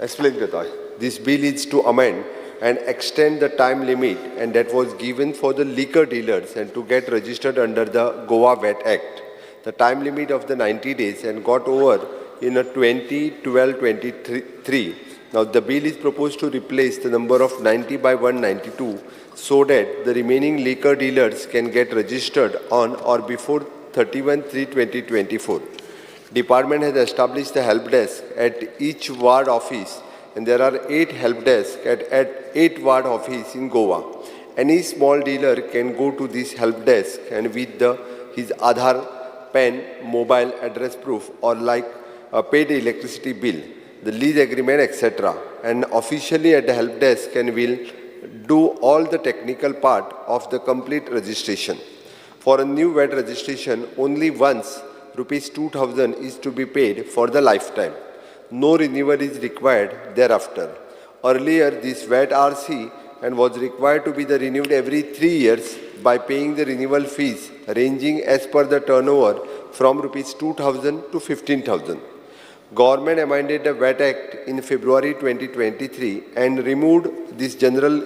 Explain करता. This bill is to amend and extend the time limit and that was given for the liquor dealers and to get registered under the Goa VAT Act. The time limit of the 90 days and got over in a 2012-23. Now the bill is proposed to replace the number of 90 by 192 so that the remaining liquor dealers can get registered on or before 31/3/2024. Department has established the help desk at each ward office, and there are 8 help desks at 8 ward office in Goa. Any small dealer can go to this help desk and with his Aadhaar, PAN, mobile address proof, or like a paid electricity bill, the lease agreement, etc. And officially at the help desk and will do all the technical part of the complete registration. For a new VAT registration, only once rupees 2000 is to be paid for the lifetime. No renewal is required thereafter. Earlier, this VAT RC and was required to be the renewed every 3 years by paying the renewal fees ranging as per the turnover from rupees 2000 to 15,000. Government amended the VAT Act in February 2023 and removed this general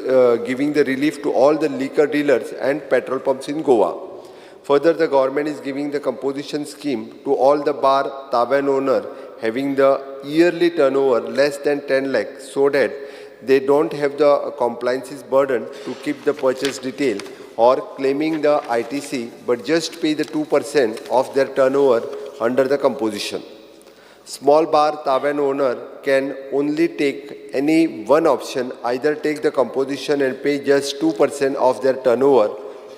giving the relief to all the liquor dealers and petrol pumps in Goa. Further, the government is giving the composition scheme to all the bar tavern owner having the yearly turnover less than 10 lakh so that they don't have the compliances burden to keep the purchase detail or claiming the ITC, but just pay the 2% of their turnover under the composition. Small bar tavern owner can only take any one option, either take the composition and pay just 2% of their turnover,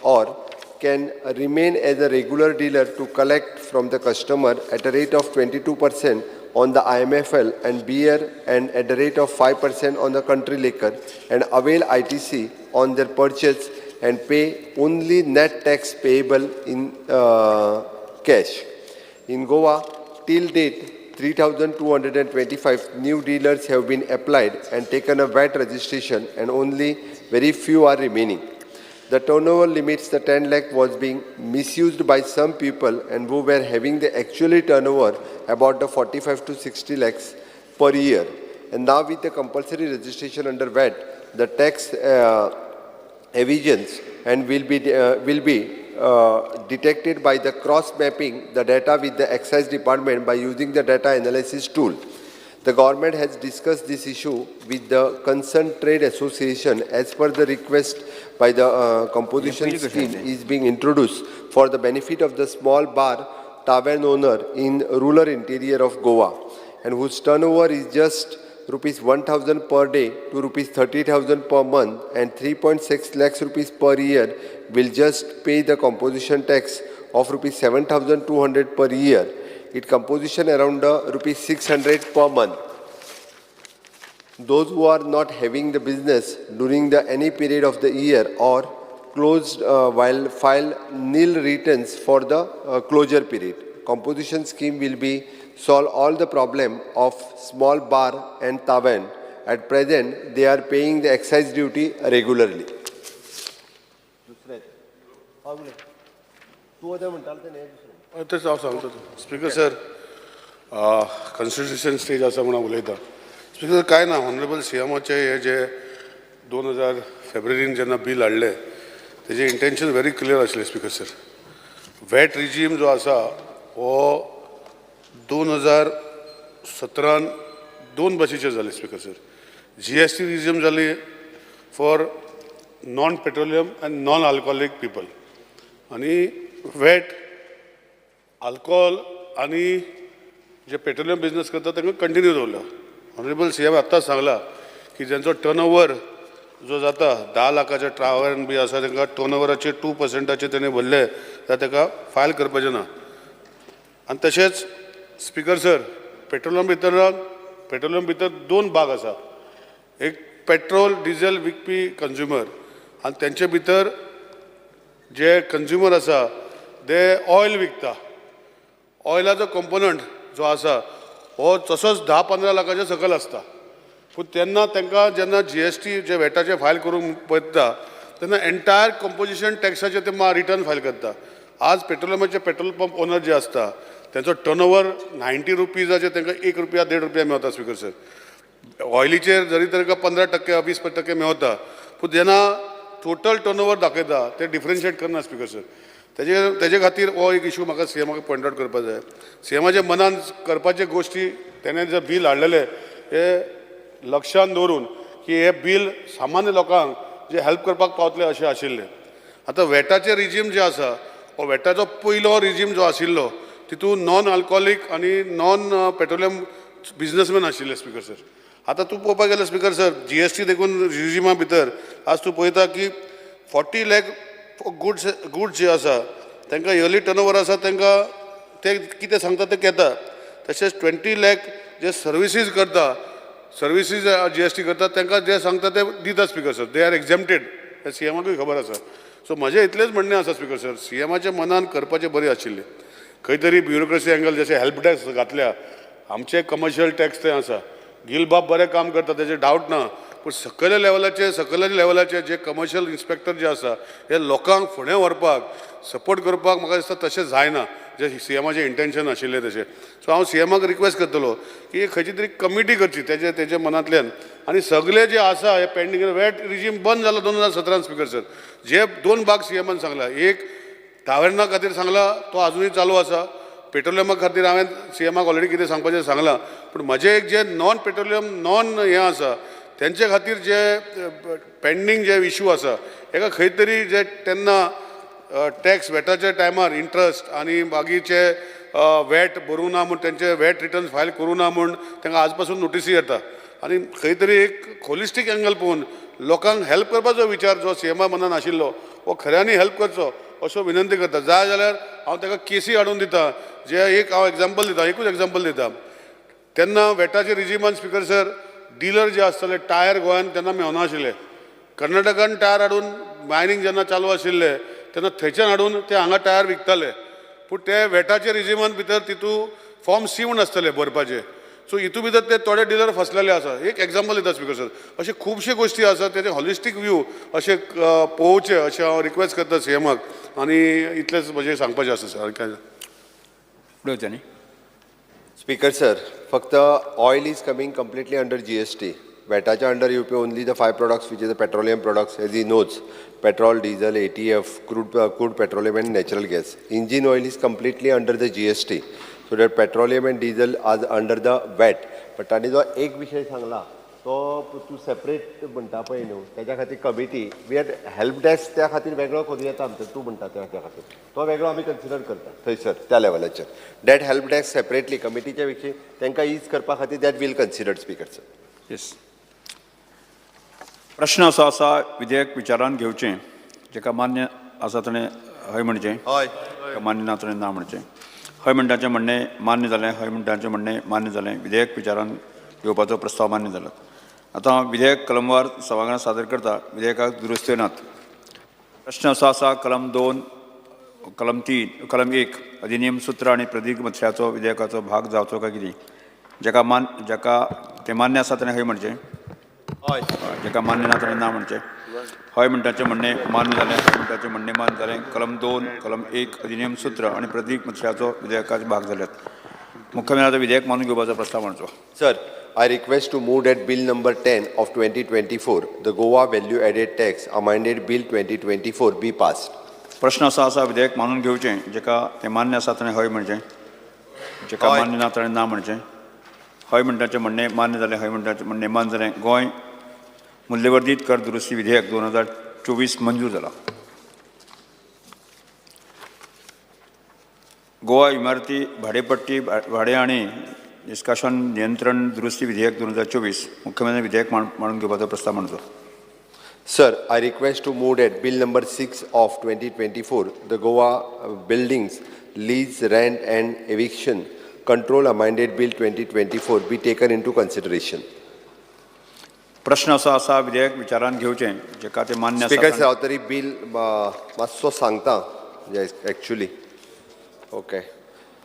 or can remain as a regular dealer to collect from the customer at a rate of 22% on the IMFL and beer and at the rate of 5% on the country liquor and avail ITC on their purchase and pay only net tax payable in cash. In Goa, till date, 3,225 new dealers have been applied and taken a VAT registration, and only very few are remaining. The turnover limits, the 10 lakh, was being misused by some people and who were having the actually turnover about the 45 to 60 lakhs per year. And now with the compulsory registration under VAT, the tax evasions and will be detected by the cross mapping the data with the excise department by using the data analysis tool. The government has discussed this issue with the concerned trade association as per the request by the composition scheme is being introduced for the benefit of the small bar tavern owner in rural interior of Goa and whose turnover is just rupees 1000 per day to rupees 30,000 per month and 3.6 lakhs rupees per year will just pay the composition tax of rupees 7200 per year. It composition around rupees 600 per month. Those who are not having the business during the any period of the year or closed while file nil returns for the closure period. Composition scheme will be solve all the problem of small bar and tavern. At present, they are paying the excise duty regularly. तूं आतां म्हणटालो तें न्ही दुसरें. तेच हांव सांगता. Speaker sir, consideration stage आसा म्हणून हांव उलयतां. स्पीकर सर, कांय ना, ऑनरेबल सीएमाचे हे जे 2000 फेब्रुवारीन जेन्ना बील हाडलें, तेजें इंटेन्शन व्हेरी क्लियर आशिल्लें. स्पीकर सर, वॅट रिजीम जो आसा हो 2017न दोन भाशेचे जाले. स्पीकर सर, जीएसटी रिजीम जाली for non petroleum and non alcoholic people आनी वॅट अल्कोहोल आनी जे पेट्रोलियम बिझनस करता तांकां कंटिन्यू दवरला. ऑनरेबल सी एम आत्ताच सांगला की ज्यांचो टर्न ओवर जो जाता 10 लाखाचे ट्रावर्न बी आसा, तांकां टर्न ओवराचे 2 पर्संटाचे तेणी भरले जाल्यार ताका फायल करपाचें ना. आनी तशेंच स्पीकर सर, पेट्रोलियम भितर दोन भाग आसा. एक पेट्रोल डिझेल विकपी कंज्युमर आनी तेंचे भितर जे कंज्युमर आसा ते ऑयल विकता. ऑयलाचो कंपोनंट जो आसा हो तसोच 10-15 लाखाच्या सकयल आसता, पूण तेन्ना तांकां जेन्ना जीएसटी जे वॅटाचे फायल करूंक पळयता तेन्ना एंटायर कंपोजिशन टॅक्साचे ते रिटर्न फायल करता. आज पेट्रोलियमाचे पेट्रोल पंप ओनर जे आसता, तेंचो टर्न ओवर 90 रुपीजाचे तांकां 1 रुपया, 1.5 रुपया मेळटा. Speaker sir, ऑयलीचेर जरी तर 15% 20% मेवता, पूण जेन्ना टोटल टर्नओवर दाखयता ते डिफरन्शिएट करना स्पिकर सर. तेजे खातीर हो एक इशू म्हाका सीएमाक पॉयंट आउट करपा जाय. सीएमाच्या मनान करपाचे गोश्टी तेणें जे बील हाडलेले हे लक्षान दवरून की हे बील सामान्य लोकांक जे हेल्प करपाक पावतले अशें आशिल्लें. आतां वॅटाचें रिजीम जे आसा, हो वॅटाचो पयलो रिजीम जो आशिल्लो तितून नॉन आल्कोहोलीक आनी नॉन पेट्रोलियम बिजनसमॅन आशिल्ले स्पिकर सर. आतां तूं पळोवपाक गेल्यार स्पिकर सर, जीएसटी देखून रिजिमा भितर आज तूं पळयता की 40 लॅक गुड्स जे आसा तांकां इयरली टर्नओवर आसा, तांकां ते कितें सांगता ते घेता. तशेंच 20 लॅक जे सर्विसीज करता, सर्विसीज जीएसटी करता, तांकां जे सांगता ते दिता speaker sir. They are exempted, हें सीएमाकूय खबर आसा. सो म्हजें इतलेंच म्हणणें आसा स्पिकर सर, सीएमाच्या मनान करपाचें बरें आशिल्लें. खंय तरी ब्युरोक्रेसी एंगल जशें हेल्प डेस्क घातल्या, आमचे कमर्शियल टॅक्स ते आसा. गिलबाब बरें काम करता, तेजें डावट ना, पूण सकयल्या लेवलाचे जे कमर्शियल इन्स्पेक्टर जे आसा, हे लोकांक फुडें व्हरपाक सपोर्ट करपाक म्हाका दिसता तशें जायना जे सीएमाचें इंटेन्शन आशिल्लें तशें. सो हांव सीएमाक रिक्वेस्ट करतलो की खंयची तरी कमिटी करची तेजे मनांतल्यान आनी सगळे जे आसा हे पेंडींग. वॅट रिजीम बंद जालो 2017न स्पिकर सर. जे दोन भाग सीएमान सांगला, एक टावर्ना खातीर सांगला, तो आजुनूय चालू आसा. पेट्रोलियमा खातीर हांवें सीएमाक ऑलरेडी कितें सांगपाचें सांगलां, पूण म्हजें एक जे नॉन पेट्रोलियम नॉन हें आसा तेंचे खातीर जे पेंडींग जे इशू आसा, हेका खंय तरी जे तेन्ना टॅक्स वॅटाच्या टायमार इंट्रस्ट आनी बाकीचे वॅट भरूंक ना म्हूण, तेंचे वॅट रिटर्न्स फायल करूं ना म्हूण तांकां आज पासून नोटिसी येता. आनी खंय तरी एक होलिस्टीक एंगल पळोवन लोकांक हेल्प करपाचो विचार जो सीएमा मनान आशिल्लो हो खऱ्यांनी हेल्प करचो असो विनंती करता. जाय जाल्यार हांव ताका केसी हाडून दिता. जे एक हांव एग्जाम्पल दिता, एकूच एग्जाम्पल दिता. तेन्ना वेटाचे रिजिमान स्पिकर सर, डिलर जे आसताले, टायर गोंयांत तेन्ना मेवनाशिल्ले. कर्नाटकान टायर हाडून, मायनींग जेन्ना चालू आशिल्लें तेन्ना थंयच्यान हाडून ते हांगा टायर विकताले. पूण ते वेटाचे रिजिमान भितर तितू फॉर्म सी म्हूण आसतले भरपाचे. सो हितू भितर ते थोडे डिलर फसलेले आसा. एक एग्जाम्पल दिता स्पिकर सर. अशे खुबशे गोश्टी आसा, तेजे हॉलिस्टीक व्यू अशें पळोवचें अशें हांव रिक्वेस्ट करता सीएमाक आनी इतलेंच म्हजें सांगपाचें आसा सर, आनी कांय ना. फुडें वचया न्ही. स्पीकर सर, फक्त oil is coming completely under GST. वॅटाच्या under येवपी only the five products, which is the petroleum products, as he knows: petrol, diesel, ATF, crude petroleum and natural gas. Engine oil is completely under the GST, so that petroleum and diesel are under the VAT. But तांणी जो एक विशय सांगला तो तूं separate म्हणटा पळय न्हू, तेज्या खातीर committee we had help desk त्या खातीर वेगळो करूं येता आमचो. तूं म्हणटा त्या खातीर तो वेगळो आमी कन्सिडर करता थंयसर त्या लेवलाचेर. That help desk separately कमिटीच्या विशीं तांकां is करपा खातीर that we'll consider, Speaker sir. Yes, प्रश्न असो आसा, विधेयक विचारान घेवचें. जेका मान्य आसा ताणें हय म्हणचें. हय. जेका मान्य ना ताणें ना म्हणचें. हय म्हणटाचें म्हणणें मान्य जालें. हय म्हणटाचें म्हणणें मान्य जालें. विधेयक विचारान घेवपाचो प्रस्ताव मान्य जाला. आतां हांव विधेयक कलमवार सभाघरांत सादर करता. विधेयकाक दुरुस्त्यो नात. प्रश्न असो आसा, कलम 2, कलम 3, कलम 1 अधिनियम सूत्र आनी प्रदीर्घ मथळ्याचो विधेयकाचो भाग जावचो काय कितें. जेका तें मान्य आसा ताणें हय म्हणचें. हय. जेका मान्य ना ताणें ना म्हणचें. हय म्हणटाचें म्हणणें मान्य जालें. हय म्हणटाचें म्हणणें मान्य जालें. कलम 2, कलम 1 अधिनियम सूत्र आनी प्रदीर्घ मथळ्याचो विधेयकाचे भाग जाल्यात. मुख्यमंत्र्याचो विधेयक मानून घेवपाचो प्रस्ताव मांडचो. Sir, I request to move that Bill number 10 of 2024, the Goa Value Added Tax Amended Bill 2024 be passed. प्रश्न असो आसा, विधेयक मानून घेवचें. जेका तें मान्य आसा ताणें हय म्हणचें. जेका हय. मान्य ना ताणें ना म्हणचें. हय म्हणटाचें म्हणणें मान्य जालें. हय म्हणटाचें म्हणणें मान्य जालें. गोंय मूल्यवर्धीत कर दुरुस्ती विधेयक 2024 मंजूर जाला. गोवा इमारती भाडेपट्टी भाडें आनी निष्कासन नियंत्रण दुरुस्ती विधेयक 2024. मुख्यमंत्री विधेयक मांडून घेवपाचो प्रस्ताव मांडचो. Sir, I request to move that Bill number 6 of 2024, the Goa Buildings Lease, Rent and Eviction Control Amended Bill 2024 be taken into consideration. प्रश्न असो आसा, विधेयक विचारान घेवचें. जेका तें मान्य आसा स्पीकर सर, हांव तरी बील मातसो सांगता actually. Okay.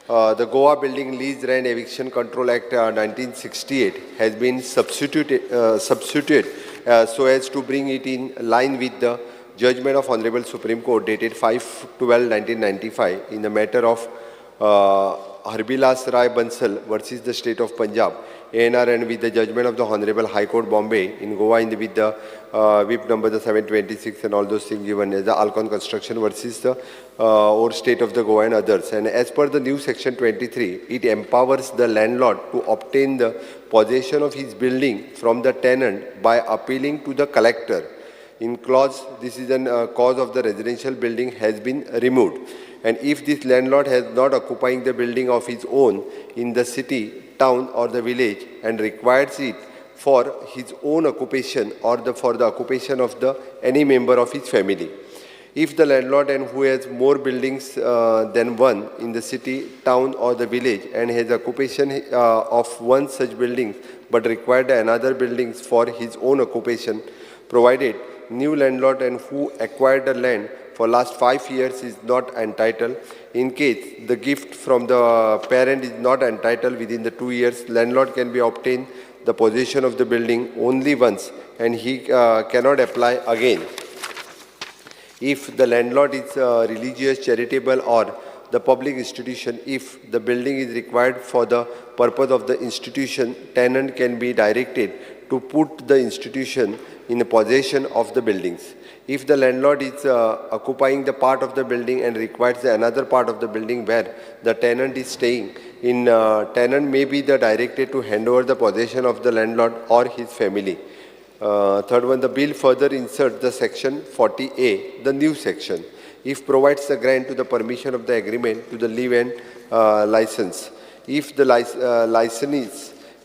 The Goa Building Lease Rent Eviction Control Act 1968 has been substituted so as to bring it in line with the judgment of Honorable Supreme Court dated 5/12/1995 in the matter of Harbilas Rai Bansal versus the State of Punjab, ANR, and with the judgment of the Honorable High Court Bombay in Goa in the, with the whip number the 726 and all those things given as the Alcon Construction versus the or State of the Goa and others. And as per the new section 23, it empowers the landlord to obtain the possession of his building from the tenant by appealing to the collector. In clause, this is an cause of the residential building has been removed. And if this landlord has not occupying the building of his own in the city, town or the village and requires it for his own occupation or the, for the occupation of the any member of his family. If the landlord and who has more buildings than one in the city, town or the village and has occupation of one such building but required another buildings for his own occupation, provided new landlord and who acquired the land for last 5 years is not entitled. In case the gift from the parent is not entitled within the 2 years, landlord can be obtained the possession of the building only once and he cannot apply again. If the landlord is religious, charitable or the public institution, if the building is required for the purpose of the institution, tenant can be directed to put the institution in the possession of the buildings. If the landlord is occupying the part of the building and requires another part of the building where the tenant is staying, in tenant may be the directed to hand over the possession of the landlord or his family. Third one, the bill further inserts the section 40A, the new section, if provides the grant to the permission of the agreement to the leave and license. If the licensee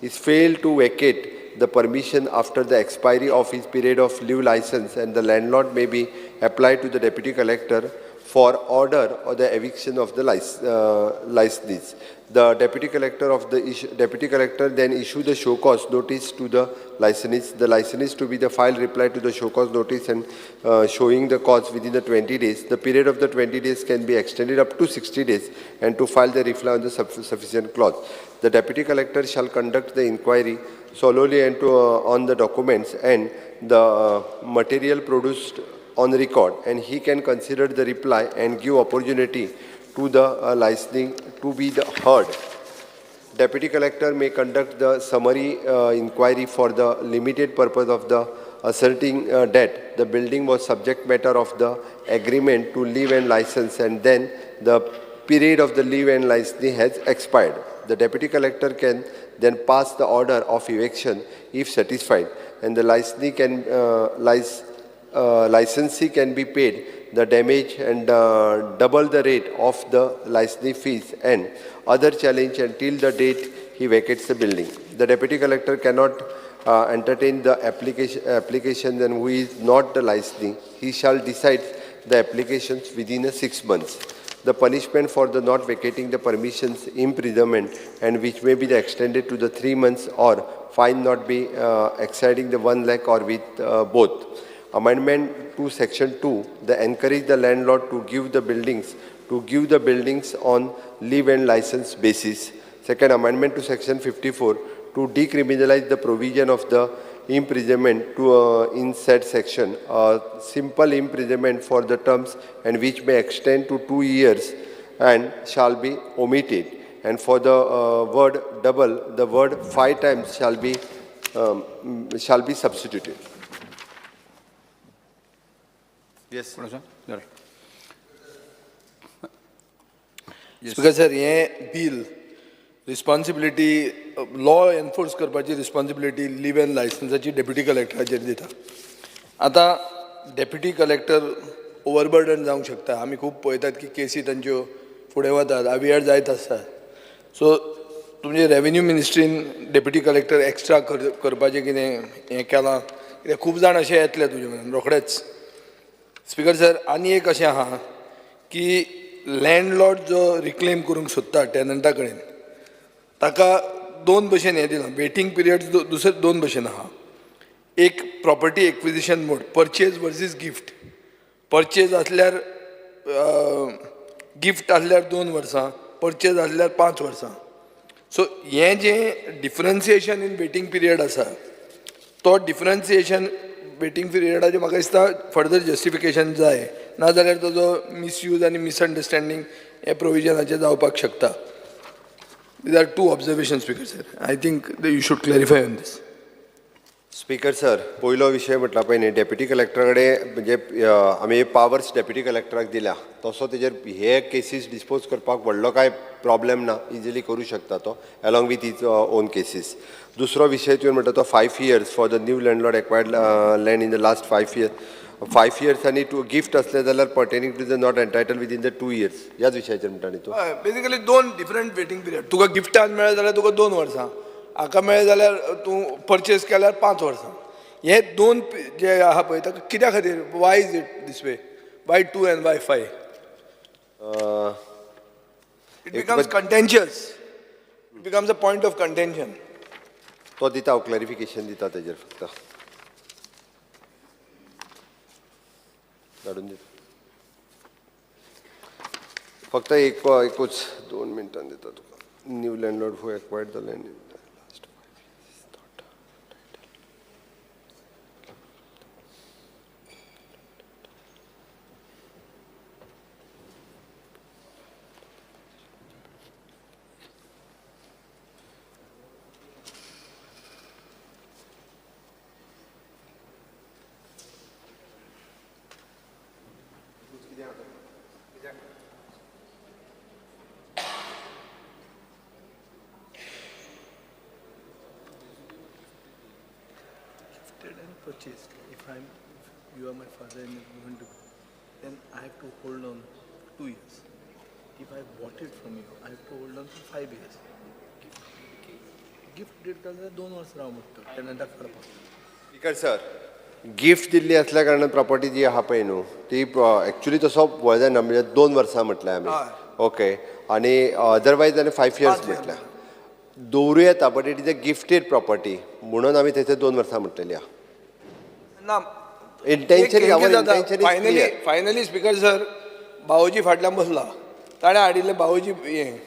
is failed to vacate the permission after the expiry of his period of leave license, and the landlord may be applied to the deputy collector for order or the eviction of the licensees. The deputy collector of the deputy collector then issue the show cause notice to the licensees. The licensees to be the file reply to the show cause notice and showing the cause within the 20 days. The period of the 20 days can be extended up to 60 days and to file the reply on the sufficient clause. The deputy collector shall conduct the inquiry solely and to, on the documents and the material produced on record, and he can consider the reply and give opportunity to the licensing to be the heard. Deputy collector may conduct the summary inquiry for the limited purpose of the asserting that the building was subject matter of the agreement to leave and license, and then the period of the leave and licensing has expired. The deputy collector can then pass the order of eviction if satisfied, and the licensee can licensee can be paid the damage and double the rate of the licensee fees and other challenge until the date he vacates the building. The deputy collector cannot entertain the application and who is not the licensee. He shall decide the applications within 6 months. The punishment for the not vacating the permissions, imprisonment, and which may be extended to the 3 months or fine not be exceeding the 1 lakh or with both. Amendment to section 2, the encourage the landlord to give the buildings on leave and license basis. Second amendment to section 54 to decriminalize the provision of the imprisonment to in said section, simple imprisonment for the terms and which may extend to 2 years and shall be omitted, and for the word double, the word 5 times shall be substituted. Yes. Speaker sir, हे bill responsibility law enforce करपाची responsibility live and लायसन्साची deputy कलेक्टराचेर दिता. आतां deputy collector overburden जावंक शकता. आमी खूब पळयतात की केसी तांच्यो फुडें वतात, आवियार जायत आसतात. सो तुमचे रेवेन्यू मिनिस्ट्रीन डेप्युटी कलेक्टर एक्स्ट्रा करपाचें कितें हें केलां कित्याक खूब जाण अशें येतले तुजे मेरेन रोखडेच. स्पीकर सर, आनी एक अशें आहा की लँडलॉर्ड जो रिक्लेम करूंक सोदता टेनंटा कडेन ताका दोन भशेन हें दिलां. वेटींग पिरियड दुसरे दोन भशेन आहा. एक property acquisition mode, purchase versus gift. Purchase आसल्यार गिफ्ट आसल्यार 2 वर्सां, परचेज आसल्यार 5 वर्सां. सो हें जें डिफरन्सिएशन इन वेटींग पिरियड आसा तो डिफरन्सिएशन वेटींग पिरियडाचें म्हाका दिसता फर्दर जस्टिफिकेशन जाय, नाजाल्यार ताजो मिसयूज आनी मिसअंडरस्टँडींग हे प्रोविजनाचें जावपाक शकता. These are two observation, Speaker sir. I think you should clarify on this. Speaker sir, पयलो विशय म्हटला पळय न्ही, डेप्युटी कलेक्टरा कडेन म्हणजे आमी पावर्स डेप्युटी कलेक्टराक दिल्या, तसो तेजेर हे केसीस डिस्पोज करपाक व्हडलो कांय प्रॉब्लेम ना, इजिली करूं शकता तो along with his own cases. दुसरो विशय तुवें म्हणटा तो 5 years for the new landlord acquired land in the last 5 years, 5 years आनी टू गिफ्ट असले जाल्यार pertaining to the not entitle within the 2 years, ह्याच विशयाचेर म्हणटा न्ही तूं? हय, बेसिकली दोन डिफरंट वेटींग पिरियड. तुका गिफ्टान मेळ्ळें जाल्यार तुका 2 वर्सां, हाका मेळ्ळें जाल्यार तूं परचेस केल्यार 5 वर्सां. हे दोन जे आहा पळय, ताका कित्या खातीर, why is it this way? Why two and why five? It becomes contentious, it becomes a point of contention. तो दिता, हांव क्लॅरिफिकेशन दिता तेजेर, फक्त धाडून दिता. फक्त एक एकूच 2 मिनटां दिता तुका. New landlord who acquired the land in the last 5 years. Gifted and purchased. If you are my father and you want to, then I have to hold on for 2 years. If I bought it from you, I have to hold on for 5 years. Gift deed जाल्यार 2 वर्सां राव म्हणटा टेनंटाक काडपाक. Speaker sir, gift दिल्ली असल्या कारणान property जी आहा पळय न्हू, ती एक्चुली तसो वय जायना, म्हणजे 2 वर्सां म्हटलें आमी. ओके, आनी अदरवायज आनी 5 इयर्स पांच. म्हटल्या दवरूं येता, but it is a gifted property म्हणून आमी थंयसर 2 वर्सां म्हटलेली आहा. ना. Intention, our intention is finally clear. Finally, speaker sir, भावोजी फाटल्यान बसला, ताणें हाडिल्लें भावोजी हें,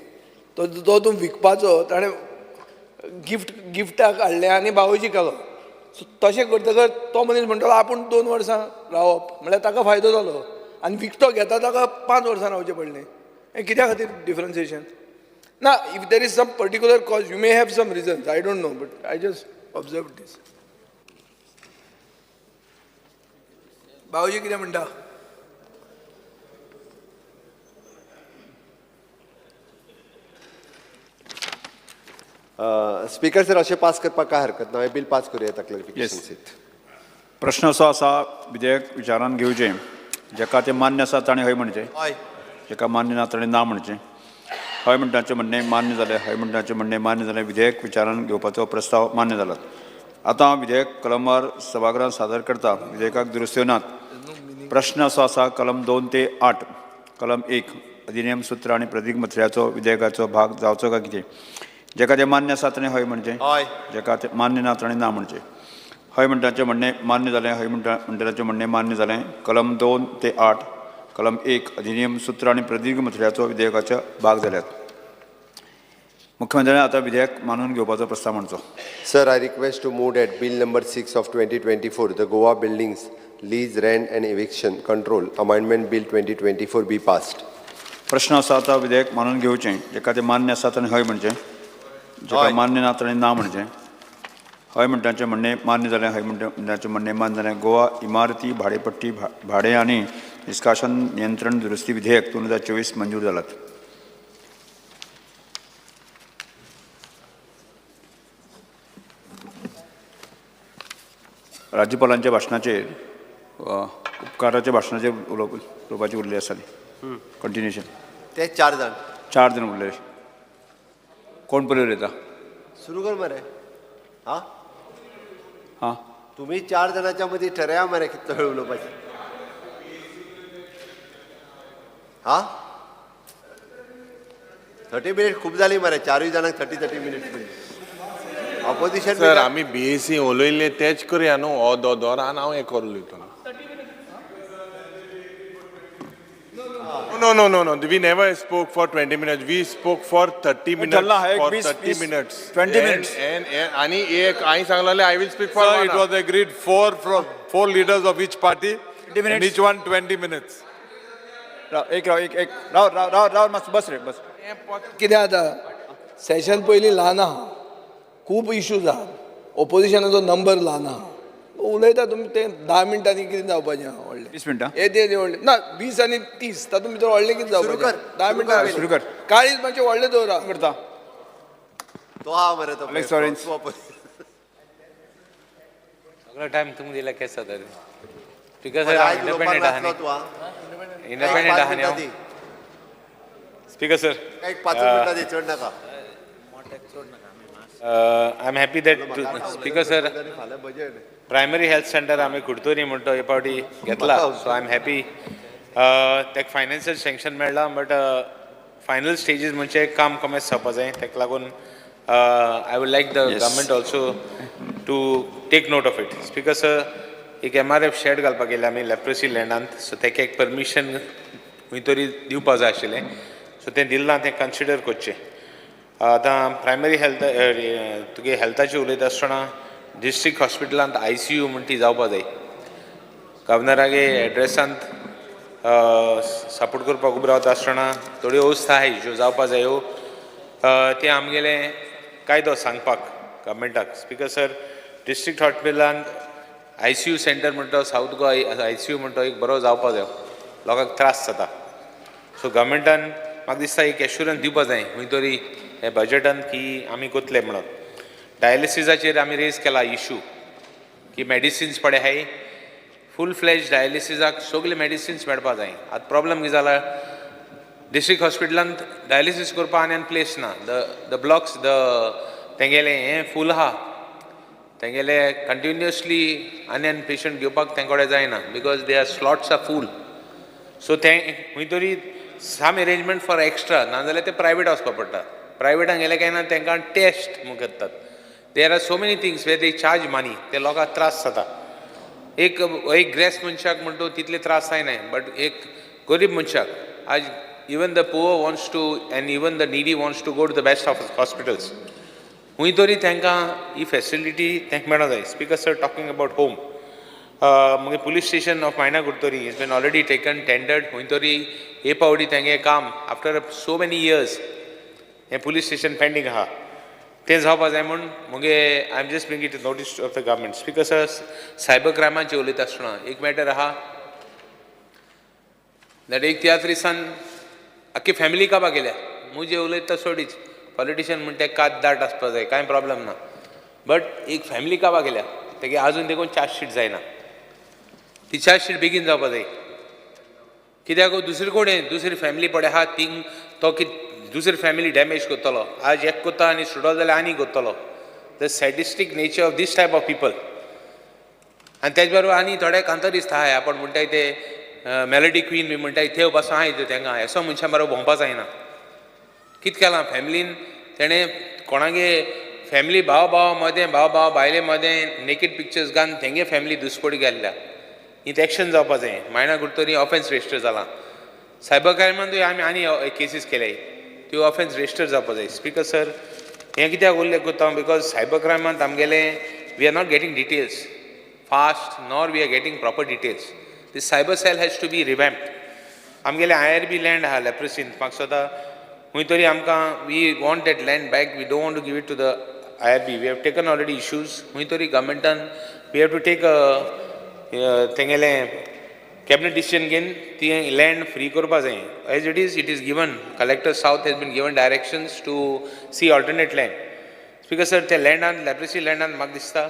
तो तो तूं विकपाचो, ताणें गिफ्ट गिफ्टाक हाडलें आनी भावोजी केलो. सो तशें करतकच तो मनीस म्हणटलो आपूण 2 वर्सां रावप म्हणल्यार ताका फायदो जालो आनी विकतो घेता ताका 5 वर्सां रावचें पडलें. हें कित्या खातीर डिफरन्सिएशन ना? If there is some particular cause, you may have some reasons, I don't know, but I just observe this. भावोजी कितें म्हणटा? स्पीकर सर, अशें पास करपाक काय हरकत ना. हें बील पास करूं येता क्लॅरिफिकेशन सयत. प्रश्न असो आसा, विधेयक विचारान घेवचें. जाका तें मान्य आसा ताणें हय म्हणचें. हय. जाका मान्य ना ताणें ना म्हणचें. हय म्हणटाचें म्हणणें मान्य जालें. हय म्हणटाचें म्हणणें मान्य जालें. विधेयक विचारान घेवपाचो प्रस्ताव मान्य जाला. आतां हांव विधेयक कलमवार सभागृहात सादर करता. विधेयकाक दुरुस्त्यो नात. प्रश्न असो आसा, कलम 2 ते 8, कलम 1 अधिनियम सूत्र आनी प्रतीक मथळ्याचो विधेयकाचो भाग जावचो काय कितें? जाका तें मान्य आसा ताणें हय म्हणचें. हय. जाका तें मान्य ना ताणें ना म्हणचें. हय म्हणटाचें म्हणणें मान्य जालें. हय म्हणटा म्हणटल्याचें म्हणणें मान्य जालें. कलम 2 ते 8, कलम 1 अधिनियम सूत्र आनी प्रदीर्घ मथळ्याचो विधेयकाचो भाग जाल्यात. मुख्यमंत्र्यान आतां विधेयक मानून घेवपाचो प्रस्ताव मांडचो. Sir, I request to move that Bill number 6 of 2024, the Goa Buildings Lease, Rent and Eviction Control Amendment Bill 2024 be passed. प्रश्न आसा, आतां विधेयक मानून घेवचें. जाका तें मान्य आसा ताणें हय म्हणचें. जाका हय. मान्य ना ताणें ना म्हणचें. हय म्हणटाचें म्हणणें मान्य जालें. हय म्हणटाचें म्हणणें मान्य जालें. गोवा इमारती भाडेपट्टी भाडें आनी निष्कासन नियंत्रण दुरुस्ती विधेयक 2024 मंजूर जालात. राज्यपालांच्या भाशणाचेर उपकाराच्या भाशणाचेर उलोवपाची उरली आसताली कंटिन्युएशन. ते चार जाण. चार जाण उरले. कोण पयलीं उलयता? सुरू कर मरे. हा. हां. तुम्ही चार जणांच्या मध्ये ठरया मरे कितलो वेळ उलोवपाचें. हा, 30 मिनिट खूप जाली मरे चारूय जाणांक. 30 30 minute opposition. Sir, आमी बीएसी उलयल्ले तेच करया न्हू. हो दोदोर आनी हांव एक उलयतलो. No, no, no, no. We never spoke for 20 minutes. We spoke for 30 minutes. ठरला, एक For 20, 30 20, minutes. 20 minutes. And आणि एक हांवें सांगलेलें, I will speak for Sir, one it hour. was agreed four from four leaders of each party, 20 minutes. And each one 20 minutes. राव, एक राव, एक एक राव राव राव राव, मातसो बस रे, बस. कितें जाता? सेशन पयलीं ल्हान आहा, खूब इश्यूज आहा, ओपोजिशनाचो नंबर ल्हान आहा, उलयता तुमी ते 10 मिनटांनी कितें जावपाचें आहा व्हडलें? 20 मिनटां. येदें व्हडलें ना, 20 आनी 30 तातूंत भितर व्हडलें कितें सुरू जावपाचें? कर, 10 सुरू मिनटां कर. सुरू कर. काळीज मातशें व्हडलें दवरा. करता. तो हा मरे तो. Alex Lawrence. सगळो टायम तुमकां दिला केस जाता रे. स्पीकर सर, आयज हांव उलोवपाक इंडिपेंडंट आहा नासलो न्ही तूं हा. इंडिपेंडंट आहा न्ही मिनटां हांव. दी. स्पीकर सर, एक 5 मिनटां दी, चड नाका. I am happy that, speaker sir, फाल्यां बजेट. प्रायमरी हेल्थ सेंटर आमी कुडतरी म्हणतो हे फावटी घेतला, सो I am happy. ताका फायनान्शियल सँक्शन मेळ्ळा, बट फायनल स्टेजीस म्हणजे काम कमेस जावपा जाय. ताका लागून I would like the government also to take note of it. Speaker sir, एक एम आर एफ शेड घालपाक गेले आमी लेप्रोसी लँडांत, सो ताका एक परमिशन खंय तरी दिवपा जाय आशिल्लें, सो तें दिलें ना, तें कन्सिडर करचें. आतां प्रायमरी हेल्थ तुगे हेल्थाचेर उलयता आसतना डिस्ट्रिक्ट हॉस्पिटलांत I C you म्हण ती जावपा जाय. गव्हर्नरागे एड्रेसांत सपोर्ट करपाक उबो रावता आसतना थोड्यो अवस्था आहाय ज्यो जावपा जायो, तें आमगेलें कायदो सांगपाक गव्हर्मेंटाक. स्पीकर सर, डिस्ट्रिक्ट हॉस्पिटलांत I C you centre म्हणटा, south Goa I C you म्हणटा एक बरो जावपा जायो, लोकांक त्रास जाता. सो गव्हर्मेंटान म्हाका दिसता एक एश्युरन्स दिवपा जाय खंय तरी हे बजटान की आमी कोतले म्हणून. डायलिसिसाचेर आमी रेज केला इशू की मेडिसिन्स पडे आहाय, फूल फ्लॅज डायलिसिसाक सगले मेडिसिन्स मेळपा जाय. आतां प्रॉब्लम कितें जाला, डिस्ट्रिक्ट हॉस्पिटलांत डायलिसीस करपा आनी प्लेस ना. The blocks the तेंगेलें हें फूल आहा, तेंगेले कंटिन्युअसली आनी आनी पेशंट घेवपाक तें कडेन जायना because their slots are full. So तें खंय तरी सम एरेंजमेंट फॉर एक्स्ट्रा, नाजाल्यार ते प्रायवेट वचपा पडटा. प्रायवेटान गेले काय ना तांकां टेस्ट म्हूण करतात. There are so many things where they charge money, ते लोकांक त्रास जाता. एक एक ग्रेस मनशाक म्हणटा तितले त्रास जायना, बट एक गरीब मनशाक आज even the poor wants to and even the needy wants to go to the best of hospitals. खंय तरी तांकां ही फेसिलिटी तांकां मेळोंक जाय. Speaker sir, talking about home, मागीर police station of Maina Curtorim is been already taken tendered. खंय तरी हे फावटी तेंगे काम आफ्टर सो मेनी इयर्स हें पुलीस स्टेशन पेंडींग आहा, तें जावपा जाय म्हूण मुगे I am just bring it notice of the government. Speaker sir, cyber क्रायमाचेर उलयता आसतना एक मॅटर आहा that एक तियात्रिसान आख्खी फॅमिली काबा गेल्या. मुजे उलयता सोडीच, पॉलिटिशियन म्हणटा कात दाट आसपा जाय, कांय प्रॉब्लम ना, बट एक फॅमिली काबा गेल्या, तेगे आजून देखून चार्जशीट जायना. ती चार्जशीट बेगीन जावपा जाय, कित्याक दुसरी कडेन दुसरी फॅमिली पळय आहा थिंग तो कित दुसरी फॅमिली डॅमेज करतलो. आज एक करता आनी सुटलो जाल्यार आनी करतलो. The sadistic nature of this type of people. आनी तेज बरोबर आनी थोडे कांतारिस्त आहाय, आपण म्हणटाय ते मेलडी क्वीन बी म्हणटाय, ते पासून आहाय ते तेंकां असो मनशां बरोबर भोंवपा जायना. कित केलां फॅमिलीन तेणें कोणागे फॅमिली भाव भाव मदें, भाव भाव बायले मदें नेकेड पिक्चर्स घालून तेंगे फॅमिली दुसपटी गेल्ल्या. ही एक्शन जावपा जाय. मायणा कुडतरी ऑफेन्स रजिस्टर जालां. सायबर क्रायमांतूय आमी आनी केसीस केल्याय, त्यो ऑफेन्स रजिस्टर जावपा जाय. स्पीकर सर, हें कित्याक उल्लेख करता हांव, because cyber क्रायमांत आमगेलें we are not getting details fast nor we are getting proper details. The cyber cell has to be revamped. आमगेलें I R B land आहा लेप्रोसीन, म्हाका दिसता खंय तरी आमकां we want that land back, we don't want to give it to the IRB. We have taken already issues. खंय तरी गव्हर्मेंटान we have to take तेंगेलें cabinet decision घेवन ती लँड फ्री करपा जाय. As it is, it is given, collector south has been given directions to see alternate land. Speaker sir, त्या लँडान leprosy लँडान म्हाका दिसता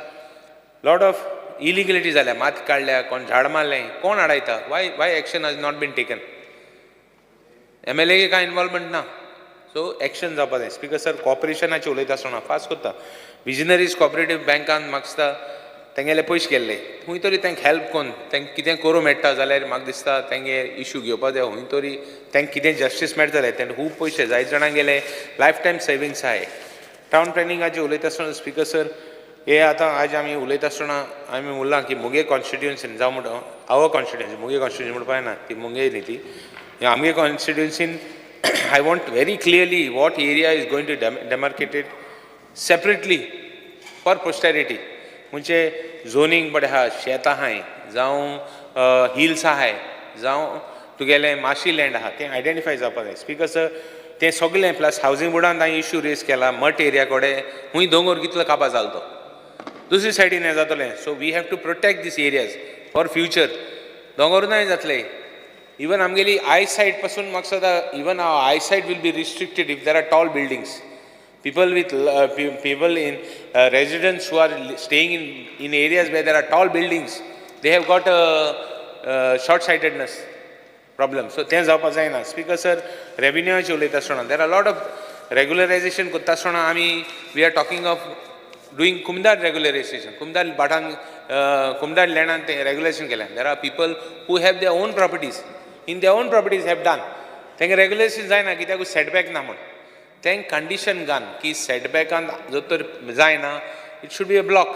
lot of illegality जाल्या, माती काडल्या, कोण झाड मारलें, कोण आडायता? Why action has not been taken? MLA कांय इनवॉल्वमेंट ना, सो एक्शन जावपा जाय. स्पीकर सर, कॉपरेशनाचेर उलयता आसतना फास्ट करता. विजनरीज कॉपरेटीव बँकान म्हाका दिसता तेंगेले पयशे गेल्ले, खंय तरी तांकां हेल्प करून तांकां कितें करूं मेळटा जाल्यार म्हाका दिसता तेंगे इशू घेवपा जाय. खंय तरी तांकां कितें जस्टीस मेळटा जाल्यार तेणें खूब पयशे जायते जाणां गेले लायफ टायम सेविंग्स आहाय. टावन प्लॅनिंगाचेर उलयता आसतना स्पीकर सर, हे आतां आज आमी उलयता आसतना आमी उरलां की मुगे कॉन्स्टिट्युएन्सीन जावं म्हणटा our constituency, मुगे कॉन्स्टिट्युएन्सी म्हणपा जायना, ती मुगे न्ही, ती आमगे कॉन्स्टिट्युएन्सीन I want very clearly what area is going to demarcated separately for posterity. म्हणजे झोनींग पळय आहा, शेत आहाय, जावं हिल्स आहाय, जावं तुगेलें माशी लँड आहा, तें आयडेंटिफाय जावपा जाय. Speaker sir, तें सगलें प्लस हावजींग बोर्डान हांवें इश्यू रेज केला मठ एरिया कडेन खूंय दोंगोर कितलो काबा जालो तो दुसरी सायडीन हें जातलें. So we have to protect these areas for future. दोंगर नाय जातले इवन आमगेली I सायट पासून म्हाका दिसता even our eyesight will be restricted if there are tall buildings. People with people in residents who are staying in areas where there are tall buildings, they have got a short sightedness problem. So तें जावपाक जायना. Speaker sir, रेविन्यूचे उलयता आसतना there are lot of regularization करता आसतना आमी we are talking of doing Comunidade regularization. Comunidade भाटान, कुमदार लँडान तें regulation केलें. There are people who have their own properties, in their own properties have done. तेंगे रेगुलेशन जायना कित्याक सेटबॅक ना म्हूण. तें कंडिशन घान की सेटबॅकान जर तर जायना, it should be a block,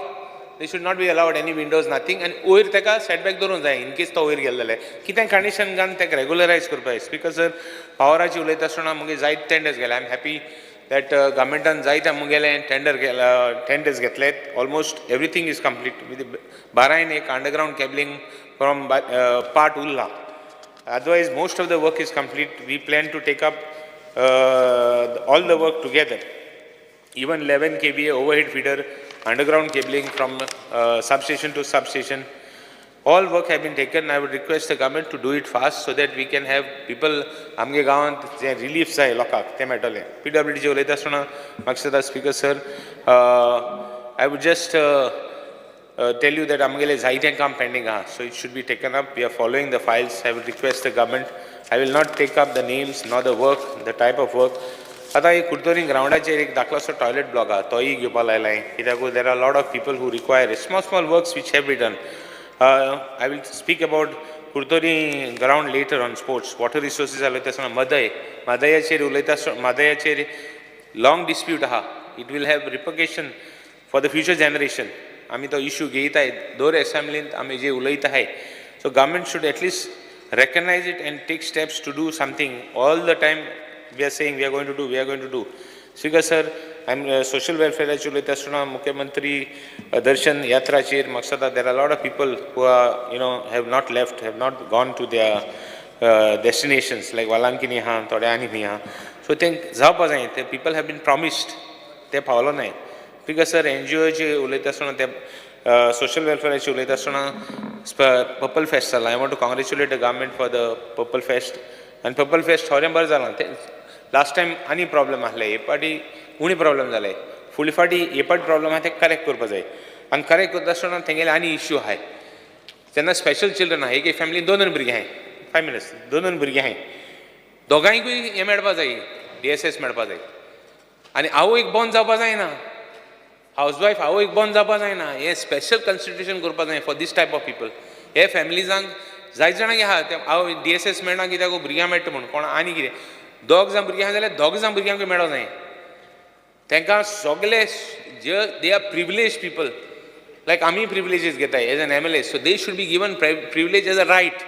they should not be allowed any windows, nothing. आनी वयर तेका सेटबॅक दवरूंक जाय इन केस तो वयर गेलो जाल्यार कितें कंडिशन घान तेका रेगुलरायज करपाक जाय. स्पीकर सर, पावराची उलयता आसतना मुगे जायते टेंडर्स गेले. I am happy that गव्हर्मेंटान जायते मुगेले टेंडर टेंडर्स घेतले. Almost everything is complete with बारायन एक अंडरग्रावंड केबलिंग फ्रॉम पार्ट उरला. Otherwise, most of the work is complete. We plan to take up all the work together. Even 11 kVA overhead feeder, underground cabling from substation to substation. All work have been taken. I would request the government to do it fast so that we can have people आमगे गांवांत जे relief जाय लोकांक तें मेळटलें. P W डीचे उलयता आसतना म्हाका दिसता, Speaker sir, I would just tell you that आमगेलें जायतें काम पेंडींग आहा, so it should be taken up. We are following the files. I will request the government. I will not take up the names nor the work, the type of work. आतां एक कुडतरी ग्रावंडाचेर एक धाकलोसो toilet block आहा, तोय घेवपा लायलां कित्याक there are lot of people who require small small works which have be done. I will speak about Curtorim ground later on. Sports, water resources उलयता आसतना मदय, मदयाचेर उलयता आसतना मदयाचेर लॉंग डिस्प्यूट आहा. It will have repercussion for the future generation. आमी तो issue घेयताय, दर एसेंब्लींत आमी जे उलयताय. So government should at least recognize it and take steps to do something. All the time we are saying we are going to do, we are going to do. Speaker sir, I am social वेलफेअराचेर उलयता आसतना मुख्यमंत्री दर्शन यात्राचेर म्हाका दिसता there are lot of people who are have not left, have not gone to their destinations, like Valankanni आहा, थोडे आनी खंय आहा. सो तें जावपा जाय. ते people have been promised, ते पावलो नाय. Because sir, N जी ओचे उलयता आसतना ते सोशल वेलफेअराचे उलयता आसतना पर्पल फेस्ट जाला. I want to congratulate the government for the Purple Fest. आनी पर्पल फेस्ट थोडें बरें जालां. तें लास्ट टायम आनी प्रॉब्लम आसले, हे फावटी उणे प्रॉब्लम जाले. फुडले फावटी हे फावटी प्रॉब्लम आहा ते करेक्ट करपा जाय. आनी करेक्ट करता आसतना तेंगेले आनी इश्यू आहाय. जेन्ना स्पेशल चिल्ड्रन आहा, एक एक फॅमिलीन दोन दोन भुरगीं आहाय, 5 मिनट्स, दोन दोन भुरगीं आहाय, दोगांयकूय हें मेळपा जाय, डी एस एस मेळपा जाय. आनी आवयक बंद जावपा जायना, हावज वायफ आवयक बंद जावपा जायना. हें स्पेशल कन्सिडरेशन करपा जाय for this type of people. हे फॅमिलीजांक जायत जाणांक आहा ते आवय डी एस एस मेळना कित्याक भुरग्यांक मेळटा म्हूण. कोण आनी कितें दोग जाण भुरगीं आहा जाल्यार दोग जाण भुरग्यांकूय मेळो जाय तांकां. सगळे जे they are privilege people, like आमी प्रिविलेजीस घेताय as an MLA, so they should be given privilege as a right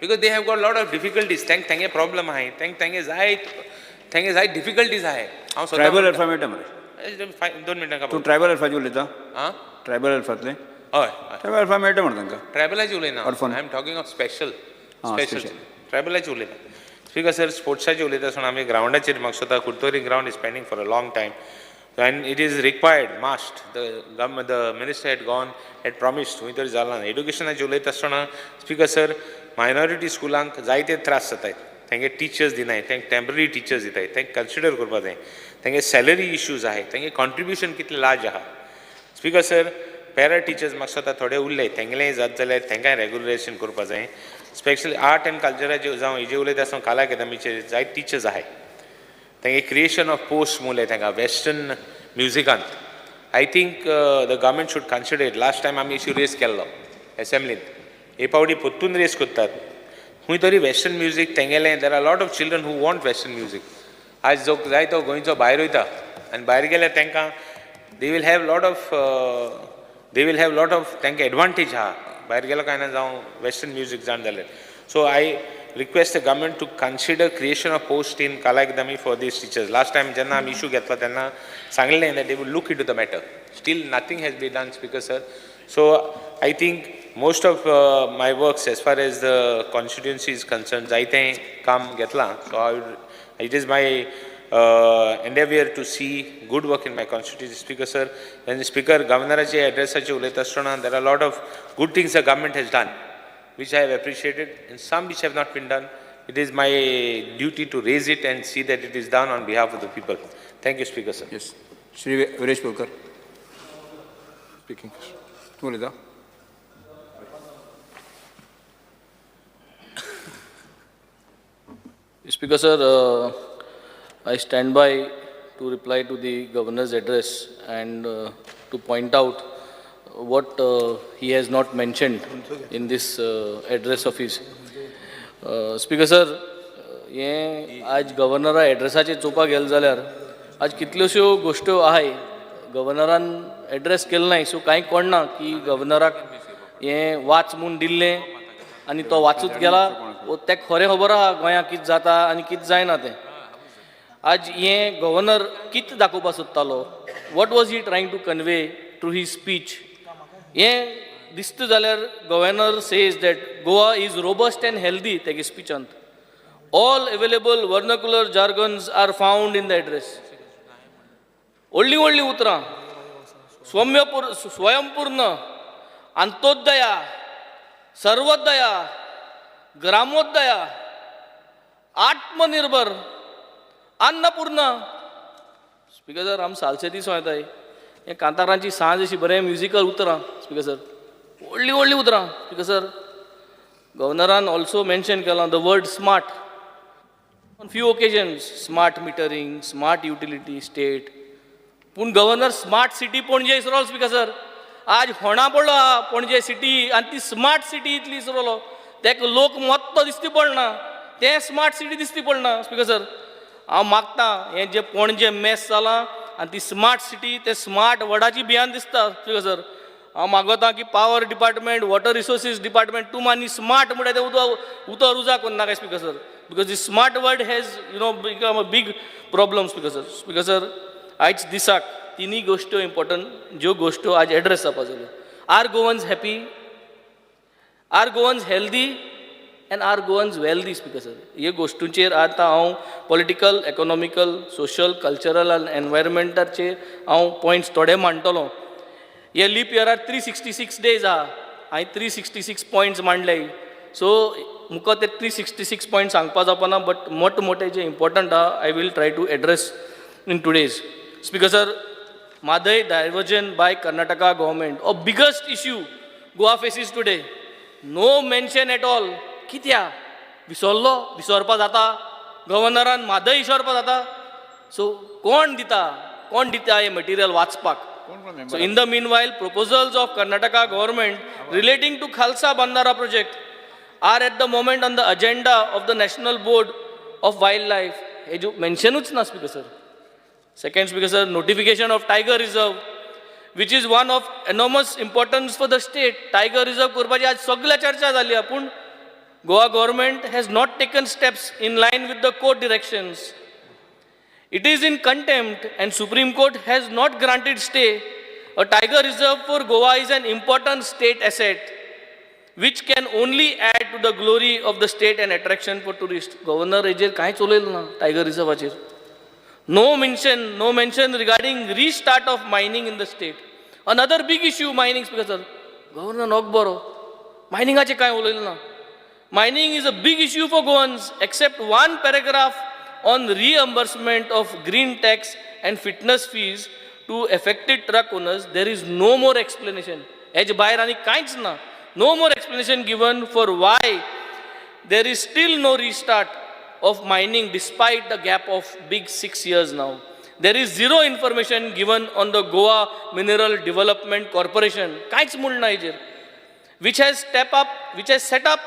because they have got lot of difficulties. तांकां तेंगे प्रॉब्लम आहाय, तांकां तेंगे जायत डिफिकल्टीज आहाय. हांव स्वता ट्रायबल वेल्फेअर मेळटा मरे. 2 मिनटां. तूं ट्रायबल वेल्फेअराचेर उलयता? आं. ट्रायबल वेल्फेअरांतलें? हय. ट्रायबल वेल्फेअर मेळटा मरे तांकां. ट्रायबलाची उलयना. Orphan. I am talking of special ah, special. Special. ट्रायबलाची उलयता. स्पीकर सर, स्पोर्ट्साची उलयता आसतना आमी ग्रावंडाचेर म्हाका दिसता Curtorim ground is pending for a long time and it is required must. The minister had gone, had promised, खंय तरी जाला ना. एड्युकेशनाची उलयता आसतना, स्पीकर सर, मायनॉरिटी स्कुलांक जायते त्रास जाताय. तेंगे टिचर्स दिनाय, तेंक टेंपररी टिचर्स दिताय. तेंक कन्सिडर करपा जाय. तेंगे सॅलरी इश्यूज आहाय, तेंगे कॉन्ट्रिब्युशन कितलें लार्ज आहा. स्पीकर सर, पॅरा टिचर्स म्हाका दिसता थोडे उरले, तेंगलेय जात जाल्यार तेंकांय रेगुलरायझेशन करपा जाय. स्पेशली आर्ट एंड कल्चराचे जावं हेजे उलयता आसतना कला अकादमीचेर जायते टिचर्स आहाय. तेंगे क्रिएशन ऑफ पोस्ट मुले तेंकां western म्युजिकांत, I think the government should consider it. Last time आमी इश्यू रेज केल्लो एसेंब्लींत, हे फावटी परतून रेज करतात. खंय तरी वेस्टर्न म्युजीक तेंगेलें, there are lot of children who want western music. आयज जो जाय तो गोंयचो भायर वयता आनी भायर गेल्यार तांकां they will have lot of तांकां एडवांटेज आहा भायर गेलो काय ना जावं वेस्टर्न म्युजीक जाण जाल्यार. So I request the government to consider creation of post in Kala Akademi for these teachers. Last time जेन्ना आमी इशू घेतला तेन्ना सांगलें that they will look into the matter. Still nothing has been done, Speaker sir. So I think most of my works as far as the constituency is concerned, जायतें काम घेतलां. So I it is my endeavour to see good work in my constituency, Speaker sir. And Speaker, गव्हर्नराचे एड्रेसाचे उलयता आसतना there are lot of good things the government has done which I have appreciated and some which have not been done. It is my duty to raise it and see that it is done on behalf of the people. Thank you, Speaker sir. Yes, Shri Viresh Borkar. Speaking. तूं उलयता. Speaker sir, I stand by to reply to the governor's address and to point out what he has not mentioned in this address of his. Speaker sir, हें आज गव्हर्नरा एड्रेसाचेर चोवपाक गेलें जाल्यार आज कितल्योश्यो गोश्ट्यो आहाय गव्हर्नरान address केलें नाय, सो कांय कळना की गव्हर्नराक हें वाच म्हूण दिल्लें आनी तो वाचूत गेला वो तेका खरें खबर आहा गोंयांत कितें जाता आनी कितें जायना तें. आज हें गव्हर्नर कितें दाखोवपाक सोदतालो, what was he trying to convey through his speech, हें दिसता जाल्यार governor says that Goa is robust and healthy. तेगे स्पिचांत all available vernacular jargons are found in the address. व्हडलीं व्हडलीं उतरां, स्वयंपूर्ण, अंत्योदया, सर्वोदया, ग्रामोदया, आत्मनिर्भर, अन्नपूर्ण. स्पीकर सर, आम सालसेती येताय हें कांतारांची सांज अशी बरें म्युजिकल उतरां. स्पीकर सर, व्हडलीं व्हडलीं उतरां. स्पीकर सर, गव्हर्नरान ऑल्सो मेन्शन केलां the word smart on few occasions, smart metering, smart utility state. पूण गव्हर्नर स्मार्ट सिटी पणजे इसरोलो. स्पीकर सर, आज होणा पडलो आहा पणजे सिटी आनी ती स्मार्ट सिटी इतली इसरोलो तेका लोक मत्तो दिसती पडना, तें स्मार्ट सिटी दिसती पडना. स्पीकर सर, हांव मागता हें जें पणजे मॅस जालां आनी ती स्मार्ट सिटी तें स्मार्ट वर्डाची भियान दिसता. स्पीकर सर, हांव मागोता की power department, water resources department तूं आनी स्मार्ट म्हणल्यार तें उतर उजा कोन्नाकाय. Speaker sir, because the smart word has become a big problem. Speaker sir, speaker sir, आयज दिसाक तिनूय गोश्ट्यो इम्पोर्टंट ज्यो गोश्ट्यो आज एड्रेस जावपा जाल्यो. Are Goans happy, are Goans healthy and are Goans wealthy? Speaker sir, हे गोश्टींचेर आतां हांव पॉलिटिकल, इकॉनॉमिकल, सोशल, कल्चरल आनी एनवायरमेंटाचेर हांव पॉयंट्स थोडे मांडटलो. हे लीप इयरार 366 डेज आहा, हांवें 366 पॉयंट्स मांडले. सो मुखार ते 366 पॉयंट सांगपा जावपा ना, बट मोठ मोठे जे इम्पोर्टंट आहा I will try to address in today's. Speaker sir, Mhadei diversion by Karnataka government, a biggest issue Goa faces today, no mention at all. कित्या विसरलो? विसरपा जाता? गव्हर्नरान म्हादय विसरपा जाता? सो कोण दिता, कोण दिता हें मटिरियल वाचपाक? So in the meanwhile, proposals of Karnataka government relating to Kalasa Bandura project are at the moment on the agenda of the National Board of Wildlife. हे जो मेन्शनूच ना. Speaker sir. Second, Speaker sir, notification of tiger reserve, which is one of enormous importance for the state. Tiger reserve करपाची आज सगळ्या चर्चा जाली, पूण Goa government has not taken steps in line with the court directions. It is in contempt and Supreme Court has not granted stay. A tiger reserve for Goa is an important state asset which can only add to the glory of the state and attraction for tourists. Governor हेजेर कांयच उलयलो ना tiger रिझर्वाचेर. No mention regarding restart of mining in the state. Another big issue, mining, Speaker sir. Governor नोक बरो मायनिंगाचेर कांय उलयलो ना. Mining is a big issue for Goans, except one paragraph on reimbursement of green tax and fitness fees to affected truck owners, there is no more explanation. हेजे भायर आनी कांयच ना. No more explanation given for why there is still no restart of mining despite the gap of big 6 years now. There is zero information given on the Goa Mineral Development Corporation, कांयच म्हूण ना हेजेर, which has set up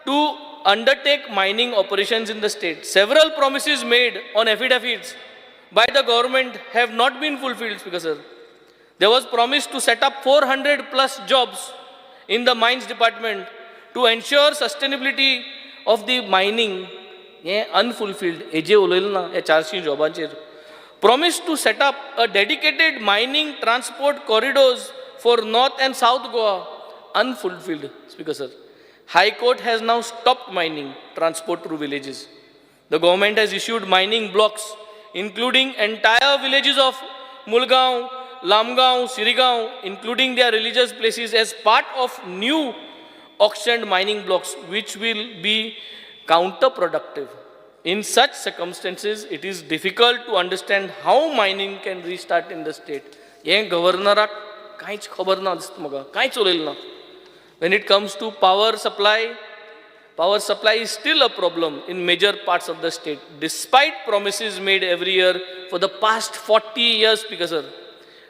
to undertake mining operations in the state. Several promises made on affidavits by the government have not been fulfilled, Speaker sir. There was promise to set up 400 plus jobs in the mines department to ensure sustainability of the mining. हें unfulfilled, हेजे उलयलें ना ह्या चारशीं जॉबांचेर. Promise to set up a dedicated mining transport corridors for North and South Goa, unfulfilled. Speaker sir, High Court has now stopped mining transport through villages. The government has issued mining blocks including entire villages of Mulgaon, Lamgaon, Sirigaon, including their religious places as part of new auctioned mining blocks, which will be counterproductive. In such circumstances, it is difficult to understand how mining can restart in the state. हें गव्हर्नराक कांयच खबर ना दिसता म्हाका, कांयच उलयलें ना. When it comes to power supply, power supply is still a problem in major parts of the state, despite promises made every year for the past 40 years, Speaker sir.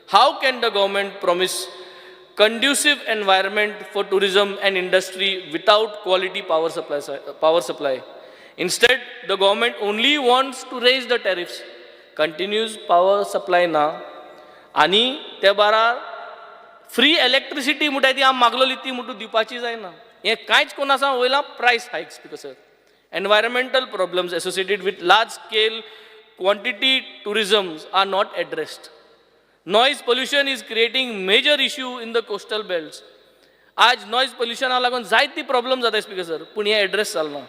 How can the government promise conducive environment for tourism and industry without quality power supply? Power supply? Instead, the government only wants to raise the tariffs. Continuous power supply ना आनी ते बारार free electricity म्हणटाय ती आमी मागलोली ती म्हणटू दिवपाची जायना. हें कांयच कोण आसा वयला price hikes because sir. Environmental problems associated with large scale quantity tourism are not addressed. Noise pollution is creating major issue in the coastal belts. आज नॉयज पोल्युशनाक लागून जायती प्रॉब्लम जाता स्पीकर सर, पूण हें address Jalna.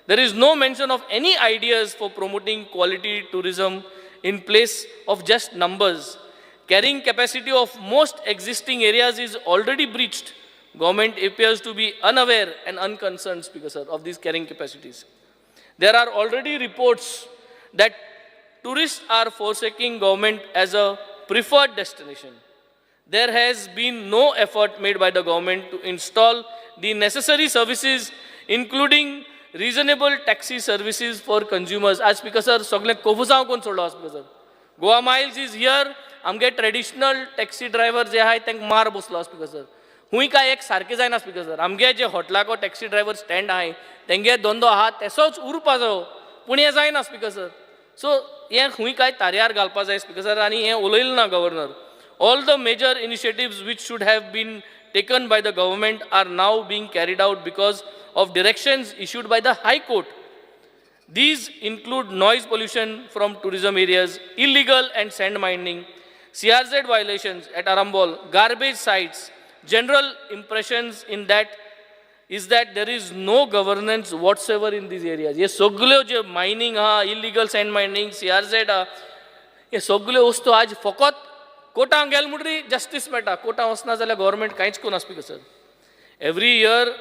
There is no mention of any ideas for promoting quality tourism in place of just numbers. Carrying capacity of most existing areas is already breached. Government appears to be unaware and unconcerned, Speaker sir, of these carrying capacities. There are already reports that tourists are forsaking government as a preferred destination. There has been no effort made by the government to install the necessary services, including reasonable taxi services for consumers. आज Speaker sir, सगळें कोफुसांव कोण सोडलो Speaker sir. Goa Miles is here. आमगे traditional taxi driver जे आहाय तांकां मार बसलो speaker sir. हुंय काय एक सारकें जायना स्पीकर सर. आमगे जे हॉटलाको टॅक्सी ड्रायव्हर स्टँड आहाय तेंगे धंदो आहा तेसोच उरपा जायो, पूण हें जायना स्पीकर सर. सो हें खूंय काय तारयार घालपा जाय स्पीकर सर, आनी हें उलयलें ना governor. All the major initiatives which should have been taken by the government are now being carried out because of directions issued by the High Court. These include noise pollution from tourism areas, illegal and sand mining, CRZ violations at Arambol, garbage sites. General impressions in that is that there is no governance whatsoever in these areas. हे सगल्यो जे mining आहा, illegal send mining, CRZ आहा, हे सगल्यो वस्तू आज फकत कोर्टांक गेले म्हणटरी जस्टीस मेळटा. कोर्टां वचना जाल्यार गव्हर्मेंट कांयच करूं speaker sir. Every year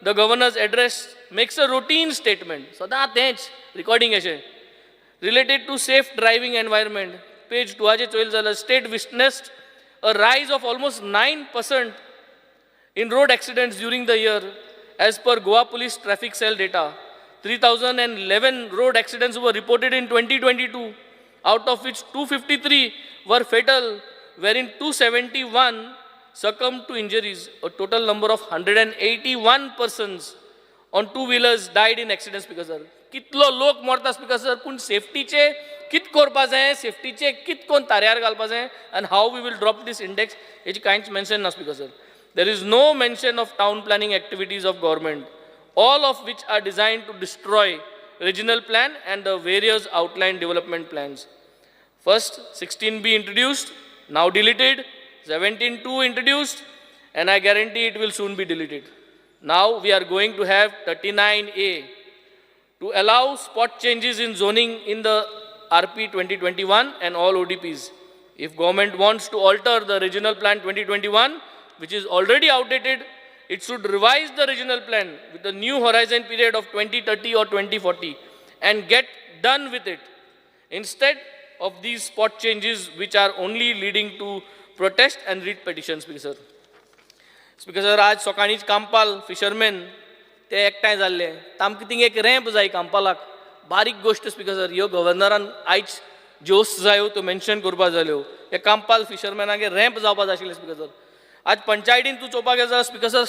the governor's address makes a routine statement, सदां तेंच रिकॉर्डिंग अशें, related to safe driving environment. Page टुवाचेर चोयलें जाल्यार state witnessed a rise of almost 9% in road accidents during the year. As per Goa Police Traffic Cell data, 3,011 road accidents were reported in 2022, out of which 253 were fatal, wherein 271 succumbed to injuries. A total number of 181 persons on two-wheelers died in accidents, Speaker sir. कितलो लोक मरता speaker sir, पूण सेफ्टीचे कित करपा जाय, सेफ्टीचे कित कोण ताऱ्यार घालपा जाय आनी how we will drop this index हेची कांयच मेन्शन ना speaker sir. There is no mention of town planning activities of government, all of which are designed to destroy regional plan and the various outline development plans. First, 16B introduced, now deleted, 17.2 introduced, and I guarantee it will soon be deleted. Now we are going to have 39A to allow spot changes in zoning in the RP 2021 and all ODPs. If government wants to alter the regional plan 2021, which is already outdated, it should revise the regional plan with a new horizon period of 2030 or 2040 and get done with it, instead of these spot changes which are only leading to protest and writ petitions, Speaker sir. Speaker sir, आज सकाळींच Campal fisherman ते एकठांय जाल्ले, तांकां thing एक ramp जाय कांपालाक. बारीक गोश्ट speaker sir, ह्यो गव्हर्नरान आयज ज्योस्त जायो त्यो मेन्शन करपा जाल्यो. हे कांपाल फिशरमॅनाक रॅम्प जावपा जाय आशिल्लें स्पीकर सर. आज पंचायतीन तूं चोवपाक गेलो जाल्यार स्पीकर सर,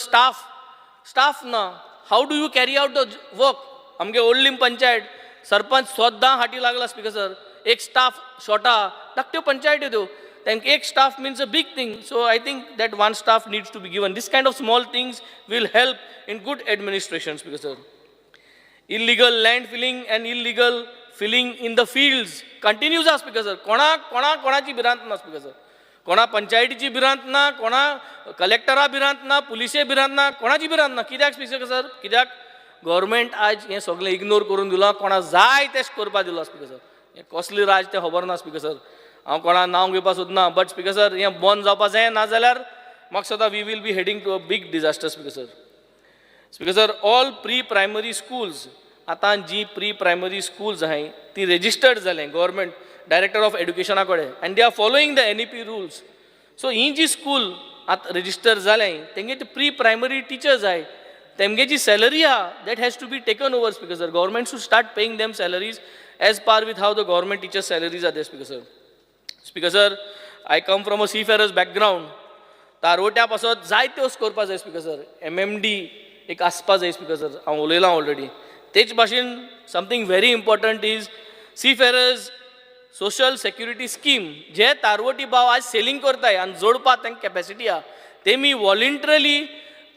स्टाफ ना. How do you carry out the work? आमगे ओल्डलीम पंचायत सरपंच सद्दां हाटी लागला स्पीकर सर, एक स्टाफ शॉर्टा. धाकट्यो पंचायती त्यो, तांकां एक staff means a big thing. So I think that one staff needs to be given. This kind of small things will help in good administration, speaker sir. Illegal land filling and illegal filling in the fields continues आहा speaker sir. कोणाक कोणाक कोणाची भिरांत ना speaker sir, कोणा पंचायतीची भिरांत ना, कोणा कलेक्टरा भिरांत ना, पुलिसे भिरांत ना, कोणाची भिरांत ना. कित्याक स्पीकर सर? कित्याक गव्हर्मेंट आज हें सगळें इग्नोर करून दिलां, कोणा जाय तें करपा दिलां स्पीकर सर. हें कसली राज तें खबर ना स्पीकर सर. हांव कोणा नांव घेवपाक सोदना, बट स्पीकर सर हें बंद जावपा जाय, नाजाल्यार म्हाका दिसता we will be heading to a big disaster speaker sir. Speaker sir, all pre primary schools, आतां जी प्री प्रायमरी स्कूल्स आहाय ती रेजिस्टर्ड जालें गव्हर्मेंट डायरेक्टर ऑफ एड्युकेशना कडेन and they are following the NEP rules. So ही जी school आतां register जालें तेंगे प्री प्रायमरी टिचर्स आहाय तेमगे जी सॅलरी आहा that has to be taken over speaker sir. Government should start paying them salaries as par with how the government teachers salaries are there speaker sir. Speaker sir, I come from a seafarers background. तारवट्या पासत जायत्यो करपा जाय speaker sir. MMD एक आसपा जाय speaker sir, हांव उलयलां already. तेच भाशेन something very important is seafarers social security scheme. जे तारवटी भाव आज सेलींग करताय आनी जोडपा तांकां कॅपेसिटी आहा, तेमी वॉलंटरली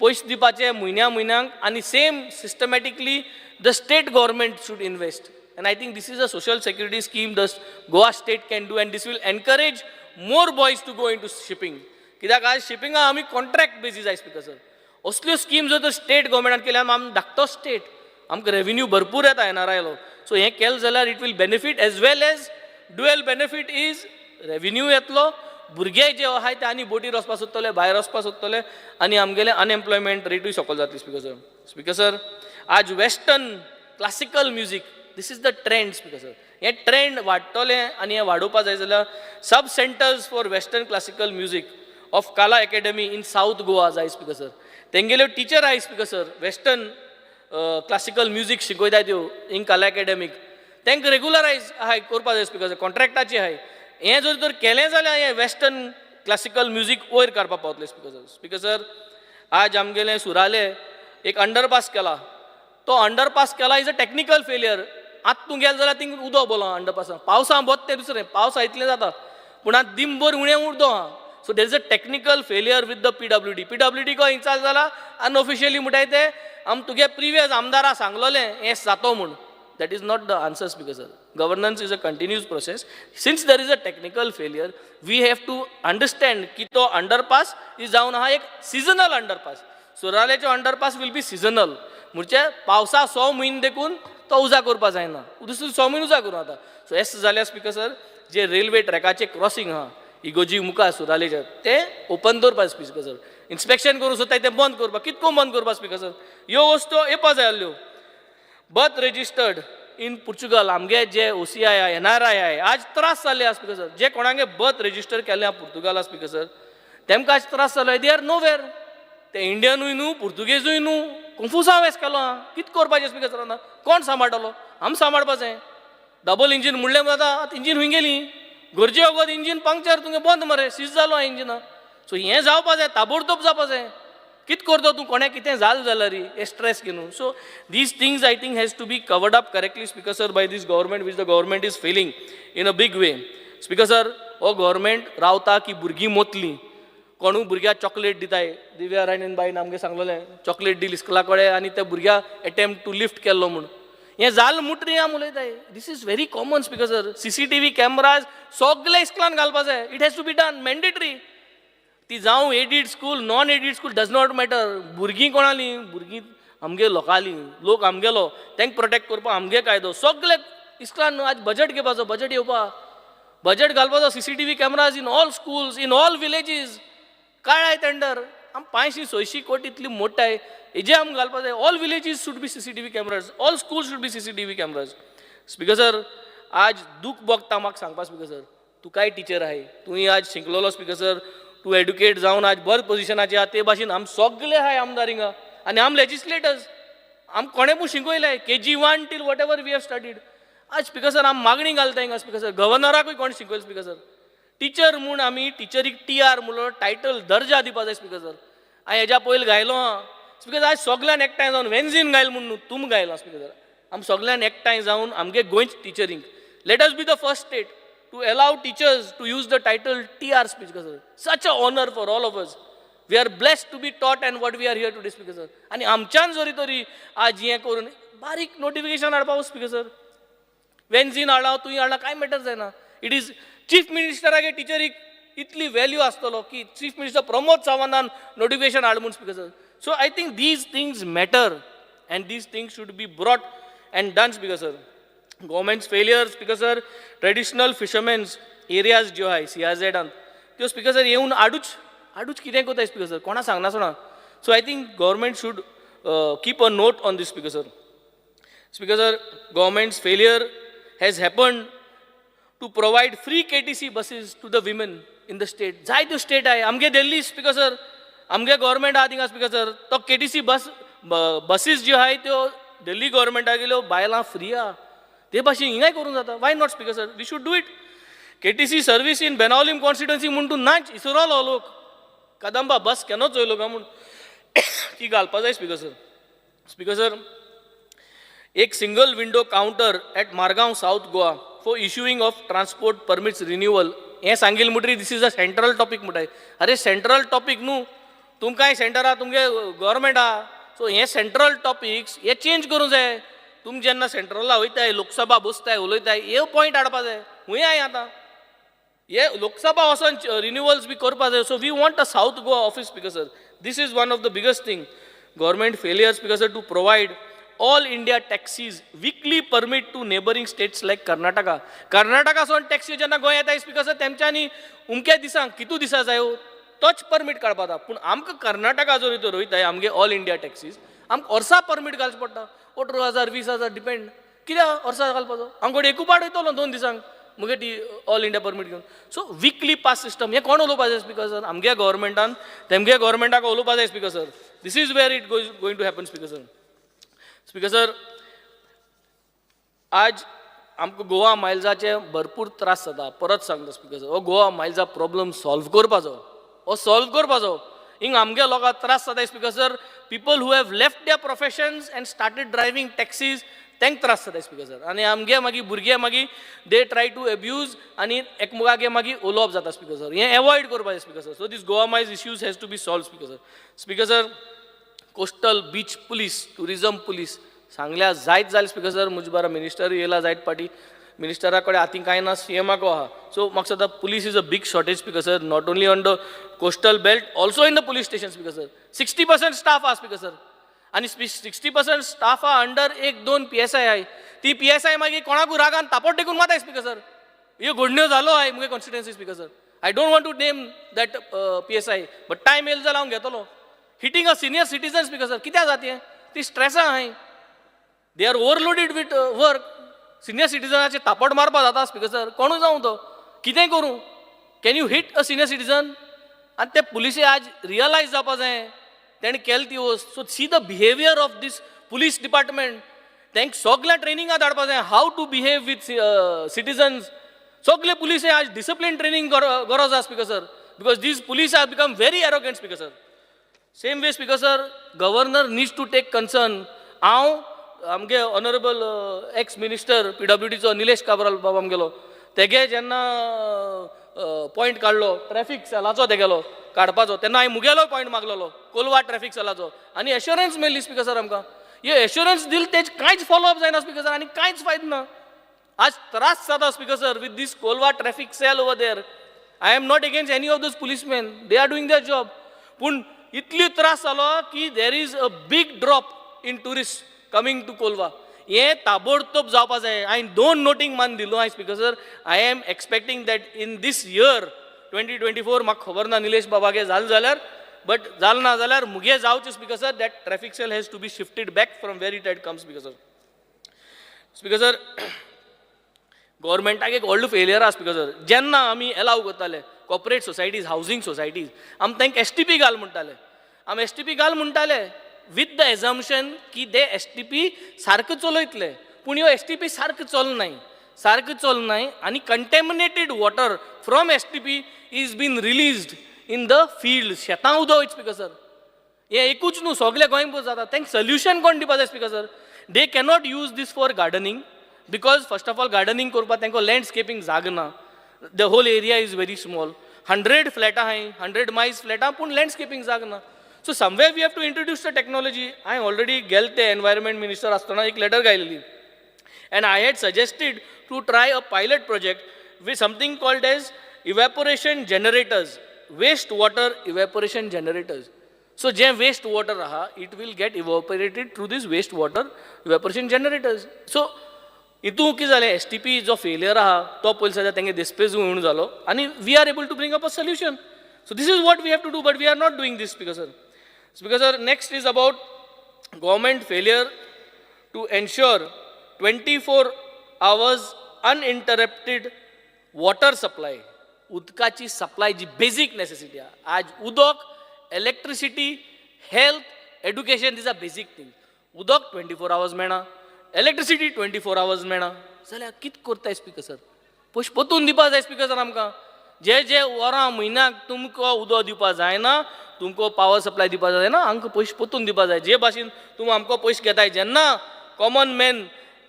पयशे दिवपाचे म्हयन्या म्हयन्याक आनी same systematically the state government should invest. And I think this is a social security scheme the Goa state can do, and this will encourage more boys to go into shipping. कित्याक आज शिपिंगा आमी contract basis I speaker sir. असल्यो scheme जर तर state गव्हर्मेंटान केल्यार आमी धाकटो state, आमकां रेवेन्यू भरपूर येता एनआरआयलो. सो हें केलें जाल्यार it will benefit as well as dual benefit is revenue येतलो, भुरगे जे आहाय ते आनी बोटीर वचपा सोदतले, भायर वचपा सोदतले आनी आमगेले अनएम्प्लॉयमेंट रेटूय सकयल जातली स्पीकर सर. स्पीकर सर, आज western classical music, this is the trend speaker sir. हें ट्रेंड वाडटलें आनी हें वाडोवपा जाय जाल्यार sub centres for western classical music of Kala academy in South Goa जाय स्पीकर सर. तेंगेल्यो टिचर आहाय speaker sir, western classical music शिकयता त्यो इन कला एकेडमीक, तांकां रेगुलरायज आहाय करपा जाय स्पीकर सर, कॉन्ट्रॅक्टाचे आहाय. हें जर तर केलें जाल्यार हें वेस्टर्न क्लासिकल म्युजीक वयर काडपाक पावतलें स्पीकर सर. स्पीकर सर, आज आमगेलें सुराले एक अंडरपास केला, तो अंडरपास केला is a technical failure. आतां तूं गेलो जाल्यार थिंग उदक बोला अंडरपासान, पावसा बोत तें दुसरें, पावसा इतलें जाता पूण आतां दिमभर उणें उदक आहा. So there is a technical failure with the PWD. PWD को इन्चार्ज जाला अनऑफिशियली म्हणटाय ते आम तुगे प्रिवियस आमदारा सांगलोलें हें जातो म्हूण. That is not the answer speaker sir. Governance is a continuous process. Since there is a technical failure, we have to understand की तो अंडरपास is जावन आहा एक सिजनल अंडरपास. सुरालेचो अंडरपास will be seasonal, म्हणजे पावसा 6 म्हयने देखून तो उजा करपा जायना, दुसरो 6 म्हयने उजा करूं आता. सो एस जाल्यार स्पीकर सर, जे रेल्वे ट्रॅकाचे क्रॉसिंग आहा इगोजी मुखार सुरालेचे ते ओपन दवरपा स्पीकर सर. इन्स्पेक्शन करूं सोदताय तें बंद करपा, कितको बंद करपा स्पीकर सर. ह्यो वस्तू येवपा जाय आहल्यो. बर्थ रजिस्टर्ड इन पुर्तुगाल, आमगे जे OCI NRI आय आज त्रास जाल्ले आहा स्पीकर सर. जे कोणागे बर्थ रजिस्टर केल्ले आहा पुर्तुगाला स्पीकर सर, तेमकां आज त्रास जालो, they are know where. ते इंडियनूय न्हू, पुर्तुगेजूय न्हू, कंफ्युजांव वेस केलो आहा. कितें करपाचें स्पीकर सर, आतां कोण सांबाळटलो? आमी सांबाळपा जाय. डबल इंजीन म्हणलें जाता, आतां इंजीन खंय गेली? गरजे वगत इंजीन पंक्चर तुगे बंद मरे, सीज जालो आहा इंजिना. सो हें जावपा जाय, ताबडतोब जावपा जाय. कितें करता तूं, कोणें कितें जालें जाल्यार हें स्ट्रेस घेवन. So these things I think has to be covered up correctly speaker sir by this government, which the government is failing in a big way speaker sir. हो गव्हर्मेंट रावता की भुरगीं मोतलीं, कोणूय भुरग्याक चॉकलेट दिताय. दिव्या राणीन बाईन आमगे सांगलेलें, चॉकलेट दिली स्कुला कडेन आनी त्या भुरग्याक एटेम्प्ट टू लिफ्ट केल्लो म्हूण. हें जाल मुटरी आमी उलयताय. This is very common speaker sir. CCTV cameras सगळे इस्कुलान घालपा जाय. It has to be done mandatory. ती जावं aided school, non aided school, does not matter. भुरगीं कोणालीं? भुरगीं आमगे लोकालीं, लोक आमगेलो, तांकां प्रोटेक्ट करपाक आमगे कायदो. सगळे इस्कुलान आज बजट घेवपाचो, बजट येवपा, बजट घालपाचो. CCTV cameras in all schools, in all villages. काळाय टेंडर आम 500-600 कोटी इतली मोठाय हेजे आम घालपा जाय. All villages should be CCTV cameras, all school should be CCTV cameras speaker sir. आज दूख भोगता म्हाका सांगपा स्पीकर सर. तुकाय टिचर आहाय, तुवें आज शिकलोलो स्पीकर सर, तूं एडुकेट जावन आज बरें पोजिशनाचे आहा. ते भाशेन आम सगळे आहाय आमदार हिंगा आनी आम लेजिस्लेटर्स, आम कोणें पूण शिकयलें KG 1 till whatever we have studied. आज स्पीकर सर आम मागणी घालता हिंगा स्पीकर सर, गव्हर्नराकूय कोण शिकयलें स्पीकर सर? टिचर म्हूण आमी टिचरीक TR म्हणलो टायटल दर्जा दिवपा जाय स्पीकर सर. हांवें हेज्या पयलीं गायलो आहा स्पीकर. आज सगल्यान एकठांय जावन वेन्झीन गायल म्हूण न्हू, तुम गायला स्पीकर सर. आम सगल्यान एकठांय जावन आमगे गोंयचे टिचरींक, let us be the first state to allow teachers to use the title TR speaker sir. Such a honour for all of us. We are blessed to be taught and what we are here today speaker sir. आनी आमच्यान जरी तरी आज हें करून बारीक notification हाडपा speaker sir. वेन्झीन हाडला, तुवें हाडला, कांय मॅटर जायना. It is chief मिनिस्टरागे टिचरीक इतली व्हॅल्यू आसतलो की चीफ मिनिस्टर प्रमोद सावंतान नोटिफिकेशन हाड म्हूण speaker sir. So I think these things matter and these things should be brought and done speaker sir. Government's failure, Speaker sir, traditional fishermen's areas ज्यो आहाय सीआरझेडान त्यो, speaker sir, येवन आडूच आडूच कितें करताय, स्पीकर सर, कोणा सांगनासतना. So I think government should keep a note on this, Speaker sir. Speaker sir, government's failure has happened to provide free KTC buses to the women in the state. जायत्यो state आहे आमगे दिल्ली, speaker sir, आमगे government आहा थिंगा, speaker sir, तो KTC बस बसीस ज्यो आहाय त्यो दिल्ली गव्हर्मेंटा गेल्यो, बायलां फ्री आहा. ते भाशेन हिंगाय करूंक जाता. Why not, Speaker sir? We should do it. KTC service in Benaulim constituency म्हूण तूं नाच इसरोलो लोक कदंबा बस केन्नाच चोयलो काय म्हूण ती घालपा जाय, स्पीकर सर. स्पीकर सर, एक single window counter at Margao, South Goa, for issuing of transport permits renewal. हें सांगील म्हणटरी this is a central topic म्हणटाय. अरे, सेंट्रल टॉपीक न्हू, तुमकांय सेंटर आहा, तुमगे गव्हर्मेंट आहा. सो हे सेंट्रल टॉपिक्स हे चेंज करूंक जाय. तुमी जेन्ना सेंट्रला वयताय, लोकसभा बसताय, उलयताय, हे पॉयंट हाडपा जाय. खूंय आहाय आतां हे लोकसभा वचोन रिन्युअल्स बी करपा जाय. So we want a South Goa office, Speaker sir. This is one of the biggest thing. Government failure, Speaker sir, to provide all India taxis weekly permit to neighbouring states like Karnataka. कर्नाटकासून taxi जेन्ना गोंय येता, speaker sir, तेमच्यांनी उमक्या दिसांक कितू दिसा जायो तोच permit काडपा जाता. पूण आमकां कर्नाटका जर तर वयताय आमगे ऑल इंडिया टॅक्सीज, आमकां वर्सा परमीट घालचें पडटा, 18,000, 20,000, डिपेंड. कित्याक वर्सा घालपाचो? हांव कडेन एकू पाट वयतलो 2 दिसांक मुगे ती ऑल इंडिया परमीट घेवन. सो विकली पास सिस्टम हें कोण उलोवपा जाय, स्पीकर सर? आमगे गव्हर्मेंटान तेमगे गव्हर्मेंटाक उलोवपा जाय, Speaker sir. This is where it goes going to happen, Speaker sir. Speaker sir, आज आमकां गोवा मायल्साचे भरपूर त्रास जाता. परत सांगता, स्पीकर सर, हो गोवा मायल्सा प्रॉब्लम सॉल्व करपाचो, हो सॉल्व करपाचो. हिंग आमगे लोकांक त्रास जाता, Speaker sir. People who have left their professions and started driving taxis, तांकां त्रास जाता, स्पीकर सर. आनी आमगे मागीर भुरगे मागीर they try to abuse आनी एकमेकागे मागीर उलोवप जाता, स्पीकर सर. हें एवॉयड करपाचें, Speaker sir. So this Goa Miles issues has to be solved, Speaker sir. Speaker sir, coastal beach police, tourism police सांगल्या जायत जालें, स्पीकर सर. म्हजे बारा मिनिस्टर येयला जायत पाटी, मिनिस्टरा कडेन आतां कांय ना, सीएमाक आहा. सो म्हाका दिसता police is a big shortage, Speaker sir, not only on the coastal belt, also in the police station, Speaker sir. 60% staff आहा, स्पीकर सर, आनी 60% स्टाफ आहा अंडर एक दोन पीएसआय आहाय. ती पीएसआय मागीर कोणाकूय रागान तापोट टेकून मारताय, स्पीकर सर. ह्यो घडण्यो जालो आहाय मुगे constituency, Speaker sir. I don't want to name that PSI, but time येयलो जाल्यार हांव घेतलो. Hitting a senior citizen, Speaker sir. कित्याक जाता हें? ती स्ट्रेसां आहाय, they are overloaded with work. Senior सिटीजनाचे तापट मारपा जाता, स्पीकर सर. कोणूय जावं तो, कितेंय करूं, can you hit a senior citizen? आनी ते पुलिसे आज रियलायज जावपा जाय तेणें केल ती वस्त. So see the behaviour of this police department. तांकां सगळ्या ट्रेनिंगा धाडपा जाय, how to behave with citizens. सगळे पुलिसे आज डिसिप्लीन ट्रेनिंग गरज आसा, Speaker sir, because these police are become very arrogant, Speaker sir. Same way, Speaker sir, governor needs to take concern. हांव आमगे ऑनरेबल एक्स मिनिस्टर पीडब्ल्यूडीचो निलेश काब्राल बाबा आमगेलो, तेगे जेन्ना पॉयंट काडलो ट्रॅफीक सेलाचो तेगेलो काडपाचो, तेन्ना हांवें मुगेलो पॉयंट मागलेलो कोलवा ट्रॅफीक सेलाचो आनी एश्योरन्स मेळ्ळी, स्पीकर सर. आमकां हे एश्योरन्स दिल, तेज कांयच फॉलोअप जायना, स्पीकर सर, आनी कांयच फायदो ना. आज त्रास जाता, Speaker sir, with this Colva traffic cell over there. I am not against any of those policemen, they are doing their job, पूण इतली त्रास जालो की there is a big drop in tourist coming to Colva. हें ताबडतोब जावपा जाय. हांवें दोन नोटींग मान दिलो हांवें, Speaker sir. I am expecting that in this year 2024, म्हाका खबर ना निलेश बाबागे जालें जाल्यार, बट जालें ना जाल्यार मुगे जावचें, Speaker sir, that traffic cell has to be shifted back from where it had come, Speaker sir. Speaker sir, गव्हर्मेंटाक एक व्हडलो फेलियर आसा, स्पीकर सर. जेन्ना आमी एलाव करताले कॉपरेट सोसायटीज, हावजींग सोसायटीज, आमी तांकां एसटीपी घाल म्हणटाले. आमी एसटीपी घाल म्हणटाले विथ the एजम्पशन की ते एसटीपी सारकें चलयतले. पूण ह्यो एसटीपी सारकें चलनाय, सारकें चलनाय आनी contaminated water from STP is been released in the field. शेतां उदक वयता, स्पीकर सर. हें एकूच न्हू, सगल्या गोंयभर जाता. तांकां सोल्युशन कोण दिवपा जाय, speaker sir? They cannot use these for gardening because first of all gardening करपाक तांकां लँडस्केपींग जागो ना. The whole area is very small. 100 फ्लॅटां आहाय, 100 मायल्स फ्लॅटां, पूण लँडस्केपींग जागो ना. So somewhere we have to introduce the technology. हांवें ऑलरेडी गेले ते एनवायरमेंट मिनिस्टर आसतना एक letter घायलेली and I had suggested to try a pilot project with something called as evaporation generators, wastewater evaporation generators. So J waste water आहा, it will get evaporated through this wastewater evaporation generators. So हितून कितें जालें, STP जो failure आहा तो पयलीं जाल्यार तेंगे देस्पेजू म्हणून जालो आनी we are able to bring up a solution. So this is what we have to do, but we are not doing this, Speaker sir. Speaker sir, next is about government failure to ensure 24 hours uninterrupted water supply. उदकाची supply जी basic necessity आहा आज, उदक, electricity, health, education, these are basic thing. उदक 24 hours मेळना, electricity 24 hours मेळना जाल्यार कितें करताय स्पीकर सर? पयशे परतून दिवपा जाय स्पीकर सर आमकां. जे जे वरां म्हयन्याक तुमकां उदक दिवपा जायना, तुमकां पावर सप्लाय दिवपा जायना, आमकां पयशे परतून दिवपा जाय. जे भाशेन तुमी आमकां पयशे घेताय, जेन्ना कॉमन मॅन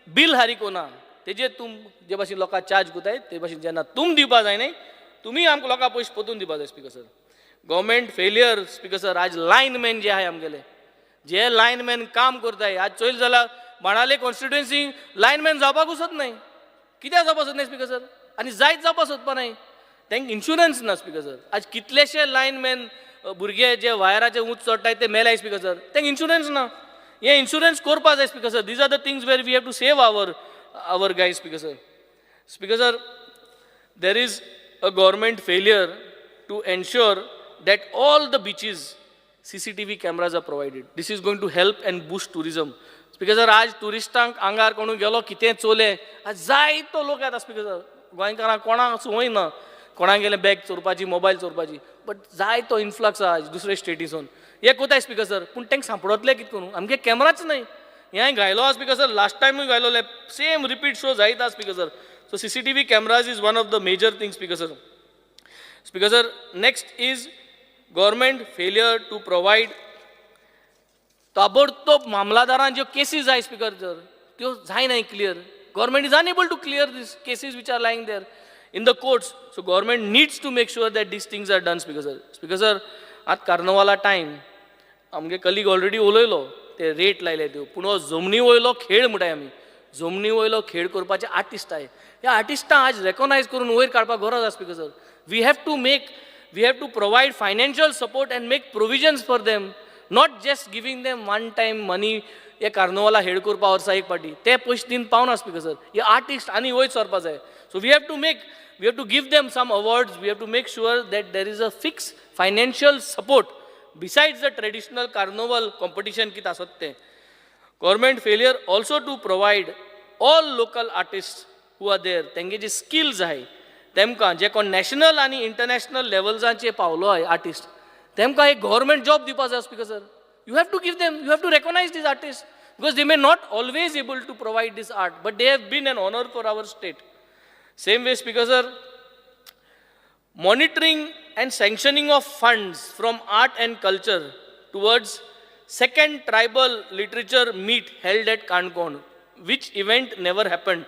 बील हारीक ना, तेजेर तुम जे भाशेन लोकांक चार्ज करताय, ते भाशेन जेन्ना तुम दिवपा जायना, तुमी आमकां लोकांक पयशे परतून दिवपा जाय, Speaker sir. Government failure, Speaker sir, आज लायनमॅन जे आहाय आमगेले, जे लायनमॅन काम करताय, आज चोयल जाल्यार बाणावले कॉन्स्टिट्युएन्सी लायनमॅन जावपाक सोद न्हय. कित्याक जावपाक सोद न्हय स्पीकर सर? आनी जायत जावपाक सोदपा न्हय, तांकां इन्शुरन्स ना स्पीकर सर. आज कितलेशे लायनमॅन भुरगे जे वायराचे ऊंच चडटाय ते मेलाय स्पीकर सर, तांकां इन्शुरन्स ना. हे इन्शुरन्स करपा जाय, Speaker sir. These are the things where we have to save our guys, Speaker sir. Speaker sir, there is a government failure to ensure that all the beaches CCTV cameras are provided. This is going to help and boost tourism. Speaker sir, आज टुरिस्टांक आंगार कोणू गेलो कितें चोले, आज जायतो लोक येता speaker sir. गोंयकारांक कोणाक संवय ना कोणाक गेले बॅग चोरपाची, मोबायल चोरपाची, बट जायतो इन्फ्लक्स आहा आज दुसरे स्टेटीसून. हे कोताय स्पीकर सर, पूण तांकां सांपडतले कितें करून? आमगे कॅमेराच न्हय. हें घायलो आहा speaker sir, last टायमूय घायलोले, same repeat show जायत आहा, Speaker sir. So CCTV cameras is one of the major thing, Speaker sir. Speaker sir, next is government failure to provide ताबडतोब मामलादारान ज्यो केसी जाय स्पीकर सर, त्यो जायना clear. Government is unable to clear this cases which are lying there in the courts. So government needs to make sure that these things are done, Speaker sir. Speaker sir, आतां कार्नवाला time, आमगे colleague already उलयलो, ते rate लायले त्यो, पूण हो जमनी वयलो खेळ म्हणटाय आमी, जमनी वयलो खेळ करपाचे आर्टिस्ट आहाय. ह्या आर्टिस्टां आज रेकोनायज करून वयर काडपाक गरज आसा, Speaker sir. We have to provide financial support and make provisions for them, not just giving them one time money. हे कार्नवाला हेड करपा वर्सा एक पाटी ते पयशे दिवन पावना स्पीकर सर. हे आर्टिस्ट आनी वयर सरपा जाय. So we have to give them some awards. We have to make sure that there is a fix financial support besides the traditional carnival competition कितें आसत तें. Government failure also to provide all local artist who are there, तेंगे जे skills आहाय तेमकां, जे कोण national आनी international लेवल्सांचेर पावलो आहाय आर्टिस्ट, तेमकां एक गव्हर्मेंट जॉब दिवपा जाय, Speaker sir. You have to give them, you have to recognize these artist, because they may not always able to provide this art, but they have been an honour for our state. Same way, Speaker sir, monitoring and sanctioning of funds from art and culture towards second tribal literature meet held at Kankon, which event never happened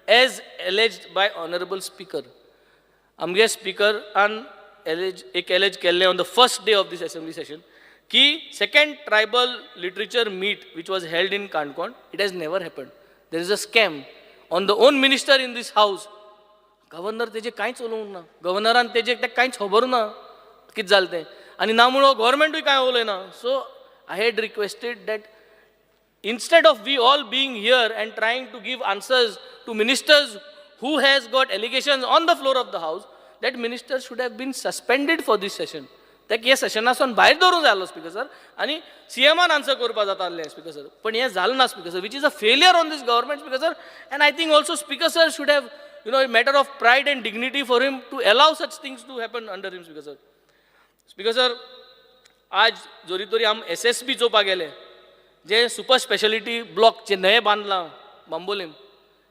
as alleged by honorable speaker. आमगे स्पीकरान alleged एक alleged केल्लें on the first day of this assembly session की second tribal literature meet which was held in Canacona, it has never happened. There is a scam on the own minister in this house. Governor तेजे कांयच उलोवंक ना, गव्हर्नरान तेजे तेका कांयच खबर ना कितें जालें तें, आनी ना म्हणून गव्हर्मेंटूय कांय उलयना. So I had requested that instead of we all being here and trying to give answers to ministers who has got allegations on the floor of the house, that minister should have been suspended for this session. ताका हे सेशनासून भायर दवरूंक जाय आसलो speaker sir, आनी सीएमान answer करपा जाता आसलें स्पीकर सर, पण हें जालें ना, Speaker sir, which is a failure on this government, Speaker sir. And I think also Speaker sir should have a matter of pride and dignity for him to allow such things to happen under him, Speaker sir. Speaker sir, आज जरी तरी आम SSB चोवपाक गेले, जे super speciality block जे नवें बांदलां Bambolim,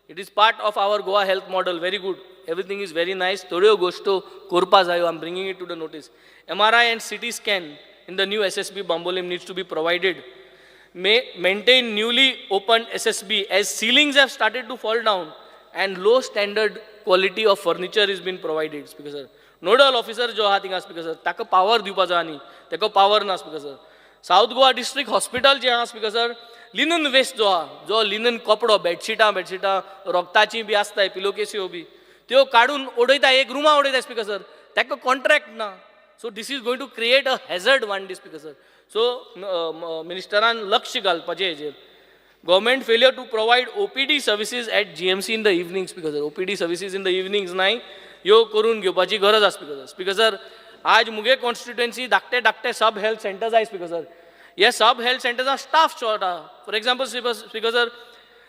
it is part of our Goa health model. Very good, everything is very nice. थोड्यो गोश्टो करपा जायो. I am bringing it to the notice. MRI and CT scan in the new SSB Bambolim needs to be provided. May maintain newly opened SSB as ceilings have started to fall down and low standard quality of furniture is been provided, Speaker sir. Nodal officer जो आहा थिंगा speaker sir, ताका power दिवपाचो आनी ताका power ना, Speaker sir. South Goa district hospital जें आहा स्पीकर सर, लिनन वेस्ट जो आहा, जो लिनन कपडो, बेडशिटां रोगताचीं बी आसताय, पिलोकेस्यो बी, त्यो काडून उडयता, एक रुमा उडयता स्पीकर सर, ताका कॉन्ट्रॅक्ट ना. So this is going to create a hazard one day, Speaker sir. So मिनिस्टरान लक्ष घालपाचें हेजेर. Government failure to provide OPD services at GMC in the evenings, Speaker sir. OPD services in the evenings नाही ह्यो करून घेवपाची गरज आसा speaker sir. Speaker sir, आज मुगे कॉन्स्टिट्युएन्सी धाकटे धाकटे सब हेल्थ सेंटर्स आहाय स्पीकर सर. हे सब हेल्थ सेंटर्सां स्टाफ शॉर्ट आहा. For example speaker sir,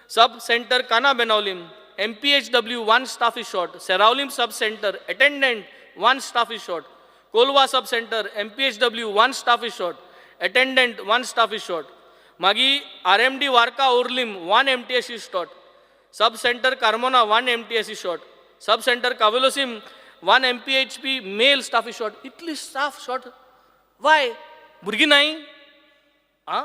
sub centre Cana Benaulim, MPHW one staff is short, Seraulim sub centre attendant one staff is short, Colva sub centre MPHW one staff is short, attendant one staff is short. मागीर RMD Varca Orlim one MTS is short, sub centre Carmona one MTS is short, sub centre Cavelossim one MPHP male staff is short. इतली staff short Y? भुरगीं नाय आं,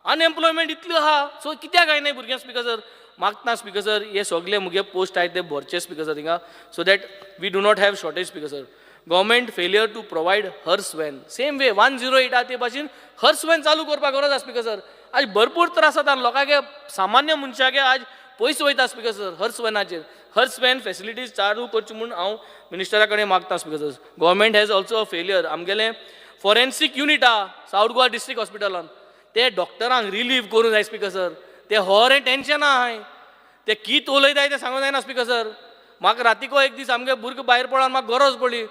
unemployment इतली आहा, so कित्याक जायनाय भुरग्यांक speaker sir? मागता स्पीकर सर हे सगळे मुगे पोस्ट आहाय ते भरचे स्पीकर सर थिंगा, so that we do not have shortage speaker sir. Government failure to provide hearse van, same way 108 आहा ते भाशेन हर्स व्हॅन चालू करपाक गरज आहा स्पीकर सर. आज भरपूर त्रास जाता लोकांक, सामान्य मनशाक आज पयस वयता स्पीकर सर हर्स व्हॅनाचेर. हर्स व्हॅन फेसिलिटीज चालू करची म्हूण हांव मिनिस्टरा कडेन मागता speaker sir. Government has also a failure. आमगेलें फॉरेन्सीक युनीट आहा सावथ गोवा डिस्ट्रिक्ट हॉस्पिटलान, ते डॉक्टरांक रिलीव करूंक जाय स्पीकर सर. ते होरें टेंशन आहाय, ते कित उलयताय तें सांगूंक जायना स्पीकर सर. म्हाका रातीको एक दीस आमगे भुरगो भायर पडोन म्हाका गरज पडली,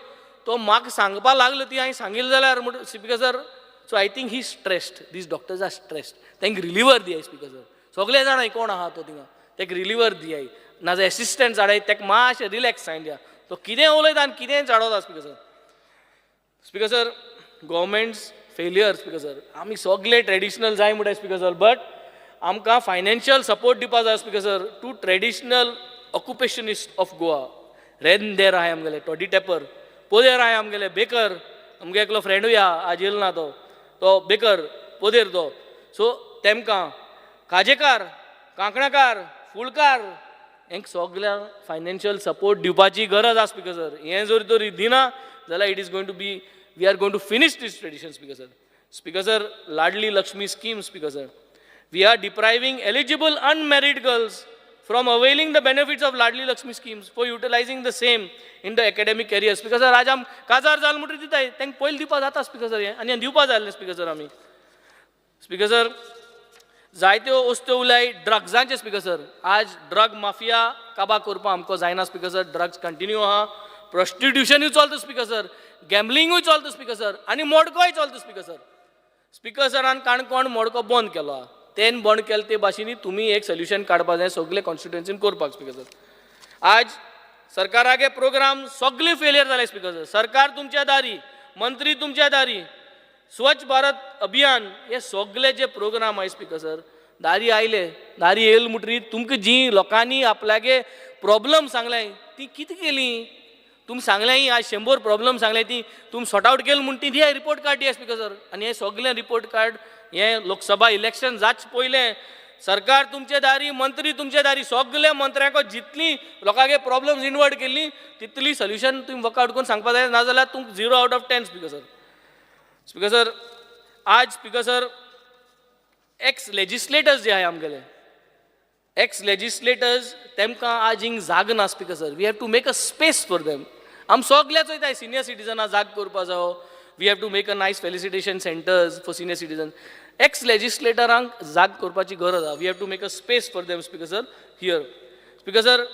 तो म्हाका सांगपा लागलो ती हांवें सांगिल्लें जाल्यार म्हण speaker sir. So I think he stressed, these doctors are stressed, तांकां रिलीवर दियाय स्पीकर सर. सगळे जाणाय कोण आहा तो थिंगा, ताका रिलीवर दियाय, नाजाल्यार एसिस्टंट हाडाय, ताका मातशें रिलॅक्स जायन दिया. तो कितें उलयता आनी कितें चाडवता speaker sir. Speaker sir, government's failure speaker sir. आमी सगळे ट्रेडिशनल जाय म्हणटाय स्पीकर सर, बट आमकां फायनान्शियल सपोर्ट दिवपा जाय speaker sir to traditional occupationist of Goa. रेंदेर आहाय आमगेले, टॉडी टॅपर, पोदेर आहाय आमगेले, बेकर, आमगे एकलो फ्रेंडूय आहा आज येयल ना तो, तो बेकर पोदेर तो. सो तेमकां खाजेकार, कांकणाकार, फुलकार हेंक सगळ्यांक फायनान्शियल सपोर्ट दिवपाची गरज आसा स्पीकर सर. हें जर तर दिना जाल्यार it is going to be, we are going to finish this tradition speaker sir. Speaker sir, Ladli Lakshmi scheme speaker sir, we are depriving eligible unmarried girls from availing the benefits of Ladli Lakshmi schemes for utilizing the same in the academic career. Speaker sir, आज आम काजार जाल म्हणटरी दिताय, तांकां पयलीं दिवपा जाता स्पीकर सर हें, आनी हें दिवपा जाय आसलें स्पीकर सर आमी. स्पीकर सर, जायत्यो वस्तू उलय ड्रग्सांचे स्पीकर सर. आज ड्रग माफिया काबा करपाक आमकां जायना स्पीकर सर, ड्रग्स कंटिन्यू आहा, प्रोस्टिट्युशनूय चलता स्पीकर सर, गॅमलिंगूय चलता स्पीकर सर, आनी मडकोय चलता स्पीकर सर. स्पीकर सरान काणकोण मडको बंद केलो आहा, तेन बंद केलें ते भाशेनी तुमी एक सोल्युशन काडपा जाय सगळे कॉन्स्टिट्युएन्सीन करपाक स्पीकर सर. आज सरकारागे प्रोग्राम सगळे फेलियर जाले स्पीकर सर. सरकार तुमच्या दारी, मंत्री तुमच्या दारी, स्वच्छ भारत अभियान हे सगळे जे प्रोग्राम आहाय स्पीकर सर, दारी आयले, दारी येयल म्हणटरी तुमकां जी लोकांनी आपल्यागे प्रॉब्लम सांगले ती कितें केली? तुमी सांगलें आज 100 प्रॉब्लम सांगले ती तुमी सॉर्ट आवट केली म्हूण ती दिया रिपोर्ट कार्ड दिया स्पीकर सर. आनी हे सगळे रिपोर्ट कार्ड हे लोकसभा इलेक्शन जाच पयलें सरकार तुमचे दारी, मंत्री तुमचे दारी, सगळे मंत्र्यांक जितली लोकांगे प्रॉब्लम्स इनवर्ट केल्ली तितली सोल्युशन तुमी वर्कआउट करून सांगपा जाय, नाजाल्यार तुमकां 0 out of 10 speaker sir. Speaker sir, आज स्पीकर सर एक्स लेजिस्लेटर्स जे आहाय आमगेले एक्स लेजिस्लेटर्स तेमकां आज हिंग जाग ना speaker sir. We have to make a space for them. आम सगळे चोयताय सिनियर सिटीजनां जाग करपा जावो, we have to make a nice felicitation centres for senior citizen. Ex लेजिस्लेटरांक जाग करपाची गरज आहा, we have to make a space for them speaker sir here. Speaker sir,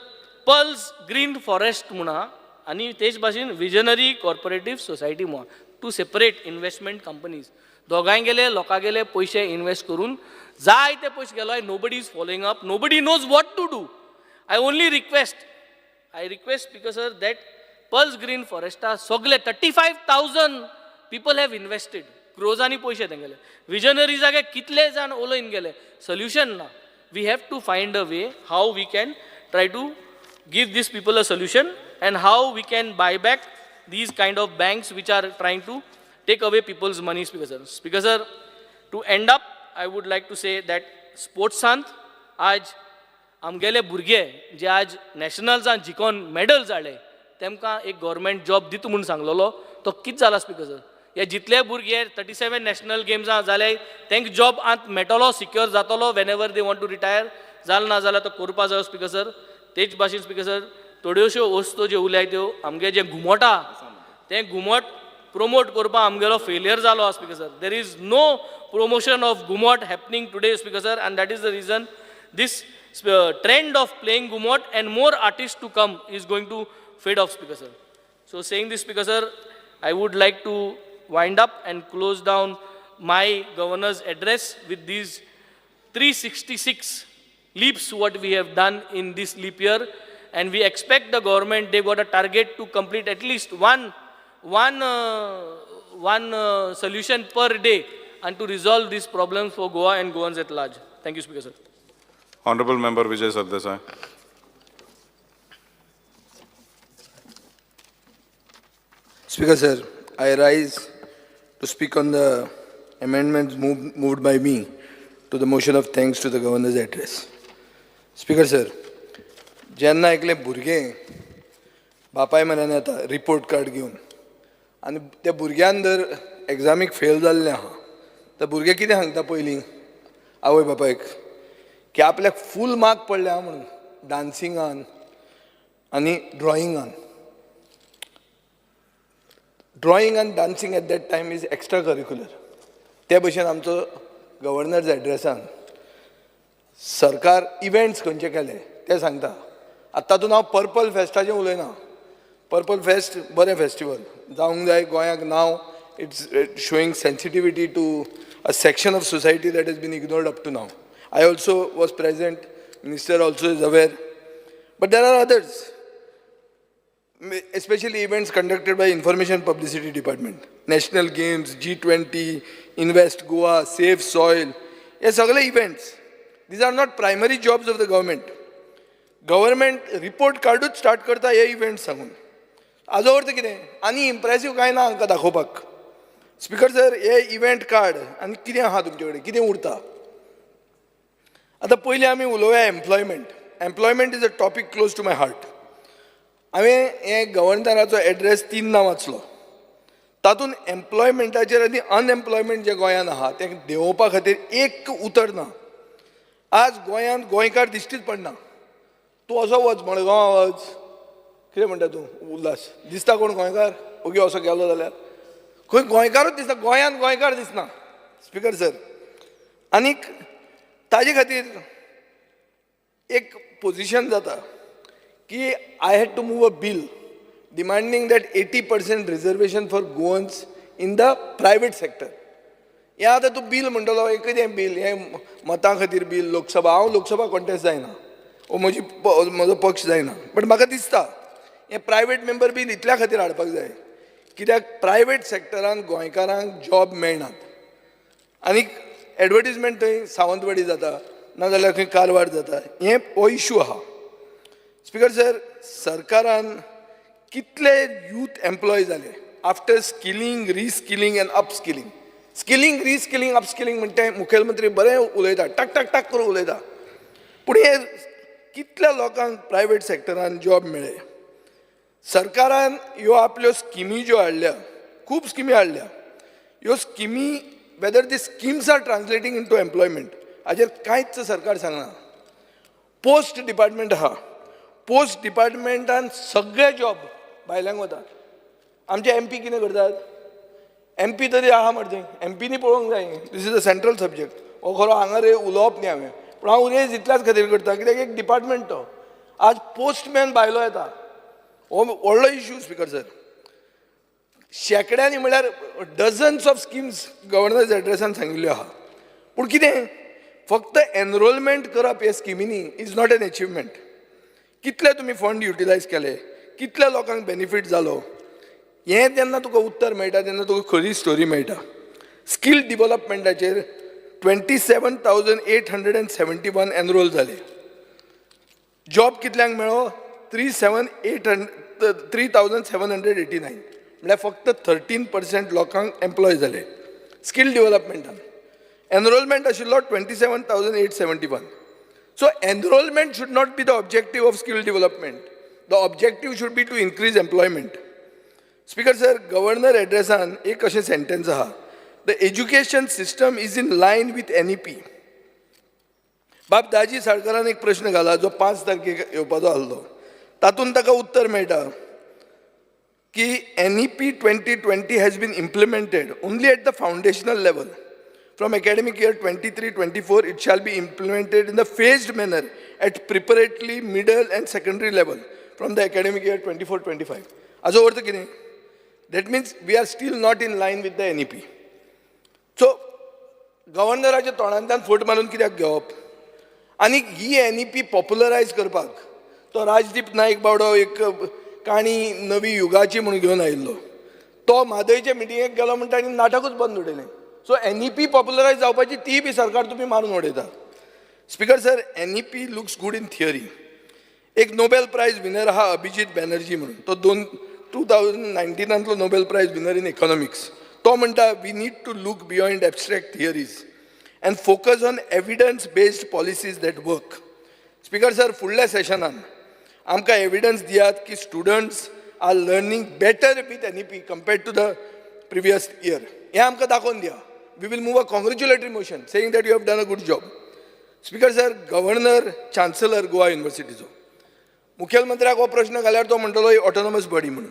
Pearls Green Forest म्हूण आहा आनी तेच भाशेन विजनरी कॉर्पोरेटीव सोसायटी म्हूण आहा, टू सेपरेट इन्वेस्टमेंट कंपनीज. दोगांय गेले लोकां गेले पयशे इन्वेस्ट करून जायते पयशे गेलो. Nobody is following up, nobody knows what to do. I only request, I request speaker sir that Pearls Green Foresta सगळे 35,000 people have invested, क्रोजांनी पयशे तेंगेले, विजनरीजागे कितले जाण उलोवन गेले, सोल्युशन ना. We have to find a way how we can try to give these people a solution and how we can buy back these kind of banks which are trying to take away people's money, Speaker sir. Speaker sir, to end up, I would like to say that sportसांत आज आमगेले भुरगे जे आज नॅशनल्सान जिखोन medals हाडले तेमकां एक government job दिता म्हूण सांगलेलो, तो कितें जाला स्पीकर सर? हे जितले भुरगे 37 नॅशनल गेम्सां जाले तेंकां जॉब आत मेळटलो, सिक्योर जातलो whenever they want to retire जाल ना जाल्यार तो करपा जायो स्पीकर सर. तेच भाशेन स्पीकर सर, थोड्योश्यो वस्तू ज्यो उरल्याय त्यो आमगे जें घुमट आहा तें घुमट promote करपाक आमगेलो फेलियर जालो आहा speaker sir. There is no promotion of Ghumat happening today speaker sir, and that is the reason This trend of playing Gumot and more artists to come is going to fade off, Speaker sir. So saying this, Speaker sir, I would like to wind up and close down my governor's address with these 366 leaps what we have done in this leap year, and we expect the government, they got a target to complete at least one solution per day and to resolve these problems for Goa and Goans at large. Thank you, Speaker sir. Honorable Member Vijay Sardesai. Speaker sir, I rise to speak on the amendments moved by me to the motion of thanks to the governor's address. Speaker sir, जेन्ना एकलें भुरगें बापाय म्हऱ्यान येता report card घेवन आनी त्या भुरग्यान जर एग्जामीक fail जाल्लें आहा तर भुरगें कितें सांगता पयलीं आवय बापायक की आपल्याक फूल मार्क पडले आहा म्हणून डांसिंगान आनी ड्रॉइंगान. Drawing and dancing at that time is extra curricular. ते भशेन आमचो गव्हर्नर्स एड्रेसान सरकार इव्हेंट्स खंयचे केले ते सांगता. आतां तातूंत हांव पर्पल फेस्टाचें उलयना. पर्पल फेस्ट बरें फेस्टिवल जावंक जाय गोंयाक नांव. It's showing sensitivity to a section of society that has been ignored up to now. I also was present, minister also is aware, but there are others, especially events conducted by Information Publicity Department, National Games, G20, Invest Goa, Save Soil, हे सगळे events. These are not primary jobs of the government. Government report कार्डूच start करता हे events सांगून. हाजो अर्थ कितें आनी इम्प्रेसीव कांय ना हांकां दाखोवपाक. स्पीकर सर, हे इव्हेंट कार्ड आनी कितें आहा तुमचे कडेन, कितें उरता? आतां पयलीं आमी उलोवया employment. Employment is a topic close to my heart. हांवें हे गव्हर्नराचो एड्रेस 3 वाचलो. तातूंत एम्प्लॉयमेंटाचेर आनी अनएम्प्लॉयमेंट जें गोंयांत आहा तें देंवोवपा खातीर एक उतर ना. आज गोंयांत गोंयकार दिश्टीच पडना. तूं असो वच मडगांवां वच, कितें म्हणटा तूं उल्हास, दिसता कोण गोंयकार? ओगी असो गेलो जाल्यार खंय गोंयकारूच दिसना, गोंयांत गोंयकार दिसना. स्पीकर सर, आनीक ताजे खातीर एक पोजिशन जाता की I had to move a bill demanding that 80% reservation for Goans in the private sector. हें आतां तूं बील म्हणटलो, हें कितें बील? हें मतां खातीर बील. लोकसभा, हांव लोकसभा कॉन्टेस्ट जायना, वो म्हजी म्हजो पक्ष जायना, बट म्हाका दिसता हें प्रायवेट मेंबर बील इतल्या खातीर हाडपाक जाय कित्याक प्रायवेट सॅक्टरान गोंयकारांक जॉब मेळनात. आनीक एडवर्टीजमेंट थंय सावंतवाडी जाता, नाजाल्यार खंय कारवार जाता. हें हो इशू आहा. स्पीकर सर, सरकारान कितले यूथ एम्प्लॉय जाले after skilling, reskilling and upskilling. Skilling, reskilling, upskilling म्हणटा मुखेलमंत्री बरें उलयता, टक टक टक करून उलयता, पूण हे कितल्या लोकांक प्रायवेट सॅक्टरान जॉब मेळ्ळे? सरकारान ह्यो आपल्यो स्किमी ज्यो हाडल्या, खूब स्किमी हाडल्या, ह्यो स्किमी whether the schemes are translating into employment हाजेर कांयच सरकार सांगना. पोस्ट डिपार्टमेंट आहा, पोस्ट डिपार्टमेंटान सगळे जॉब भायल्यांक वतात. आमचे एम पी कितें करतात? एम पी तरी आहा मरे, एम पीनी पळोवंक जाय. This is a central subject. हो खरो हांगा रे उलोवप न्ही हांवें, पूण हांव रेज इतल्याच खातीर करता कित्याक एक डिपार्टमेंट तो. आज पोस्टमॅन भायलो येता, हो व्हडलो इशू स्पीकर सर. शेंकड्यांनी म्हळ्यार डझन्स ऑफ स्किम्स गव्हर्नर्स एड्रेसान सांगिल्ल्यो आहा, पूण कितें फक्त एनरोलमेंट करप हे स्किमींनी is not an achievement. कितले तुमी फंड युटिलायज केले, कितल्या लोकांक बेनिफीट जालो, हें जेन्ना तुका उत्तर मेळटा तेन्ना तुका खरी स्टोरी मेळटा. स्कील डिवलपमेंटाचेर 27,871 एनरोल जाले. जॉब कितल्यांक मेळ्ळो? 3,789, म्हळ्यार फक्त 13% लोकांक एम्प्लॉय जाले स्कील डिवलपमेंटान. एनरोलमेंट आशिल्लो 27,871. So enrolment should not be the objective of skill development. The objective should be to increase employment. Speaker sir, governor एड्रेसान एक अशें सेंटेन्स आहा, the education system is in line with NEP. बाब दाजी साळकरान एक प्रश्न घाला जो 5 तारखेक येवपाचो आसलो, तातूंत ताका उत्तर मेळटा की NEP 2020 has been implemented only at the foundational level. From academic year 23-24, it shall be implemented in the phased manner at preparatory, middle and secondary level from the academic year 24-25. हाजो अर्थ कितें? That means we are still not in line with the NEP. So गव्हर्नराच्या तोंडांतल्यान फट मारून कित्याक घेवप? आनी ही NEP पॉप्युलरायज करपाक तो राजदीप नायक बावडो एक काणी नवी युगाची म्हणून घेवन आयिल्लो. तो म्हादयचे मिटिंगेक गेलो म्हणटा आनी नाटकूच बंद उडयलें. सो एनईपी पॉप्युलरायज जावपाची ती बी सरकार तुमी मारून उडयता. Speaker sir, NEP looks good in theory. एक नोबेल प्रायज विनर आहा अभिजीत बॅनर्जी म्हणून, तो दोन 2019तांतलो Nobel Prize winner in economics. तो म्हणटा, we need to look beyond abstract theories and focus on evidence based policies that work. Speaker sir, फुडल्या सेशनान आमकां evidence दियात की students are learning better with NEP compared to the previous year. हें आमकां दाखोवन दिया. We will move a congratulatory motion saying that you have done a good job. Speaker sir, governor, chancellor Goa युनिवर्सिटीचो, मुखेलमंत्र्याक हो प्रश्न घाल्यार तो म्हणटलो ऑटोनॉमस बॉडी म्हणून.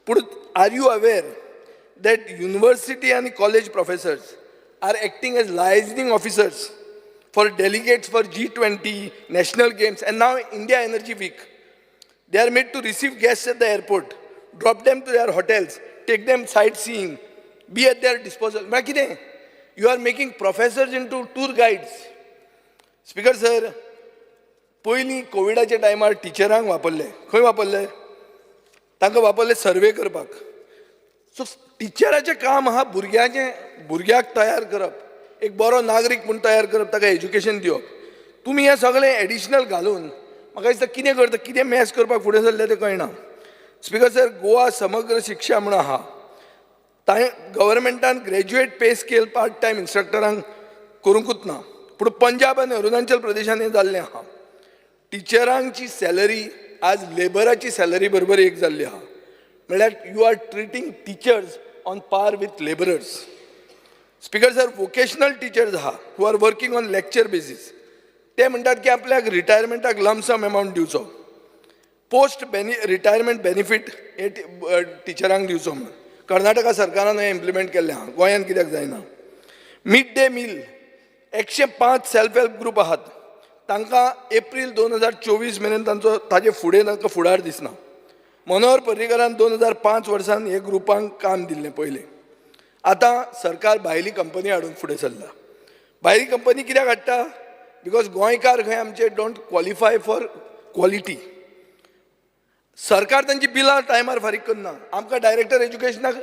पूण are you aware that university आनी college professors are acting as liaisoning officers for delegates for G20, National Games and now India Energy Week? They are made to receive guests at the airport, drop them to their hotels, take them sightseeing, be at their disposal. म्हळ्यार कितें? You are making professors into tour guides. Speaker sir, पयलीं कोविडाच्या टायमार टिचरांक वापरले. खंय वापरले? तांकां वापरले सर्वे करपाक. सो टिचराचें काम आहा भुरग्याचें, भुरग्याक तयार करप, एक बरो नागरीक म्हूण तयार करप, ताका एज्युकेशन दिवप. तुमी हें सगळें एडिशनल घालून म्हाका दिसता कितें करता, कितें मॅस करपाक फुडें सरले तें कळना. स्पिकर सर, गोवा समग्र शिक्षा म्हूण आहा. ताणें गव्हर्मेंटान graduate pay scale part time इन्स्ट्रक्टरांक करूंकूच ना, पूण पंजाब आनी अरुणाचल प्रदेशान हें जाल्लें आहा. टिचरांची सॅलरी आज लेबराची सॅलरी बरोबर एक जाल्ली आहा. म्हणल्यार you are treating teachers on par with labourers. Speaker sir, vocational teachers आहा who are working on lecture basis, ते म्हणटात की आपल्याक रिटायरमेंटाक लमसम एमावंट दिवचो, पोस्ट बेनि रिटायरमेंट बेनिफीट हे टिचरांक दिवचो म्हणून. कर्नाटका सरकारान हें इम्प्लिमेंट केल्लें आहा, गोंयांत कित्याक जायना? Mid day meal, 105 self help group आहात, तांकां एप्रील 2024 मेरेन तांचो, ताजे फुडें तांकां फुडार दिसना. मनोहर पर्रीकारान 2005 वर्सान हे ग्रुपांक काम दिल्लें पयलें. आतां सरकार भायली कंपनी हाडून फुडें सरला. भायली कंपनी कित्याक हाडटा? Because गोंयकार खंय आमचे don't qualify for quality. सरकार तांची बिलां टायमार फारीक करना. आमकां डायरेक्टर एज्युकेशनाक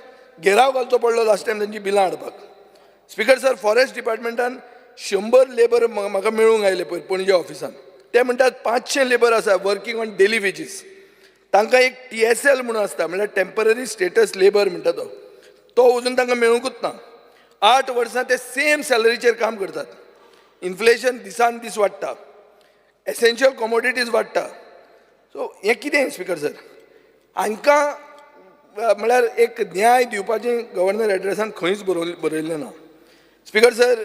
घेराव घालचो पडलो लास्ट टायम तांची बिलां हाडपाक. स्पिकर सर, फॉरेस्ट डिपार्टमेंटान 100 लेबर म्हाका मेळूंक आयले पयर पणजे ऑफिसान. ते म्हणटात 500 लेबर आसा वर्कींग ऑन डेली वेजीस. तांकां एक टीएसएल म्हणून आसता, म्हणल्यार टेंपररी स्टेटस लेबर म्हणटा तो, तो अजून तांकां मेळुंकूच ना. 8 वर्सां ते सेम सॅलरीचेर काम करतात. इन्फ्लेशन दिसान दीस वाडटा, एसेन्शियल कॉमोडिटीज वाडटा. सो हें कितें स्पिकर सर? हांकां म्हळ्यार एक न्याय दिवपाचें गव्हर्नर एड्रेसान खंयच बरयल्लें ना. स्पिकर सर,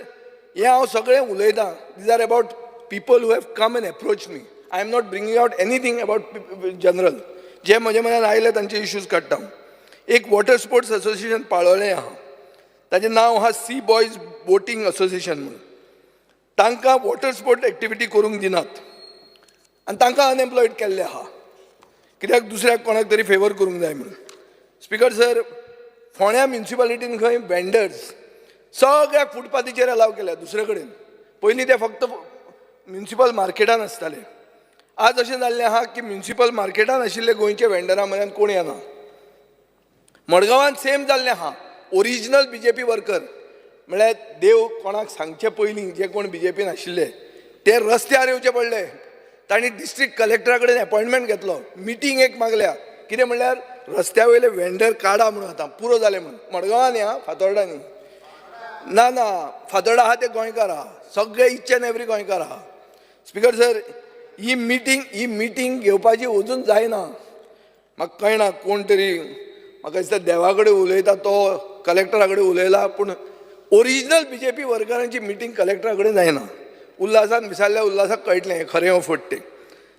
हें हांव सगळें उलयतां, these are about people who have come and approach me. I am not bringing out anything about general. जे म्हजे मनान आयले तांचे इश्यूज काडटा हांव. एक वॉटर स्पोर्ट्स असोसिएशन पाळोळें आहा, ताजें नांव आहा सी बॉयज बोटींग असोसिएशन म्हणून. तांकां वॉटर स्पोर्ट एक्टिविटी करूंक दिनात आनी तांकां अनएम्प्लॉयड केल्ले आहा, कित्याक दुसऱ्याक कोणाक तरी फेवर करूंक जाय म्हणून. स्पिकर सर, फोंड्या म्युनिसिपालिटीन खंय वेंडर्स सगळ्याक फुटपाथीचेर अलाव केल्या दुसरे कडेन. पयलीं ते फक्त म्युनिसिपल मार्केटान आसताले. आज अशें जाल्लें आहा की म्युनिसिपल मार्केटान आशिल्ले गोंयचे वेंडरां म्हऱ्यान कोण येना. मडगांवान सेम जाल्लें आहा. ओरिजिनल बीजेपी वर्कर, म्हळ्यार देव कोणाक सांगचे पयलीं जे कोण बीजेपीन आशिल्ले ते रस्त्यार येवचे पडले. तांणी डिस्ट्रिक्ट कलेक्टरा कडेन एपॉयंटमेंट घेतलो, मिटींग एक मागल्या. कितें म्हणल्यार रस्त्या वयले वेंडर काडा म्हणून, आतां पुरो जालें म्हणून. मडगांवान या फातोर्डा न्ही. ना ना, फातोर्डा आहा ते गोंयकार आहा, सगळे इच एन एवरी गोंयकार आहा. स्पिकर सर, ही मिटींग घेवपाची अजून जायना. म्हाका कळना, कोण तरी म्हाका दिसता देवा कडेन उलयता तो कलेक्टरा कडेन उलयला, पूण ओरिजिनल बीजेपी वर्करांची मिटींग कलेक्टरा कडेन जायना. उल्हासान विचारल्यार उल्हासाक कळटलें हें खरें हो फट तें.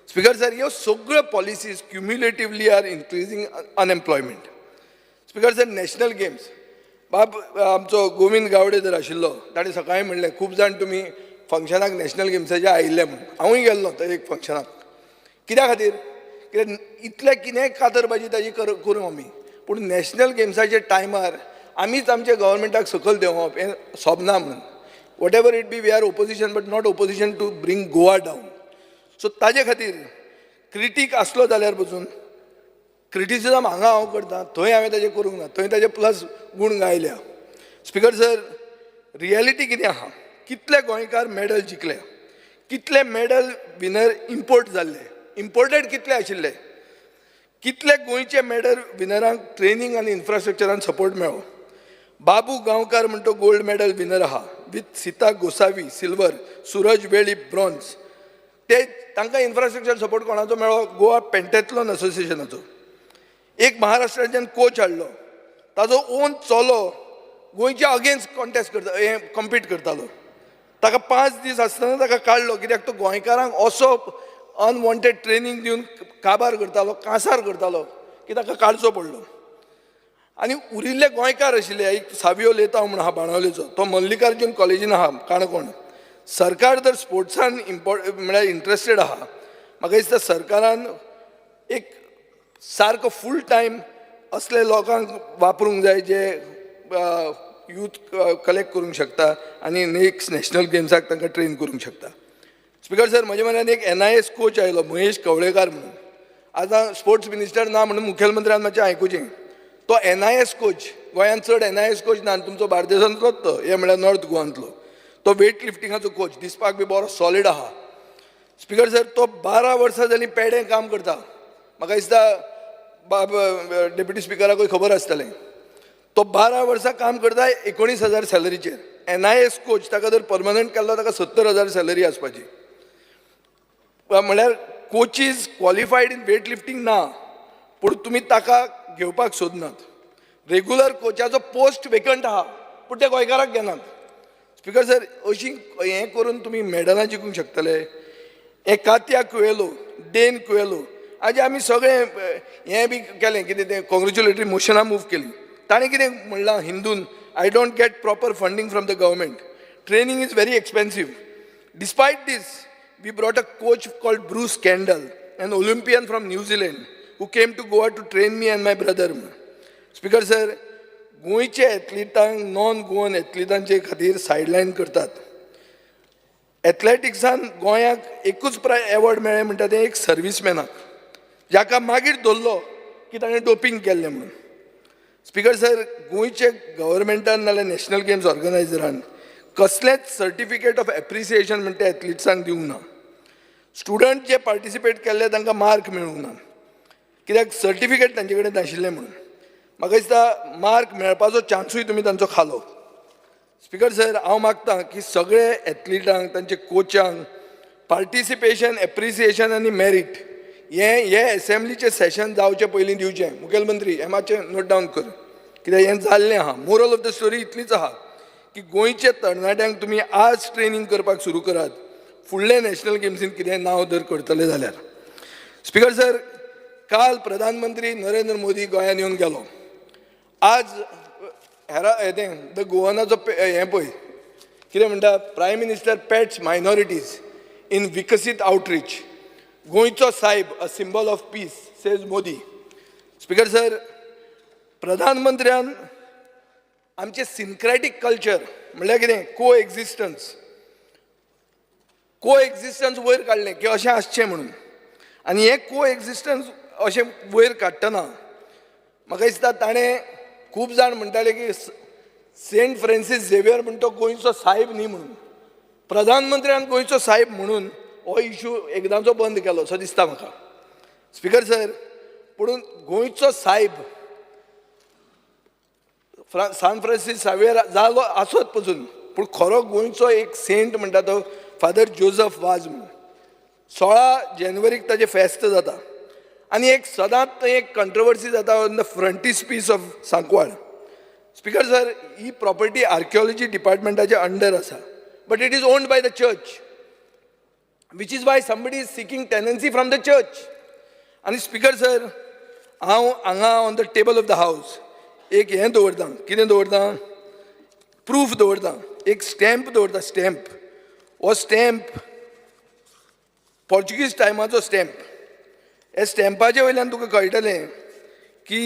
स्पिकर सर, ह्यो सगळ्यो policies cumulatively are increasing unemployment. Speaker sir, National Games बाब आमचो गोविंद गावडे जर आशिल्लो, ताणें सकाळीं म्हणलें, खूब जाण तुमी फंक्शनाक नॅशनल गेम्साचे आयिल्ले म्हूण. हांवूय गेल्लो थंय एक फंक्शनाक. कित्या खातीर? कित्याक इतलें कितेंय कातरबाजी ताजी करूं आमी, पूण नॅशनल गेम्साच्या टायमार आमीच आमच्या गव्हर्मेंटाक सकयल देंवोवप हें सोबना म्हणून. Whatever it be, we are opposition, but not opposition to bring Goa down. So ताजे खातीर क्रिटीक आसलो जाल्यार पसून क्रिटिसिजम हांगा हांव करता, थंय हांवें ताजें करूंक ना. थंय ताजे प्लस गूण गायल्या. स्पिकर सर, रियलिटी कितें आहा? कितले गोंयकार मॅडल जिखले? कितले मॅडल विनर इम्पोर्ट जाल्ले? इम्पोर्टेड कितले आशिल्ले? कितले गोंयचे मॅडल विनरांक ट्रेनींग आनी इन्फ्रास्ट्रक्चरान सपोर्ट मेळ्ळो? बाबू गांवकार म्हणटो गोल्ड मॅडल विनर आहा, with Sita Gosavi silver, Suraj Velip bronze. ते तांकां इन्फ्रास्ट्रक्चर सपोर्ट कोणाचो मेळ्ळो? गोवा पेंटेथलॉन असोसिएशनाचो. एक महाराष्ट्राच्यान कोच हाडलो, ताजो ओन चलो गोंयच्या अगेन्स्ट कॉन्टेस्ट करता, हें कम्पीट करतालो. ताका 5 दीस आसतना ताका काडलो, कित्याक तो गोंयकारांक असो अनवॉन्टेड ट्रेनींग दिवन काबार करतालो, कांसार करतालो की ताका काडचो पडलो. आनी उरिल्ले गोंयकार आशिल्ले, एक सावियो लेतांव म्हूण आहा बाणावलेचो, तो मल्लिकार्जून कॉलेजीन आहा काणकोण. सरकार जर स्पोर्ट्सान इम्पॉर्ट म्हळ्यार इंट्रस्टेड आहा, म्हाका दिसता सरकारान एक सारको फूल टायम असले लोकांक वापरूंक जाय, जे यूथ कलेक्ट करूंक शकता आनी नेक्स्ट नॅशनल गेम्साक तांकां ट्रेन करूंक शकता. स्पिकर सर, म्हज्या मनान एक एनआयएस कोच आयलो, महेश कवळेकार म्हणून. आतां स्पोर्ट्स मिनिस्टर ना म्हणून मुखेलमंत्र्यान मातशें आयकुचें. तो एनआयएस कोच, गोंयांत चड एनआयएस कोच ना, आनी तुमचो बार्देसांतलोच तो, हे म्हळ्यार नॉर्थ गोवांतलो. तो वेट लिफ्टिंगाचो कोच, दिसपाक बी बरो सॉलीड आहा. स्पिकर सर, तो 12 वर्सां जालीं पेडें काम करता. म्हाका दिसता बाब डेप्युटी स्पिकराकूय खबर आसतलें. तो 12 वर्सां काम करता 19,000 सॅलरीचेर. एनआयएस कोच, ताका जर परमनंट केल्लो, ताका 70,000 सॅलरी आसपाची. म्हळ्यार coaches qualified in weight lifting ना, पूण तुमी ताका घेवपाक सोदनात. रेगुलर कोचाचो पोस्ट वेकंट आहा, पूण ते गोंयकाराक घेनात. स्पिकर सर, अशी हें करून तुमी मेडलां जिखूंक शकतले? हे कात्या कुवेलो, डेन कुवेलो, हाजे आमी सगळे हें बी केलें, कितें तें, कॉंग्रेच्युलेटरी मोशनां मूव केली. ताणें कितें म्हणलां हिंदून? "I don't get proper funding from the government. Training is very expensive. Despite this, we brought a coach called Bruce Kendall, an Olympian from New Zealand, who came to Goa to train me and my brother." Speaker sir, गोंयचे एथलिटांक non Goan एथलिटांचे खातीर सायडलायन करतात. एथलेटिक्सान गोंयाक एकूच प्राय award मेळ्ळें म्हणटा तें एक सर्विसमॅनाक, जाका मागीर धरलो की ताणें डोपींग केल्लें म्हणून. स्पिकर सर, गोंयचे गव्हर्मेंटान नाल्यार नॅशनल गेम्स ऑर्गनायझरान कसलेंच सर्टिफिकेट ऑफ एप्रिसिएशन म्हणटा एथलिट्सांक दिवंक ना. स्टुडंट जे पार्टिसिपेट केल्ले, तांकां मार्क मेळूंक ना, कित्याक सर्टिफिकेट तांचे कडेन नाशिल्लें म्हणून. म्हाका दिसता मार्क मेळपाचो चान्सूय तुमी तांचो खालो. स्पिकर सर, हांव मागता की सगळे एथलिटांक, तांचे कोचांक पार्टिसिपेशन, एप्रिसिएशन आनी मेरीट हें हे एसेंब्लीचें सेशन जावचे पयलीं दिवचें. मुखेलमंत्री, हें मातशें नोट डावन कर, कित्याक हें जाल्लें आहा. मोरल ऑफ the story इतलीच आहा की गोंयच्या तरणाट्यांक तुमी आज ट्रेनींग करपाक सुरू करात, फुडले नॅशनल गेम्सीन कितें नांव जर करतले जाल्यार. स्पिकर सर, काल प्रधानमंत्री नरेंद्र मोदी गोंयांत येवन गेलो. आज हेरा हें the गोवनाचो हें पळय, कितें म्हणटा? "Prime Minister pets minorities in Viksit outreach. गोंयचो सायब a symbol of peace, says Modi." Speaker sir, प्रधानमंत्र्यान आमचें सिनक्रॅटीक कल्चर म्हणल्यार कितें, को एक्झिस्टन्स, को एक्झिस्टन्स वयर काडलें की अशें आसचें म्हणून. आनी हें को एक्झिस्टन्स अशें वयर काडटना, म्हाका दिसता ताणें, खूब जाण म्हणटाले की सेंट फ्रांसीस झेवियर म्हण तो गोंयचो सायब न्ही म्हणून. प्रधानमंत्र्यान गोंयचो सायब म्हणून हो इशू एकदांचो बंद केलो असो दिसता म्हाका. स्पिकर सर, पुणून गोंयचो सायब सान फ्रांसीस सावियर जालो आसत पसून, पूण खरो गोंयचो एक सेंट म्हणटा तो फादर जोजफ वाज म्हणून. 16 जानेवारीक ताजें फेस्त जाता आनी एक सदांच थंय एक कंट्रोवर्सी जाता on the frontispiece of Sancoale. Speaker sir, he property archaeology डिपार्टमेंटाच्या under आसा, but it is owned by the church, which is why somebody is seeking tenancy from the church. आनी स्पिकर सर, हांव हांगा on the table of the house एक हें दवरता. कितें दवरता? Proof दवरता, एक स्टॅम्प दवरता. स्टॅम्प, हो स्टॅम्प पोर्चुगीज टायमाचो स्टॅम्प. हे स्टॅम्पाचे वयल्यान तुका कळटलें की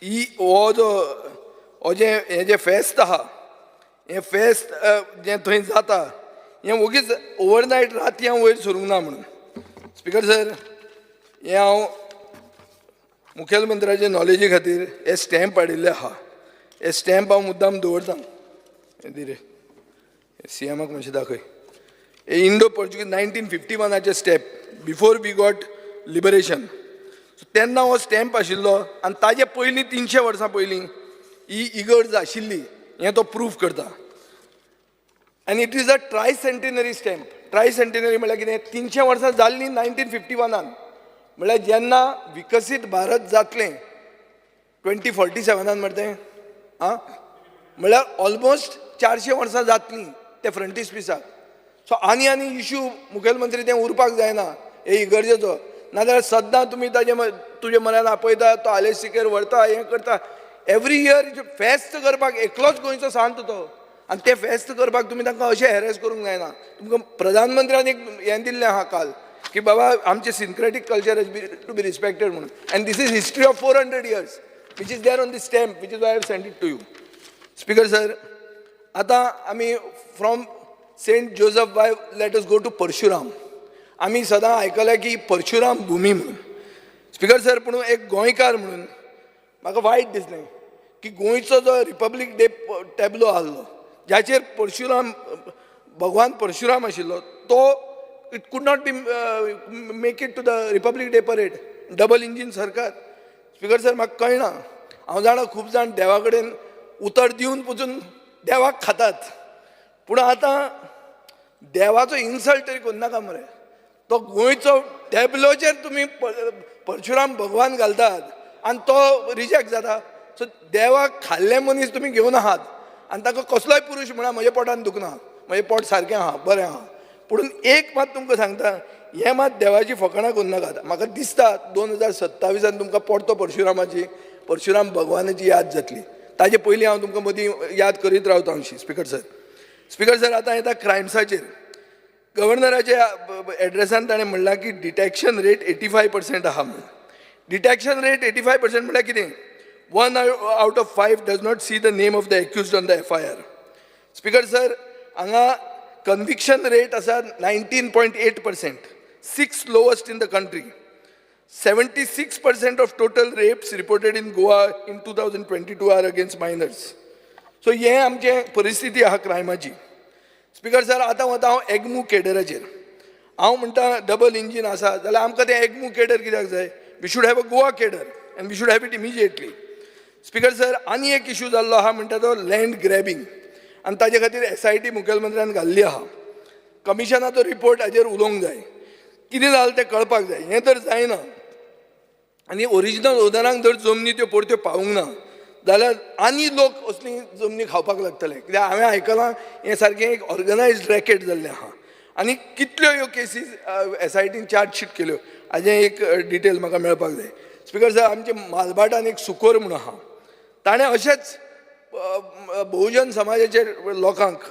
ही हो जो हो जें हें जें फेस्त आहा, हें फेस्त जें थंय जाता, हें वोगीच ओवरनायट राती हांव वयर सरूंक ना म्हणून. स्पिकर सर, हें हांव मुखेलमंत्र्याचे नॉलेजी खातीर हे स्टॅम्प हाडिल्ले आहा. हे स्टॅम्प हांव मुद्दाम दवरता. हें दी रे सीएमाक मातशें दाखय. हे इंडो पोर्चुगीज 1951आचे stamp, before we got liberation. तेन्ना हो स्टॅम्प आशिल्लो आनी ताजे पयलीं 300 वर्सां पयलीं ही इगर्ज आशिल्ली हें तो प्रूफ करता. आनी it is a tricentenary stamp. Tricentenary म्हळ्यार कितें? 300 वर्सां जाल्लीं 1951आन. म्हळ्यार जेन्ना विकसीत भारत जातलें 2047आन मरे तें आं, म्हळ्यार ऑलमोस्ट 400 वर्सां जातलीं ते फ्रंटीस पिसाक. सो आनी आनी इशू मुखेलमंत्री तें उरपाक जायना हे इगर्जेचो. नाजाल्यार सद्दां तुमी ताजे तुजे मनान आपयता, तो आलेश सिकेर व्हरता, हें करता. एवरी इयर फेस्त करपाक एकलोच गोंयचो सांत तो, आनी ते फेस्त करपाक तुमी तांकां अशें हॅरेस करूंक जायना. तुमकां प्रधानमंत्र्यान एक हें दिल्लें आहा काल की बाबा आमचें syncretic culture has be to be respected म्हणून, and this is history of 400 years which is there on the stamp, which is I have send it to you. Speaker sir, आतां आमी from Saint Joseph Vaz, let us go to Parshuram. आमी सदां आयकलें की परशुराम भुमी म्हणून. Speaker sir, पूण एक गोंयकार म्हणून म्हाका वायट दिसलें की गोंयचो जो रिपब्लीक डे टॅबलो आहलो, जाचेर परशुराम, भगवान परशुराम आशिल्लो, तो it could not be make it to the Republic Day parade. Double engine सरकार. स्पिकर सर, म्हाका कळना. हांव जाणा, खूब जाण देवा कडेन उतर दिवन पसून देवाक खातात, पूण आतां देवाचो इन्सल्ट तरी करनाका मरे. तो गोंयचो टॅबलोचेर तुमी परशुराम भगवान घालतात आनी तो रिजेक्ट जाता. सो देवाक खाल्ले मनीस तुमी घेवन आहात आनी ताका कसलोय पुरूश म्हणा, म्हज्या पोटान दुखना, म्हजें पोट सारकें आहा, बरें आहा. पूण एक मात तुमकां सांगता, हें मात देवाची फकाणां करूं नाकात. म्हाका दिसता 2027आन तुमकां परतो परशुरामाची, परशुराम भगवानाची याद जातली. ताजे पयलीं हांव तुमकां मदीं याद करीत रावता अंशी. स्पिकर सर, स्पिकर सर, आतां येता क्रायम्साचेर. गव्हर्नराच्या एड्रेसान ताणें म्हणलां की डिटॅक्शन रेट 85% आहा म्हणून. डिटॅक्शन रेट 85% म्हणल्यार कितें? One out of five does not see the name of the accused on the FIR. Speaker sir, हांगा कन्विक्शन रेट आसा 19.8%, sixth lowest in the country. 76% of total rapes reported in Goa in 2022 are against minors. So हें आमचें परिस्थिती आहा क्रायमाची. Speaker sir, आतां वता हांव एगमू केडराचेर. हांव म्हणटा, डबल इंजीन आसा जाल्यार आमकां तें एगमू केडर कित्याक जाय? We should have a Goa cadre and we should have it immediately. Speaker sir, आनी एक इशू जाल्लो आहा म्हणटा तो लँड ग्रॅबिंग, आनी ताजे खातीर एसआयटी मुखेलमंत्र्यान घाल्ली आहा. कमिशनाचो रिपोर्ट हाजेर उलोवंक जाय. कितें जालें तें कळपाक जाय. हें तर जायना आनी ओरिजिनल ओनरांक जर जमनी त्यो परत्यो पावूंक ना जाल्यार आनी लोक असली जमनी खावपाक लागतले, कित्याक हांवें आयकलां हें सारकें एक ऑर्गनायज्ड रॅकेट जाल्लें आहा. आनी कितल्यो ह्यो केसीस एसआयटीन चार्जशीट केल्यो, हाजें एक डिटेल म्हाका मेळपाक जाय. स्पिकर सर, आमचे मालभाटान एक सुकोर म्हूण आहा. ताणें अशेंच बहुजन समाजाचे लोकांक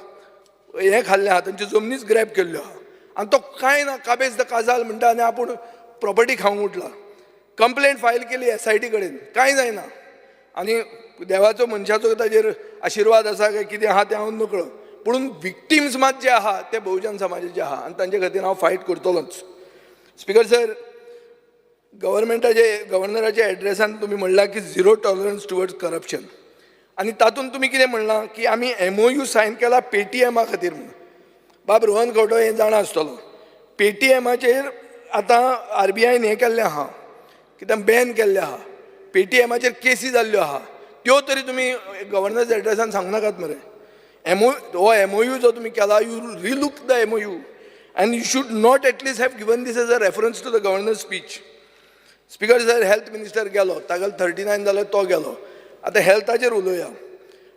हें खाल्लें आहा, तांच्यो जमनीच ग्रॅब केल्ल्यो आहा आनी तो कांय ना, काबेज the काजाल म्हणटा आनी आपूण प्रॉपर्टी खावंक उठला. कंप्लेंट फायल केली एसआयटी कडेन, कांय जायना. आनी देवाचो मनशाचो ताजेर आशिर्वाद आसा काय कितें आहा तें हांव नकळो, पूण विक्टिम्स मात जे आहा ते बहुजन समाजाचे आहा आनी तांचे खातीर हांव फायट करतलोच. स्पिकर सर, गव्हर्मेंटाचे गव्हर्नराच्या एड्रेसान तुमी म्हणलां की झिरो टॉलरन्स टुवर्ड्स करप्शन, आनी तातूंत तुमी कितें म्हणलां की आमी एमओयू सायन केला पेटीएमा खातीर म्हणून. बाब रोहन खंवटो हें जाणा आसतलो, पेटीएमाचेर आतां आरबीआयन हें केल्लें आहा, कितें बॅन केल्लें आहा. पेटीएमाचेर केसी जाल्ल्यो आहा, त्यो तरी तुमी गव्हर्नर्स एड्रेसान सांगू नाकात मरे. एमओ हो एमओयू जो तुमी केला, you relook the MOU and you should not at least have given this as a reference to the governor speech. Speaker sir, health minister गेलो, तागेलो 39 जालो, तो गेलो. आतां हेल्थाचेर उलोवया.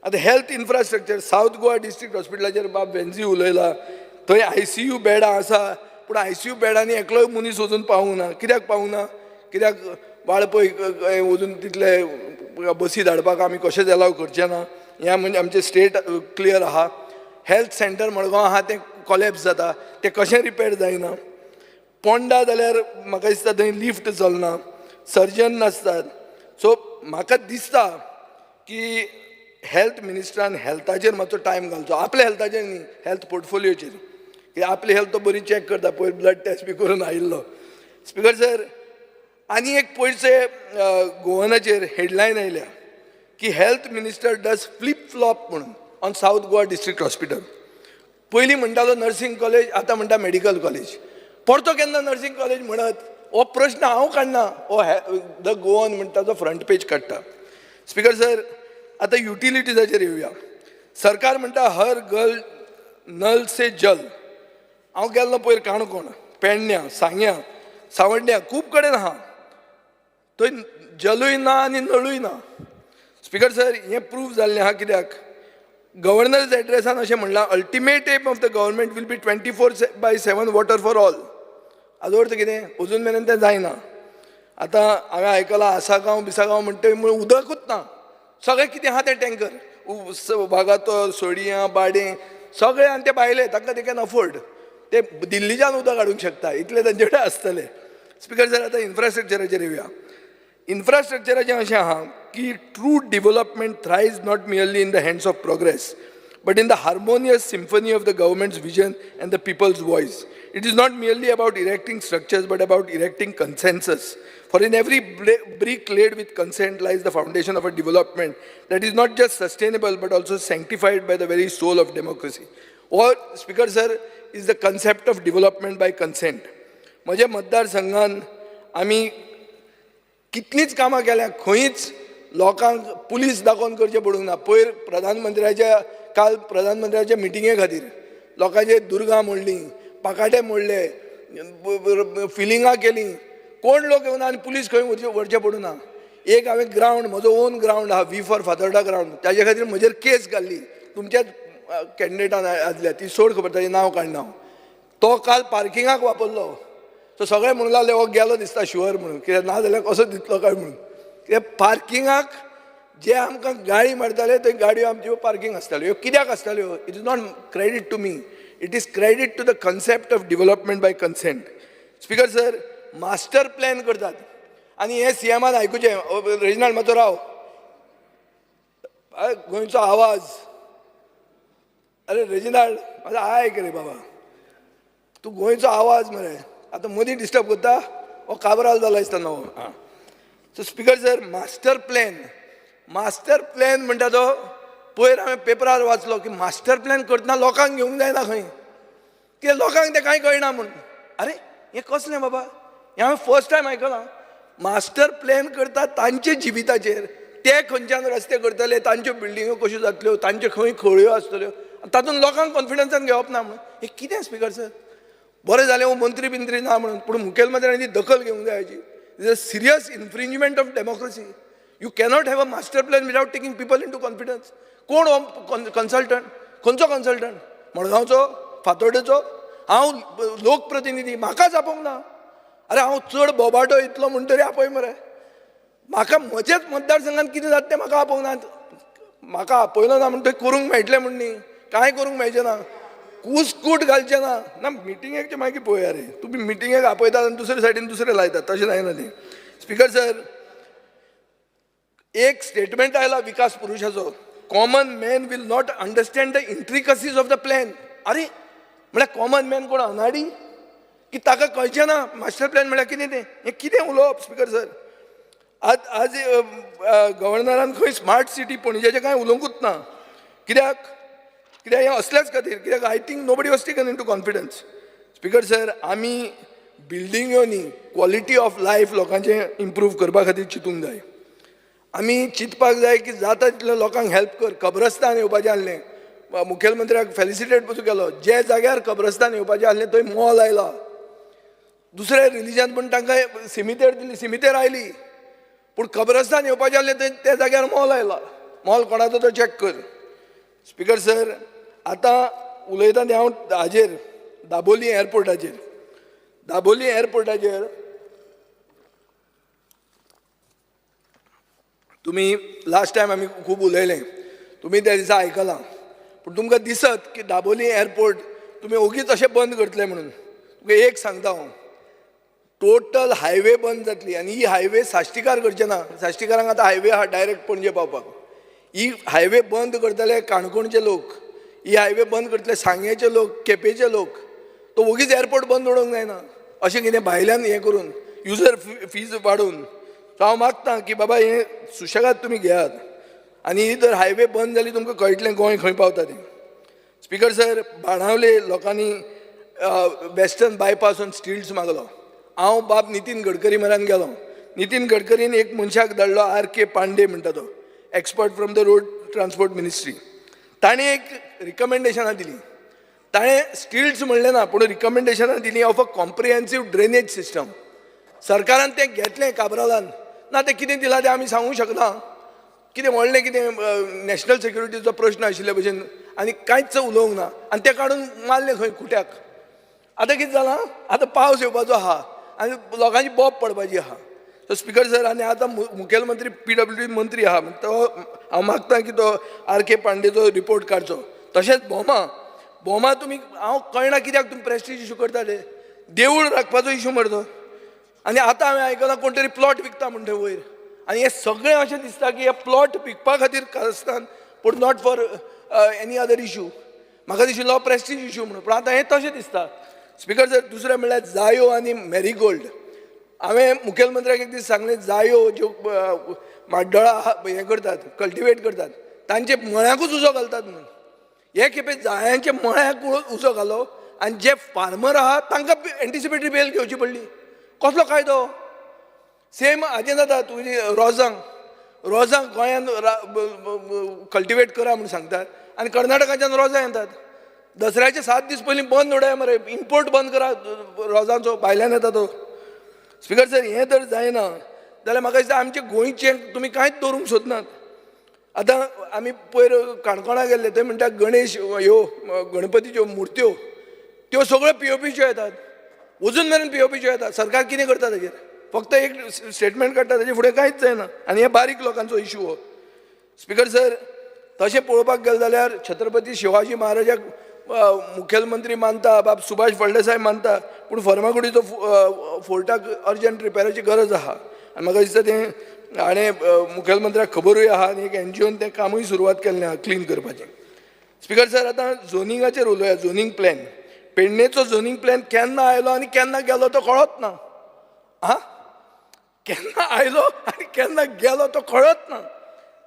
आतां health infrastructure, south Goa district हॉस्पिटलाचेर बाब वेन्झी उलयला. थंय आयसीयू बेडां आसा, पूण आयसीयू बेडांनी एकलोय मनीस वचून पावूंक ना. कित्याक पावूंक ना? कित्याक वाळपय वचून तितले बसी धाडपाक आमी कशेंच एलाव करचे ना. हें म्हणजे आमचें स्टेट क्लियर आहा. हेल्थ सेंटर मडगांव आहा तें कॉलेप्स जाता, तें कशें रिपेर जायना. पोंडा जाल्यार म्हाका दिसता थंय लिफ्ट चलना, सर्जन नासतात. सो म्हाका दिसता की हेल्थ मिनिस्टरान हेल्थाचेर मातसो टायम घालचो, आपल्या हेल्थाचेर न्ही, हेल्थ पोर्टफोलियोचेर, की आपली हेल्थ तो बरी चॅक करता. पयर ब्लड टेस्ट बी करून आयिल्लो. स्पिकर सर, आनी एक पयरचे गोवनाचेर हेडलायन आयल्या की health minister does flip flop म्हणून on South Goa district hospital. पयलीं म्हणटालो नर्सिंग कॉलेज, आतां म्हणटा मेडिकल कॉलेज. परतो केन्ना नर्सिंग कॉलेज म्हणत हो प्रश्न हांव काडना, हो the Goan म्हणटा तो फ्रंट पेज काडटा. स्पिकर सर, आतां युटिलिटीजाचेर येवया. सरकार म्हणटा हर घर नल से जल. हांव गेल्लो पयर काणकोण, पेडण्यां, सांग्यां, सावड्ड्यां, खूब कडेन आहा, थंय जलूय ना आनी नळूय ना. स्पिकर सर, हें प्रूफ जाल्लें आहा कित्याक गव्हर्नर्स एड्रेसान अशें म्हणलां, ultimate aim of the government will be 24/7 water for all. हाजो अर्थ कितें, अजून मेरेन तें जायना. आतां हांवें आयकलां आसागांव बिसागांव म्हणटा थंय उदकूच ना, सगळें कितें आहा तें टँकर, वागातोर, सोडियां, बाडें सगळें. आनी ते भायले तांकां ते can afford, ते दिल्लीच्यान उदक हाडूंक शकता, इतलें तांचे कडेन आसतलें. स्पिकर सर, आतां इन्फ्रास्ट्रक्चराचेर येवया. इन्फ्रास्ट्रक्चराचें अशें आहा की true development thrives not merely in the hands of progress but in the harmonious symphony of the government's vision and the people's voice. It is not merely about erecting structures, but about erecting consensus. For in every brick laid with consent lies the foundation of a development that is not just sustainable, but also sanctified by the very soul of democracy. Or, Speaker sir, is the concept of development by consent. म्हज्या मतदारसंघान आमी कितलींच कामां केल्या, खंयच लोकांक police दाखोवन करचें पडूंक ना. पयर प्रधानमंत्र्याच्या, काल प्रधानमंत्र्याच्या मिटिंगे खातीर लोकांचे दुर्गां मोडलीं, पाकाटे मोडले, फिलिंगां केलीं, कोण लोक येवना आनी पुलीस खंय व्हरचें पडूं ना. एक हांवें ग्रावंड, म्हजो ओन ग्रावंड आहा, वी फॉर फातोर्डा ग्रावंड, ताजे खातीर म्हजेर केस घाल्ली तुमच्याच कॅन्डिडेटान आदल्या, ती सोड खबर, ताजें नांव काडना हांव. तो काल पार्किंगाक वापरलो. सो सगळे म्हणूंक लागले हो गेलो दिसता शुअर म्हणून, कित्याक ना जाल्यार कसो दितलो काय म्हणून. कित्याक पार्किंगाक जे आमकां गाळी मारताले थंय गाडयो आमच्यो पार्कींग आसताल्यो. ह्यो कित्याक आसताल्यो? It is not credit to me, it is credit to the concept of development by consent. Speaker sir, master plan करतात आनी हें सीएमान आयकुचें. रेजिनाल्ड मातसो राव. गोंयचो आवाज, अरे रेजिनाल्ड मातसो आयक रे बाबा, तूं गोंयचो आवाज मरे, आतां मदीं डिस्टर्ब करता. हो काबराल जाला दिसता नवो. आं, so speaker sir, master plan, master plan म्हणटा तो पयर हांवें पेपरार वाचलो की मास्टर प्लॅन करतना लोकांक घेवंक जायना खंय, कित्याक लोकांक तें कांय कळना म्हूण. अरे हें कसलें बाबा, हें हांवें फर्स्ट टायम आयकलां. मास्टर प्लॅन करता तांचे जिविताचेर, ते खंयच्यान रस्ते करतले, तांच्यो बिल्डिंग्यो कश्यो जातल्यो, तांच्यो खंय खळयो आसतल्यो, तातूंत लोकांक कॉन्फिडन्सान घेवप ना म्हणून. हें कितें स्पिकर सर? बरें जालें हो मंत्री बिंत्री ना म्हणून, पूण मुखेलमंत्र्यांनी दखल घेवंक जाय हाची. Is a serious infringement of democracy. You cannot have a master plan without taking people in to confidence. कोण हो कन्सल्टंट? खंयचो कन्सल्टंट? मडगांवचो, फातोर्डेचो? हांव लोकप्रतिनिधी, म्हाकाच आपोवंक ना. अरे हांव चड बोबाटो इतलो म्हण तरी आपय मरे म्हाका. म्हजेच मतदारसंघात कितें जाता तें म्हाका आपोवंक ना. म्हाका आपयलो ना म्हण थंय करूंक मेळटलें म्हण न्ही, कांय करूंक मेळचें ना, कुसकूट घालचें ना. ना मिटिंगेक मागीर पळोवया रे. तुमी मिटिंगेक आपयतात आनी दुसरे सायडीन दुसरे लायतात, तशें जायना तें. स्पिकर सर, एक स्टेटमेंट आयला विकास पुरुषाचो, common man will not understand the intricacies of the plan. अरे म्हळ्यार कॉमन मॅन कोण अनाडी की ताका कळचें ना मास्टर प्लॅन म्हळ्यार कितें तें? हें कितें उलोवप स्पिकर सर? आज आज गव्हर्नरान खंय स्मार्ट सिटी पणजेचें कांय उलोवंकूच ना. कित्याक? कित्याक हें असल्याच खातीर. कित्याक I think nobody was taken into confidence. Speaker sir, आमी बिल्डिंग्यो न्ही, क्वॉलिटी ऑफ लायफ लोकांचें इम्प्रूव करपा खातीर चिंतूंक जाय. आमी चिंतपाक जाय की जाता तितलें लोकांक हेल्प कर. कब्रस्तान येवपाचें आसलें, मुखेलमंत्र्याक फेलिसिटेट पसून केलो. जे जाग्यार कब्रस्तान येवपाचें आसलें थंय मॉल आयला. दुसरे रिलिजन पूण तांकां सिमितेर दिली, सिमितेर आयली, पूण कब्रस्तान येवपाचें आसलें थंय त्या जाग्यार मॉल आयला. मॉल कोणाचो तो चॅक कर. स्पिकर सर, आतां उलयता तें हांव हाजेर, दाबोली एअरपोर्टाचेर. दाबोली एअरपोर्टाचेर तुमी लास्ट टायम आमी खूब उलयले, तुमी त्या दिसा आयकलां, पूण तुमकां दिसत की दाबोली एअरपोर्ट तुमी ओगीच अशें बंद करतले म्हणून. तुमकां एक सांगता हांव, टोटल हायवे बंद जातली आनी ही हायवे साश्टीकार करचे ना. साश्टीकारांक आतां हायवे आहा डायरेक्ट पणजे पावपाक. ही हायवे बंद करतले काणकोणचे लोक, ही हायवे बंद करतले सांगेचे लोक, केपेंचे लोक. तो ओगीच एअरपोर्ट बंद उडोवंक जायना अशें कितें भायल्यान हें करून युजर फीज वाडोवन. सो हांव मागता की बाबा हें सुशेगाद तुमी घेयात आनी ही जर हायवे बंद जाली तुमकां कळटलें गोंय खंय पावता तें. स्पिकर सर, बाणावले लोकांनी वेस्टर्न बायपास ऑन स्टिल्ट्स मागलो. हांव बाब नितीन गडकरी म्हऱ्यान गेलो. नितीन गडकरीन एक मनशाक धाडलो, आर के पांडे म्हणटा तो, expert from the road transport ministry. ताणें एक रिकमेंडेशनां दिलीं. ताणें स्टिल्ट्स म्हणलें ना, पूण रिकमेंडेशनां दिलीं of a comprehensive drainage system. सरकारान तें घेतलें काब्रालान. ना तें कितें दिलां तें आमी सांगूंक शकना. कितें व्हडलें कितें नॅशनल सेक्युरिटीचो प्रश्न आशिल्ले भशेन आनी कांयच उलोवंक ना आनी तें काडून मारलें खंय खुट्याक. आतां कितें जालां, आतां पावस येवपाचो आहा आनी लोकांची बोब पडपाची आहा. सो स्पिकर सर, आनी आतां मुखेलमंत्री पीडब्ल्यूडी मंत्री आहा, तो हांव मागता की तो आर के पांडेचो रिपोर्ट काडचो. तशेंच भोमा, भोमा तुमी हांव कळना कित्याक तुमी प्रेस्टीज इशू करता ते. देवूळ राखपाचो इशू मरे तो. आनी आतां हांवें आयकलां कोण तरी प्लॉट विकता म्हणटा वयर. आनी हें सगळें अशें दिसता की हे प्लॉट विकपा खातीर कारस्थान, पूण not for any other issue. म्हाका दिशिल्लो प्रेस्टीज इशू म्हणून, पूण आतां हें तशें दिसता. स्पिकर सर, दुसरें म्हणल्यार जायो आनी मॅरीगोल्ड. हांवें मुखेलमंत्र्याक एक दीस सांगलें, जायो ज्यो माड्डोळा हें करतात, कल्टिवेट करतात, तांचे मळ्याकूच उजो घालतात म्हणून. हे खेपे जायांच्या मळ्याक उजो घालो आनी जे फार्मर आहा तांकां एंटिसिपेटरी बेल घेवची पडली. कसलो कायदो? सेम हाजें जाता तुजी रोजांक. रोजांक गोंयान कल्टिवेट करा म्हूण सांगतात आनी कर्नाटकाच्यान रोजां येतात. दसऱ्याचे 7 दीस पयलीं बंद उडया मरे, इम्पोर्ट बंद करा रोजांचो, भायल्यान येता तो. स्पिकर सर, हें जर जायना जाल्यार म्हाका दिसता आमचें गोंयचें तुमी कांयच दवरूंक सोदनात. आतां आमी पयर काणकोणा गेल्ले, थंय म्हणटा गणेश ह्यो गणपतीच्यो मुर्त्यो त्यो सगळ्यो पीओपीच्यो येतात, अजून मेरेन पीओपीच्यो येतात. सरकार कितें करता ताजेर? फक्त एक स्टेटमेंट काडटा, ताजे फुडें कांयच जायना. आनी हे बारीक लोकांचो इशू हो. स्पिकर सर, तशें पळोवपाक गेलें जाल्यार छत्रपती शिवाजी महाराजाक मुखेलमंत्री मानता, बाब सुभाष फळदेसाय मानता, पूण फर्मागुडीचो फोर्टाक अर्जंट रिपेराची गरज आहा. आनी म्हाका दिसता तें हाणें मुखेलमंत्र्याक खबरूय आहा आनी एक एनजीओन तें कामूय सुरवात केल्लें आहा क्लीन करपाचें. स्पिकर सर, आतां झोनिंगाचेर उलोवया. झोनींग प्लॅन, पेडणेचो झोनींग प्लॅन केन्ना आयलो आनी केन्ना गेलो तो कळत ना. आं, केन्ना आयलो आनी केन्ना गेलो तो कळत ना.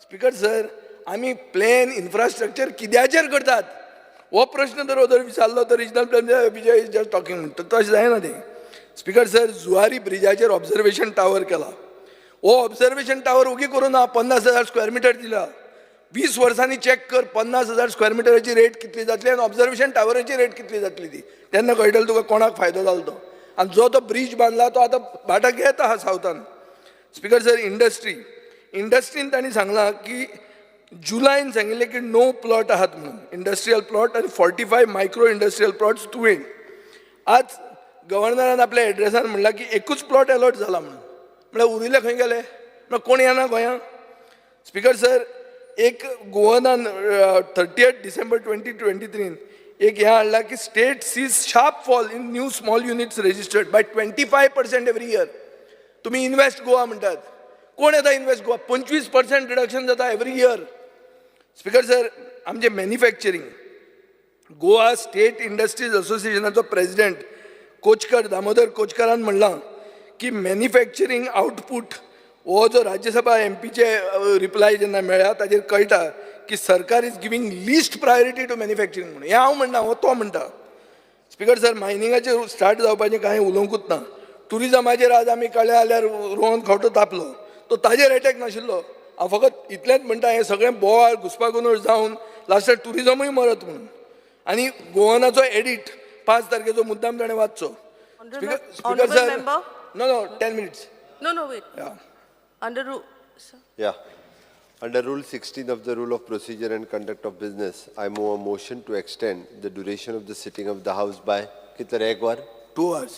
स्पिकर सर, आमी प्लॅन इन्फ्रास्ट्रक्चर कित्याचेर करतात हो प्रश्न जर जर विचारलो तर regional plan Vijay is just talking म्हणटा, तशें जायना तें. स्पिकर सर, जुवारी ब्रिजाचेर ऑब्जर्वेशन टावर केला. हो ऑब्जर्वेशन टावर ओगी करूं ना. 50,000 स्क्वेअर मिटर दिला. 20 वर्सांनी चॅक कर 50,000 स्क्वेअर मिटराची रेट कितली जातली आनी ऑब्जर्वेशन टावराची रेट कितली जातली ती, तेन्ना कळटलें तुका कोणाक फायदो जालो तो. आनी जो तो ब्रीज बांदला तो आतां भाटां घेत आहा सावथान. स्पिकर सर, इंडस्ट्रीन तांणी सांगलां की जुलायन सांगिल्लें की 9 प्लॉट आहात म्हणून इंडस्ट्रियल प्लॉट आनी 45 मायक्रो इंडस्ट्रियल प्लॉट्स तुवें. आज गव्हर्नरान आपल्या एड्रेसान म्हणलां की एकूच प्लॉट एलॉट जाला म्हणून, म्हळ्यार उरिल्ले खंय गेले? म्हळ्यार कोण येना गोंयांत? स्पिकर सर, एक गोवनान 30 डिसेंबर 2023 एक हें हाडलां की state sees sharp fall in new small units registered by 25% every year. तुमी इन्वेस्ट गोवा म्हणटात, कोण येता इन्वेस्ट गोवा? 25% रिडक्शन जाता एवरी इयर. स्पिकर सर, आमचे मॅन्युफॅक्चरींग, गोवा स्टेट इंडस्ट्रीज असोसिएशनाचो प्रेजिडेंट कोचकर, दामोदर कोचकरान म्हणलां की मॅन्युफॅक्चरींग आउटपूट हो जो राज्यसभा एमपीचे रिप्लाय जेन्ना मेळ्ळा ताजेर कळटा की सरकार is giving least priority to manufacturing म्हणून. हें हांव म्हणना, हो तो म्हणटा. स्पिकर सर, मायनिंगाचेर स्टार्ट जावपाचें कांय उलोवंकूच ना. टुरिजमाचेर आज आमी कळ्ळें जाल्यार रोहन खंवटो तापलो, तो ताजेर एटॅक नाशिल्लो. हांव फकत इतलेंच म्हणटा, हें सगळें बोवाळ घुसपागोंदळ जावन लास्टाक टुरिजमूय मरत म्हणून. आनी गोवनाचो एडीट 5 तारखेचो मुद्दाम ताणें वाचचो. Speaker Honorable sir, member. No, no, 10 minutes. No, no, wait. Under rule, sir. Yeah. Under Rule 16 of the Rule of Procedure and Conduct of Business, I move a motion to extend the duration of the sitting of the House by कितले रे, एक वर? 2 hours.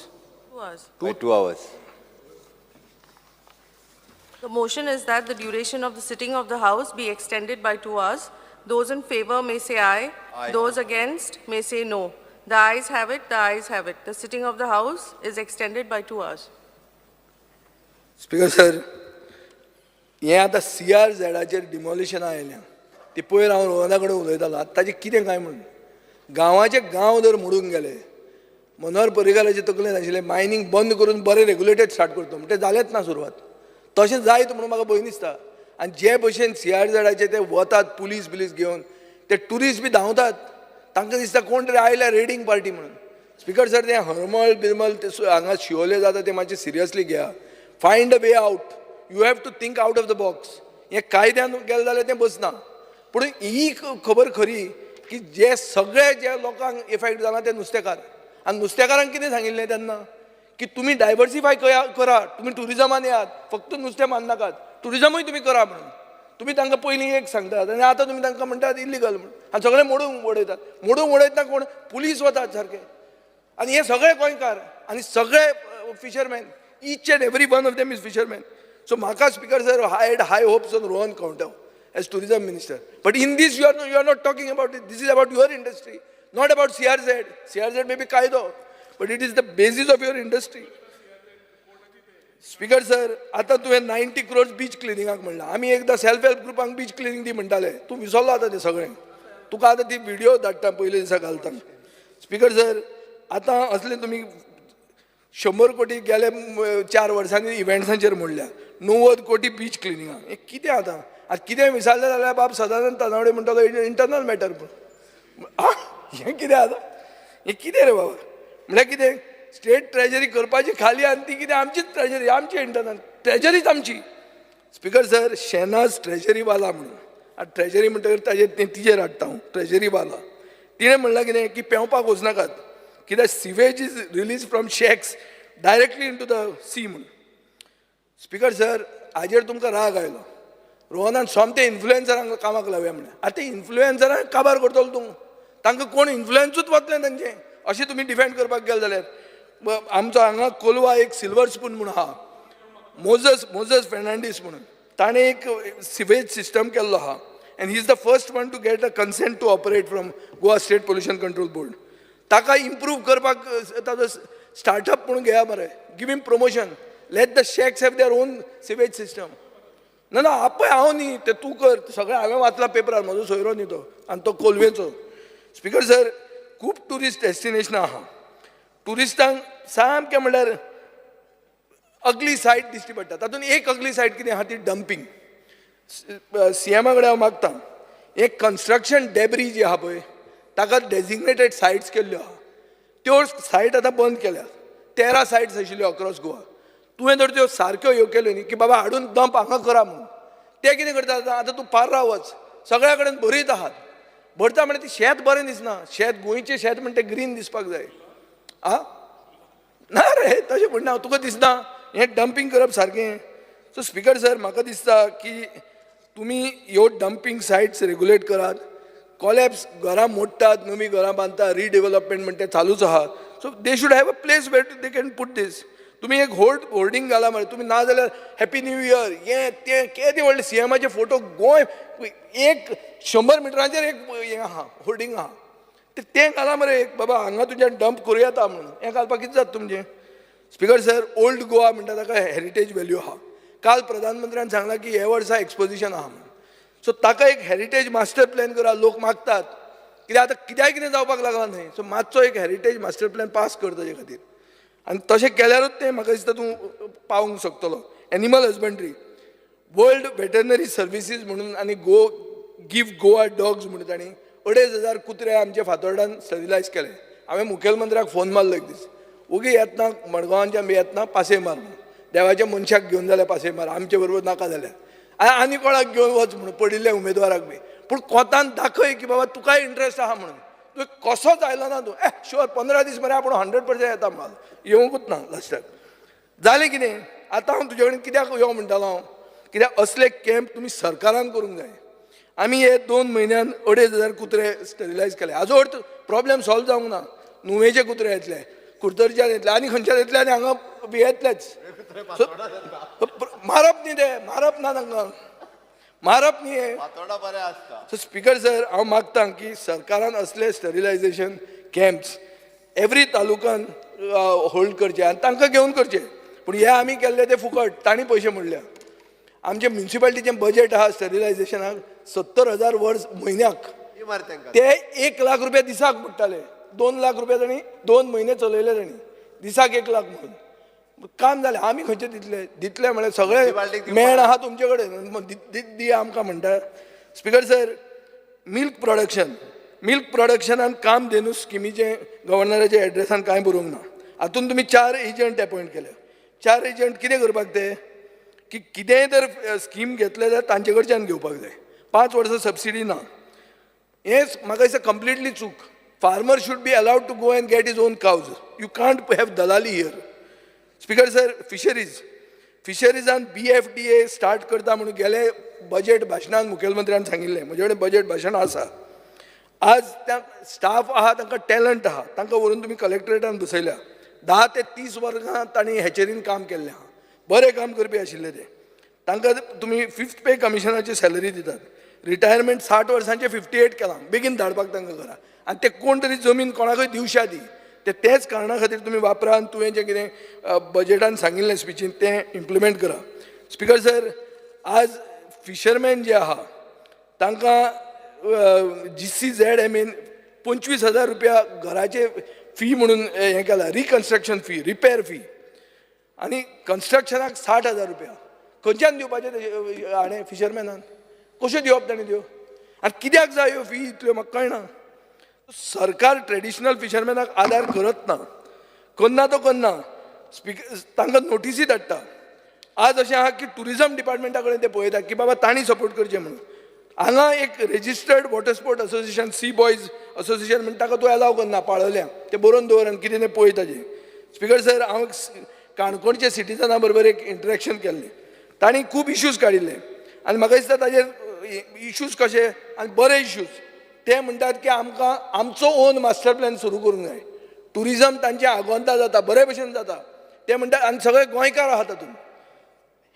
2 hours. By 2 hours. The motion is that the duration of the sitting of the House be extended by 2 hours. Those in favor may say aye. Aye. Those against may say no. The ayes have it, the ayes have it. The sitting of the House is extended by 2 hours. Speaker sir, हें आतां C R झॅडाचेर डिमॉलिशनां आयल्या ती पयर हांव रोहना कडेन उलयतालो. आतां ताजें कितें काय म्हूण गांवाचे गांव जर मोडून गेले, मनोहर पर्रीकाराचे तकलेन आशिल्लें मायनींग बंद करून बरें रेगुलेटेड स्टार्ट करता म्हण, तें जालेंच ना सुरवात. तशें जायत म्हणून म्हाका भंय दिसता. आनी जे भशेन सी आर झॅडाचे ते वतात पुलीस बिलीस घेवन, ते ट्युरिस्ट बी धांवतात, तांकां दिसता कोण तरी आयल्या रेडींग पार्टी म्हणून. स्पीकर सर, तें हरमळ बिरमल ते हांगा शिवोले जाता तें मातशें सिरियसली घेया. Find a way out. You have to think out of the box. हें कायद्यान गेलें जाल्यार तें बसना. पूण ही खबर खरी की जे सगळे जे लोकांक इफेक्ट जाला ते नुस्तेकार. आनी नुस्तेकारांक कितें सांगिल्लें तेन्ना की तुमी डायवर्सिफाय करा, तुमी ट्युरिजमान येयात, फक्त नुस्तें मारनाकात, ट्युरिजमूय तुमी करा म्हणून. तुमी तांकां पयलीं एक सांगतात आनी आतां तुमी तांकां म्हणटात इल्लिगल म्हणून, आनी सगळें मोडून उडयतात. मोडून उडयतना कोण? पुलीस वतात सारके. आनी हे सगळे गोंयकार आनी सगळे fisherman, each and every one of them is fisherman. So म्हाका speaker sir, I had high hopes on Rohan Khaunte as tourism minister, but in this you are not talking about it. This is about your industry, not about CRZ. CRZ may be कायदो, but it is the basis of your industry. Speaker sir, आतां तुवें 90 crores beach क्लिनिंगाक म्हणलां. आमी एकदां self help ग्रुपांक beach cleaning दी म्हणटाले, तूं विसरलो आतां तें सगळें. तुका आतां ती व्हिडियो धाडटा, पयले दिसा घालता. स्पीकर सर, आतां असले तुमी 100 कोटी गेले 4 वर्सांनी इव्हेंट्सांचेर मोडल्या, 90 कोटी बीच क्लिनिंगाक. हें कितें आतां? आतां कितें विसरलें जाल्यार बाब सदानंद तानावडे म्हणटलो इंटरनल मॅटर. पूण हें कितें आतां? हें कितें रे बाबा? म्हणल्यार कितें स्टेट ट्रेजरी करपाची खाली आनी ती कितें आमचीच ट्रेजरी, आमची इंटरनल ट्रेजरीच आमची. स्पीकर सर, शेनाज ट्रेजरीवाला म्हणून, आतां ट्रेजरी म्हणटकीर ताजेर तें तिजेर हाडटा हांव. ट्रेजरीवाला तिणें म्हणलां कितें की पेंवपाक वचनाकात, कित्याक sewage is release from shacks directly into the sea म्हणून. स्पीकर सर, हाजेर तुमकां राग आयलो. रोहनान सोमते इन्फ्लुएन्सरांक कामाक लावया म्हणलें. आतां इन्फ्लुएन्सरांक काबार करतलो तूं, तांकां कोण इन्फ्लुएन्सूच वतलें तांचें. अशें तुमी डिफेंड करपाक गेले जाल्यार आमचो हांगा कोलवा एक सिल्वर स्पून म्हणून आहा, मोजस फेर्नांडीस म्हणून, ताणें एक सिवेज सिस्टम केल्लो आहा, and he is the first one to get a consent to operate from Goa State Pollution Control Board. ताका इम्प्रूव करपाक ताजो स्टार्टअप म्हणून घेया मरे, give him promotion. Let the shacks have their own sewage system. ना ना, आपय हांव न्ही, तें तूं कर. सगळें हांवें वाचलां पेपरार, म्हजो सोयरो न्ही तो, आनी तो कोलवेचो. स्पीकर सर, खूब ट्युरिस्ट डेस्टिनेशनां आहा. ट्युरिस्टांक सामकें म्हणल्यार अगली सायट दिश्टी पडटा. तातूंत एक अगली सायट कितें आहा ती डंपींग. सीएमा कडेन हांव मागता, एक कन्स्ट्रक्शन डेब्री जी आहा पळय, ताका डेजिग्नेटेड सायट्स केल्ल्यो आहा, त्यो सायट आतां बंद केल्या. 13 सायट्स आशिल्ल्यो अक्रॉस गोवा. तुवें जर त्यो सारक्यो ह्यो केल्यो न्ही की बाबा हाडून डंप हांगा करा म्हणून, ते कितें करता आतां? आतां तूं पार्रा वच, सगळ्या कडेन भरीत आहात. भरता म्हणल्यार ती शेत बरें दिसना. शेत गोंयचें शेत म्हणटा तें ग्रीन दिसपाक जाय. आ ना रे, तशें म्हणना, तुका दिसना हें डंपींग करप सारकें? सो स्पीकर सर, म्हाका दिसता की तुमी ह्यो डंपींग सायट्स रेगुलेट करात. कॉलॅप्स घरां मोडटात, नवीं घरां बांदता, रिडेवलपमेंट म्हणटा तें चालूच आहा. So they should have a place where they can put this. तुमी एक होर्डींग घाला मरे तुमी, ना जाल्यार हॅपी न्यू इयर हें तें केदें व्हडलें सीएमाचे फोटो, गोंय एक 100 मिटरांचेर एक हें आहा, होर्डींग आहा. तें घाला मरे एक, बाबा हांगा तुज्यान डंप करूं येता म्हणून. हें घालपाक कितें जाता तुमचें? स्पीकर सर, ओल्ड गोवा म्हणटा ताका हेरिटेज व्हॅल्यू आहा. काल प्रधानमंत्र्यान सांगलां की हे वर्सा एक्सपोजिशन आहा म्हणून. सो ताका एक हेरिटेज मास्टर प्लॅन करा. लोक मागतात, कित्याक आतां कित्याक कितें जावपाक लागलां न्हय. सो मातसो एक हेरिटेज मास्टर प्लॅन पास कर ताजे खातीर, आनी तशें केल्यारूच तें म्हाका दिसता तूं पावूंक शकतलो. Animal husbandry, world veterinary services म्हणून आनी गो गिव गोवा डॉग्स म्हणून तांणी 2500 कुत्रे आमचे फातोर्डान स्टरिलायज केले. हांवें मुखेलमंत्र्याक फोन मारलो एक दीस, ओगी येतना मडगांवांच्यान बी येतना पासय मार म्हणून, देवाच्या मनशाक घेवन जाल्यार पासय मार, आमचे बरोबर नाका जाल्यार आनी कोणाक घेवन वच म्हणून पडिल्ल्या उमेदवाराक बी, पूण कोतान दाखय की बाबा तुकाय इंट्रस्ट आहा म्हणून. तुवें कसोच आयलो ना तूं. ए शुअर 15 दीस मरे आपूण 100% येता म्हाल, येवंकूच ना लास्टाक. जालें कितें? आतां हांव तुजे कडेन कित्याक यो म्हणटालो हांव, कित्याक असले कॅम्प तुमी सरकारान करूंक जाय. आमी हे 2 म्हयन्यान 2500 कुत्रे स्टरिलायज केले. हाजो अर्थ प्रॉब्लेम सॉल्व जावंक ना. नुवेचे कुत्रे येतले, कुडतरच्यान येतले, आनी खंयच्यान येतले, आनी हांगा येतलेच. मारप न्ही ते, मारप ना तांकां, मारप न्ही हें. सो स्पीकर सर, हांव मागता की सरकारान असले स्टरिलायझेशन कॅम्प्स एवरी तालुकान होल्ड करचे आनी तांकां घेवन करचे. पूण हे आमी केल्ले ते फुकट, तांणी पयशे मोडल्या. आमचे म्युनिसिपालिटीचें बजेट आहा स्टरिलायझेशनाक 70,000 वर्स म्हयन्याक, ते 1 लाख रुपया दिसाक पडटाले. 2 लाख रुपया तांणी 2 म्हयने चलयले, तांणी दिसाक 1 लाख म्हणून काम जालें. आमी खंयचे दितले? दितले म्हळ्यार सगळे मेळ आहा तुमचे कडेन, दी आमकां म्हणटा. Speaker sir, milk production, milk प्रोडक्शनान Kamadhenu स्किमीचें गव्हर्नराच्या एड्रेसान कांय बरोवंक ना. हातून तुमी 4 एजंट एपॉयंट केले. 4 एजंट कितें करपाक ते? की कितेंय जर स्कीम घेतले जाल्यार तांचे कडच्यान घेवपाक जाय. 5 वर्सां सबसिडी ना, हें म्हाका दिसता कंप्लिटली चूक. Farmer should be allowed to go and get his own cows. You can't have दलाली here. Speaker sir, fisheries, फिशरीजान BFDA start करता म्हणून गेले बजेट भाशणान मुखेलमंत्र्यान सांगिल्लें. म्हजे कडेन बजेट भाशण आसा. आज त्या स्टाफ आहा, तांकां टॅलंट आहा, तांकां व्हरून तुमी कलेक्टरेटान बसयल्या. 10 ते 30 वर्सां तांणी हॅचरीन काम केल्लें आहा, बरें काम करपी आशिल्ले ते. तांकां तुमी 5th पे कमिशनाची सॅलरी दितात. रिटायरमेंट 60 वर्सांचे 58 केलां, बेगीन धाडपाक तांकां घरा. आनी ते कोण तरी जमीन कोणाकूय दिवशा दी, ते तेच कारणा खातीर तुमी वापरा आनी तुवें जें कितें बजेटान सांगिल्लें स्पिचीन तें इम्प्लिमेंट करा. स्पीकर सर, आज फिशरमॅन जे आहा तांकां GCZMA 25,000 रुपया घराचे फी म्हणून हें केलां, रिकन्स्ट्रक्शन फी, रिपेर फी, आनी कन्स्ट्रक्शनाक 60,000 रुपया खंयच्यान दिवपाचें हाणें फिशरमॅनान? कश्यो दिवप ताणें त्यो? आनी कित्याक जाय ह्यो फी इतल्यो म्हाका कळना. सरकार ट्रेडिशनल फिशरमॅनाक आदार करत ना, करना तो करना. स्पीकर, तांकां नोटिसी धाडटा. आज अशें आहा की टुरिजम डिपार्टमेंटा कडेन ते पळयता की बाबा तांणी सपोर्ट करचें म्हणून. हांगा एक registered water sport association, sea boys association म्हणटा, ताका तूं एलाव करना पाळोळ्यां. ते बरोवन दवर आनी कितें तें पळय ताजें. स्पीकर सर, हांव काणकोणच्या सिटीजना बरोबर एक इंटरेक्शन केल्लें, तांणी खूब इश्यूज काडिल्ले आनी म्हाका दिसता ताजेर इश्यूज कशे आनी बरे इश्यूज. ते म्हणटात की आमकां आमचो ओन मास्टर प्लॅन सुरू करूंक जाय. टुरिजम तांचे आगोंदा जाता, बरे भशेन जाता ते म्हणटात, आनी सगळे गोंयकार आहा तातूंत.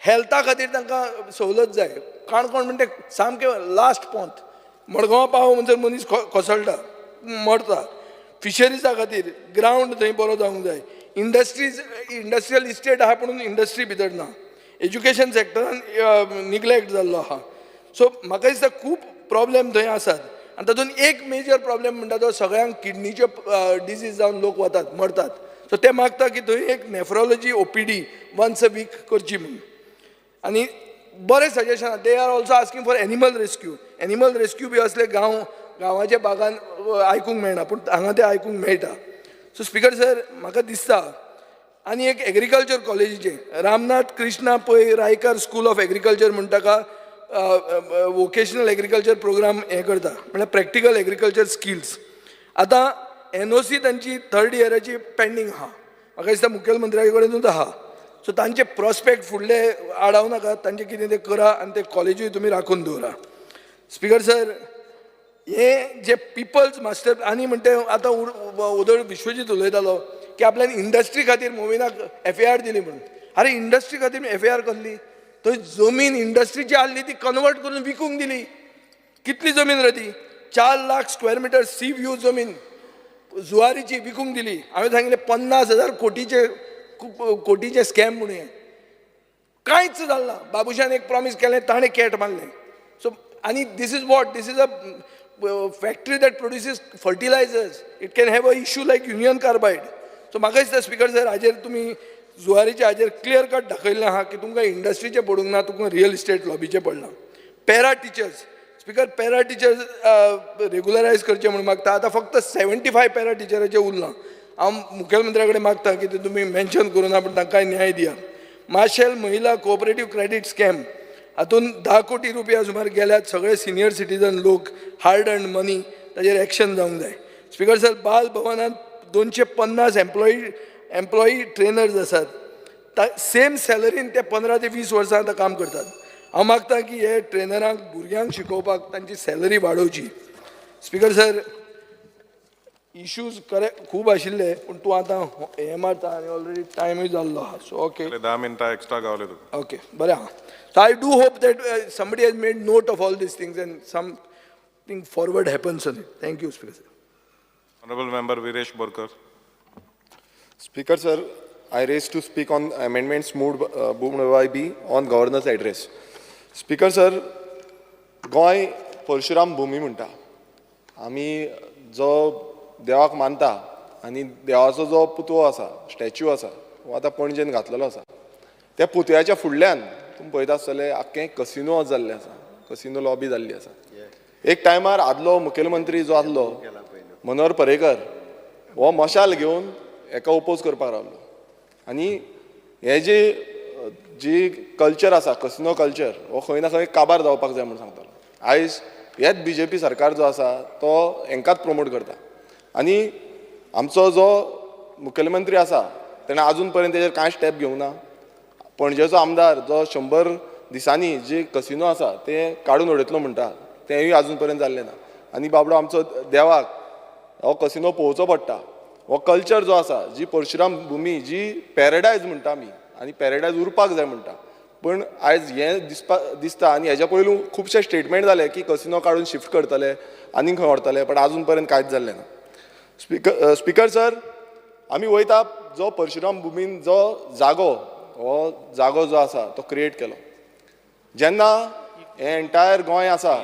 हेल्था खातीर तांकां सवलत जाय. काणकोण म्हणटा सामकें लास्ट पोंत, मडगांव पाव म्हणसर मनीस कोसळटा, मरता. फिशरीजा खातीर ग्रावंड थंय बरो जावंक जाय. इंडस्ट्रीज, इंडस्ट्रियल इस्टेट आहा पूण इंडस्ट्री भितर ना. एज्युकेशन सॅक्टरान निग्लेक्ट जाल्लो आहा. सो म्हाका दिसता खूब प्रॉब्लेम थंय आसात आनी तातूंत एक मेजर प्रॉब्लेम म्हणटा तो सगळ्यांक किडनीच्यो डिजीज जावन लोक वतात, मरतात. सो ते मागता की थंय एक nephrology OPD once a week करची म्हणून. आनी बरें सजेशन आहा. They are also asking for animal rescue. Animal rescue बी असले गांव गांवाच्या भागान आयकूंक मेळना, पूण हांगा ते आयकूंक मेळटा. सो स्पीकर सर, म्हाका दिसता आनी एक एग्रीकल्चर कॉलेजीचें Ramnath Krishna Pai Raikar school of agriculture म्हण ताका वोकेशनल एग्रीकल्चर प्रोग्राम हें करता, म्हळ्यार प्रॅक्टिकल एग्रीकल्चर स्किल्स. आतां NOC तांची थर्ड इयराची पेंडींग आहा, म्हाका दिसता मुखेलमंत्र्या कडेनूच आहा. सो तांचे प्रोस्पेक्ट फुडले आडावं नाका, तांचे कितें तें करा आनी ते कॉलेजूय तुमी राखून दवरा. स्पीकर सर, हे जे पिपल्स मास्टर आनी म्हणटे आतां उदळ विश्वजीत उलयतालो की आपल्यान इंडस्ट्री खातीर मोविनाक FAR दिली म्हणून. आरे, इंडस्ट्री खातीर FAR कसली? थंय जमीन इंडस्ट्रीची आहली ती कन्वर्ट करून विकूंक दिली. कितली जमीन रे ती? 4 lakh square metre sea view जमीन जुवारीची विकूंक दिली. हांवें सांगिल्लें 50,000 कोटीचे कोटीचे स्कॅम म्हणून. हें कांयच जालें ना. बाबूशान एक प्रॉमीस केलें, ताणें कॅट मारलें. सो आनी this is what, this is a factory that produces fertilizers. It can have a issue like Union Carbide. So म्हाका दिसता स्पीकर सर, हाजेर तुमी जुवारीच्या हाजेर क्लियर कट दाखयल्लें आहा की तुमकां इंडस्ट्रीचें पडूंक ना, तुमकां रियल इस्टेट लॉबीचें पडलां. Para teachers, speaker, para teachers regularize करचे म्हणून मागता. आतां फक्त 75 पॅरा टिचराचें उरलां. हांव मुखेलमंत्र्या कडेन मागता की ते तुमी मेन्शन करूं ना, पूण तांकां न्याय दिया. माशेल महिला कोऑपरेटीव क्रेडीट स्कॅम, हातून 10 कोटी रुपया सुमार गेल्यात. सगळे सिनियर सिटीजन लोक, हार्ड अर्न मनी, ताजेर एक्शन जावंक जाय. स्पीकर सर, बाल भवनात 250 एम्प्लॉई ट्रेनर्स आसात. सेम सॅलरीन ते 15 ते 20 वर्सां आतां काम करतात. हांव मागता की हे ट्रेनरांक भुरग्यांक शिकोवपाक तांची सॅलरी वाडोवची. Speaker sir, इश्यूज करेक्ट खूब आशिल्ले पूण तूं आतां हें मारता आनी ऑलरेडी टायमूय जाल्लो आहा सो ओके. 10 मिनटां एक्स्ट्रा गावले तुका. ओके, बरें आहा. So I do hope that somebody has made note of all these things and something forward happens on it. Thank you, Speaker sir. Honourable member Viresh Borkar. Speaker sir, I raise to speak on amendments moved by B on governor's address. Speaker sir, Goa Parshuram भुमी म्हणटा. आमी जो देवाक मानता आनी देवाचो जो पुतळो आसा, स्टॅच्यू आसा, हो आतां पणजेन घातलेलो आसा. त्या पुतळ्याच्या फुडल्यान तुमी पळयता आसतले आख्खें कसिनो जाल्लें आसा, कसिनो लॉबी जाल्ली आसा. एक टायमार आदलो मुखेलमंत्री जो आसलो मनोहर पर्रीकर हो मशाल घेवन हेका ओपोज करपाक रावलो. आनी हे जे जी कल्चर आसा कसिनो कल्चर हो खंय ना खंय काबार जावपाक जाय म्हूण सांगतालो. आयज हेच बीजेपी सरकार जो आसा तो हेंकाच प्रमोट करता. आनी आमचो जो मुखेलमंत्री आसा तेणें आजून पर्यंत तेजेर कांय स्टेप घेवंक ना. पणजेचो आमदार जो 100 दिसांनी जी कसिनो आसा ते काडून उडयतलो म्हणटा तेंय आजून पर्यंत जाल्लें ना. आनी बाबडो आमचो देवाक हो कसिनो पळोवचो पडटा. हो कल्चर जो आसा, जी परशुराम भुमी जी पॅरडायज म्हणटा आमी, आनी पॅरडायज उरपाक जाय म्हणटा, पूण आयज हें दिसता. आनी हेज्या पयलू खुबशे स्टेटमेंट जाले की कसिनो काडून शिफ्ट करतले आनी खंय व्हरतले, पण आजून पर्यंत कांयच जाल्लें ना. स्पिकर सर, आमी वयता जो परशुराम भुमीन जो जागो, हो जागो जो आसा तो क्रिएट केलो जेन्ना हें एंटायर गोंय आसा,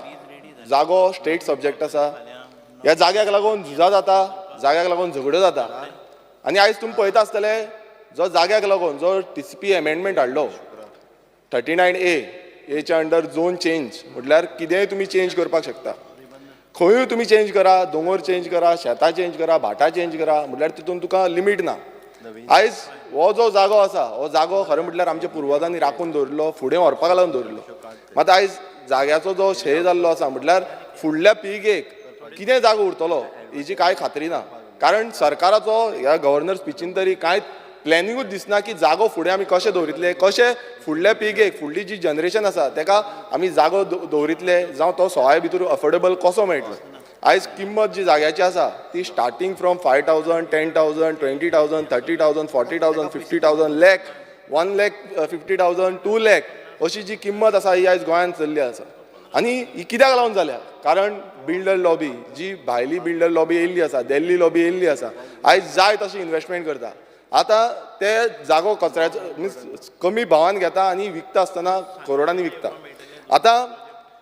जागो स्टेट सब्जेक्ट आसा. ह्या जाग्याक लागून झुजां जाता, जाग्याक लागून झगड्यो जाता. आनी आयज तुमी पळयता आसतले जो जाग्याक लागून जो TCP amendment हाडलो 39A एच्या अंडर झोन चेंज म्हटल्यार कितेंय तुमी चेंज करपाक शकता. खंयूय तुमी चेंज करा, दोंगर चेंज करा, शेतां चेंज करा, भाटां चेंज करा, म्हटल्यार तितून तुका लिमीट ना. आयज हो जो जागो आसा हो जागो खरें म्हटल्यार आमच्या पुर्वजांनी राखून दवरिल्लो, फुडें व्हरपाक लागून दवरिल्लो. मात आयज जाग्याचो जो शेय जाल्लो आसा म्हटल्यार फुडल्या पिळगेक कितें जागो उरतलो हेजी कांय खात्री ना. कारण सरकाराचो ह्या गव्हर्नर स्पिचीन तरी कांय प्लॅनिंगूच दिसना की जागो फुडें आमी कशें दवरितले, कशें फुडल्या पिळगेक, फुडली जी जनरेशन आसा तेका आमी जागो दवरितले, जावं तो सवाय भितर अफोर्डेबल कसो मेळटलो. आयज किंमत जी जाग्याची आसा ती स्टार्टींग फ्रॉम 5,000, 10,000, 20,000, 30,000, 40,000, 50,000, lakh, 1,50,000, 2 lakh अशी जी किंमत आसा ही आयज गोंयांत चल्ली आसा. आनी ही कित्याक लागून जाल्या, कारण बिल्डर लॉबी जी भायली बिल्डर लॉबी येयल्ली आसा, दिल्ली लॉबी येयल्ली आसा, आयज जाय तशी इन्वेस्टमेंट करता. आतां ते जागो कचऱ्याचो मिन्स कमी भावान घेता आनी विकता आसतना करोडांनी विकता. आतां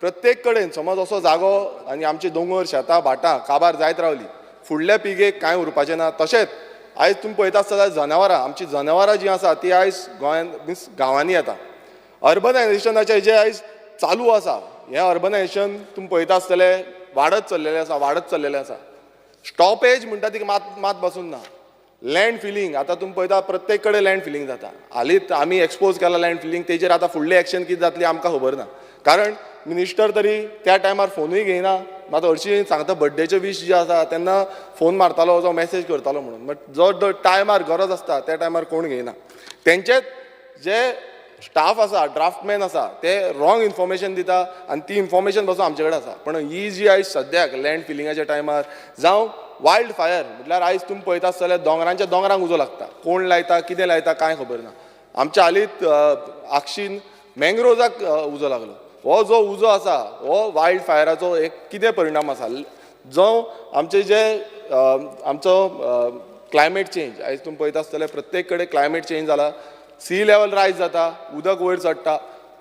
प्रत्येक कडेन समज असो जागो आनी आमचे दोंगर, शेतां, भाटां काबार जायत रावली, फुडल्या पिळगेक कांय उरपाचें ना. तशेंच आयज तुमी पळयता आसतना जनावरां, आमची जनावरां जीं आसा ती आयज गोंयांत मिन्स गांवांनी येता. अर्बनायजेशनाचें जें आयज चालू आसा, हें अर्बनायजेशन तुमी पळयता आसतले वाडत चल्लेलें आसा, वाडत चल्लेलें आसा. स्टॉपेज म्हणटा ती मात बसून ना. लँड फिलींग आतां तुमी पळयता प्रत्येक कडेन लँड फिलींग जाता. हालींच आमी एक्सपोज केला लँड फिलींग, तेजेर आतां फुडलें एक्शन कितें जातली आमकां खबर ना. कारण मिनिस्टर तरी त्या टायमार फोनूय घेयना. मात हरशीं सांगता बड्डेचे वीश जे आसा तेन्ना फोन मारतालो, जो मॅसेज करतालो म्हणून, बट जो टायमार गरज आसता त्या टायमार कोण घेयना. तेंचेच जे स्टाफ आसा, ड्राफ्टमॅन आसा, ते रॉंग इन्फॉर्मेशन दिता आनी ती इन्फॉर्मेशन पासून आमचे कडेन आसा. पण ही जी आयज सद्याक लँड फिलिंगाच्या टायमार जावं वायल्ड फायर म्हटल्यार आयज तुमी पळयता आसतले दोंगरांच्या दोंगरांक उजो लागता, कोण लायता कितें लायता कांय खबर ना. आमच्या हालींच आक्षीन मँग्रोजाक उजो लागलो. हो जो उजो आसा हो वायल्ड फायराचो एक कितें परिणाम आसा, जो आमचे जे आमचो क्लायमेट चेंज आयज तुमी पळयता आसतले प्रत्येक कडेन क्लायमेट चेंज जाला, सी लेवल रायज जाता, उदक वयर चडटा.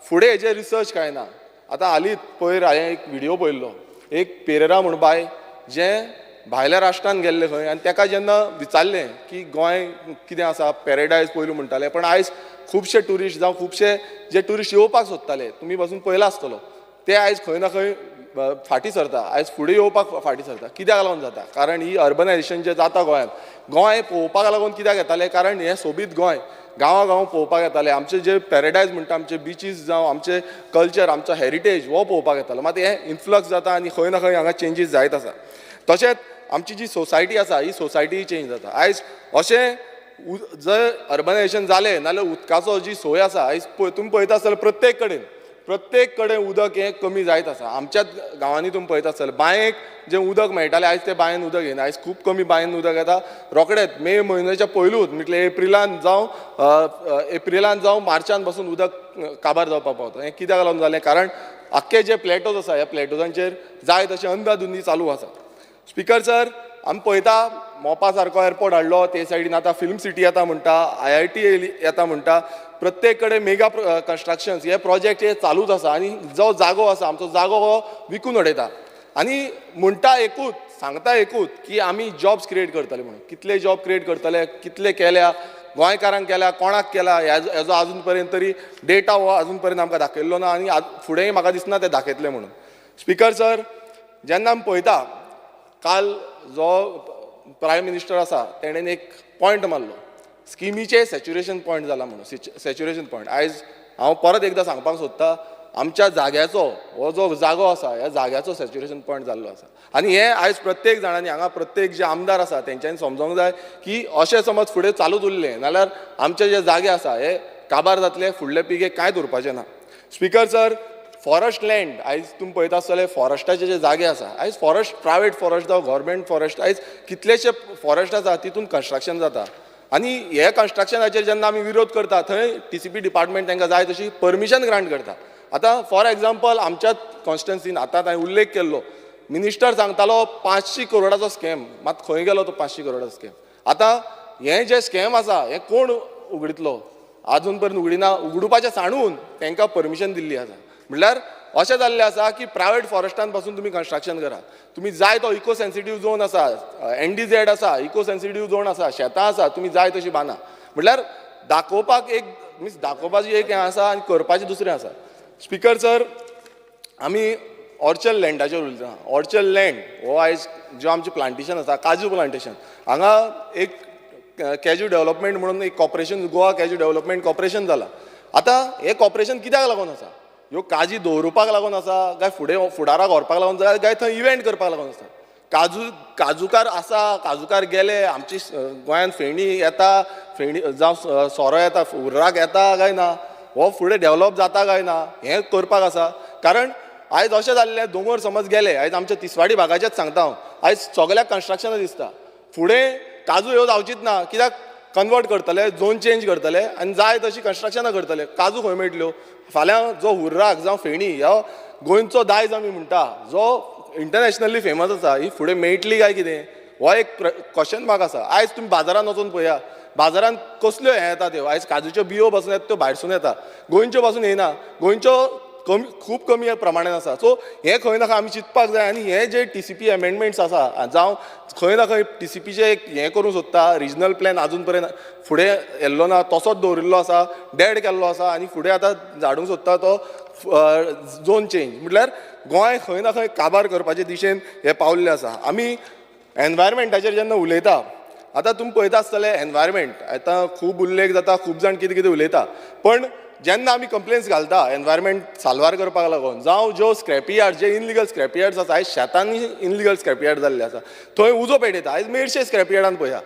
फुडें हेजेर रिसर्च कांय ना. आतां हालींच पयर हांवें एक व्हिडियो पळयल्लो, एक पेरेरा म्हूण बाय जें भायल्या राष्ट्रान गेल्लें खंय, आनी तेका जेन्ना विचारलें की गोंय कितें आसा, पॅरेडायज पयलू म्हणटाले, पण आयज खुबशे ट्युरिस्ट जावं खुबशे जे ट्युरिस्ट येवपाक सोदताले, तुमी पासून पळयला आसतलो, ते आयज खंय ना खंय फाटीं सरता, आयज फुडें येवपाक फाटीं सरता. कित्याक लागून जाता, कारण ही अर्बनायजेशन जें जाता गोंयांत, गोंय पळोवपाक लागून कित्याक येताले, कारण हें सोबीत गोंय गांवां गांव पळोवपाक येताले. आमचे जे पॅरेडायज म्हणटा, आमचे बिचीस जावं आमचे कल्चर, आमचो हेरिटेज हो पळोवपाक येतालो. मात हें इन्फ्लक्स जाता आनी खंय ना खंय हांगा चेंजीस जायत आसा. तशेंच आमची जी सोसायटी आसा ही सोसायटी चेंज जाता. आयज अशें जर अर्बनायजेशन जालें नाल्यार उदकाचो जी सोय आसा आयज तुमी पळयता आसतले प्रत्येक कडेन प्रत्येक कडेन उदक हें कमी जायत आसा. आमच्याच गांवांनी तुमी पळयता आसतले, बांयेक जें उदक मेळटालें आयज तें बांयन उदक येना. आयज खूब कमी बांयन उदक येता. रोखडेंच मे म्हयन्याच्या पयलूच म्हटल्यार एप्रिलान जावं मार्चान पासून उदक काबार जावपाक पावता. हें कित्याक लागून जालें? कारण आख्खे जे प्लेटोज आसा, ह्या प्लेटोजांचेर जाय तशें अंदाधुंदी चालू आसा. स्पिकर सर, आमी पळयता, मोपा सारको एरपोर्ट हाडलो, ते सायडीन आतां फिल्म सिटी येता म्हणटा, आयआयटी येता म्हणटा. प्रत्येक कडेन मेगा कन्स्ट्रक्शन्स हे प्रोजेक्ट हे चालूच आसा आनी जो जागो आसा आमचो, जागो हो विकून उडयता आनी म्हणटा एकूच, सांगता एकूच की आमी जॉब्स क्रिएट करतले म्हणून. कितले जॉब क्रिएट करतले, कितले केल्या, गोंयकारांक केल्या, कोणाक केला, हेजो अजून पर्यंत तरी डेटा हो अजून पर्यंत आमकां दाखयल्लो ना आनी फुडेंय म्हाका दिसना ते दाखयतले म्हणून. स्पिकर सर, जेन्ना आमी पळयता, काल जो प्रायम मिनिस्टर आसा तेणेन एक पॉयंट मारलो, स्किमीचे सॅच्युरेशन पॉयंट जाला म्हणून. सॅच्युरेशन पॉयंट, आयज हांव परत एकदां सांगपाक सोदता, आमच्या जाग्याचो, हो जो जागो आसा, ह्या जाग्याचो सॅच्युरेशन पॉयंट जाल्लो आसा. आनी हें आयज प्रत्येक जाणांनी हांगा, प्रत्येक जे आमदार आसा तेंच्यांनी समजोंक जाय की अशें समज फुडें चालूच उरलें जाल्यार आमचे जे जागे आसा हे काबार जातले, फुडले पिळगेक कांयच उरपाचें ना. स्पिकर सर, फॉरेस्ट लँड, आयज तुमी पळयता आसतले, फॉरेस्टाचे जे जागे आसा, आयज फॉरेस्ट, प्रायवेट फॉरेस्ट जावं गव्हर्मेंट फॉरेस्ट, आयज कितलेशे फॉरेस्ट आसा, तितून कन्स्ट्रक्शन जाता आनी हे कन्स्ट्रक्शनाचेर जेन्ना आमी विरोध करता, थंय टीसीपी डिपार्टमेंट तांकां जाय तशी परमिशन ग्रांट करता. आतां फॉर एग्जाम्पल, आमच्याच कॉन्स्टिट्युएन्सीन आतां हांवें उल्लेख केल्लो, मिनिस्टर सांगतालो 500 करोडाचो स्कॅम. मात खंय गेलो तो 500 करोडाचो स्कॅम? आतां हें जें स्कॅम आसा, हें कोण उगडितलो? अजून पर्यंत उगडिना. उगडुपाचें सांडून तांकां परमिशन दिल्ली आसा. म्हणल्यार अशें जाल्लें आसा की प्रायवेट फॉरेस्टान पासून तुमी कन्स्ट्रक्शन करा, तुमी जाय तो इको सेन्सिटीव झोन आसा, एनडीझेड आसा, इको सेन्सिटीव झोन आसा, शेतां आसा, तुमी जाय तशी बांदा. म्हणल्यार दाखोवपाक एक, मिन्स दाखोवपाची एक हें आसा आनी करपाचें दुसरें आसा. स्पिकर सर, आमी ऑर्चर्ड लँडाचेर उलयता. ऑर्चर्ड लँड हो आयज जो आमचें प्लांटेशन आसा, काजू प्लांटेशन, हांगा एक कॅज्यू डेव्हलपमेंट म्हणून एक corporation, Goa cashew development corporation जालां. आतां हें कॉर्पोरेशन कित्याक लागून आसा? ह्यो काजी दवरुपाक लागून आसा काय फुडें फुडाराक व्हरपाक लागून जाय काय थंय इव्हेंट करपाक लागून आसा? काजू, काजूकार आसा, काजूकार गेले. आमची गोंयांत फेणी येता, फेणी जावं सोरो येता, हुर्राक येता काय ना, हो फुडें डेव्हलप जाता काय ना, हें करपाक आसा. कारण आयज अशें जाल्लें, दोंगर समज गेले. आयज आमच्या तिसवाडी भागाचेच सांगता हांव, आयज सगळ्याक कन्स्ट्रक्शनां दिसता. फुडें काजू ह्यो जावचीच ना. कित्याक? कन्वर्ट करतले, झोन चेंज करतले आनी जाय तशी कन्स्ट्रक्शनां करतले. काजू खंय मेळटल्यो फाल्यां? जो हुर्राक जावं फेणी, ह्यो गोंयचो दायज आमी म्हणटा, जो इंटरनॅशनली फेमस आसा, ही फुडें मेळटली काय कितें, हो एक क्वेश्चन मार्क आसा. आयज तुमी बाजारान वचून पळया, बाजारान कसल्यो हें येता त्यो. आयज काजूच्यो बियो पासून येता त्यो भायरसून येता, गोंयच्यो पासून येना. गोंयच्यो कमी, खूब कमी प्रमाणान आसा. सो हें खंय ना खंय आमी चिंतपाक जाय. आनी हे जे टीसीपी एमेंडमेंट्स आसा, जावं खंय ना खंय टीसीपीचे एक हें करूंक सोदता, रिजनल प्लॅन अजून पर्यंत फुडें येल्लो ना, तसोच दवरिल्लो आसा, डेड केल्लो आसा आनी फुडें आतां हाडूंक सोदता तो झोन चेंज. म्हटल्यार गोंय खंय ना खंय काबार करपाचे दिशेन हे पावल्ले आसा. आमी एनवायरमेंटाचेर जेन्ना उलयता, आतां तुमी पळयता आसतले, एनवायरमेंट आतां खूब उल्लेख जाता, खूब जाण कितें कितें उलयता. पण जेन्ना आमी कंप्लेन्स घालता एनवायरमेंट साल्वार करपाक लागून, जावं ज्यो स्क्रॅपी यार्ड, जे इनलिगल स्क्रॅपी यार्ड्स आसा, आयज शेतांनी इनलिगल स्क्रॅपी यार्ड जाल्ले आसा, थंय उजो पेटयता. आयज मेरशे स्क्रॅपी यार्डान पळया,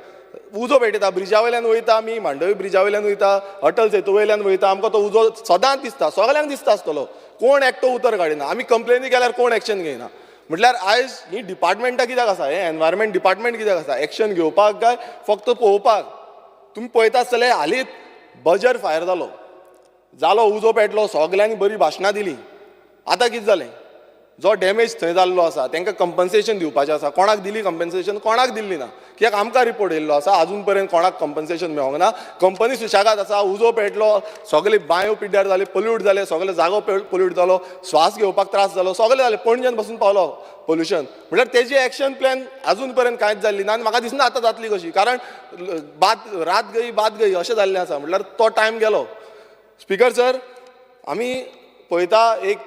उजो पेटयता. ब्रिजा वयल्यान वयता आमी, मांडवी ब्रिजा वयल्यान वयता, अटल सेतू वयल्यान वयता, आमकां तो उजो सदांच दिसता. सगल्यांक दिसता आसतलो. कोण एकटो उतर काडिना. आमी कंप्लेनी केल्यार कोण एक्शन घेयना. म्हटल्यार आयज ही डिपार्टमेंटां कित्याक आसा? हें एनवायरमेंट डिपार्टमेंट कित्याक आसा? एक्शन घेवपाक काय फक्त पळोवपाक? तुमी पळयता आसतले, हालींच बजर फायर जालो जालो उजो पेटलो, सगल्यांनी बरी भाशणां दिली. आतां कितें जालें? जो डॅमेज थंय जाल्लो आसा, तांकां कंपन्सेशन दिवपाचें आसा. कोणाक दिली कंपन्सेशन? कोणाक दिल्ली ना. कित्याक आमकां रिपोर्ट येयल्लो आसा, अजून पर्यंत कोणाक कंपन्सेशन मेळोंक ना. कंपनी सुशेगाद आसा. उजो पेटलो, सगळे बांयो पिड्ड्यार जाले, पोल्यूट जाले, सगळे जागो पोल्यूट जालो, श्वास घेवपाक त्रास जालो, सगळें जालें. पणजेन पासून पावलो पोल्युशन. म्हळ्यार तेजी एक्शन प्लॅन अजून पर्यंत कांयच जाल्ली ना आनी म्हाका दिसना आतां जातली कशी. कारण बात रात गई, बात गई अशें जाल्लें आसा. म्हटल्यार तो टायम गेलो. स्पिकर सर, आमी पळयता, एक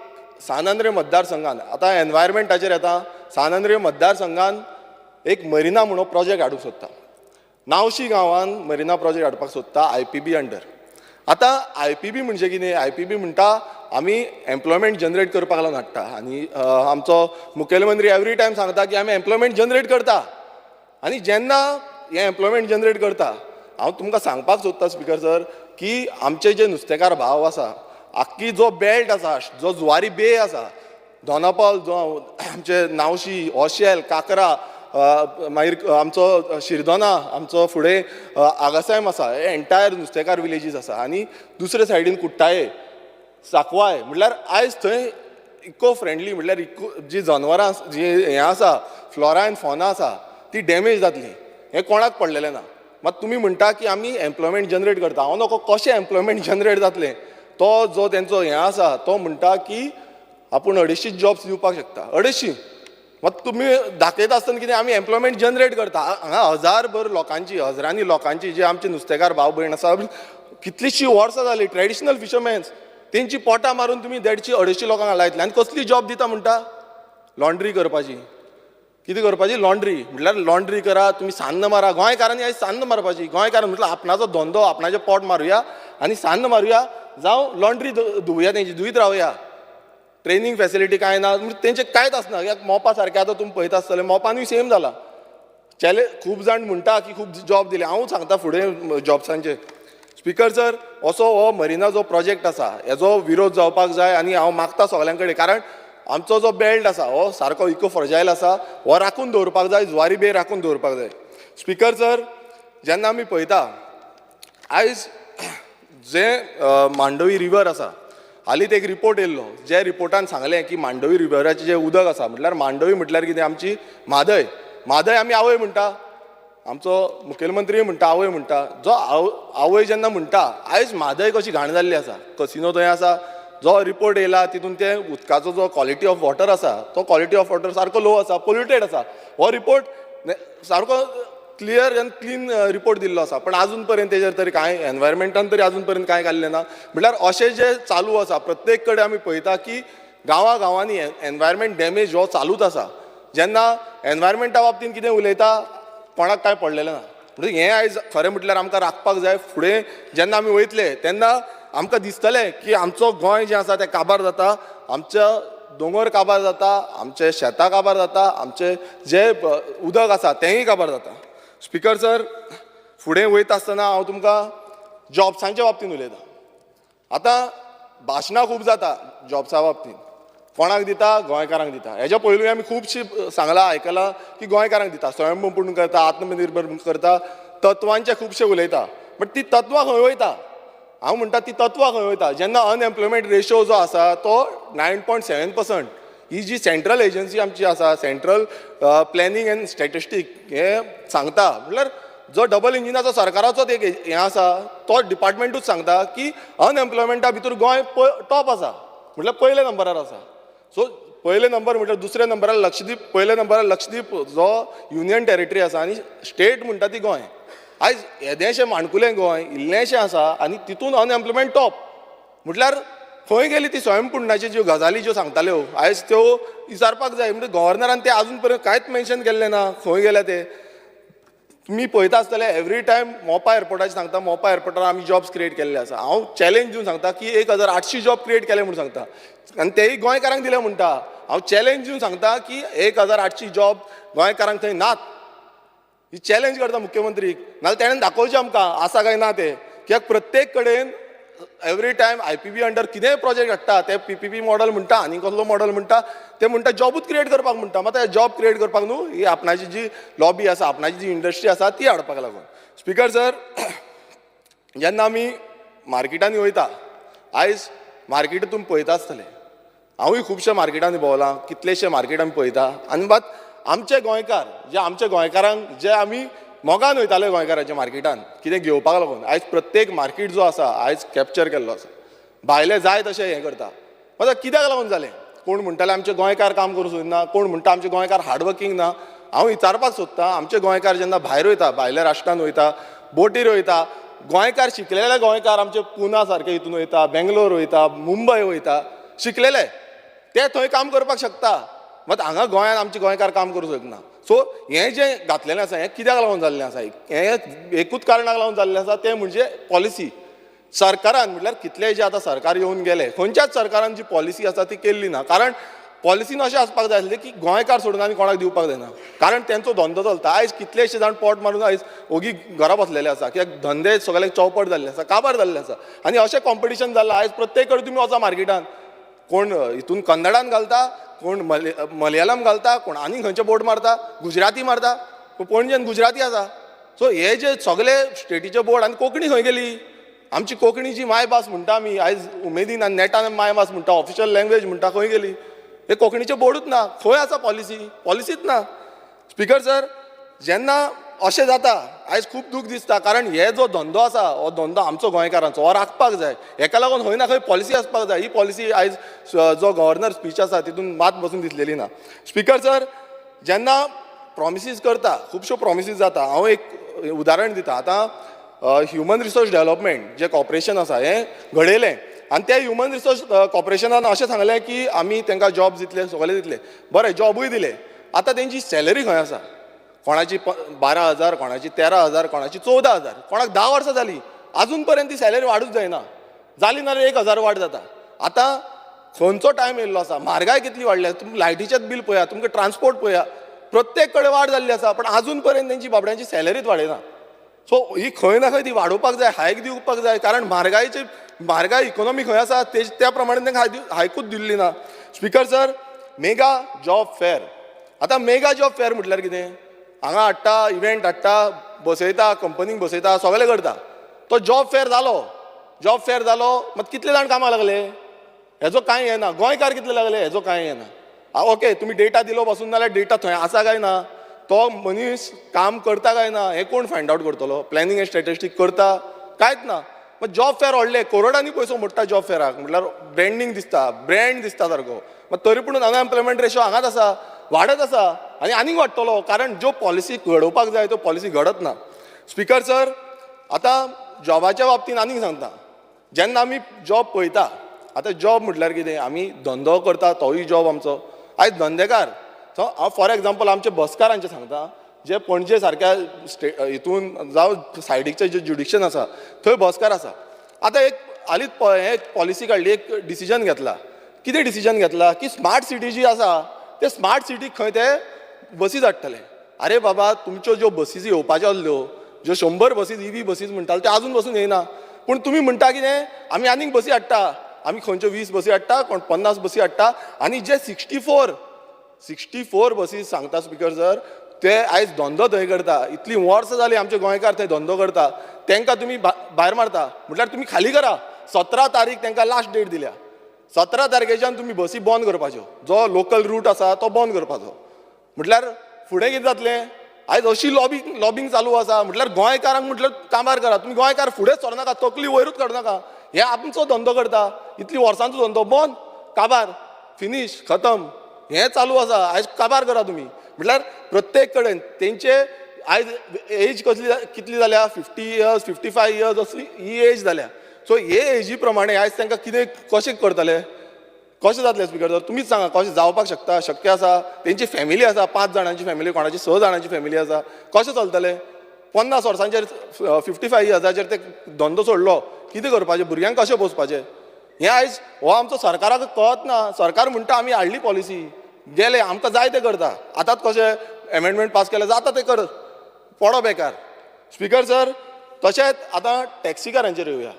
सान आंद्रे मतदारसंघान, आतां एनवायरमेंटाचेर येता, सान आंद्रे मतदारसंघान एक मरिना म्हणून प्रोजेक्ट हाडूंक सोदता. नावशी गांवान मरिना प्रोजेक्ट हाडपाक सोदता आयपीबी अंडर. आतां आयपीबी म्हणजे कितें? आयपीबी म्हणटा आमी एम्प्लॉयमेंट जनरेट करपाक लागून हाडटा आनी आमचो मुखेलमंत्री एवरी टायम सांगता की आमी एम्प्लॉयमेंट जनरेट करता. आनी जेन्ना हें एम्प्लॉयमेंट जनरेट करता, हांव तुमकां सांगपाक सोदता स्पिकर सर, की आमचे जे नुस्तेकार भाव आसा, आख्खी जो बेल्ट आसा, जो जुवारी बे आसा, दोनापावल, जो आमचे नावशी, ओशेल, काकरा, मागीर आमचो शिरदोना, आमचो फुडें आगासायम आसा, हे एंटायर नुस्तेकार विलेजीस आसा. आनी दुसरे सायडीन कुट्टाये, साकवाय, म्हटल्यार आयज थंय इको फ्रेंडली म्हटल्यार इको जी जनवरां जी हें आसा, फ्लोरा एंड फॉना आसा, ती डॅमेज जातली हें कोणाक पडलेलें ना. मात तुमी म्हणटा की आमी एम्प्लॉयमेंट जनरेट करता. हांव नको कशें एम्प्लॉयमेंट जनरेट जातलें. तो जो तेंचो हें आसा तो म्हणटा की आपूण 250 जॉब्स दिवपाक शकता, 250. मात तुमी दाखयता आसतना कितें आमी एम्प्लॉयमेंट जनरेट करता. हांगा हजारभर लोकांची, हजरांनी लोकांची जे आमचे नुस्तेकार भाव भयण आसा, कितलीशीं वर्सां जालीं ट्रेडिशनल फिशरमॅन्स, तेंची पोटां मारून तुमी 150 250 लोकांक लायतले. आनी कसली जॉब दिता म्हणटा? लॉन्ड्री करपाची. कितें करपाची? लॉन्ड्री. म्हटल्यार लॉन्ड्री करा, तुमी सान्न मारा. गोंयकारांनी आयज सान्न मारपाची. गोंयकार म्हटल्यार आपणाचो धंदो, आपणाचें पोट मारुया आनी सान्न मारुया, जावं लॉन्ड्री धुवया, तेंची धुयत रावया. ट्रेनींग फॅसिलिटी कांय ना, तेंचें कांयच आसना. कित्याक मोपा सारकें आतां तुमी पळयता आसतले, मोपानूय सेम जाला. चॅले खूब जाण म्हणटा की खूब जॉब दिले. हांव सांगता फुडें जॉब्सांचेर. स्पिकर सर, असो हो मरिना जो प्रोजेक्ट आसा हेजो विरोध जावपाक जाय आनी हांव मागता सगल्यां कडेन, कारण आमचो जो बेल्ट आसा हो सारको इको फ्रजायल आसा, हो राखून दवरपाक जाय, जुवारी बे राखून दवरपाक जाय. स्पिकर सर, जेन्ना आमी पळयता आयज जे मांडवी रिवर आसा, हालींच एक रिपोर्ट येयल्लो, जे रिपोर्टान सांगलें की मांडवी रिवराचें जें उदक आसा, म्हटल्यार मांडवी म्हटल्यार कितें आमची म्हादय. म्हादय आमी आवय म्हणटा, आमचो मुखेलमंत्री म्हणटा, आवय म्हणटा. जो आवय जेन्ना म्हणटा, आयज म्हादय कशी घाण जाल्ली आसा, कसिनो थंय आसा. जो रिपोर्ट येयला तितून ते उदकाचो जो क्वॉलिटी ऑफ वॉटर आसा तो क्वॉलिटी ऑफ वॉटर सारको लो आसा, पोल्युटेड आसा. हो रिपोर्ट सारको क्लियर आनी क्लीन रिपोर्ट दिल्लो आसा, पण आजून पर्यंत तेजेर तरी कांय एनवायरमेंटान तरी आजून पर्यंत कांय घाल्लें ना. म्हटल्यार अशें जें चालू आसा प्रत्येक कडेन आमी पळयता की गांवा गांवांनी एनवायरमेंट डॅमेज हो चालूच आसा. जेन्ना एनवायरमेंटा बाबतीन कितें उलयता कोणाक कांय पडलेलें ना. म्हणजे हें आयज खरें म्हटल्यार आमकां राखपाक जाय. फुडें जेन्ना आमी वयतले तेन्ना आमकां दिसतलें की आमचो गोंय जें आसा तें काबार जाता, आमच्या दोंगर काबार जाता, आमचे शेतां काबार जाता, आमचे जे उदक आसा तेंय काबार जाता. स्पिकर सर, फुडें वयता आसतना हांव तुमकां जॉब्सांच्या बाबतींत उलयतां. आतां भाशणां खूब जाता जॉब्सा बाबतींत, कोणाक दिता? गोंयकारांक दिता. हेज्या पयलूय आमी खुबशीं सांगलां, आयकलां की गोंयकारांक दिता, स्वयंपूर्ण करता, आत्मनिर्भर करता, तत्वांचे खुबशे उलयता. बट ती तत्वां खंय वयता? हांव म्हणटा ती तत्वां खंय वयता जेन्ना अनएम्प्लॉयमेंट रेशो जो आसा तो 9.7%, ही जी सेंट्रल एजन्सी आमची आसा, सेंट्रल प्लॅनिंग एंड स्टॅटिस्टीक, हें सांगता. म्हटल्यार जो डबल इंजिनाचो सरकाराचोच एक हें आसा, तो डिपार्टमेंटूच सांगता की अनएम्प्लॉयमेंटा भितर गोंय टॉप आसा, म्हटल्यार पयल्या नंबरार आसा. सो पयले नंबर म्हटल्यार दुसऱ्या नंबरार लक्षद्वीप, पयल्या नंबरार लक्षद्वीप जो युनियन टेरिटरी आसा आनी स्टेट म्हणटा ती गोंय. आयज येदेशें माणकुलें गोंय इल्लेंशें आसा आनी तितून अनएम्प्लॉयमेंट टॉप, म्हटल्यार खंय गेली ती स्वयंपूर्णाच्यो ज्यो गजाली ज्यो सांगताल्यो आयज त्यो विचारपाक जाय. म्हणजे गव्हर्नरान ते आजून पर्यंत कांयच मेन्शन केल्लें ना, खंय गेल्या ते. तुमी पळयता आसतले एवरी टायम मोपा एअरपोर्टाचेर सांगता, मोपा एअरपोर्टार आमी जॉब्स क्रिएट केल्ले आसा. हांव चॅलेंज दिवन सांगता की 1800 जॉब क्रिएट केले म्हूण सांगता आनी तेय गोंयकारांक दिले म्हणटा. हांव चॅलेंज दिवन सांगता की 1800 जॉब गोंयकारांक थंय नात. ही चॅलेंज करता मुख्यमंत्रीक, नाजाल्यार तेणें दाखोवचें आमकां आसा काय ना तें. कित्याक प्रत्येक कडेन एवरी टायम IPB under कितेंय प्रोजेक्ट हाडटा, ते PPP model म्हणटा आनी कसलो मॉडल म्हणटा, ते म्हणटा जॉबूच क्रिएट करपाक म्हणटा. मात जॉब क्रिएट करपाक न्हू, ही आपणाची जी लॉबी आसा, आपणाची जी इंडस्ट्री आसा ती हाडपाक लागून. स्पिकर सर, जेन्ना आमी मार्केटांनी वयता, आयज मार्केट तुमी पळयता आसतले, हांवूय खुबशे मार्केटांनी भोंवलां, कितलेशे मार्केट आमी पळयता. आनी मात आमचे गोंयकार जे आमच्या गोंयकारांक जे आमी मोगान वयताले गोंयकाराच्या मार्केटान कितें घेवपाक लागून, आयज प्रत्येक मार्केट जो आसा आयज कॅप्चर केल्लो आसा, भायले जाय तशें हें करता. मात कित्याक लागून जालें? कोण म्हणटाले आमचे गोंयकार काम करूंक सोदना, कोण म्हणटा आमचे गोंयकार हार्डवर्कींग ना. हांव विचारपाक सोदतां, आमचे गोंयकार जेन्ना भायर वयता, भायल्या राष्ट्रान वयता, बोटीर वयता, गोंयकार शिकलेले गोंयकार आमचे पुना सारके हितून वयता, बेंगलोर वयता, मुंबय वयता, शिकलेले ते थंय काम करपाक शकता. मात हांगा गोंयांत आमचे गोंयकार काम करूंक शकना. सो हें जें घातलेलें आसा हें कित्याक लागून जाल्लें आसा? हें एकूच कारणाक लागून जाल्लें आसा, तें म्हणजे पॉलिसी. सरकारान म्हटल्यार कितलेय जे आतां सरकार येवन गेले, खंयच्याच सरकारान जी पॉलिसी आसा ती केल्ली ना. कारण पॉलिसीन अशें आसपाक जाय आसलें की गोंयकार सोडून आनी कोणाक दिवपाक जायना, कारण तेंचो धंदो चलता. आयज कितलेशे जाण पोट मारून आयज ओगी घरा बसलेले आसा, कित्याक धंदे सगळे चौपट जाल्ले आसा, काबार जाल्ले आसा. आनी अशें कॉम्पिटिशन जालां आयज प्रत्येक कडेन तुमी वचा मार्केटान, कोण हितून कन्नडान घालता, कोण मलयालम घालता, कोण आनी खंयचे बोर्ड मारता, गुजराती मारता, पणजेन गुजराती आसा. सो हे जे सगळे स्टेटीचे बोर्ड, आनी कोंकणी खंय गेली? आमची कोंकणी जी मायभास म्हणटा आमी आयज उमेदीन आनी नेटान मायभास म्हणटा, ऑफिशियल लँग्वेज म्हणटा, खंय गेली? हे कोंकणीचे बोर्डूच ना. खंय आसा पॉलिसी? पॉलिसीच ना. स्पीकर सर, जेन्ना अशें जाता आयज खूब दूख दिसता, कारण हे जो धंदो आसा हो धंदो आमचो गोंयकारांचो, हो राखपाक जाय. हेका लागून खंय ना खंय पॉलिसी आसपाक जाय. ही पॉलिसी आयज जो गव्हर्नर स्पीच आसा तितून मात बसून दिसलेली ना. स्पीकर सर, जेन्ना प्रॉमिसीस करता, खुबश्यो प्रॉमिसीस जाता. हांव एक उदाहरण दिता. आतां ह्युमन रिसोर्स डेवलपमेंट जे कॉर्पोरेशन आसा हें घडयलें, आनी त्या ह्युमन रिसोर्स कॉर्पोरेशनान अशें सांगलें की आमी तांकां जॉब दितले, सगळें दितले. बरें, जॉबूय दिले. आतां तेंची सॅलरी खंय आसा? कोणाची 12,000, कोणाची 13,000, कोणाची 14,000, कोणाक 10 वर्सां जाली आजून पर्यंत ती सॅलरी वाडूच जायना. जाली नाल्यार 1,000 वाड जाता. आतां खंयचो टायम येयल्लो आसा, म्हारगाय कितली वाडल्या, तुमी लायटीचेच बील पळया, तुमकां ट्रान्सपोर्ट पळया, प्रत्येक कडेन वाड जाल्ली आसा, पण आजून पर्यंत तेंची बाबड्यांची सॅलरीच वाडयना. सो ही खंय ना खंय ती वाडोवपाक जाय, हायक दिवपाक जाय, कारण म्हारगाय इकोनॉमी खंय आसा त्या प्रमाणे तांकां हायकूच दिल्ली ना. Speaker sir, mega job fair. आतां मेगा जॉब फेर म्हटल्यार कितें? हांगा हाडटा, इव्हेंट हाडटा, बसयता, कंपनीक बसयता, सगळें करता. तो जॉब फेर जालो, जॉब फेर जालो, मात कितले जाण कामाक लागले हेजो कांय येना. गोंयकार कितले लागले हेजो कांय येना. ओके, तुमी डेटा दिलो बसून जाल्यार डेटा थंय आसा काय ना, तो मनीस काम करता काय ना हें कोण फायंड आवट करतलो? प्लॅनिंग एंड स्टॅटिस्टीक करता कांयच ना. मात जॉब फेर व्हडले करोडांनी पयसो मोडटा जॉब फेराक, म्हटल्यार ब्रँडींग दिसता, ब्रँड दिसता सारको. मात तरी पूण अनएम्प्लॉयमेंट रेशो हांगाच आसा, वाडत आसा आनी आनीक वाडटलो, कारण ज्यो पॉलिसी घडोवपाक जाय त्यो पॉलिसी घडत ना. स्पीकर सर, आतां जॉबाच्या बाबतींत आनीक सांगता, जेन्ना आमी जॉब पळयता, आतां जॉब म्हटल्यार कितें, आमी धंदो करता तोवूय जॉब आमचो. आयज धंदेकार, सो हांव फॉर एग्जाम्पल आमचे बसकारांचें सांगता, जे पणजे सारक्या हितून जावं सायडीकचें जें ज्युडिक्शन आसा थंय बसकार आसा. आतां एक हालींच एक पॉलिसी काडली, एक डिसिजन घेतला. कितें डिसिजन घेतला की स्मार्ट सिटी जी आसा ते स्मार्ट सिटीक खंय ते बसीस हाडटले. अरे बाबा, तुमच्यो ज्यो बसीस येवपाच्यो आसल्यो, ज्यो 100 बसीस इवी बसीस म्हणटाले त्यो आजून बसून येयना. पूण तुमी म्हणटा कितें, आमी आनीक बसी हाडटा, आमी खंयच्यो 20 बसी हाडटा, कोण 50 बसी हाडटा. आनी जे 64 बसीस सांगता स्पीकर सर, ते आयज धंदो थंय करता. इतलीं वर्सां जालीं आमचे गोंयकार थंय धंदो करता, तांकां तुमी भायर मारता. म्हटल्यार तुमी खाली करा. 17 तारीख तांकां लास्ट डेट दिल्या. 17 तारखेच्यान तुमी बसी बंद करपाच्यो, जो लोकल रूट आसा तो बंद करपाचो. म्हटल्यार फुडें कितें जातलें? आयज अशी लॉबींग चालू आसा. म्हटल्यार गोंयकारांक म्हटल्यार कामार करा, तुमी गोंयकार फुडेंच सरनाका, तकली वयरूच काडनाका. हे आमचो धंदो करता, इतली वर्सांचो धंदो बंद, काबार, फिनीश, खतम, हें चालू आसा. आयज काबार करा तुमी. म्हटल्यार प्रत्येक कडेन तेंचे आयज एज कसली कितली जाल्या, 50 इयर्स, 55 इयर्स असली ही एज जाल्या. सो हे एजी प्रमाणे आयज तांकां कितें कशें करतले, कशें जातलें? स्पीकर सर तुमीच सांगा, कशें जावपाक शकता, शक्य आसा? तेंची फॅमिली आसा, 5 जाणांची फॅमिली, कोणाची 6 जाणांची फॅमिली आसा, कशें चलतलें? 50 वर्सांचेर 55 इयर्साचेर ते धंदो सोडलो, कितें करपाचें? भुरग्यांक कशें पोसपाचें? हें आयज हो आमचो सरकाराक कळत ना. सरकार म्हणटा आमी हाडली पॉलिसी, गेले, आमकां जाय तें करता. आतांच कशें एमेंडमेंट पास केलें जाता तें कर, पडो बेकार. स्पीकर सर, तशेंच आतां टॅक्सीकारांचेर येवया.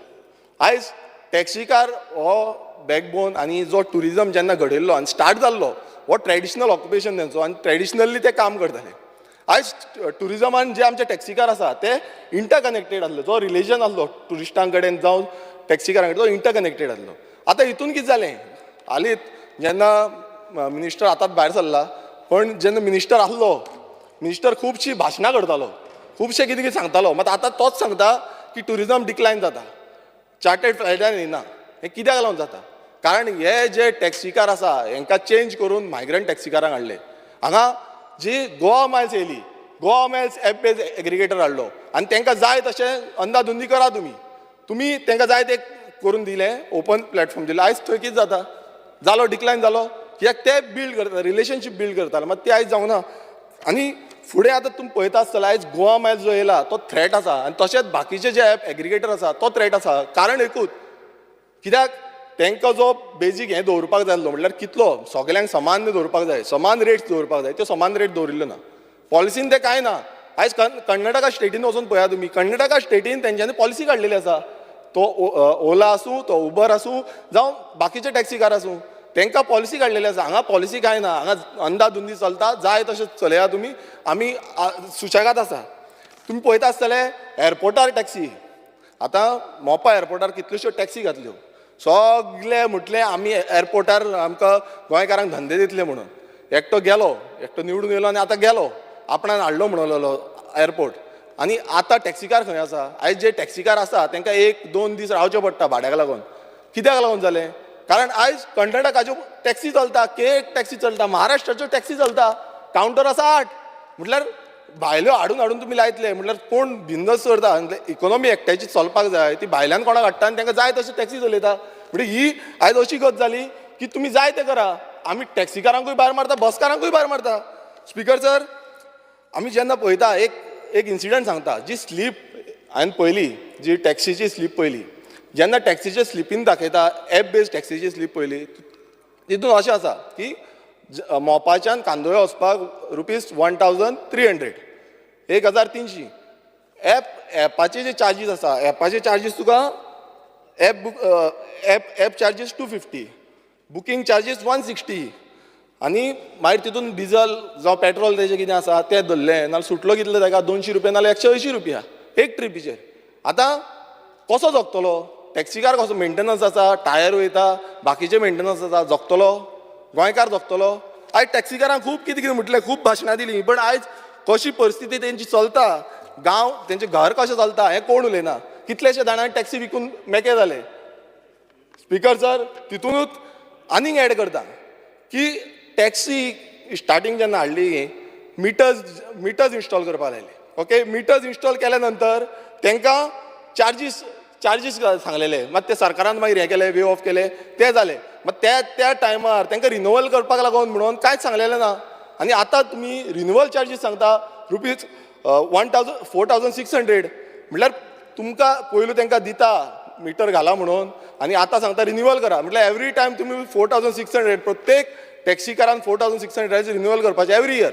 आयज टॅक्सीकार हो बॅकबोन आनी जो ट्युरिजम जेन्ना घडयल्लो आनी स्टार्ट जाल्लो हो ट्रेडिशनल ऑक्युपेशन तेंचो, आनी ट्रेडिशनली ते काम करताले. आयज ट्युरिजमान जे आमचे टॅक्सीकार आसा ते इंटरकनेक्टेड आसले, जो रिलेशन आसलो ट्युरिस्टां कडेन जावं टॅक्सीकारां कडेन तो इंटरकनेक्टेड आसलो. आतां हितून कितें जालें, हालींच जेन्ना मिनिस्टर आतांच भायर सरला, पण जेन्ना मिनिस्टर आसलो, मिनिस्टर खुबशीं भाशणां करतालो, खुबशें कितें कितें सांगतालो. मात आतां तोच सांगता की ट्युरिजम डिक्लायन जाता, चार्टर्ड फ्लायटान येयना. हें कित्याक लागून जाता? कारण हे जे टॅक्सीकार आसा हेंकां चेंज करून मायग्रंट टॅक्सीकारांक हाडले. हांगा जी गोवा मायल्स येयली, Goa miles app base aggregator हाडलो आनी तांकां जाय तशें अंदाधुंदी करा तुमी, तुमी तांकां जाय तें करून दिलें, ओपन प्लॅटफॉर्म दिलो. आयज थंय कितें जाता, जालो डिक्लायन जालो, कित्याक ते बिल्ड करता, रिलेशनशीप बिल्ड करताले, मात ते आयज जावना. आनी फुडें आतां तुमी पळयता आसतले, आयज गोवा मायल्स जो येयला तो थ्रेट आसा, आनी तशेंच बाकीचे जे एप एग्रिगेटर आसा तो थ्रेट आसा. कारण एकूच, कित्याक तांकां जो बेजीक हें दवरपाक जाय आसलो म्हटल्यार कितलो सगल्यांक समान दवरपाक जाय, समान रेट्स दवरपाक जाय, त्यो समान रेट दवरिल्ल्यो ना पॉलिसीन, तें कांय ना. आयज कर्नाटका स्टेटीन वचून पळया तुमी, कर्नाटका स्टेटीन तेंच्यांनी पॉलिसी काडलेली आसा, तो ओला आसूं, तो उबर आसूं, जावं बाकीचे टॅक्सीकार आसूं, तांकां पॉलिसी काडलेली आसा. हांगा पॉलिसी कांय ना, हांगा अंदाधुंदी चलता, जाय तशें चलया तुमी, आमी सुशेगाद आसा. तुमी पळयता आसतले एअरपोर्टार टॅक्सी, आतां मोपा एअरपोर्टार कितल्योश्यो टॅक्सी घातल्यो, सगले म्हटलें आमी एअरपोर्टार आमकां गोंयकारांक धंदे दितले म्हणून. एकटो गेलो, एकटो निवडून येयलो आनी आतां गेलो, आपणान हाडलो म्हणलेलो एअरपोर्ट. आनी आतां टॅक्सीकार खंय आसा? आयज जे टॅक्सीकार आसा तांकां 1-2 दीस रावचे पडटा भाड्याक लागून. कित्याक लागून जालें? कारण आयज कर्नाटकाच्यो टॅक्सी चलता, के टॅक्सी चलता, महाराष्ट्राच्यो टॅक्सी चलता, कावंटर आसा 8. म्हटल्यार भायल्यो हाडून हाडून तुमी लायतले म्हटल्यार कोण बिजनस करता? इकोनॉमी एकट्याची चलपाक जाय, ती भायल्यान कोणाक हाडटा आनी तांकां जाय तशी टॅक्सी चलयता. म्हणजे ही आयज अशी गत जाली की तुमी जाय तें करा, आमी टॅक्सीकारांकूय भायर मारता, बसकारांकूय भायर मारता. स्पीकर सर, आमी जेन्ना पळयता एक एक इन्सिडंट सांगता, जी स्लीप हांवें पळयली, जी टॅक्सीची स्लीप पळयली, जेन्ना टॅक्सीचे स्लिपीन दाखयता, एप बेस्ड टॅक्सीची स्लीप पळयली, तितून अशें आसा की मोपाच्यान कांदोळे वचपाक ₹1300, 1300. एपाचे जे चार्जीस आसा, एपाचे चार्जीस तुका app book app charges 250, booking charges 160, आनी मागीर तितून डिजल जावं पेट्रोल तेजें कितें आसा तें धरलें, नाल्यार सुटलो कितलो ताका 200 रुपया, नाल्यार 180 रुपया एक ट्रिपीचेर. आतां कसो जगतलो टॅक्सीकार? कसो मेंटेनन्स आसा, टायर वयता, बाकीचे मेंटेनन्स आसा, जगतलो गोंयकार जगतलो? आयज टॅक्सीकारांक खूब कितें कितें म्हटलें, खूब भाशणां दिलीं, पण आयज कशी परिस्थिती तेंची चलता, गांव तेंचें घर कशें चलता हें कोण उलयना. कितलेशे जाणांक टॅक्सी विकून मेकळे जाले. स्पीकर सर, तितूनच आनीक एड करता की टॅक्सी स्टार्टींग जेन्ना हाडली, मिटर्स इन्स्टॉल करपाक लायले. ओके, मिटर्स इन्स्टॉल केल्या नंतर तांकां चार्जीस सांगलेले, मात ते सरकारान मागीर हें केलें, वे ऑफ केलें, तें जालें. मात त्या त्या टायमार तांकां रिन्युअल करपाक लागून म्हणून कांयच सांगलेलें ना. आनी आतां तुमी रिन्युअल चार्जीस सांगता ₹1000, 4600. म्हटल्यार तुमकां पयलू तांकां दिता मिटर घाला म्हणून, आनी आतां सांगता रिन्युअल करा. म्हटल्यार एवरी टायम तुमी 4600, प्रत्येक टॅक्सीकारान 4600 रिन्युअल करपाचें एवरी इयर.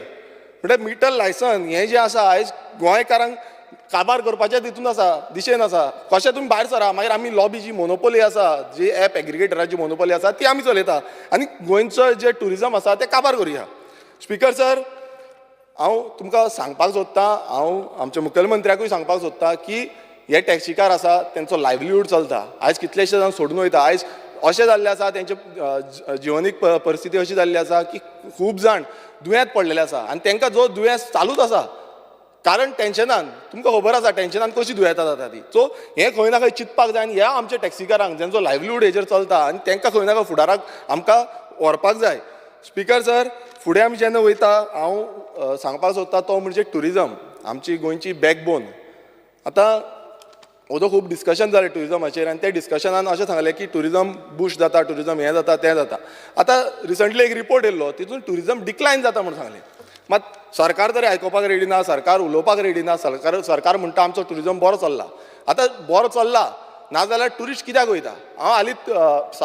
म्हटल्यार मिटर लायसन हें जें आसा आयज गोंयकारांक काबार करपाचें तितून आसा, दिशेन आसा. कशें तुमी भायर सरा, मागीर आमी लॉबी जी मोनोपोली आसा, जी एप एग्रिगेटराची मोनोपोली आसा ती आमी चलयता आनी गोंयचो जें ट्युरिजम आसा तें काबार करुया. स्पीकर सर, हांव तुमकां सांगपाक सोदतां, हांव आमच्या मुखेलमंत्र्याकूय सांगपाक सोदतां की हे टॅक्सीकार आसा तेंचो लायवलीहूड चलता. आयज कितलेशे जाण सोडून वयता. आयज अशें जाल्लें आसा, तेंचे जिवनीक परिस्थिती अशी जाल्ली आसा की खूब जाण दुयेंत पडलेले आसा आनी तांकां जो दुयेंस चालूच आसा, कारण टेन्शनान, तुमकां खबर आसा टेन्शनान कशी दुयेंतां जाता ती. सो हें खंय ना खंय चिंतपाक जाय आनी ह्या आमच्या टॅक्सीकारांक जेंचो लायवलीहूड हेजेर चलता आनी तांकां खंय ना खंय फुडाराक आमकां व्हरपाक जाय. स्पीकर सर, फुडें आमी जेन्ना वयता, हांव सांगपाक सोदता तो म्हणजे ट्युरिजम, आमची गोंयची बॅकबोन. आतां ओदो खूब डिस्कशन जालें ट्युरिजमाचेर आनी त्या डिस्कशनान अशें सांगलें की ट्युरिजम बूस्ट जाता, ट्युरिजम हें जाता, तें जाता. आतां रिसंटली एक रिपोर्ट येयल्लो, तितून ट्युरिजम डिक्लायन जाता म्हूण सांगलें. मात सरकार तरी आयकुपाक रेडी ना, सरकार उलोवपाक रेडी ना. सरकार म्हणटा आमचो ट्युरिजम बरो चल्ला. आतां बरो चल्ला नाजाल्यार ट्युरिस्ट कित्याक वयता? हांव हालींच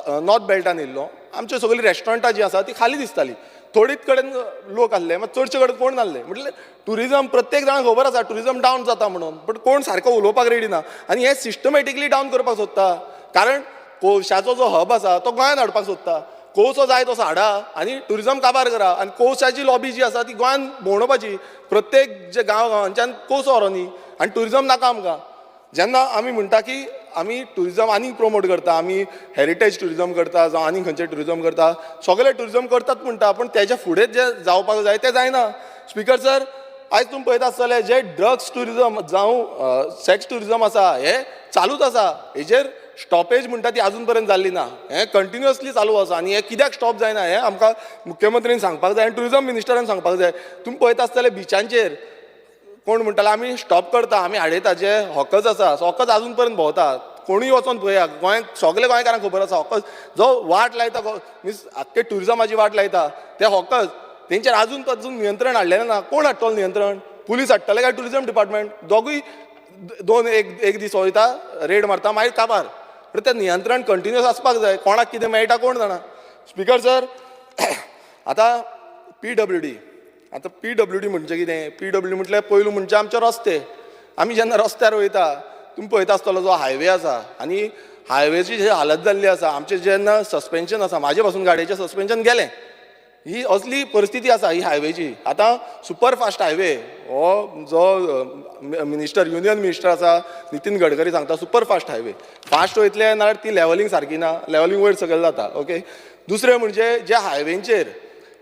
नॉर्थ बेल्टान येयल्लो, आमच्यो सगळीं रेस्टॉरंटां जीं आसा तीं खाली दिसतालीं, थोडीच कडेन लोक आसले, मात चडशे कडेन कोण नासले. म्हटल्यार ट्युरिजम प्रत्येक जाणांक खबर आसा ट्युरिजम डावन जाता म्हणून, बट कोण सारको उलोवपाक रेडी ना आनी हें सिस्टमॅटिकली डावन करपाक सोदता. कारण कोळशाचो जो हब आसा तो गोंयांत हाडपाक सोदता, कोळसो जाय तसो हाडा आनी ट्युरिजम काबार करा. आनी कोळशाची लॉबी जी आसा ती गोंयांत भोंवडोवपाची, प्रत्येक जे गांव गांवांच्यान कोळसो व्हरोनी आनी ट्युरिजम नाका आमकां. जेन्ना आमी म्हणटा की आमी ट्युरिजम आनीक प्रोमोट करता, आमी हेरिटेज ट्युरिजम करता जावं आनीक खंयचें ट्युरिजम करता, सगळे ट्युरिजम करतात म्हणटा, पूण तेज्या फुडें जें जावपाक जाय तें जायना. स्पीकर सर, आयज तुमी पळयता आसतले जे ड्रग्स ट्युरिजम जावं सेक्स ट्युरिजम आसा हें चालूच आसा, हेजेर स्टॉपेज म्हणटा ती आजून पर्यंत जाल्ली ना, हें कंटिन्युअसली चालू आसा आनी हें कित्याक स्टॉप जायना हें आमकां मुख्यमंत्रीन सांगपाक जाय आनी ट्युरिजम मिनिस्टरान सांगपाक जाय. तुमी पळयता आसतले बिचांचेर कोण म्हणटाले आमी स्टॉप करता, आमी हाडयता, जे हॉकर्स आसा हॉकर्स आजून पर्यंत भोंवता, कोणूय वचोन पळया, गोंय सगळे गोंयकारांक खबर आसा हॉकर्स जो वाट लायता, मिन्स आख्खे ट्युरिजमाची वाट लायता ते हॉकर्स, तेंचेर आजून पासून नियंत्रण हाडलेलें ना. कोण हाडटलो नियंत्रण? पुलीस हाडटले काय ट्युरिजम डिपार्टमेंट? दोगूय दोन एक एक दीस वयता, रेड मारता, मागीर काबार. म्हणटा तें नियंत्रण कंटिन्युअस आसपाक जाय. कोणाक कितें मेळटा कोण जाणा. स्पिकर सर, आतां PWD, आतां PWD म्हणजे कितें? PWD म्हटल्यार पयलू म्हणजे आमचे रस्ते. आमी जेन्ना रस्त्यार वयता, तुमी पळयता आसतलो जो हायवे आसा आनी हायवेची जी हालत जाल्ली आसा, आमचें जेन्ना सस्पेन्शन आसा, म्हाजे पासून गाडयेचें सस्पेन्शन गेलें. ही असली परिस्थिती आसा ही हायवेची. आतां सुपर फास्ट हायवे हो जो मिनिस्टर, युनियन मिनिस्टर आसा नितीन गडकरी सांगता सुपर फास्ट हायवे, फास्ट वयतले नाल्यार ती लेवलिंग सारकी ना, लेवलिंग वयर सकयल जाता. ओके, दुसरें म्हणजे जे हायवेंचेर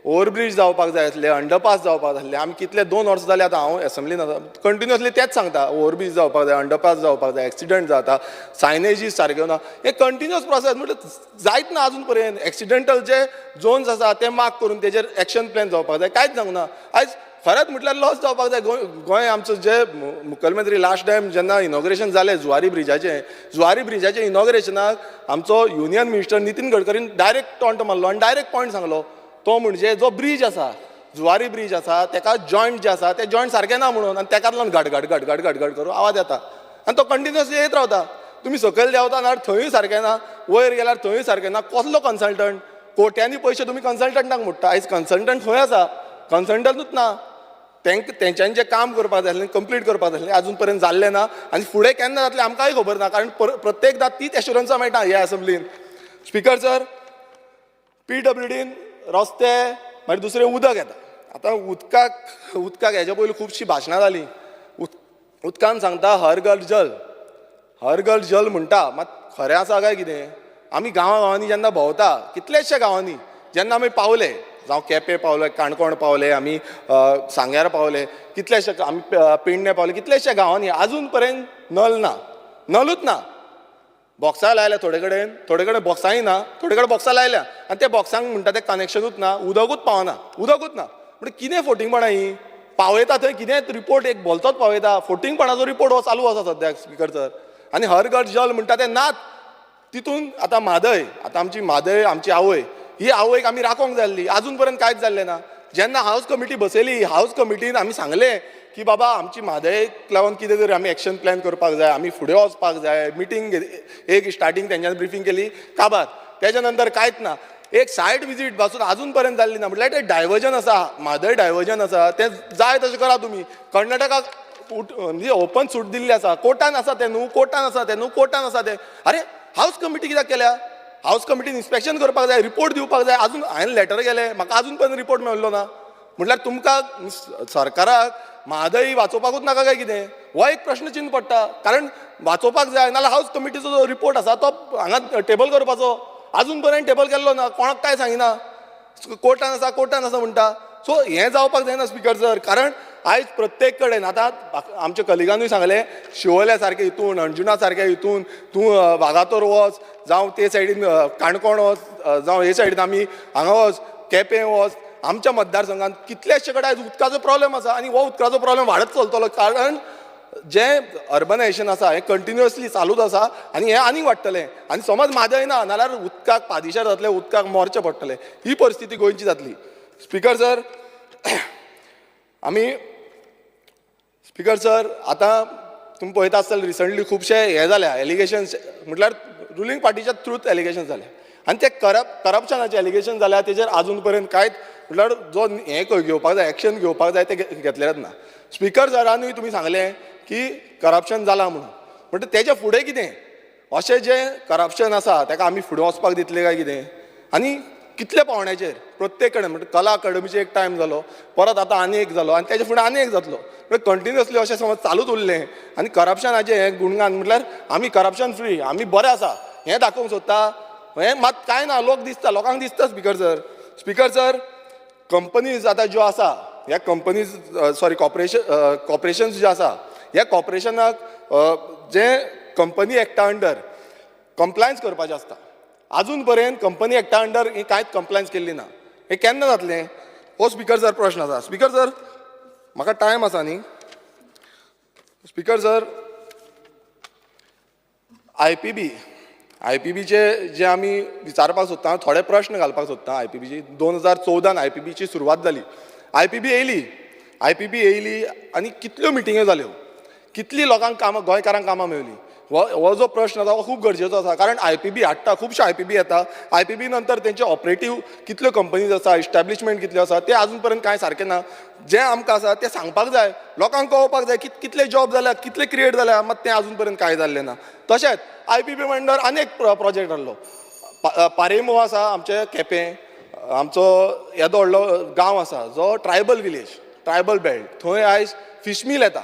ओवरब्रीज जावपाक जाय आसले, अंडरपास जावपाक जाय आसले, आमी कितले 2 वर्सां जाले आतां हांव एसेंब्लीन आसा, कंटिन्युअसली तेंच सांगता, ओवरब्रीज जावपाक जाय, अंडरपास जावपाक जाय, एक्सिडंट जाता, सायनेजीस सारक्यो ना, हे कंटिन्युअस प्रोसेस म्हटल्यार जायत ना अजून पर्यंत. एक्सिडेंटल जे झोन्स आसा ते मार्क करून तेजेर एक्शन प्लॅन जावपाक जाय, कांयच जावंक ना. आयज खरेंच म्हटल्यार लॉस जावपाक जाय. गोंय आमचो जे मुखेलमंत्री लास्ट टायम जेन्ना इनॉग्रेशन जालें जुवारी ब्रिजाचें, जुवारी ब्रिजाचें इनॉग्रेशनाक आमचो युनियन मिनिस्टर नितीन गडकरीन डायरेक्ट टॉन्ट मारलो आनी डायरेक्ट पॉयंट सांगलो, तो म्हणजे जो ब्रीज आसा, जुवारी ब्रीज आसा, तेका जॉयंट जे आसा ते जॉयंट सारके ना म्हणून, आनी तेकाच लागून घड घड घड घड घड घड करून आवाज येता आनी तो कंटिन्युअसली येत रावता. तुमी सकयल देंवता नाल्यार थंयूय सारकें ना, वयर गेल्यार थंयूय सारकें ना. कसलो कन्सल्टंट? कोट्यांनी पयशे तुमी कन्सल्टंटाक मोडटा. आयज कन्सल्टंट खंय आसा? कन्सल्टंटूच ना. तेंच्यांनी जें काम करपाक जाय आसलें, कंप्लीट करपाक जाय आसलें, आजून पर्यंत जाल्लें ना आनी फुडें केन्ना जातलें आमकांय खबर ना, कारण प्रत्येकदां तीच एश्युरन्सां मेळटा ह्या एसेंब्लीन. स्पिकर सर, PWDन रस्ते, मागीर दुसरें उदक येता. आतां उदकाक हेज्या पयलीं खुबशीं भाशणां जालीं. उदकान सांगता हर घर जल, हर घर जल म्हणटा, मात खरें आसा काय कितें? आमी गांवा गांवांनी जेन्ना भोंवता, कितलेशे गांवांनी जेन्ना आमी पावले, जावं केपें पावले, काणकोण पावले, आमी सांग्यार पावले, कितलेशे आमी पेडणे पावले, कितलेशे गांवांनी आजून पर्यंत नल ना, नलूच ना. बॉक्सां लायल्या थोडे कडेन, थोडे कडेन बॉक्सांय ना, थोडे कडेन बॉक्सां लायल्या आनी त्या बॉक्सांक म्हणटा तें कनेक्शनूच ना, उदकूच पावना, उदकूच ना. म्हणजे कितें फोटिंगपणां हीं? पावयता थंय कितेंच रिपोर्ट एक भलतोच पावयता, फोटिंगपणाचो रिपोर्ट हो चालू आसा सद्याक स्पिकर सर. आनी हर घर जल म्हणटा तें नात. तितून आतां म्हादय, आतां आमची म्हादय, आमची आवय, ही आवयक आमी राखोंक जाय आसली, आजून पर्यंत कांयच जाल्लें ना. जेन्ना हावज कमिटी बसयली, हावज कमिटीन आमी सांगलें की बाबा आमची म्हादयक लागून कितें तरी आमी एक्शन प्लॅन करपाक जाय, आमी फुडें वचपाक जाय. मिटींग एक स्टार्टींग तेंच्यांनी ब्रिफींग केली काबार, तेच्या नंतर कांयच ना. एक सायड विजीट पासून आजून पर्यंत जाल्ली ना. म्हटल्यार तें डायवर्जन आसा, म्हादय डायवर्जन आसा, तें जाय तशें करा तुमी. कर्नाटकाक म्हणजे ओपन सूट दिल्ली आसा, कोर्टान आसा तें न्हू, कोर्टान आसा तें न्हू, कोर्टान आसा तें. अरे हावज कमिटी कित्याक केल्या? हावज कमिटीन इन्स्पेक्शन करपाक जाय, रिपोर्ट दिवपाक जाय. आजून हांवें लेटर गेलें, म्हाका आजून पर्यंत रिपोर्ट मेळ्ळो ना. म्हटल्यार तुमकां सरकाराक म्हादय वाचोवपाकूच नाका काय कितें? हो एक प्रश्नचिन्न पडटा, कारण वाचोवपाक जाय, नाल्यार हावज कमिटीचो जो रिपोर्ट आसा तो हांगा टेबल करपाचो, आजून पर्यंत टेबल केल्लो ना, कोणाक कांय सांगिना, कोर्टान आसा, कोर्टान आसा म्हणटा. सो हें जावपाक जायना स्पिकर सर, कारण आयज प्रत्येक कडेन आतां आमच्या कलिगानूय सांगलें, शिवोल्या सारकें हितून, अंजुना सारकें हितून, तूं वागातोर वच, जावं ते सायडीन काणकोण वच, जावं हे सायडीन आमी हांगा वच, केपें वच, आमच्या मतदारसंघात कितलेशे कडेन आयज उदकाचो प्रॉब्लेम आसा आनी हो उदकाचो प्रॉब्लेम वाडत चलतलो, कारण जें अर्बनायजेशन आसा हें कंटिन्युअसली चालूच आसा आनी हें आनीक वाडटलें. आनी समज म्हादय ना नाल्यार उदकाक पादिशेर जातले, उदकाक मोर्चे पडटले, ही परिस्थिती गोंयची जातली. स्पिकर सर, आमी स्पिकर सर आतां तुमी पळयता आसतले रिसंटली खुबशे हे जाल्या एलिगेशन्स, म्हटल्यार रुलींग पार्टीच्या थ्रूच एलिगेशन जाले आनी ते करप्शनाचे एलिगेशन जाल्या, तेजेर आजून पर्यंत कांयच म्हटल्यार जो हें घेवपाक जाय, एक्शन घेवपाक जाय तें घेतलेलेंच ना. स्पिकर सरानूय तुमी सांगलें की करप्शन जालां म्हणून, म्हणटा तेज्या फुडें कितें? अशें जें करप्शन आसा तेका आमी फुडें वचपाक दितले काय कितें? आनी कितले पावण्याचेर प्रत्येक कडेन, म्हणटा कला अकाडमीचेर एक टायम जालो, परत आतां आनी एक जालो आनी तेज्या फुडें आनी एक जातलो, म्हणल्यार कंटिन्युअसली अशें समज चालूच उरलें. आनी करप्शनाचें हें गुणगान म्हटल्यार आमी करप्शन फ्री, आमी बरें आसा हें दाखोवंक सोदता, हें मात कांय ना. लोक दिसता, लोकांक दिसता speaker sir. Speaker sir, companies आतां ज्यो आसा, ह्या कंपनीज सॉरी कॉर्पोरेशन्स ज्यो आसा, ह्या कॉर्पोरेशनाक जे कंपनी एक्टा अंडर कंप्लायन्स करपाचें आसता, आजून पर्यंत कंपनी एक्टा अंडर ही कांयच कंप्लायन्स केल्ली ना. हें केन्ना जातलें? हो स्पिकर सर प्रश्न आसा. स्पिकर सर, म्हाका टायम आसा न्ही? स्पिकर सर, IPB, IPBचे जे आमी विचारपाक सोदता, थोडे प्रश्न घालपाक सोदता. IPBची 2014 IPBची सुरवात जाली, IPB येयली, IPB येयली आनी कितल्यो मिटिंग्यो जाल्यो, कितली लोकांक कामां, गोंयकारांक कामां मेवली. हो जो प्रश्न आसा हो खूब गरजेचो आसा, कारण I P बी हाडटा, खुबशे I P बी येता, I P बी नंतर तेंचे ऑपरेटीव कितल्यो कंपनीज आसा, इस्टॅब्लिशमेंट कितल्यो आसा, ते आजून पर्यंत कांय सारकें ना. जें आमकां आसा तें सांगपाक जाय, लोकांक कळोवपाक जाय की कितले जॉब जाल्या, कितले क्रिएट जाल्या, मात तें आजून पर्यंत कांय जाल्लें ना. तशेंच I P बी अंडर आनी एक प्रोजेक्ट आहलो, पारेमो आसा आमचे केपें, आमचो येदो व्हडलो गांव आसा जो ट्रायबल विलेज, ट्रायबल बेल्ट, थंय आयज फिश मील येता.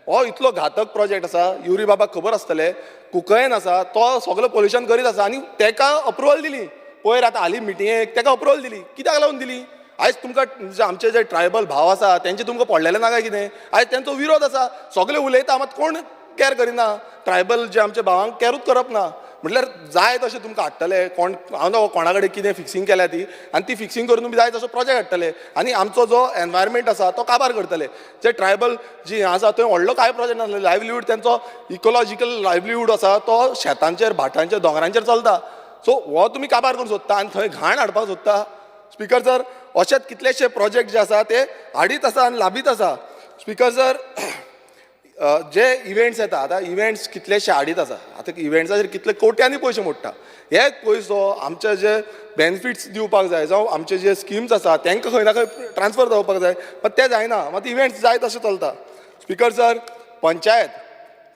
हो इतलो घातक प्रोजेक्ट आसा, युरी बाबाक खबर आसतलें, कुकळ्ळेन आसा, तो सगलो पोल्युशन करीत आसा आनी तेका अप्रुवल दिली. पयर आतां हालीं मिटिंगेक तेका अप्रुवल दिली, कित्याक लागून दिली? आयज तुमकां आमचे जे ट्रायबल भाव आसा तेंचे तुमकां पडलेलें ना काय कितें? आयज तेंचो विरोध आसा, सगळे उलयता मात कोण कॅर करिना, ट्रायबल जे आमच्या भावांक कॅरूच करप ना. म्हटल्यार जाय तशें तुमकां हाडटले, कोण हांव न्हू कोणा कडेन कितें फिक्सिंग केल्या ती, आनी ती फिक्सिंग करून तुमी जाय तसो प्रोजेक्ट हाडटले आनी आमचो जो एनवायरमेंट आसा तो काबार करतले. जे ट्रायबल जी आसा थंय व्हडलो कांय प्रोजेक्ट नासलो, लायवलीहूड तेंचो इकोलॉजिकल लायवलीहूड आसा तो शेतांचेर, भाटांचेर, दोंगरांचेर चलता. सो हो तुमी काबार करूंक सोदता आनी थंय घाण हाडपाक सोदता. स्पिकर सर, अशेच कितलेशे प्रोजेक्ट जे आसा ते हाडीत आसा आनी लाबीत आसा. स्पिकर सर, जे इव्हेंट्स येता, आतां इव्हेंट्स कितलेशे हाडीत आसा, आतां इव्हेंट्साचेर कितले कोट्यांनी पयशे मोडटा. हे पयसो आमचे जे बेनिफिट्स दिवपाक जाय, जावं आमचे जे स्किम्स आसा तांकां खंय ना खंय ट्रान्सफर जावपाक जाय, मात ते जायना, मात इव्हेंट्स जाय तशें चलता. स्पिकर सर, पंचायत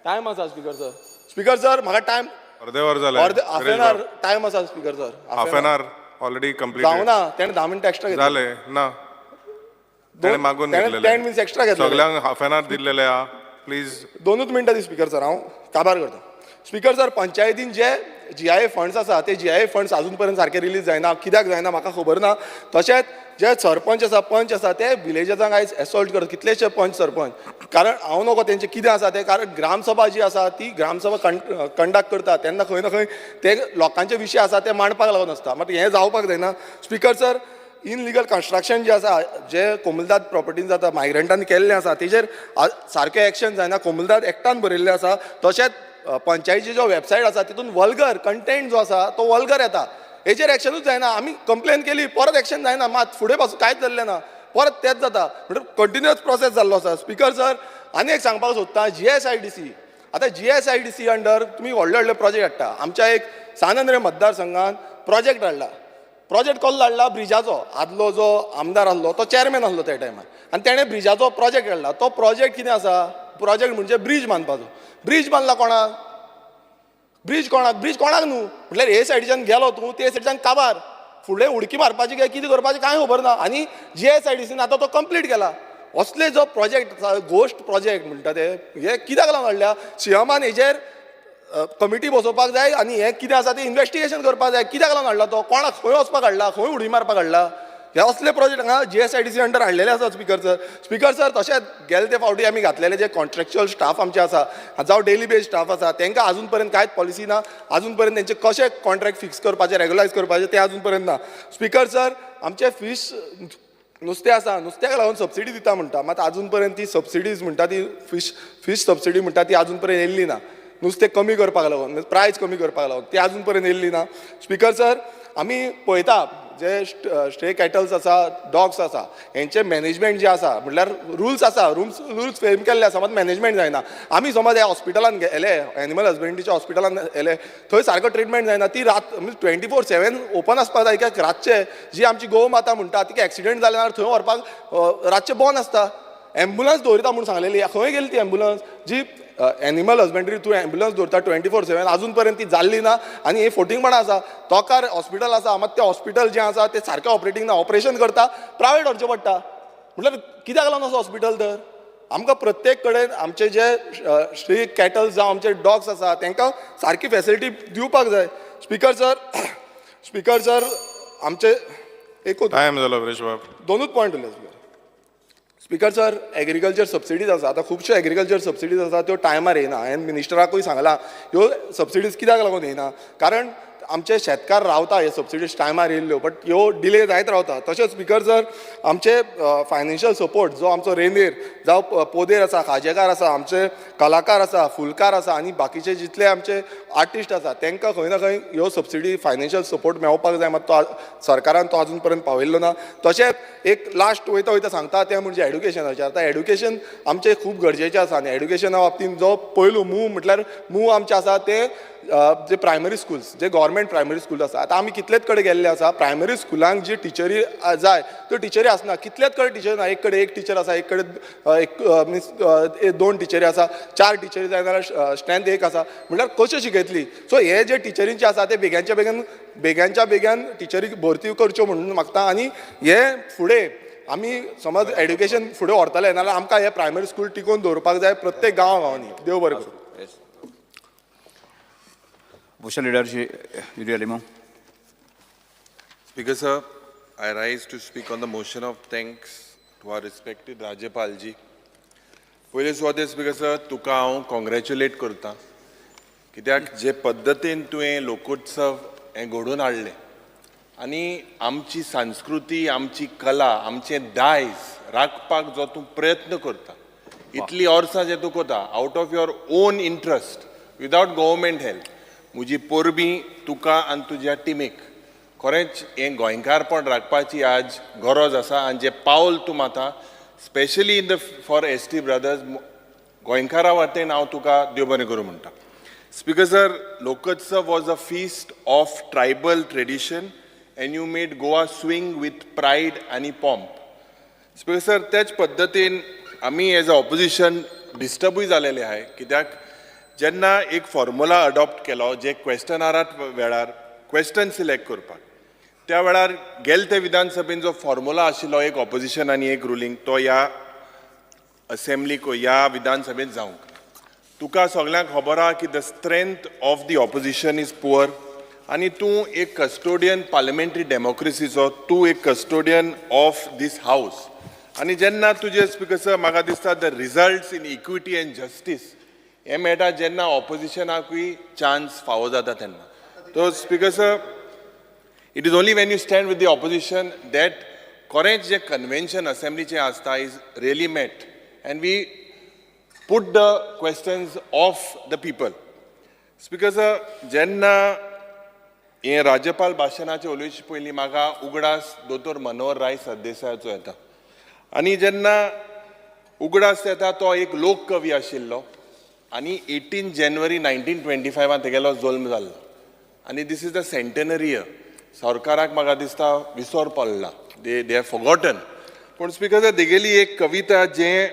टायम आसा स्पिकर सर, स्पिकर सर म्हाका टायम अर्दे वर जालें. अर्दे हाफ एन our time आसा speaker sir. Half an hour already complete जावना, तेणें 10 मिनटां एक्स्ट्रा घेतली. जालें ना, तेणें मागून घेतलेलें. 10 मिनट्स एक्स्ट्रा घेतलेले. सगल्यांक हाफ एन our दिल्लेलें आहा, प्लीज. 2 मिनटां दी स्पिकर सर, हांव काबार करता. स्पिकर सर, पंचायतीन जे जी I A funds आसा ते जी I A funds आजून पर्यंत सारके रिलीज जायना, कित्याक जायना म्हाका खबर ना. तशेंच जे सरपंच आसा, पंच आसा, ते विलेजर्सांक आयज एसॉल्ट करता, कितलेशे पंच सरपंच, कारण हांव नको तेंचें कितें आसा तें, कारण ग्रामसभा जी आसा ती ग्रामसभा कंडक्ट करता तेन्ना खंय ना खंय ते लोकांचे विशय आसा ते मांडपाक लागून आसता, मात हें जावपाक जायना. स्पिकर सर, इनलिगल कन्स्ट्रक्शन जे आसा, जे कोमुलदाद प्रॉपर्टीन जाता, मायग्रंटांनी केल्लें आसा, तेजेर सारकें एक्शन जायना. कोमुलदाद एक्टान बरयल्लें आसा. तशेंच पंचायतीची जो वेबसायट आसा तितून वल्गर कंटेंट जो आसा तो वल्गर येता, हेजेर एक्शनूच जायना. आमी कंप्लेन केली, परत एक्शन जायना, मात फुडें पासून कांयच जाल्लें ना, परत तेंच जाता, म्हणटकीर कंटिन्युअस प्रोसेस जाल्लो आसा. स्पिकर सर, आनी एक सांगपाक सोदता, G S I D C, आतां G S I D C under तुमी व्हडले व्हडले प्रोजेक्ट हाडटा. आमच्या एक सान आंद्रे मतदारसंघान प्रोजेक्ट हाडला, प्रोजेक्ट कसलो हाडला, ब्रिजाचो. आदलो जो आमदार आसलो तो चॅरमॅन आसलो त्या टायमार, आनी तेणें ब्रिजाचो प्रोजेक्ट हाडला. तो प्रोजेक्ट कितें आसा, प्रोजेक्ट म्हणजे ब्रीज बांदपाचो. ब्रीज बांदला कोणाक, ब्रीज कोणाक, ब्रीज कोणाक न्हू, म्हटल्यार हे सायडीच्यान गेलो तूं ते सायडीच्यान काबार, फुडें उडकी मारपाची काय कितें करपाचें कांय खबर ना. आनी G S I D scene आतां तो कंप्लीट केला. असले जो प्रोजेक्ट आसा, गोश्ट प्रोजेक्ट म्हणटा ते, हे कित्याक लागून हाडल्या? सीएमान हेजेर कमिटी बसोवपाक जाय आनी हें कितें आसा तें इन्वेस्टिगेशन करपाक जाय. कित्याक लागून हाडला तो, कोणाक खंय वचपाक हाडला, खंय उडी मारपाक हाडला? हे असले प्रोजेक्ट हांगा G S I D C under हाडलेले आसा स्पिकर सर. स्पिकर सर, तशेंच गेले ते फावटी आमी घातलेले जे कॉन्ट्रॅक्च्युअल स्टाफ आमचे आसा, जावं डेली बेज स्टाफ आसा, तांकां आजून पर्यंत कांयच पॉलिसी ना. आजून पर्यंत तेंचे कशे कॉन्ट्रॅक्ट फिक्स करपाचे, रेगुलायज करपाचे ते आजून पर्यंत ना. स्पिकर सर, आमचे फीश नुस्तें आसा, नुस्त्याक लागून सबसिडी दिता म्हणटा, मात आजून पर्यंत ती सबसिडीज म्हणटा ती फीश सबसिडी म्हणटा ती आजून पर्यंत येयल्ली ना. नुस्तें कमी करपाक लागून, प्रायस कमी करपाक लागून ती आजून पर्यंत येयल्ली ना. स्पिकर सर, आमी पळयता जे स्ट्रे कॅटल्स आसा, डॉग्स आसा, हेंचें मॅनेजमेंट जें आसा, म्हटल्यार रुल्स आसा, रुल्स फ्रेम केल्ले आसा, मात मॅनेजमेंट जायना. आमी समज ह्या हॉस्पिटलान गेले, एनिमल हजबंड्रीच्या हॉस्पिटलान गेले, थंय सारको ट्रिटमेंट जायना. ती रात 24/7 ओपन आसपाक जाय, कित्याक रातचे जी आमची गोव माता म्हणटा तिका एक्सिडेंट जाले जाल्यार थंय व्हरपाक रातचें बंद आसता. एम्बुलन्स दवरिता म्हूण सांगलेली, खंय गेली ती एम्बुलन्स? जी एनिमल हजबंड्री तूं एम्बुलन्स दवरता 24/7, आजून पर्यंत ती जाल्ली ना. आनी हे फोटिंगपणां आसा. तोकार हॉस्पिटल आसा, मात तें हॉस्पिटल जें आसा तें सारकें ऑपरेटींग ना, ऑपरेशन करता, प्रायवेट व्हरचें पडटा. म्हटल्यार कित्याक लागून असो हॉस्पिटल? तर आमकां प्रत्येक कडेन आमचे जे स्ट्री कॅटल्स जावं आमचे डॉग्स आसा तांकां सारकी फेसिलिटी दिवपाक जाय. स्पिकर सर, स्पिकर सर, आमचे एकूच टायम जालो विरेश बाब. दोनूच पॉयंट उरले speaker. Speaker sir, agriculture subsidies आसा, आतां खुबश्यो एग्रीकल्चर सबसिडीज आसा त्यो टायमार येयना. हांवें मिनिस्टराकूय सांगलां ह्यो सबसिडीज कित्याक लागून येयना, कारण आमचे शेतकार रावता हे सबसिडीज टायमार येयल्ल्यो, बट ह्यो डिले जायत रावता. तशेंच स्पिकर सर, आमचे फायनान्शियल सपोर्ट जो आमचो रेंदेर जावं पोदेर आसा, खाजेकार आसा, आमचे कलाकार आसा, फुलकार आसा आनी बाकीचे जितले आमचे आर्टिस्ट आसा, तांकां खंय ना खंय ह्यो सबसिडी फायनान्शियल सपोर्ट मेळपाक जाय, मात तो सरकारान तो अजून पर्यंत पावयल्लो ना. तशेंच एक लास्ट वयता वयता सांगता तें म्हणजे एड्युकेशनाचेर. आतां एड्युकेशन आमचें खूब गरजेचें आसा आनी एड्युकेशना बाबतींत जो पयलू मूव म्हटल्यार मूव आमचें आसा तें जे प्रायमरी स्कुल्स, जे गव्हर्मेंट प्रायमरी स्कूल आसा. आतां आमी कितलेच कडेन गेल्ले आसा, प्रायमरी स्कुलांक जी टिचरी जाय त्यो टिचरी आसना. कितलेच कडेन टिचरी ना, एक कडेन एक टिचर आसा, एक कडेन एक मिन्स दोन टिचरी आसा, चार टिचरी जाय जाल्यार स्ट्रेंथ एक आसा, म्हटल्यार कश्यो शिकयतली? सो हे जे टिचरींचे आसा ते बेग्यांच्या बेगीन बेग्यांच्या बेग्यान टिचरी भरती करच्यो म्हणून मागता. आनी हे फुडें आमी समज एड्युकेशन फुडें व्हरतले नाल्यार आमकां हे प्रायमरी स्कूल टिकोवन दवरपाक जाय प्रत्येक गांवा गांवांनी. देव बरें करूं. Opposition leader Shri Yuri Alemao. Speaker sir, I rise to speak on the motion of thanks to our respected Rajyapal ji. पयले सुवातेर स्पीकर सर, तुका हांव कॉंग्रेच्युलेट करता, कित्याक जे पद्दतीन तुवें लोकोत्सव हें घडोवन हाडलें आनी आमची संस्कृती, आमची कला, आमचें दायज राखपाक जो तूं प्रयत्न करता, इतलीं वर्सां जे तूं करता out of your own interest without government help, म्हजी परबीं तुका आनी तुज्या टिमीक. खरेंच हें गोंयकारपण राखपाची आज गरज आसा आनी जें पावल तूं मारता specially in the for ST brothers, गोंयकारा वाटेन हांव तुका देव बरें करूं म्हणटा. Speaker sir, Lokotsav was a feast of tribal tradition and you made Goa swing with pride आनी पॉम्प. स्पीकर सर, त्याच पद्दतीन आमी एज अ ऑपोजिशन डिस्टर्बूय जालेले आहाय, कित्याक जेन्ना एक फॉर्मुला अडॉप्ट केलो जे क्वेश्चन आरात वेळार क्वेश्चन सिलेक्ट करपाक, त्या वेळार गेले ते विधानसभेन जो फॉर्मुला आशिल्लो एक ऑपोजिशन आनी एक रुलींग, तो ह्या असेंब्लीक ह्या विधानसभेंत जावंक. तुका सगल्यांक खबर आहा की the strength of the opposition is poor आनी तूं एक कस्टोडियन पार्लमेंटरी डेमोक्रेसीचो, तूं एक कस्टोडियन ऑफ these house. आनी जेन्ना तुजे स्पीकर सर, म्हाका दिसता the results in equity and justice हें मेळटा जेन्ना ऑपोजिशनाकूय चान्स फावो जाता तेन्ना. तो speaker sir, it is only when you stand with the opposition that खरेंच जें कन्वेन्शन असेंब्लीचें आसता is really met and we put the questions of the people. Speaker sir, जेन्ना हें राज्यपाल भाशणाचें उलोवचे पयलीं म्हाका उगडास दोतोर मनोहर राय सरदेसायाचो येता आनी जेन्ना उगडास येता तो एक लोककवी आशिल्लो आनी 18 जानेवारी 1925 तेगेलो जल्म जाल्लो आनी this is the centenary year. सरकाराक म्हाका दिसता विसर पडला, they have forgotten. पूण स्पीकर सर, तेगेली एक कविता जें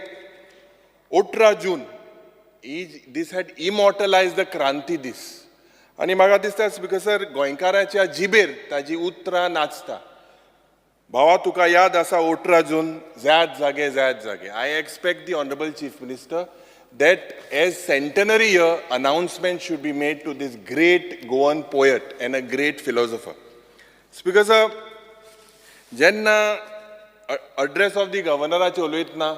18 जून is this had immortalise the क्रांती दीस. आनी म्हाका दिसता स्पीकर सर, गोंयकाराच्या जिबेर ताजी उतरां नाचता, भावा तुका याद आसा 18 जून, जायत जागे जायत जागे. I expect the honourable Chief Minister that as centenary year, announcement should be made to this great Goan poet and a great philosopher. Speaker sir, जेन्ना अड्रेस ऑफ the गव्हर्नराचे उलयतना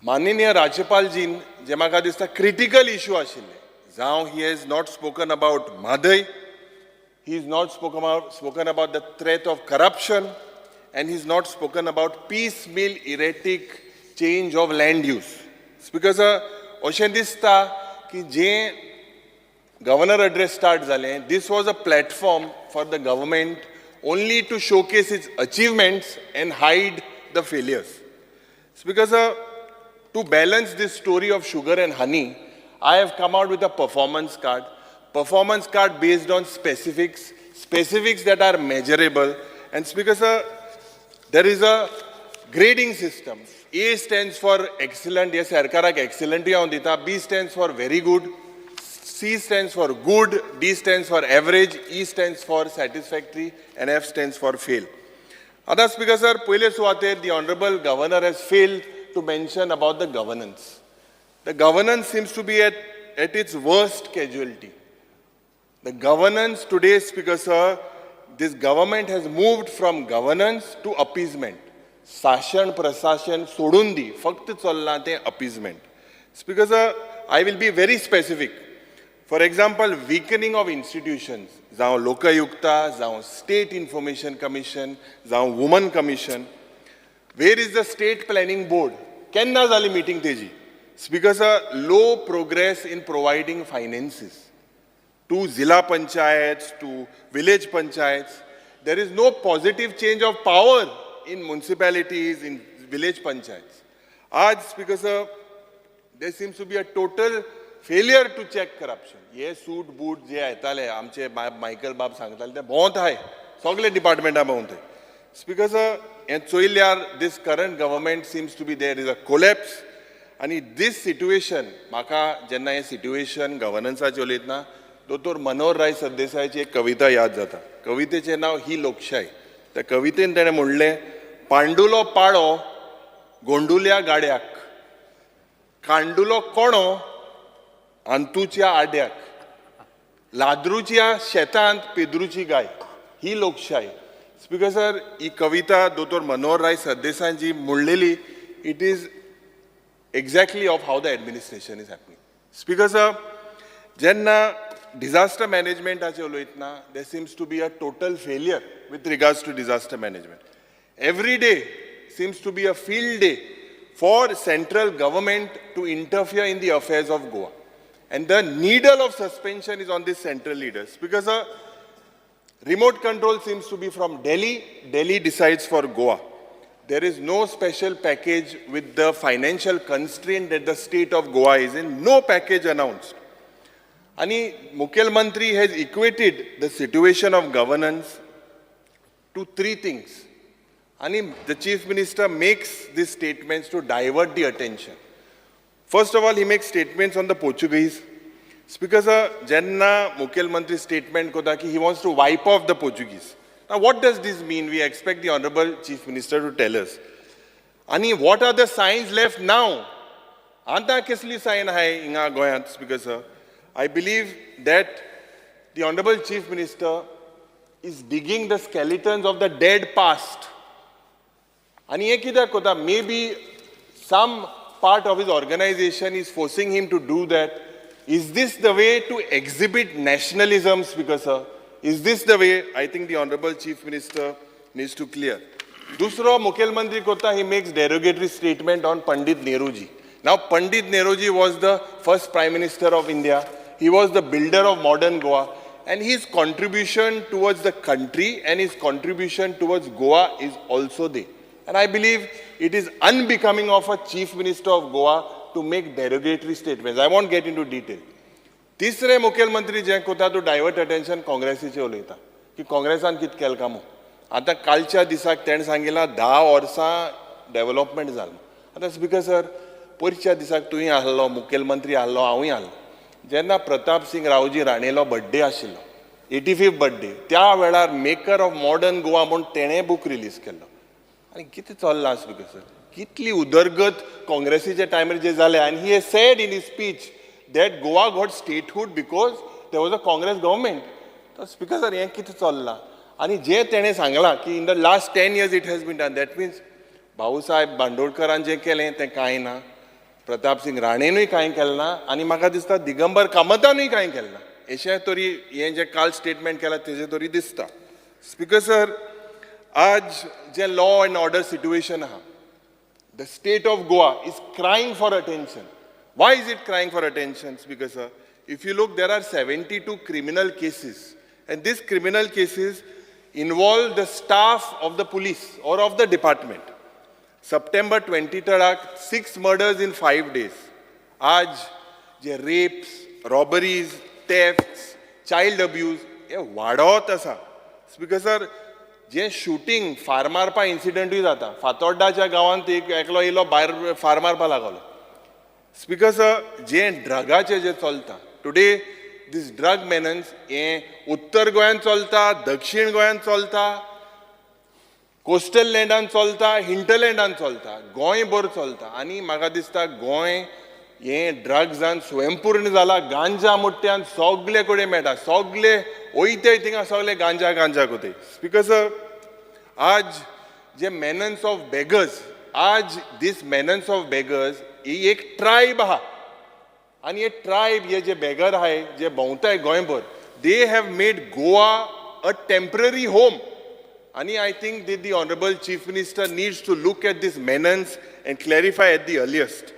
माननीय राज्यपालजीन जे म्हाका दिसता क्रिटिकल इशू आशिल्ले, जावं he has not spoken about Mhadei, he is not spoken about the threat of corruption, and he is not spoken about piecemeal erratic change of land use. Speaker sir, अशें दिसता की जें governor address start जालें, this was a platform for the government only to showcase its achievements and hide the failures. Speaker sir, to balance this story of sugar and honey, I have come out with a performance card. Performance card based on specifics, specifics that are measurable. And Speaker sir, there is a grading system. A stands for excellent, yes, सरकाराक excellent हांव दिता. B stands for very good. C stands for good, D stands for average, E stands for satisfactory, and F stands for fail. आतां speaker sir, पयले सुवातेर the honourable Governor has failed to mention about the governance. The governance seems to be at its worst casualty. The governance today, Speaker sir, this government has moved from governance to appeasement. शासन प्रशासन सोडून दी, फक्त चल्लां तें appeasement. Speaker sir, I will be very specific. For example, weakening of institutions जावं लोकयुक्ता, जावं state information commission, जावं woman commission. Where is the state planning board? केन्ना जाली मिटींग तेजी? Speaker sir, low progress in providing finances to zilla panchayats, to village panchayats. There is no positive change of power in municipalities, in village panchayats. आज, Speaker sir, there seems to be a total failure to check corruption. हे सूट boot जे येताले आमचे Michael बाब सांगताले ते भोंवत आहाय, सगळे डिपार्टमेंटां भोंवत. स्पीकर सर, हें चोयल्यार this current government seems to be, there is a collapse. आनी दीस सिट्युएशन म्हाका जेन्ना हें सिट्युएशन गवर्नन्साचें उलयतना दोतोर मनोहर राय सरदेसायाची एक कविता याद जाता. कवितेचें नांव ही लोकशाय. त्या कवितेन तेणें म्हणलें, पांडुलो पाडो गोंडुल्या गाड्याक, कांडुलो कोणो अंतूच्या आड्याक, लाद्रूच्या शेतांत पेद्रूची गाय. ही लोकशाय. स्पीकर सर, ही कविता दोतोर मनोहर राय सरदेसायान जी म्हणलेली, it is exactly of how the administration is happening. Speaker sir, जेन्ना डिझास्टर मॅनेजमेंटाचेर उलयतना there seems to be a total failure with regards to disaster management. Every day seems to be a field day for central government to interfere in the affairs of Goa. And the needle of suspension is on these central leaders because a remote control seems to be from Delhi. Delhi decides for Goa. There is no special package with the financial constraint that the state of Goa is in, no package announced. आणि मुख्यमंत्री has equated the situation of governance to three things. आणि the chief minister makes these statements to divert the attention. First of all, he makes statements on the Portuguese. Speaker sir, जेन्ना मुखेलमंत्री statement करता की he wants to wipe off the Portuguese. Now, what does this mean? We expect the honorable chief minister to tell us. आणि what are the signs left now? आतां कसली sign आहाय हिंगा गोंयांत? Speaker sir, I believe that the honorable chief minister is digging the skeletons of the dead past. आनी हें कित्याक करता? Maybe some part of his organization is forcing him to do that. Is this the way to exhibit nationalism, Speaker sir? Is this the way? I think the honorable chief minister needs to clear. दुसरो मुखेलमंत्री करता, he makes derogatory statement on Pandit Nehruji. Now, Pandit Nehruji was the first prime minister of India. He was the builder of modern Goa, and his contribution towards the country and his contribution towards Goa is also there. And I believe it is unbecoming of a chief minister of Goa to make derogatory statements. I won't get into detail. तिसरे मुखेलमंत्री जें करता, to divert attention, काँग्रेसीचे उलयता की काँग्रेसान कितें केलें काय म्हूण. आतां कालच्या दिसाक तेणें सांगिलां 10 वर्सां डेवलपमेंट जालें. आतां स्पीकर सर, पयरच्या दिसाक तुवें आहलो मुखेलमंत्री आहलो, हांवूय आहलो, जेन्ना प्रताप सिंग रावजी राणेलो बड्डे आशिल्लो, 85th birthday, त्या वेळार मेकर ऑफ मॉडर्न गोवा म्हूण तेणें बूक रिलीज केल्लो. आनी कितें चल्लां, स्पीकर सर? कितली उदरगत काँग्रेसीच्या टायमार जे जाले. आनी he said in his speech that Goa got statehood because there was a Congress government. तर स्पीकर सर, हें कितें चल्लां? आनी जें तेणें सांगलां की in the last 10 years it has been done, that means Bhausaheb बांदोडकरान जें केलें तें कांय ना, प्रताप सिंग राणेनूय कांय केलें ना, आनी म्हाका दिसता दिगंबर कामतानूय कांय केलें ना, अशें तरी हें जें काल स्टेटमेंट केलां तेजें तरी दिसता. स्पीकर सर, आज जें लॉ एंड ऑर्डर सिट्युएशन आहा, the state of Goa is crying for attention. Why is it crying for attention, Speaker sir? If you look, there are 72 criminal cases, and these criminal cases involve the staff of the police or of the department. September 23rd, six murders in 5 days. आज जे rapes, robberies, thefts, child abuse हे वाडत आसा. Speaker sir, जे shooting, फार मारपा इन्सिडंटूय जाता. फातोड्डाच्या गांवांत एक एकलो येयलो भायर, फार मारपा लागलो. स्पीकर सर, जे ड्रगाचें जें चलता टुडे, दीस ड्रग मेनन्स हें उत्तर गोंयांत चलता, दक्षीण गोंयांत चलता, कोस्टल लँडान चलता, हिंटरलँडान चलता, गोंयभर चलता. आनी म्हाका दिसता गोंय हें ड्रग्सान स्वयंपूर्ण जाला. गांजा मुट्ट्यान सगळे कडेन मेळटा. सगळे वयताय थिंगा सगळे गांजा गांजा कोताय. स्पीकर सर, आज जे मेनन्स ऑफ बेगर्स, आज दीस मेनन्स ऑफ बेगर्स ही एक ट्रायब आहा. आनी हे ट्रायब हे जे बेगर आहाय जे भोंवताय गोंयभर, they have made Goa a temporary home. आनी I think the honourable chief minister needs to look at this menace and clarify at the earliest.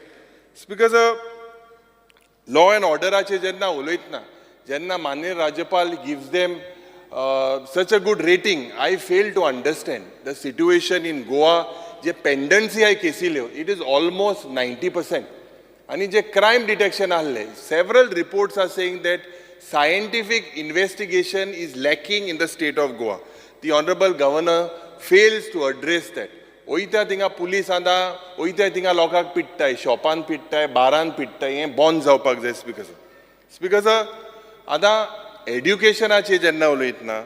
Because law and ऑर्डराचेर जेन्ना उलयतना, जेन्ना माननीय राज्यपाल gives them such a good rating, I fail to understand the situation in Goa. J pendency आहाय केसील्यो, it is almost 90%. आनी जे crime detection आहले, several reports are saying that scientific investigation is lacking in the state of Goa. The honourable governor fails to address that. वयता थिंगा police आतां वयता थिंगा लोकांक पिडटाय, शॉपान पिडटाय, बारान पिडटाय. हें बंद जावपाक जाय स्पिकर सर. स्पिकर सर, आतां एड्युकेशनाचेर जेन्ना उलयतना,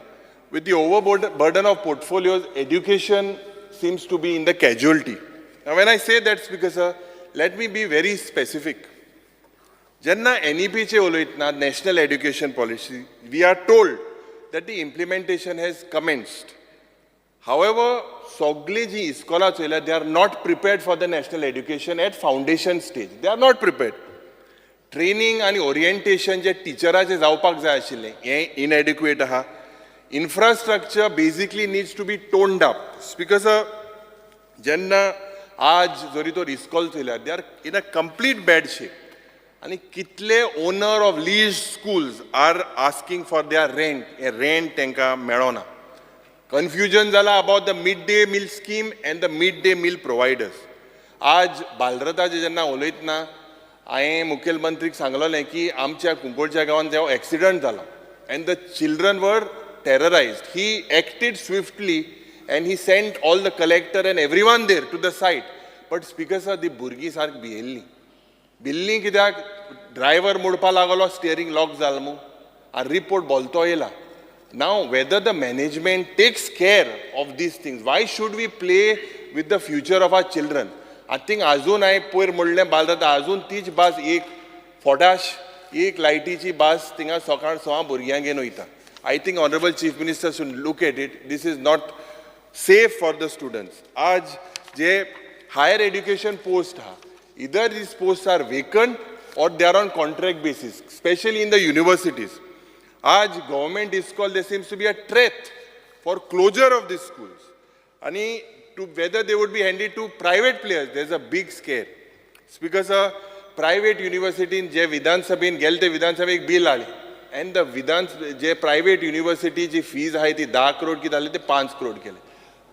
with the over burden of portfolios, education seems to be in the casualty. When I say that, Speaker sir, let me be very specific. जेन्ना एनईपीचे उलयतना, national education policy, we are told that the implementation has commenced. However, सगळीं जी इस्कोलां चोयल्या, they are not prepared for the national education at foundation stage. They are not prepared. Training आनी orientation जे टिचराचें जावपाक जाय आशिल्लें, हें इनएडिक्वेट आहा. Infrastructure basically needs to be toned up because जेन्ना आज जरी तर इस्कॉल चोयल्यार, they are in a complete bad shape. आनी कितले owner of lease schools are asking for their rent, हें रेंट तांकां मेळना. कन्फ्युजन जाला about the mid day meal scheme and the mid day meal providers. आज बालरथाचें जेन्ना उलयतना, हांवें मुखेलमंत्रीक सांगलेलें की आमच्या कुंकळच्या गांवांत जेव्हा एक्सिडंट जाला and the children were terrorized, he acted swiftly and he sent all the collector and everyone there to the site. But Speaker sir, ती भुरगीं सारकी भियेल्लीं. भिल्लीं कित्याक, ड्रायव्हर मोडपा लागलो, स्टियरींग लॉक जाल मू, आनी रिपोर्ट बोलतो येयला. Now whether the management takes care of these things, why should we play with the future of our children? I think अजून हांवें पयर म्हणलें बालरथ, अजून तीच बस, एक फोटाश एक लायटीची बस थिंगा सकाळ सवा भुरग्यांक घेवन वयता. I think honourable chief minister should look at it. This is not safe for the students. आज जे हायर एड्युकेशन पोस्ट आहा, either these posts are vacant or they are on contract basis, especially in the universities. आज government is called, there seems to be a threat for closure of these schools. आणि to whether they would be handed to private players, there is a big scare. Speaker sir, private युनिवर्सिटीन जे विधानसभेन गेले ते विधानसभेक bill हाडलें and the Vidhan J private युनिवर्सिटीची फीज आहाय ती 10 करोड कितें जालें, ते 5 करोड केले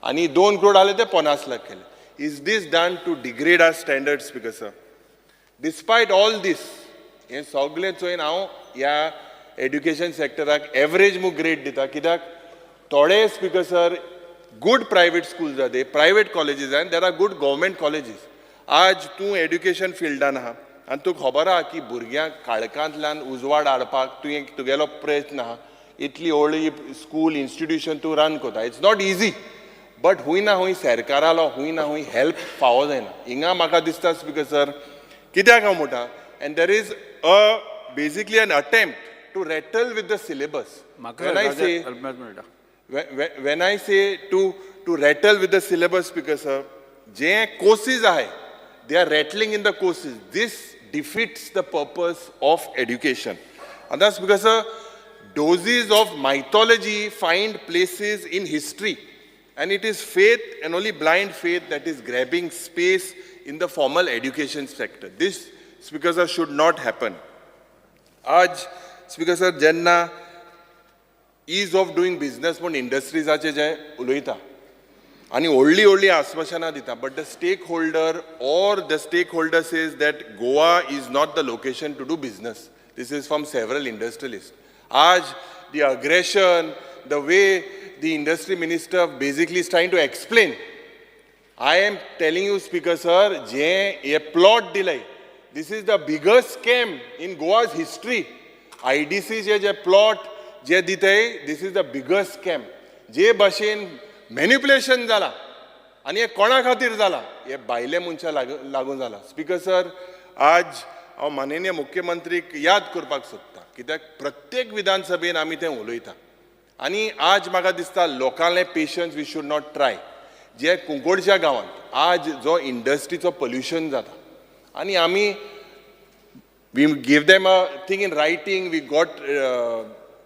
आनी 2 करोड आले ते 50 लाख केले. Is this done to degrade our standard, Speaker sir? Despite all this, हें सगळें चोयन हांव ह्या एड्युकेशन सॅक्टराक एवरेज मू ग्रेड दिता, कित्याक थोडे, Speaker sir, good private schools जाते, प्रायवेट कॉलेजीस आनी there are good government colleges. आज तूं एड्युकेशन फिल्डान आहा आनी तुका खबर आहा की भुरग्यांक काळखांतल्यान उजवाड हाडपाक तुवें तुगेलो प्रयत्न आहा. इतली व्हडली स्कूल इन्स्टिट्यूशन तूं रन करता, it's not easy. But हुंय ना हुंय सरकारालो हुंय ना हुंय हेल्प फावो जायना हिंगा म्हाका दिसता, स्पिकर सर. कित्याक हांव म्हणटा, and there is a basically an attempt to rattle with the syllabus. म्हाका When I say मेळटा. When I say to rattle with the syllabus, Speaker sir, J courses आहे, they are rattling in the courses. This defeats the purpose of education. And that's because, sir, doses of mythology find places in history. And it is faith and only blind faith that is grabbing space in the formal education sector. This, Speaker sir, should not happen. आज, Speaker sir, जेन्ना is of doing business म्हूण इंडस्ट्रीजाचे जे उलयता आनी व्हडली व्हडली आस्वासनां दिता, but the stakeholder or the stakeholder says that Goa is not the location to do business. This is from several industrialist. आज the aggression, the way the industry minister basically is trying to explain, I am telling you, Speaker sir, जे हे plot दिले, this is the biggest scam in Goa's history. आयडीसीचे J plot जे दिताय, this is the biggest scam. जे भाशेन manipulation जाला आनी हें कोणा खातीर जाला, हे भायले मनशां लागून जाला. स्पिकर सर, आज हांव माननीय मुख्यमंत्रीक याद करपाक सोदता, कित्याक प्रत्येक विधानसभेन आमी तें उलयता आनी आज म्हाका दिसता लोकांले patience we should not try. जे कुंकोडच्या गांवांत आज जो इंडस्ट्रीचो पोल्युशन जाता आनी आमी We give them a thing in writing. We got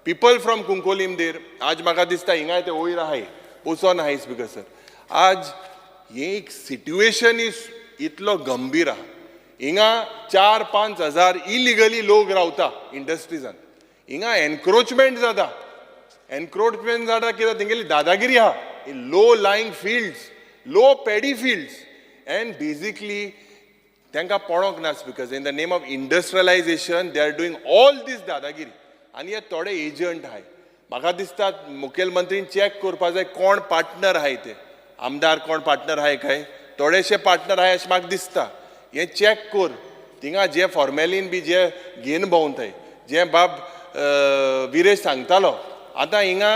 people from Cuncolim there. आज म्हाका दिसता हिंगाय ते वयर आहाय, वचोन आहाय. स्पीकर सर, आज हे एक सिट्युएशन is इतलो गंभीर आहा. हिंगा 4-5 हजार इलिगली लोक रावता इंडस्ट्रीजान. हिंगा एनक्रोचमेंट जाता. एनक्रोचमेंट जाता कित्याक तेंगेली दादागिरी आहा. Low lying fields, low paddy fields, and basically तांकां पडोंक ना. Because in the name of industrialization, they are doing all this दादागिरी. आनी हे थोडे एजंट आहाय. म्हाका दिसता मुखेलमंत्रीन चॅक करपा जाय कोण पार्टनर आहाय ते. आमदार कोण पार्टनर आहाय काय, थोडेशे पार्टनर आहाय अशें म्हाका दिसता. हें चॅक कर. थिंगा जे फॉर्मेलीन बी जे घेवन भोंवताय, जे बाब विरेश सांगतालो, आतां हिंगा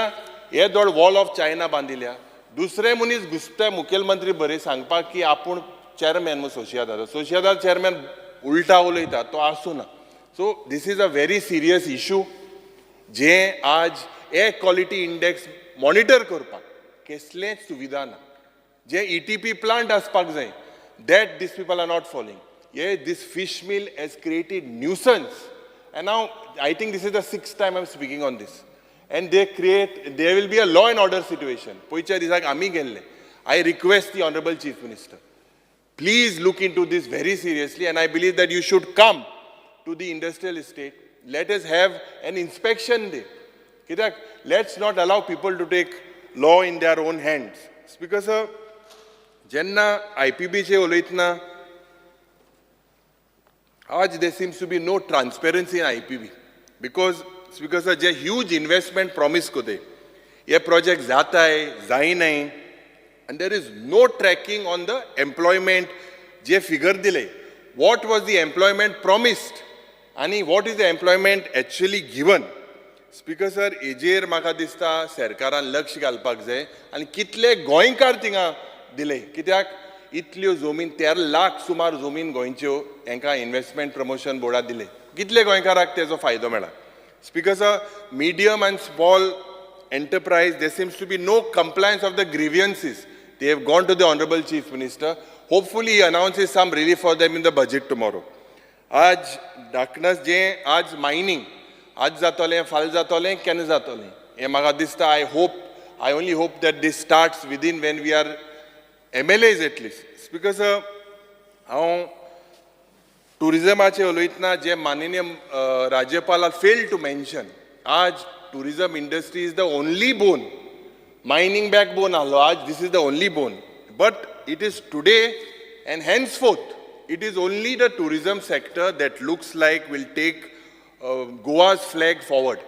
हे दोड वॉल ऑफ चायना बांदिल्या. दुसरे मनीस घुसता. मुखेलमंत्री बरें सांगपाक की आपूण चॅरमॅन म्हूण सोशियादार. सोशियादार चॅरमॅन उल्टा उलयता, तो आसूं ना. So this is a very serious issue जे आज एअर क्वॉलिटी इंडेक्स मॉनिटर करपाक कसलेंच सुविधा ना. जे ईटीपी प्लांट आसपाक जाय, that these people are not following. Hey this fish mill has created nuisance, and now I think this is the sixth time I am speaking on this, and they create there will be a law and order situation. पयच्या दिसाक आमी गेल्ले. I request the honourable Chief Minister, please look into this very seriously, and I believe that you should come to the industrial estate. Let us have an inspection day. कित्याक let's not allow people to take law in their own hands. Speaker sir, जेन्ना आयपीबीचे उलयतना, आज there seems to be no transparency in IPB, because, Speaker sir, J huge investment promise कोते, हे project जाताय जायनाय, and there is no tracking on the employment. J figure दिले, what was the employment promised आनी what is the employment actually given? Speaker sir, हेजेर म्हाका दिसता सरकारान लक्ष घालपाक जाय. आनी कितले गोंयकार थिंगा दिले, कित्याक इतल्यो जमीन, 13 लाख सुमार जमीन गोंयच्यो हांकां इन्वेस्टमेंट प्रमोशन बोर्डा दिले, कितले गोंयकाराक तेजो फायदो मेळ्ळा? Speaker sir, medium and small enterprise, there seems to be no compliance of the grievances. They have gone to the Honorable Chief Minister. Hopefully, he announces some relief for them in the budget tomorrow. आज darkness जे आज mining आज जातलें, फाल्यां जातलें, केन्ना जातलें हें म्हाका दिसता. I hope, I only hope that this starts within when we are MLAs at least. Because हांव टुरिजमाचेर उलयतना जे माननीय राज्यपाल fail to mention, आज tourism industry is the only bone. Mining backbone आहलो, आज this is the only bone, but it is today and henceforth it is only the tourism sector that looks like will take Goa's flag forward.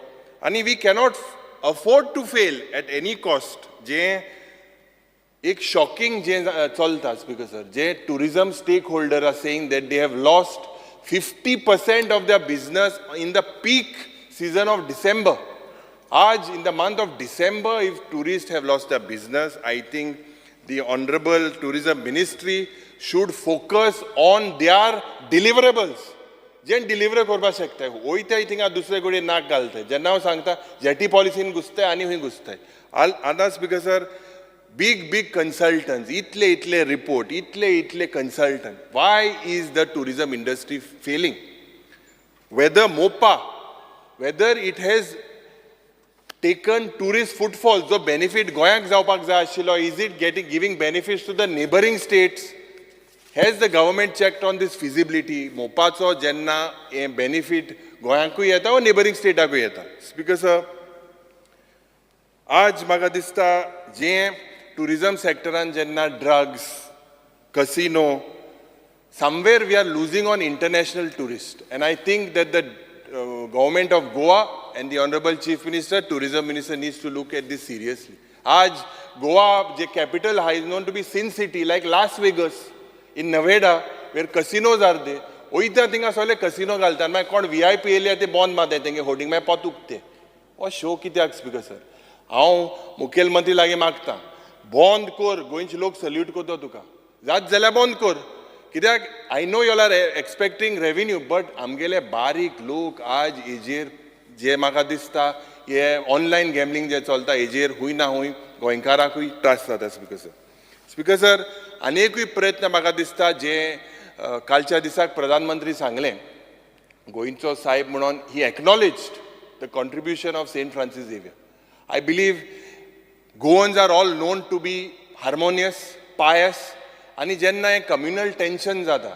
आनी we cannot afford to fail at any cost. जे एक shocking जे चलता, speaker sir, J tourism stakeholder are saying that they have lost 50% of their business in the peak season of December. आज in the month of December, if tourists have lost their business, I think the Honorable Tourism Ministry should focus on their deliverables. जें deliver करपाक शकता. वयताय थिंगा दुसरे कडेन नाक घालताय. जेन्ना हांव सांगता, जेटी पॉलिसीन घुसताय आनी खंय घुसताय. आतां speaker sir, big big consultants, इतले इतले रिपोर्ट, इतले इतले consultant, why is the tourism industry failing? Whether MOPA, whether it has taken tourist footfall, जो बेनिफीट गोंयाक जावपाक जाय आशिल्लो, is it getting giving benefits to the neighbouring states? Has the government checked on this feasibility? मोपाचो जेन्ना हें benefit गोंयांकूय येता वा neighbouring स्टेटाकूय येता. स्पीकर सर, आज म्हाका दिसता जें टुरिजम सेक्टरान जेन्ना drugs, casino, somewhere we are losing on international tourists. And I think that the government of Goa and the Honorable Chief Minister, Tourism Minister needs to look at this seriously. आज Goa, J capital is known to be Sin City, like Las Vegas in Nevada, where casinos are there. वयता थिंगा सगळे casino घालतात. मागीर कोण VIP येयले ते बंद मारता तेंगे होर्डिंग, मागीर पोत उगते. हो शो कित्याक? स्पीकर सर, हांव मुखेलमंत्री लागीं मागता, बंद कर. गोंयचे लोक सल्यूट करता तुका. जात जाल्यार बंद कर. कित्याक I know you are expecting revenue, but आमगेले बारीक लोक आज हेजेर जे म्हाका दिसता हे ऑनलायन गॅमलींग जे चलता, हेजेर हूंय ना हूंय गोंयकाराकूय त्रास जाता. स्पीकर सर, स्पीकर सर, आनी एकूय प्रयत्न म्हाका दिसता जे कालच्या दिसाक प्रधानमंत्री सांगलें. गोंयचो सायब म्हणून he acknowledged the contribution of Saint Francis Xavier. I believe Goans are all known to be harmonious, pious. आनी जेन्ना हें कम्युनल टेंशन जाता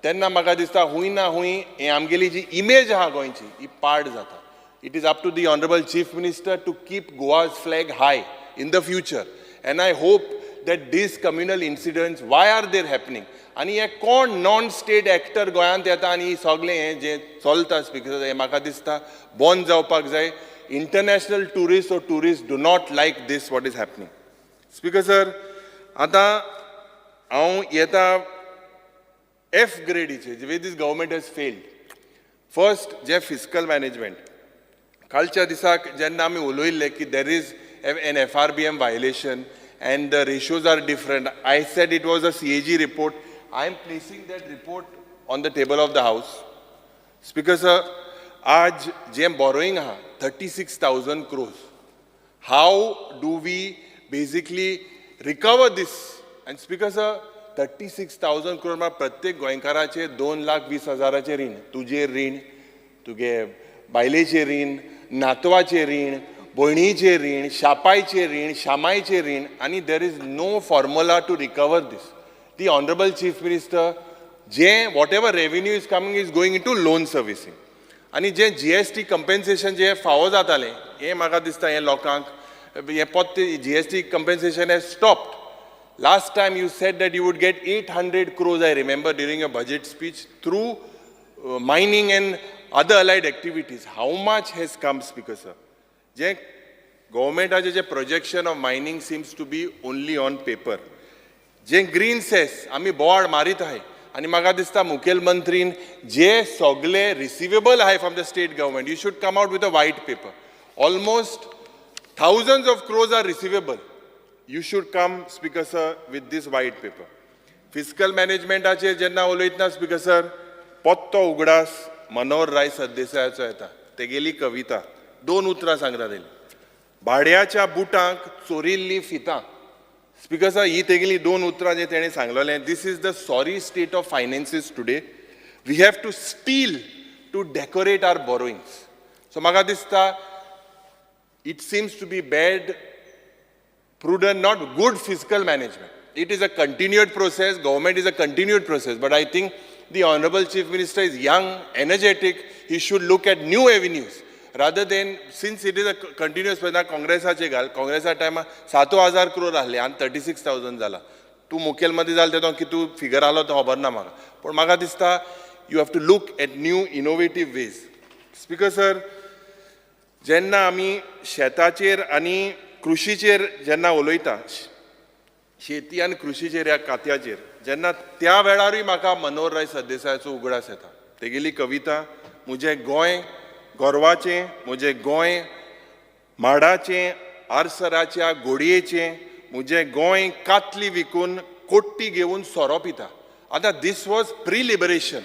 तेन्ना म्हाका दिसता हूंय ना हूंय हें आमगेली जी इमेज आहा गोंयची ही पाड जाता. It is up to the honourable chief minister to keep Goa's flag high in the future, and I hope that these communal incidents, why are they happening, आनी हे कोण नॉन स्टेट एक्टर गोंयांत येता आनी सगळें हें जें चलता स्पीकर, हें म्हाका दिसता बंद जावपाक जाय. International tourist or tourist do not like this what is happening. Speaker sir, आतां हांव येता F ग्रेडीचे, where this government has failed. First J fiscal management, कालच्या दिसाक जेन्ना आमी उलयल्ले की there is an FRBM violation and the ratios are different, I said it was a CAG report. I am placing that report on the table of the house. Speaker sir, आज जें borrowing आहा 36,000 crores, how do we basically recover this? And speaker sir, 36,000 crore म्हळ्यार प्रत्येक गोंयकाराचे 2,20,000 रीण. तुजेर रीण, तुगे बायलेचें रीण, नातवाचें रीण, भयणीचें रीण, शापायचें रीण, शामायचें रीण. आनी there is no formula to recover this. The honourable chief minister, J whatever revenue is coming is going into loan servicing. आनी जे जीएसटी कंपेन्सेशन जे फावो जातालें हें म्हाका दिसता हें लोकांक हें पोत्ते GST compensation has stopped. Last time you said that you would get 800 crores, I remember, during a budget speech through mining and other allied activities. How much has come, Speaker sir? J गव्हर्मेंटाचे J projection of mining seems to be only on paper. J green cess आमी बोवाळ मारीत आहाय आनी म्हाका दिसता मुखेलमंत्रीन जे सगळे receivable आहाय from the state government, you should come out with a white paper. Almost thousands of crores are receivable. You should come, Speaker sir, with this white paper. Fiscal मॅनेजमेंटाचेर जेन्ना उलयतना स्पीकर सर, पोत्तो उगडास मनोहर राय सरदेसायाचो येता. तेगेली कविता दोन उतरां सांगता तेली, भाड्याच्या बुटांक चोरिल्लीं फितां. Speaker sir, ही तेगेली दोन उतरां जे तेणें सांगलेलें, this is the sorry state of finances today. We have to steal to decorate our borrowings. So म्हाका दिसता it seems to be bad, prudent, not good fiscal management. It is a continued process, government is a continued process, but I think the Honorable Chief Minister is young, energetic, he should look at new avenues rather than, since it is a continuous process. काँग्रेसाचे घाल, काँग्रेसा टायमार 7,000 क्रोर आहले आनी 36,000 जाला. तूं मुखेलमंत्री जालो तेदो कितू फिगर आहलो तो खबर ना म्हाका, पूण म्हाका दिसता you have to look at new innovative ways. Speaker sir, जेन्ना आमी शेताचेर आनी कृशीचेर जेन्ना उलयता, शेती आनी कृशीचेर ह्या खात्याचेर जेन्ना, त्या वेळारूय म्हाका मनोहर राय सरदेसायाचो उगडास येता. तेगेली कविता, म्हजें गोंय गोरवाचें, म्हजें गोंय माडाचें, आरसराच्या गोडयेचें, म्हजें गोंय कातली विकून कोट्टी घेवन सोरो पिता. आतां this was pre liberation.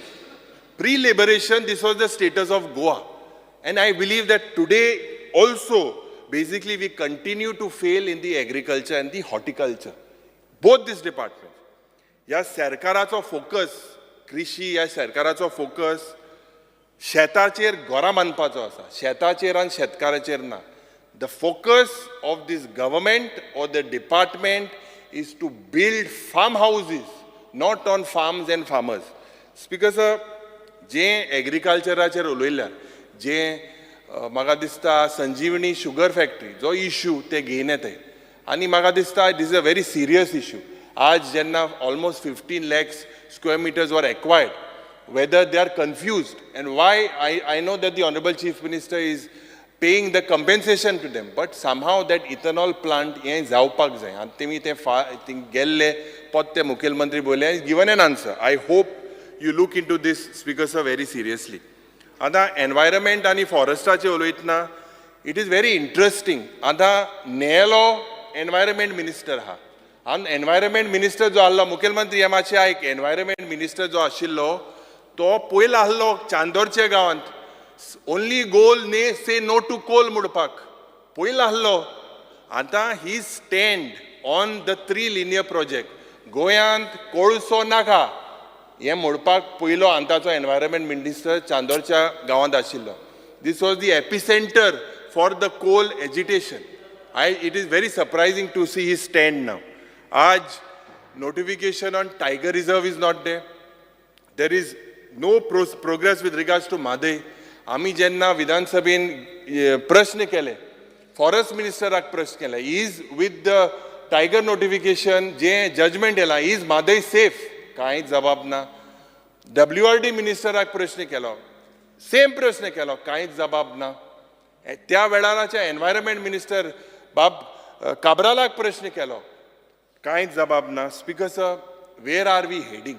Pre liberation this was the status of Goa, and I believe that today also basically we continue to fail in the agriculture and the horticulture, both this department. ह्या सरकाराचो focus कृशी, ह्या सरकाराचो focus शेताचेर घरां बांदपाचो आसा, शेताचेर आनी शेतकाराचेर ना. The focus of this government or the department is to build farm houses, not on farms and farmers. Speaker sir, जे एग्रीकल्चराचेर उलयल्यार जे म्हाका दिसता संजीवनी शुगर फॅक्टरी जो इशू ते घेवन येताय आनी म्हाका दिसता this is a very serious issue. आज जेन्ना almost 15 lakhs square meters were acquired, whether they are confused and why. I know that the Honorable Chief Minister is paying the compensation to them, but somehow that ethanol plant हें जावपाक जाय आनी तेमी ते फा thing गेल्ले पोत्ते मुखेलमंत्री बोले given an answer. I hope you look into this, Speaker sir, very seriously. आतां एनवायरमेंट आनी फॉरेस्टाचेर उलयतना it is very interesting. आतां नेलो एनवायरमेंट मिनिस्टर आहा आनी एनवायरमेंट मिनिस्टर जो आहलो, मुखेलमंत्री हे मातशें आयक, एनवायरमेंट मिनिस्टर जो आशिल्लो तो पयलो आहलो चांदोरच्या गांवांत, ओनली गोल ने से नो टू कोल म्हणपाक पयलो आहलो. आतां he stand on the three linear project. गोंयांत कोळसो नाका. हें मोडपाक पयलो आतांचो एनवायरमेंट मिनिस्टर चांदोरच्या गांवांत आशिल्लो. This was the epicentre for the coal agitation. I it is very surprising to see his stand now. आज notification on tiger reserve is not there. There is no progress with regards to Mhadei. आमी जेन्ना विधानसभेन प्रश्न केले, forest मिनिस्टराक प्रश्न केले, is with the tiger notification जे judgement येयलां, is Mhadei safe? कांय जबाब ना. डब्ल्यू आर डी मिनिस्टराक प्रश्न केलो, सेम प्रश्न केलो, कांयच जबाब ना. त्या वेळाराच्या एनवायरमेंट मिनिस्टर बाब काब्रालाक प्रश्न केलो, कांयच जबाब ना. Speaker sir, where are we heading?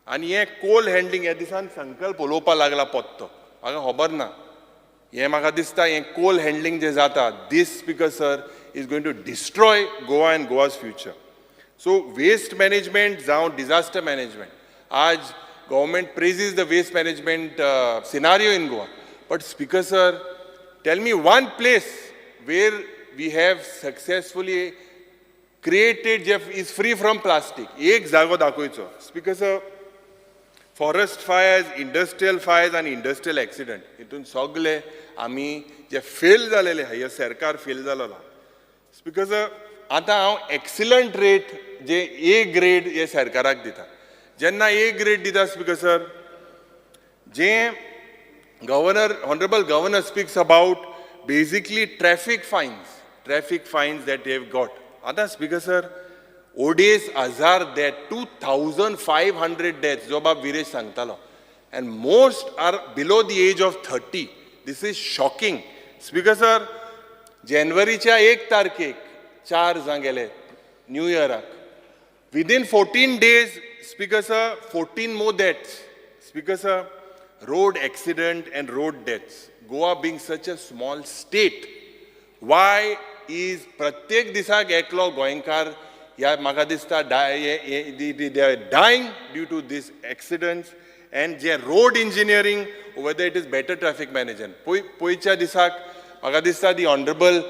आनी हें कोल हँडलिंग ह्या दिसान संकल्प उलोवपा लागला पोत्तो, म्हाका खबर ना. हें म्हाका दिसता, हें कोल हँडलिंग जें जाता, this, Speaker sir, is going to destroy Goa and Goa's future. So waste management जावं डिजास्टर मॅनेजमेंट, आज government praises the waste management scenario in Goa, but Speaker sir, tell me one place where we have successfully created J is free from plastic. एक जागो दाखयचो. Speaker sir, forest fires, industrial fires आनी industrial accident, हितून सगळे आमी जे fail जालेले आहा, हे सरकार फेल जालेलो आहा. स्पीकर सर, आतां हांव excellent rate J A grade हे सरकाराक दिता. जेन्ना ए ग्रेड दिता, speaker sir, J governor, honourable governor speaks about basically traffic fines that have got. आतां स्पीकर सर, ओडेस हजार death, 2500 death जो बाब विरेश सांगतालो, and most are below the age of 30. This is shocking, Speaker sir. जानेवारीच्या 1 तारखेक चार जाण गेले new इयराक. Within 14 days, Speaker sir, 14 more deaths. Speaker sir, road accident and road deaths, Goa being such a small state, why is प्रत्येक दिसाक एकलो गोंयकार ह्या म्हाका दिसता dying due to this accidents? And J road engineering, whether it is better traffic management, पय पयच्या दिसाक म्हाका दिसता the honourable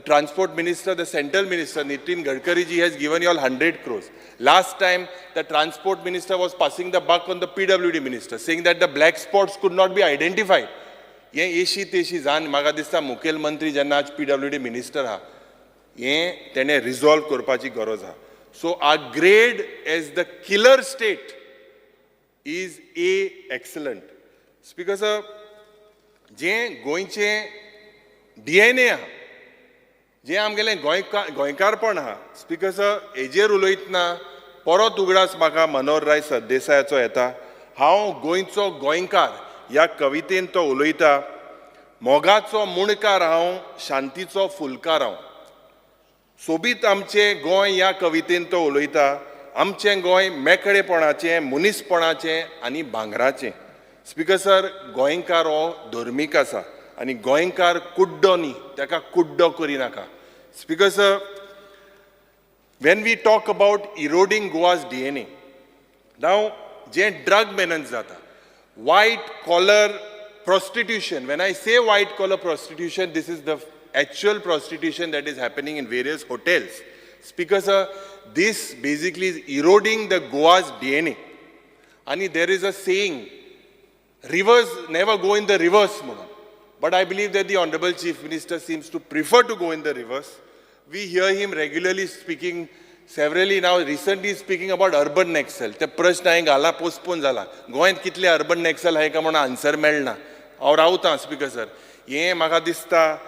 transport minister, the central minister Nitin Gadkari ji has given you all 100 crores. Last time the transport minister was passing the buck on the PWD minister, saying that the black spots could not be identified. हें एशी तेशी जावन म्हाका दिसता मुखेलमंत्री जेन्ना आज PWD minister आहा, हें तेणें रिजॉल्व करपाची गरज आहा. So our grade as the killer state is A excellent. Speaker sir, जें गोंयचें डीएनए आहा, जें आमगेलें गोंयकार गोंयकारपण आहा, स्पीकर सर, हेजेर उलयतना परत उगडास म्हाका मनोहरराय सरदेसायाचो येता. हांव गोंयचो गोंयकार ह्या कवितेन तो उलयता, मोगाचो मुणकार हांव, शांतीचो फुलकार हांव. सोबीत आमचें गोंय ह्या कवितेन तो उलयता, आमचें गोंय मेकळेपणाचें, मनीसपणाचें आनी भांगराचें. स्पीकर सर, गोंयकार हो धर्मीक आसा आनी गोंयकार कुड्डो न्ही, ताका कुड्डो करिनाका. Speaker sir, when we talk about eroding Goa's DNA, now जें ड्रग मेनन्स जाता, white collar prostitution, when I say white collar prostitution, this is the actual prostitution that is happening in various hotels. Speaker sir, this basically is eroding the Goa's DNA. And there is a saying, rivers never go in the reverse म्हणून. But I believe that the Honorable Chief Minister seems to prefer to go in the reverse. We hear him regularly speaking, severally now recently speaking about urban Naxal. ते प्रश्न हांवें घाला, postpone जाला. गोंयांत कितले urban नॅक्सल आहाय काय म्हणून आन्सर मेळना. हांव रावतां, स्पीकर सर. हें म्हाका दिसता,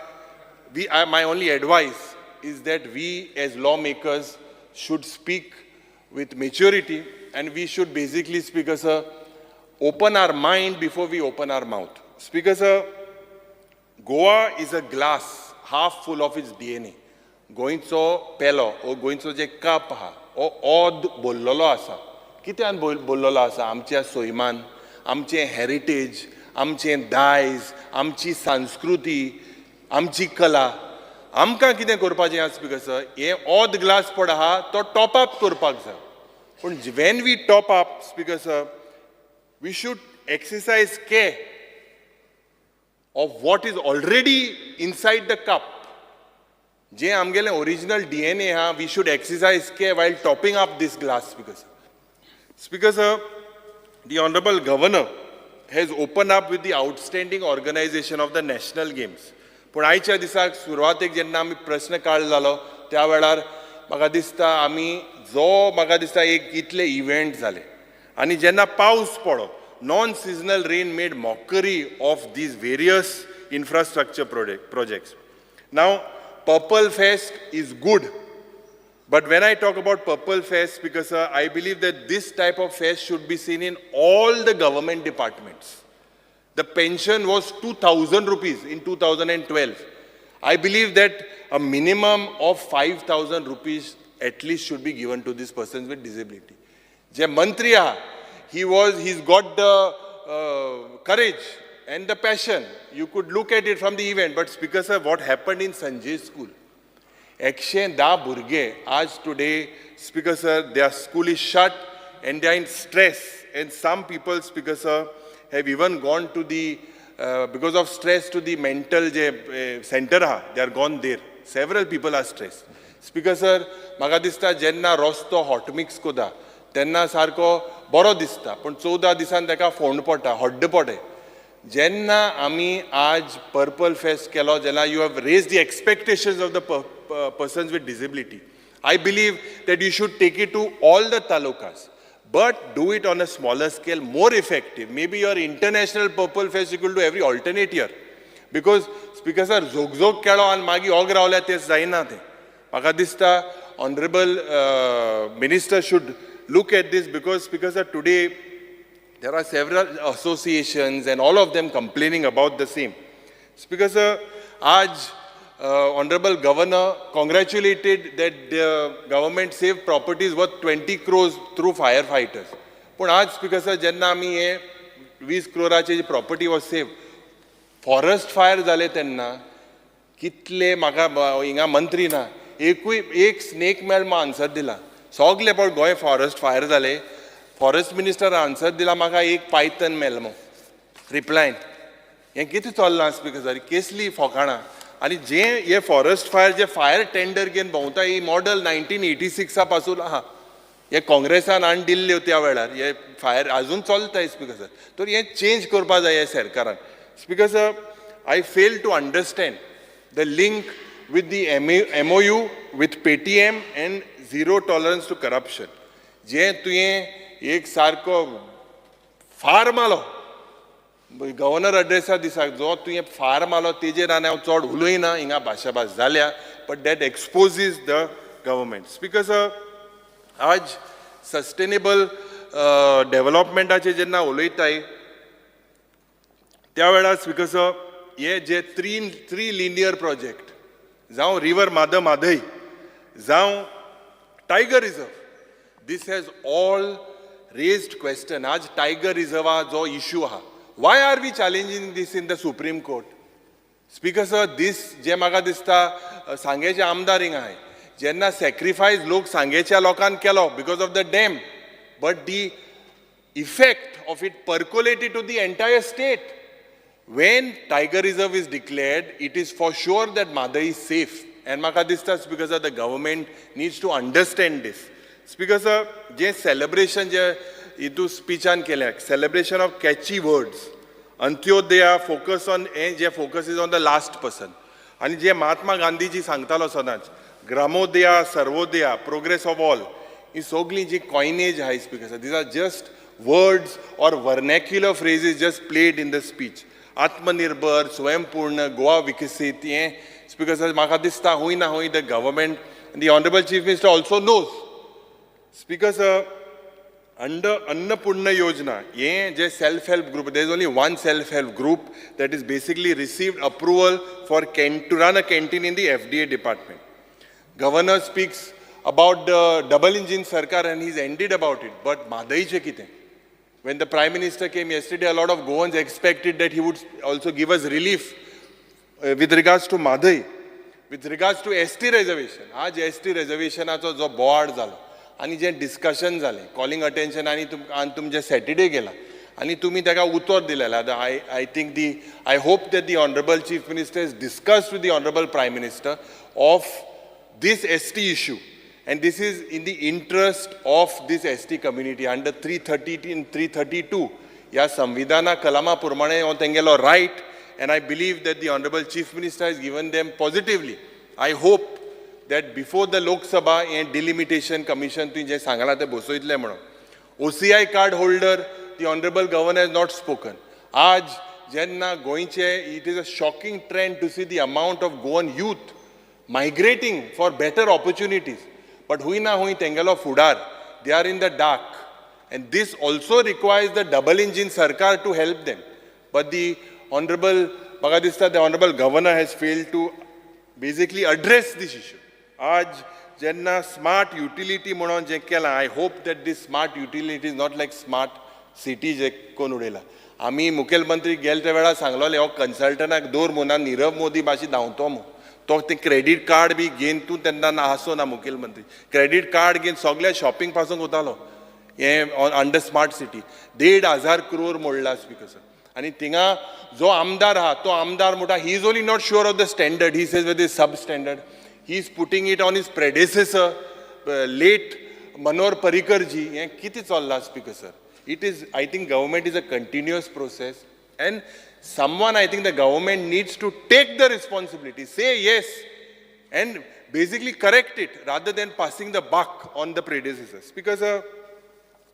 my only advice is that we as law makers should speak with maturity and we should basically, Speaker sir, open our mind before we open our mouth. Speaker sir, Goa is a glass half full of its DNA. गोंयचो पेलो ओ गोंयचो जे cup आहा, हो ओद भरलेलो आसा. कित्यान भरलेलो आसा? आमच्या सैमान, आमचें हेरिटेज, आमचें दायज, आमची संस्कृती, आमची कला. आमकां कितें करपाचें आसा, स्पीकर सर, हें ओद ग्लास पड आहा तो टॉप अप करपाक जाय. पूण when we top up, Speaker sir, we should exercise care of what is already inside the cup. जे आमगेलें ओरिजिनल डीएनए आहा, we should exercise care while topping up this glass, Speaker sir. Speaker sir, the honourable governor has open up with the outstanding organisation of the national games. पूण आयच्या दिसाक सुरवातेक जेन्ना आमी प्रस्न काळ जालो त्या वेळार म्हाका दिसता आमी जो म्हाका दिसता एक इतले इव्हेंट जाले आनी जेन्ना पावस पडो, non seasonal rain made mockery of these various infrastructure projects. Now purple fest is good. But when I talk about Purple Fest, because I believe that this type of fest should be seen in all the government departments. The pension was 2,000 rupees in 2012. I believe that a minimum of 5,000 rupees at least should be given to these persons with disability. जे मंत्री आहा, he's got the courage and the passion. You could look at it from the event, but Speaker sir, what happened in Sanjay School? 110 भुरगे आज today, speaker sir, their school is shut and they are in stress, and some people, speaker sir, have even gone to the because of stress to the mental J centre आहा, they are gone there. Several people are stress. Speaker sir, म्हाका दिसता जेन्ना रस्तो hot mix कोता तेन्ना सारको बरो दिसता, पूण 14 दिसान ताका फोंड पडटा, हड्ड पडे. जेन्ना आमी आज पर्पल फेस्ट केलो जाल्यार you have raise the expectations of the persons with disability. I believe that you should take it to all the talukas, but do it on a smaller scale, more effective. Maybe your international purple fest you could do every alternate year. Because speaker sir, झोगझोग केलो आनी मागीर ओग रावल्यार तें जायना तें. म्हाका दिसता honourable minister should look at this, because speaker sir, today there are several associations and all of them complaining about the same. Speaker sir, आज Honorable Governor congratulated that the government saved properties worth 20 crores through firefighters. पूण आज speaker sir, जेन्ना आमी हे 20 क्रोराची जी property was save, forest fire जाले तेन्ना कितले म्हाका हिंगा मंत्री ना, एकूय एक स्नेक मेळ मा आन्सर दिला. सगले पण गोंय फॉरेस्ट फायर जाले, फॉरेस्ट मिनिस्टर आन्सर दिला म्हाका एक पायथन मेल मो रिप्लायन. हें कितें चल्लां स्पीकर सर, केसली फोकाणां. आनी जे हे फॉरेस्ट फायर जे फायर टेंडर घेवन भोंवता, ही मॉडल 1986 पासून आहा. हे काँग्रेसान हाडून दिल्ल्यो त्या वेळार, हे फायर आजून चलता स्पीकर सर. तर हें चेंज करपा जाय हे सरकारान. Speaker sir, I fail to understand the link with the MOU with Paytm and zero tolerance to corruption. जे तुवें एक सारको फार मारलो गव्हर्नर अड्रेसा दिसाक, जो तुवें फार मारलो तेजेर आनी हांव चड उलयना, हिंगा भाशाभास जाल्या, but that exposes the government. Speaker sir, आज सस्टेनेबल डेवलपमेंटाचेर जेन्ना उलयताय त्या वेळार स्पीकर सर, हे जे थ्री लिनियर प्रोजेक्ट जावं रिवर म्हादय जावं tiger reserve, this has all raised question. आज टायगर रिजर्वा जो इशू आहा, why are we challenging this in the Supreme Court? Speaker sir, this जे म्हाका दिसता सांगेचे आमदार हिंगा आहाय, जेन्ना सॅक्रिफायस लोक सांगेच्या लोकान केलो because of the dam, but the effect of it percolated to the entire state. When tiger reserve is declared, it is for sure that Mhadei is safe. And म्हाका दिसता speaker sir, the government needs to understand this. Speaker sir, J celebration जे हितू स्पिचान केल्या, celebration of catchy words, Antyodaya focus on हें जे focus is on the last person. आनी जे महात्मा गांधीजी सांगतालो सदांच, ग्रामोदया सर्वोदया progress of all, ही सगळीं जी कॉयनेज आहा speaker sir, these are just words or vernacular phrases just played in the speech. आत्मनिर्भर, स्वयंपूर्ण, गोवा विकसीत, हें स्पीकर सर म्हाका दिसता हूंय ना हूंय the government, the honourable chief minister also knows. Speaker sir, under Annapurna Yojana, हे जे self help group, there is only one self help group that is basically received approval for can to run a canteen in the FDA department. Governor speaks about the double engine sarkar and he's ended about it, but म्हादईचें कितें? When the Prime Minister came yesterday, a lot of Goans expected that he would also give us relief with regards to Mhadei, with regards to ST reservation. आज ST reservationाचो जो बोवाळ जालो आनी जें discussion जालें, calling attention, आनी आनी तुमचें सॅटर्डे गेला आनी तुमी ताका उतर दिलेलें. आतां I think the I hope that the honourable chief minister is discuss with the honourable prime minister of this ST issue. And this is in the interest of this ST community under 330 and 332 ह्या संविधाना कलमा प्रमाणे हो तेंगेलो right, and I believe that the honourable Chief Minister has given them positively. I hope that before the Lok Sabha हें delimitation commission तुवें जें सांगलां तें बसयतलें म्हणून. OCI card holder, the honourable Governor has not spoken. आज जेन्ना गोंयचे, it is a shocking trend to see the amount of Goan youth migrating for better opportunities, but हुंय ना हुंय तेंगेलो फुडार, they are in the dark, and this also requires the double engine सरकार to help them. But the honourable, म्हाका दिसता, the honourable Governor has failed to basically address this issue. आज जेन्ना smart utility म्हणून जें केलां, I hope that this smart utility is not like smart city जे कोण उडयला. आमी मुखेलमंत्री गेले त्या वेळार सांगलोले, हो कन्सल्टंटाक दवर म्हणून, निरव मोदी भाशेन धांवतो मू तो, ते क्रेडीट कार्ड बी घेवन तूं तेन्ना ना आसो ना मुखेलमंत्री, क्रेडीट कार्ड घेवन सगळ्या शॉपिंग पासून वतालो. हें अंडर स्मार्ट सिटी 1,500 क्रोर मोडला, स्पीकर सर. आनी थिंगा जो आमदार आहा तो आमदार म्हणटा, he is only not sure of the standard. He says with is sub standard. He is putting it on his predecessor, late Manohar Parrikarji. हें कितें चल्लां, speaker sir? It is, I think, government is a continuous process, and someone, I think the government needs to take the responsibility, say yes, and basically correct it rather than passing the buck on the predecessors. Because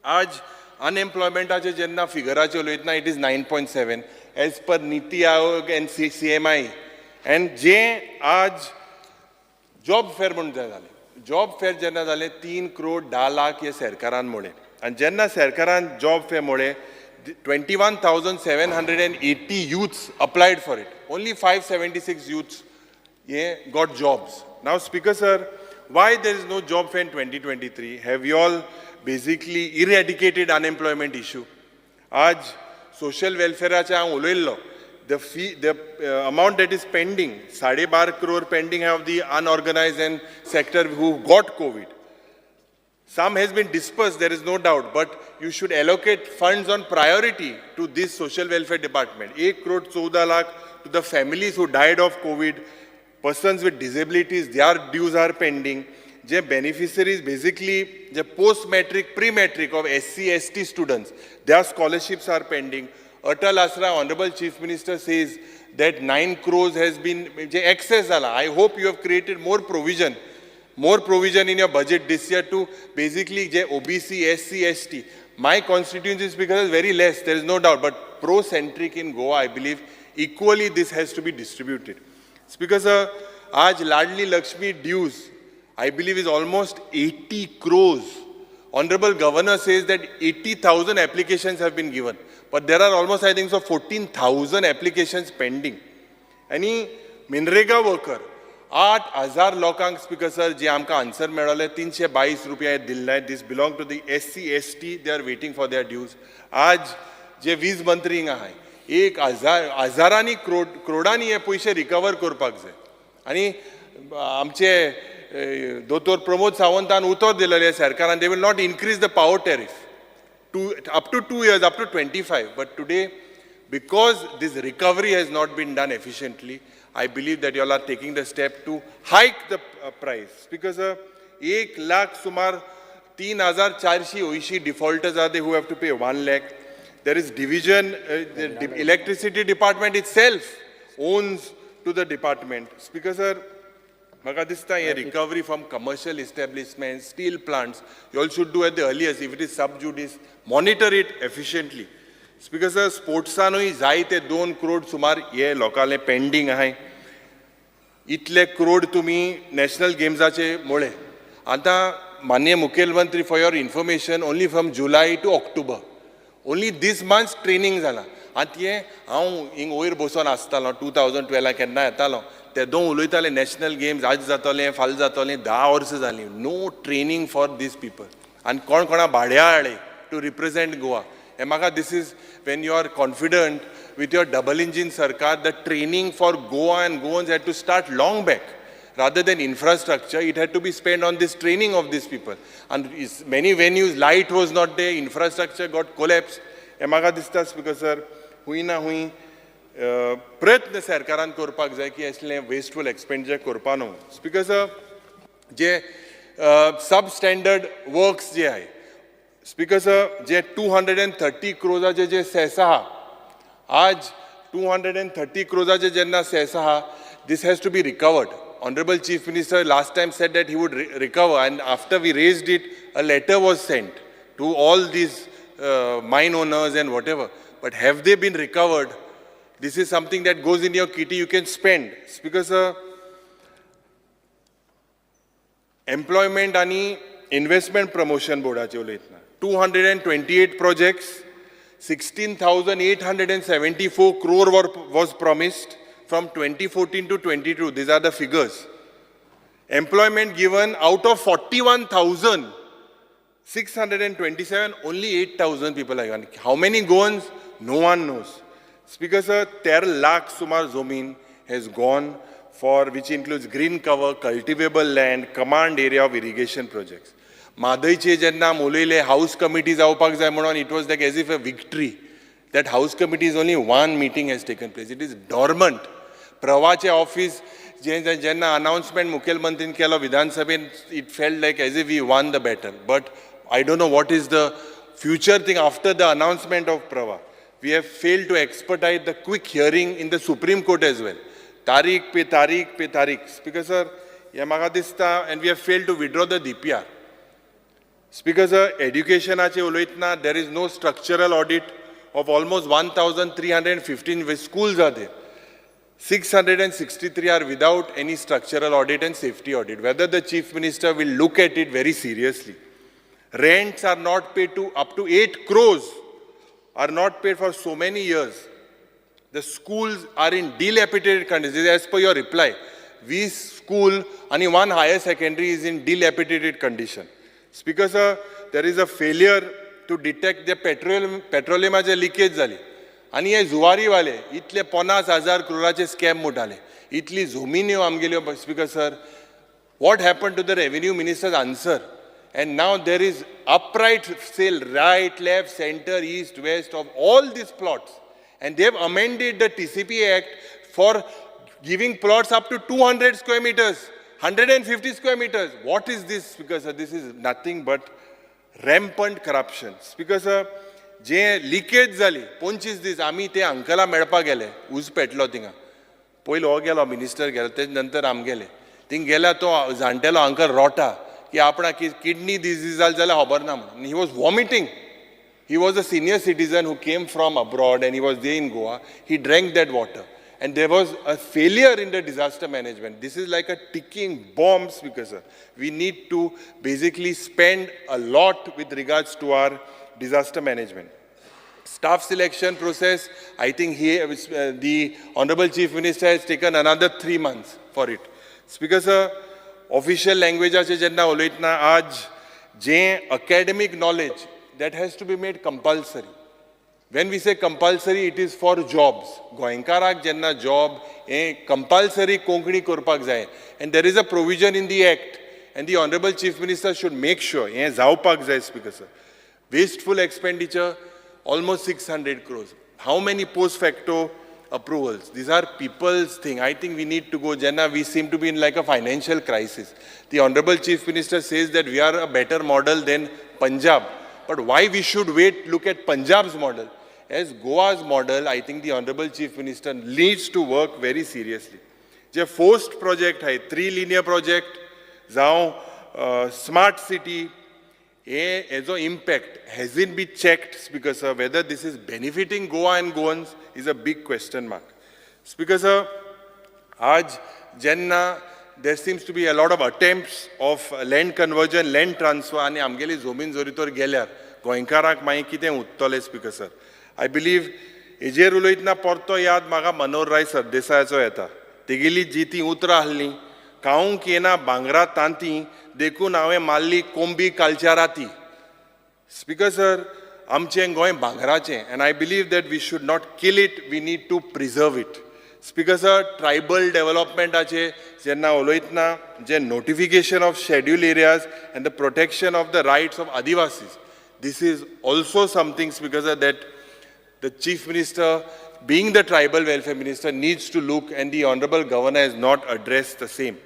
आज अनएम्प्लॉयमेंटाचे जेन्ना फिगराचे उलयतना, it is 9.7 as per NITI Aayog and CCMI. And जे आज job fair म्हूण जालें, job fair जेन्ना जालें, 3 करोड 10 लाख हे सरकारान मोडले. आनी जेन्ना सरकारान जॉब फेअर मोडले, 21,780 youths applied for it. Only 576 youths हे got jobs. Now, Speaker sir, why there is no job fair in 2023? Have you all basically eradicated unemployment issue? आज सोशल वेलफेअराचे हांव उलयल्लो, the fee, the amount that is pending, 12.5 crore pending of the unorganised and sector who got Covid. Some has been dispersed, there is no doubt, but you should allocate funds on priority to this social welfare department. 1 crore 14 lakh to the families who died of COVID, persons with disabilities, their dues are pending. J beneficiaries basically, J post-matric, pre-matric of SC, ST students, their scholarships are pending. Atal Asra, Honorable Chief Minister says that 9 crores has been, J excess जाला. I hope you have created more provision in your budget this year to basically J OBC, SC, ST. My constituency is because it's very less, there is no doubt, but pro-centric in Goa, I believe, equally this has to be distributed. Speaker sir, आज Ladli Lakshmi dues, I believe, is almost 80 crores. Honorable Governor says that 80,000 applications have been given, but there are almost, I think so, 14,000 applications pending. आनी MNREGA worker 8,000 लोकांक, speaker sir, जे आमकां answer मेळ्ळले, 322 रुपया दिल्ले. This belong to the SC, ST. They are waiting for their dues. आज जे वीज मंत्री हिंगा आहाय, 1,000 हजारांनी क्रोड क्रोडांनी हे पयशे रिकवर करपाक जाय. आनी आमचे दोतोर प्रमोद सावंतान उतर दिलेलें सरकारान, they will not increase the power tariff to up to 2 years, up to 25. But today, because this recovery has not been done efficiently, I believe that you all are taking the step to hike the price. Because 1 lakh सुमार 3,480 defaulters are there who have to pay 1 lakh. There is division, the electricity department itself owns to the department. Speaker sir, म्हाका दिसता हे recovery from commercial establishment, steel plants, you all should do at the earliest. If it is sub judice, monitor it efficiently. Speaker sir, स्पोर्ट्सानूय जायते 2 क्रोड सुमार हे लोकांले pending आहाय. इतले क्रोड तुमी national गेम्साचे मोळे. आतां माननीय मुखेलमंत्री, for your information, only from July to October, only this months training जालां. आतां हें हांव हिंग वयर बसोन आसतालो, 2012 केन्ना येतालो तेदो उलयताले, नॅशनल गेम्स आज जातलें, फाल्यां जातलें. 10 वर्सां जालीं, no training for these people. आनी कोण कोणा भाड्या हाडले टू रिप्रेझेंट गोवा. हें म्हाका, this is when you are confident with your double engine सरकार. The training for Goa and Goans had to start long back. Rather than infrastructure, it had to be spent on this training of these people. And many venues, light was not there, infrastructure got collapsed. हें म्हाका दिसता, speaker sir, हुंय ना हुंय प्रयत्न सरकारान करपाक जाय की असलें वेस्टफूल एक्सपेंडिचर करपा न्हू. स्पीकर सर, जे सब स्टँडर्ड वर्क्स जे आहे. स्पीकर सर, जे 230 क्रोजाचे जे सेस आहा, आज 230 क्रोजाचे जेन्ना सेस आहा, this has to be recovered. Honourable Chief Minister last time said that he would recover, and after we raised it, a letter was sent to all these mine owners and whatever, but have they been recovered? This is something that goes in your kitty, you can spend. Speaker sir, employment आनी investment promotion बोर्डाचे उलयतना 228 projects, 16,874 crore was promised from 2014 to 22. These are the figures. Employment given out of 41,627, only 8,000 people are given. How many Goans? No one knows. Speaker sir, 13 lakh सुमार जमीन has gone for, which includes green cover, cultivable land, command area of irrigation projects. म्हादयचे जेन्ना उलयले, house committee जावपाक जाय म्हणून, it was like as if a victory. That house committee is only one meeting has taken place. It is dormant. प्रवाचे office जे जेन्ना announcement मुखेलमंत्रीन केलो विधानसभेन, it felt like as if we won the battle, but I don't know what is the future thing after the announcement of Pravah. We have failed to expedite the quick hearing in the Supreme Court as well. तारीख pay तारीख pay तारीख. Speaker sir, हें म्हाका दिसता, and we have failed to withdraw the DPR. Speaker sir, एड्युकेशनाचे उलयतना there is no structural audit of almost 1315 schools are there. 663 are without any structural audit and safety audit. Whether the Chief Minister will look at it very seriously. Rents are not paid to up to 8 crores are not paid for so many years. The schools are in dilapidated condition. As per your reply, we school and one higher secondary is in dilapidated condition. Speaker sir, there is a failure to detect the petroleum पेट्रोलियमाचे leakage जाली आनी हे जुवारीवाले इतले 50,000 क्रोराचे scam मोडाले, इतली जमिन्यो आमगेल्यो. Speaker sir, what happened to the revenue minister's answer? And now there is upright sale, right, left, center, east, west of all these plots. And they have amended the TCP Act for giving plots up to 200 square meters, 150 square meters. What is this? Because sir, this is nothing but rampant corruption. Because sir, J leakage जाली 25 दीस, आमी ते अंकला मेळपाक गेले, उज पेटलो थिंगा. पयलो हो गेलो, मिनिस्टर गेलो, तेज नंतर आम गेले. थिंग गेल्या तो जाणटेलो अंकल रोटा की आपणाक किडनी डिजीज जाली जाल्यार खबर ना म्हणून. He was vomiting. He was a senior citizen who came from abroad and he was there in Goa. He drank that water. And there was a failure in the disaster management. This is like a ticking bomb, Speaker sir. We need to basically spend a lot with regards to our disaster management. Staff selection process, I think the Honorable Chief Minister has taken another 3 months for it. Speaker sir, official language जेन्ना उलयतना आज जे academic knowledge that has to be made compulsory. When we say compulsory, it is for jobs. गोंयकाराक जेन्ना job हें compulsory Konkani करपाक जाय, and there is a provision in the act, and the Honourable Chief Minister should make sure हें जावपाक जाय. Speaker sir, wasteful expenditure, almost 600 crores. How many post facto approvals? These are people's thing. I think we need to go. जेन्ना, we seem to be in like a financial crisis. The Honorable Chief Minister says that we are a better model than Punjab. But why we should wait, look at Punjab's model? As Goa's model, I think the Honorable Chief Minister needs to work very seriously. J forced project आहे, three linear project जावं smart city, हे हेजो impact has it been checked, Speaker sir? Whether this is benefiting Goa and Goans is a big question mark. Speaker sir, आज जेन्ना there seems to be a lot of attempts of land conversion, land transfer, आनी आमगेली जमीन जरी तर गेल्यार गोंयकारांक मागीर कितें उरतलें? स्पीकर सर, I believe हेजेर उलयतना परतो याद म्हाका मनोहरराय सरदेसायाचो येता. तेगेली जी ती उतरां आहलीं, खावंक येना भांगरा तांती, देखून हांवें मारली कोंबी कालच्या राती. स्पीकर सर, आमचें गोंय भांगराचें, and I believe that we should not kill it, we need to preserve it. Speaker sir, tribal डेव्हलपमेंटाचे जेन्ना उलयतना जे notification of schedule areas and the protection of the rights of Adivasis, this is also something, Speaker sir, that the Chief Minister, being the tribal welfare minister, needs to look, and the Honorable Governor has not addressed the same.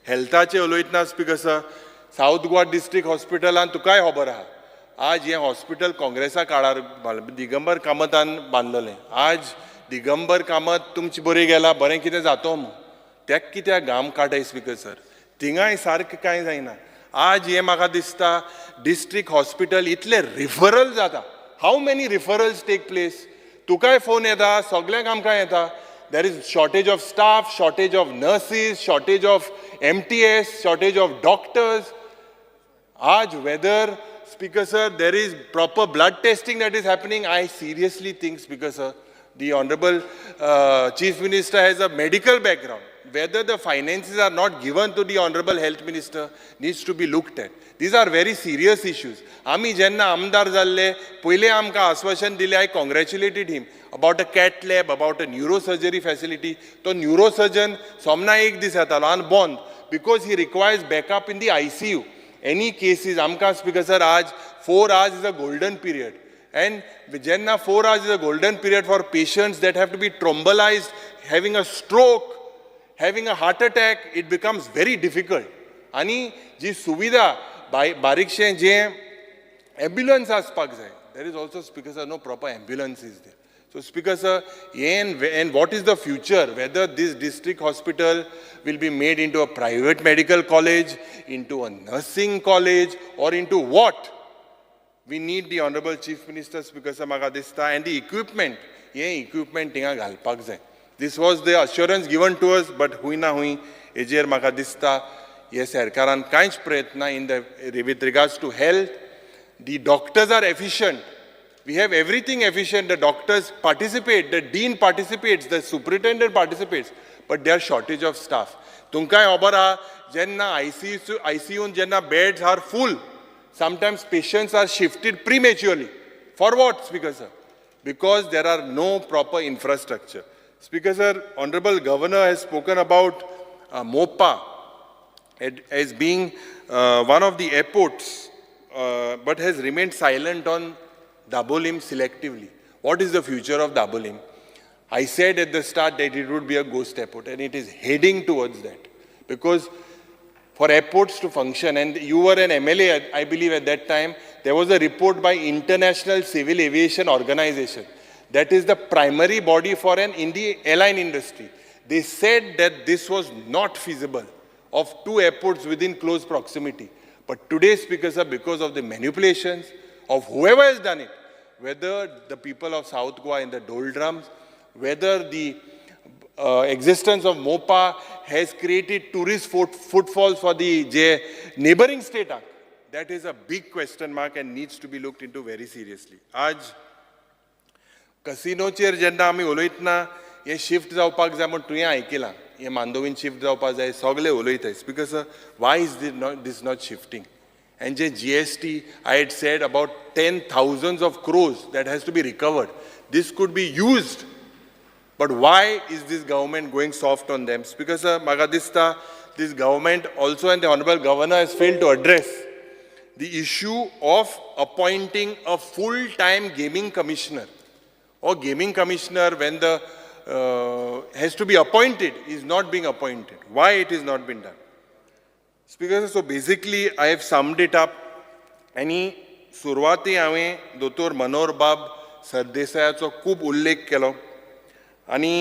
हेल्थाचे उलयतना speaker sir, south Goa district हॉस्पिटलान तुकाय खबर आहा, आज हें hospital काँग्रेसा काळार दिगंबर कामतान बांदलेलें. आज दिगंबर कामत तुमचे बरें गेला, बरें कितें जातो मू, तेक कित्याक घाम काडटाय स्पीकर सर? थिंगाय सारकें कांय जायना. आज हें म्हाका दिसता डिस्ट्रिक्ट हॉस्पिटल इतले रिफरल जाता. How many referrals take place? तुकाय फोन येता, सगल्यांक आमकां येता. There is shortage of staff, shortage of nurses, shortage of MTS, shortage of doctors. आज whether, Speaker sir, there is proper blood testing that is happening, I seriously think, Speaker sir, the Honorable Chief Minister has a medical background. Whether the finances are not given to the Honorable Health Minister needs to be looked at. These are very serious issues. आमी जेन्ना आमदार जाल्ले पयले आमकां आश्वासन दिलें, I congratulated him about a cath lab, about a neurosurgery facility. तो neurosurgeon सोमना एक दीस येतालो आनी बंद, because he requires backup in the ICU. Any cases आमकां स्पीकर सर आज 4 hours is a golden period. And जेन्ना 4 hours is a golden period for patients that have to be thrombolized, having a stroke, having a heart attack, it becomes very difficult. आनी जी सुविधा बारीकशें जें ambulance आसपाक जाय, there is also, Speaker sir, no proper ambulance is there. So Speaker sir, and what is the future, whether this district hospital will be made into a private medical college, into a nursing college, or into what? We need the Honorable Chief Minister, Speaker sir, म्हाका दिसता, and the equipment, हें equipment थिंगा घालपाक जाय. This was the assurance given to us, but हुंय ना हुंय हेजेर म्हाका दिसता हे सरकारान कांयच प्रयत्न in the with regards to health. The doctors are efficient. We have everything efficient. The doctors participate, the dean participates, the superintendent participates, but there are shortage of staff. तुमकांय खबर आहा, जेन्ना ICU जेन्ना beds are full, sometimes patients are shifted prematurely. For what, Speaker sir? Because there are no proper infrastructure. Speaker sir, Honorable Governor has spoken about Mopa as being one of the airports, but has remained silent on Dabolim selectively. What is the future of Dabolim? I said at the start that it would be a ghost airport, and it is heading towards that. Because for airports to function, and you were an MLA, I believe at that time, there was a report by International Civil Aviation Organization. That is the primary body for an in the airline industry. They said that this was not feasible of two airports within close proximity. But today, Speaker sir, because of the manipulations of whoever has done it, whether the people of South Goa in the doldrums, whether the existence of Mopa has created tourist footfalls for the neighboring state, that is a big question mark and needs to be looked into very seriously. आज कसिनोचेर जेन्ना आमी उलयतना हें shift जावपाक जाय म्हूण तुवें आयकलां, हें मांडोवीन शिफ्ट जावपाक जाय, सगळे उलयताय. Speaker sir, why is this not shifting? And J GST, I had said about 10,000s of crores that has to be recovered. This could be used, but why is this government going soft on them? Speaker sir, म्हाका दिसता this government also and the Honorable Governor has failed to address the issue of appointing a full-time gaming commissioner. Or gaming commissioner when the has to be appointed is not being appointed. Why it is not been done? Speaker, so basically I have summed it up. आनी सुरवाती हांवें दोतोर मनोहर बाब सरदेसायाचो खूब उल्लेख केलो आनी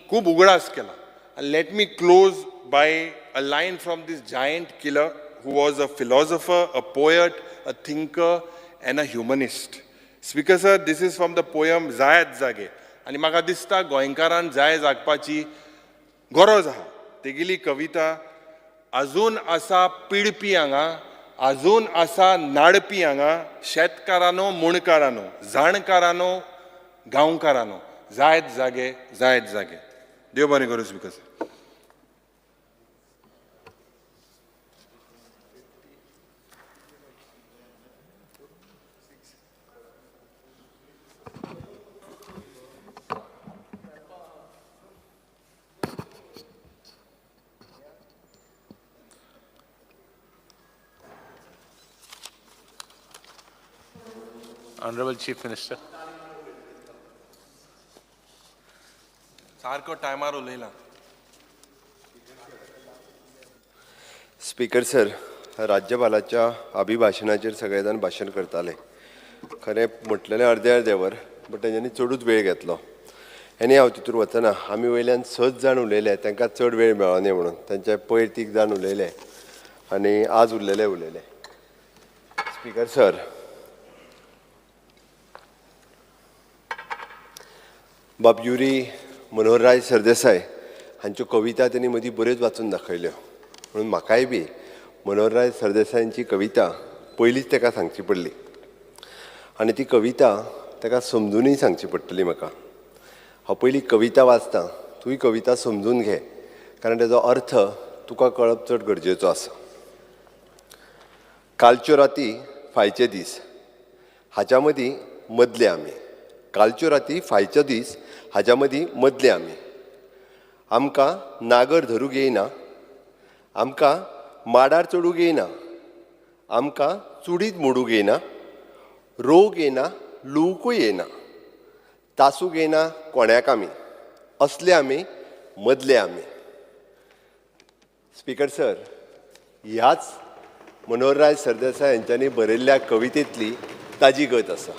खूब उगडास केला. Let me close by a line from this giant killer who was a philosopher, a poet, a thinker and a humanist. Speaker sir, this is from the poem जायात जागे. आनी म्हाका दिसता गोंयकारान जाय जागपाची गरज आहा. तेगेली कविता अजून आसा पिडपी हांगा, अजून आसा नाडपी हांगा, शेतकारानो मुणकारानो, जाणकारानो गांवकारानो, जायत जागे जायत जागे. देव बरें करूं speaker sir. Honorable Chief Minister. सारको टायमार उलयला. Speaker sir, राज्यपालाच्या अभिभाशणाचेर सगळे जाण भाशण करताले. खरें म्हटलेलें अर्दे अर्दे वर, बट तेंच्यांनी चडूच वेळ घेतलो. आनी हांव तितूर वचना. आमी वयल्यान 6 जाण उलयले, तांकां चड वेळ मेळना म्हणून तांचे पयर 3 जाण उलयले आनी आज उरलेले उलयले. स्पीकर सर, बाब युरी मनोहरराय सरदेसाय हांच्यो कविता तेणी मदीं बऱ्योच वाचून दाखयल्यो, म्हणून म्हाकाय बी मनोहरराय सरदेसायांची कविता पयलींच ताका सांगची पडली आनी ती कविता ताका समजुनूय सांगची पडटली म्हाका. हांव पयली कविता वाचतां, तूंय कविता समजून घे, कारण ताजो अर्थ तुका कळप चड गरजेचो आसा. कालच्यो राती फायचे दीस हाच्या मदीं मदले आमी, कालच्यो राती फायचो दीस हाच्या मदीं मदले आमी, आमकां नागर धरूंक येयना, आमकां माडार चडूंक येयना, आमकां चुडीत मोडूंक येयना, रोग येयना, लुवकूय येयना, तासूंक येयना कोण्याक आमी, असले आमी मदले आमी. स्पीकर सर, ह्याच मनोहरराय सरदेसाय हांच्यांनी बरयल्ल्या कवितेंतली ताजी गत आसा.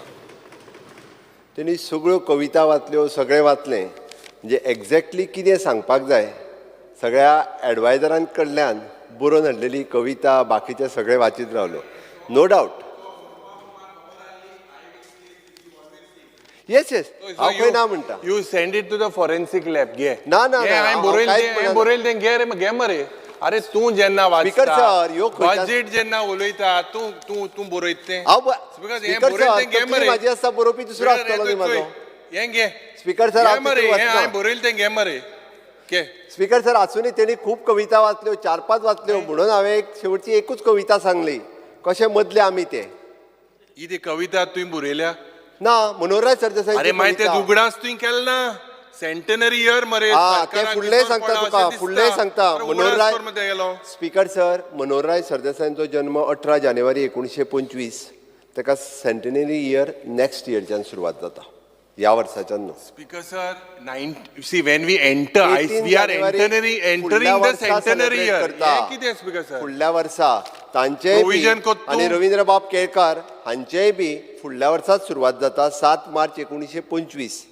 तेणी सगळ्यो कविता वाचल्यो, सगळें वाचलें, म्हणजे एग्जॅक्टली कितें सांगपाक जाय सगळ्या एडवायजरां कडल्यान बरोवन हाडलेली कविता बाकीचें सगळें वाचीत रावलो. No doubt. Yes yes, हांव खंय ना म्हणटा. You send it to the forensic lab. घे ना ना, हांवें बरयलें तें घे रे, घे मरे. अरे तूं जेन्ना वाचता बजेट जेन्ना उलयता तूं तूं तूं बरयता तें. स्पीकर सर, म्हाजी आसता बरोवपी दुसरो आसतलो न्ही म्हाजो. हें घे स्पीकर सर, हांवें बरयलें तें घे मरे. स्पीकर सर, आसूनय तेणी खूब कविता वाचल्यो, 4-5 वाचल्यो, म्हणून हांवें एक शेवटची एकूच कविता सांगली, कशें मदले आमी ते. ही ती कविता तुवें बरयल्या ना मनोहरराय सरदेसाय. अरे मागीर ते उगडास तुवें केले ना. सेंटेनरी इयर मरे. हा, ते फुडलें सांगता तुका, फुडलें सांगता. मनोहरराय स्पीकर सर, मनोहरराय सरदेसायांचो जन्म 18 जानेवारी 1925, ताका सेंटेनरी इयर नेक्स्ट इयरच्यान सुरवात जाता, ह्या वर्साच्यान न्हू. Speaker sir, see when we enter we are entering the centenary year. कितें स्पीकर सर, फुडल्या वर्सा तांचेय आनी रवींद्रबाब केळकार हांचेय बी फुडल्या वर्साच सुरवात जाता, 7 मार्च 1925.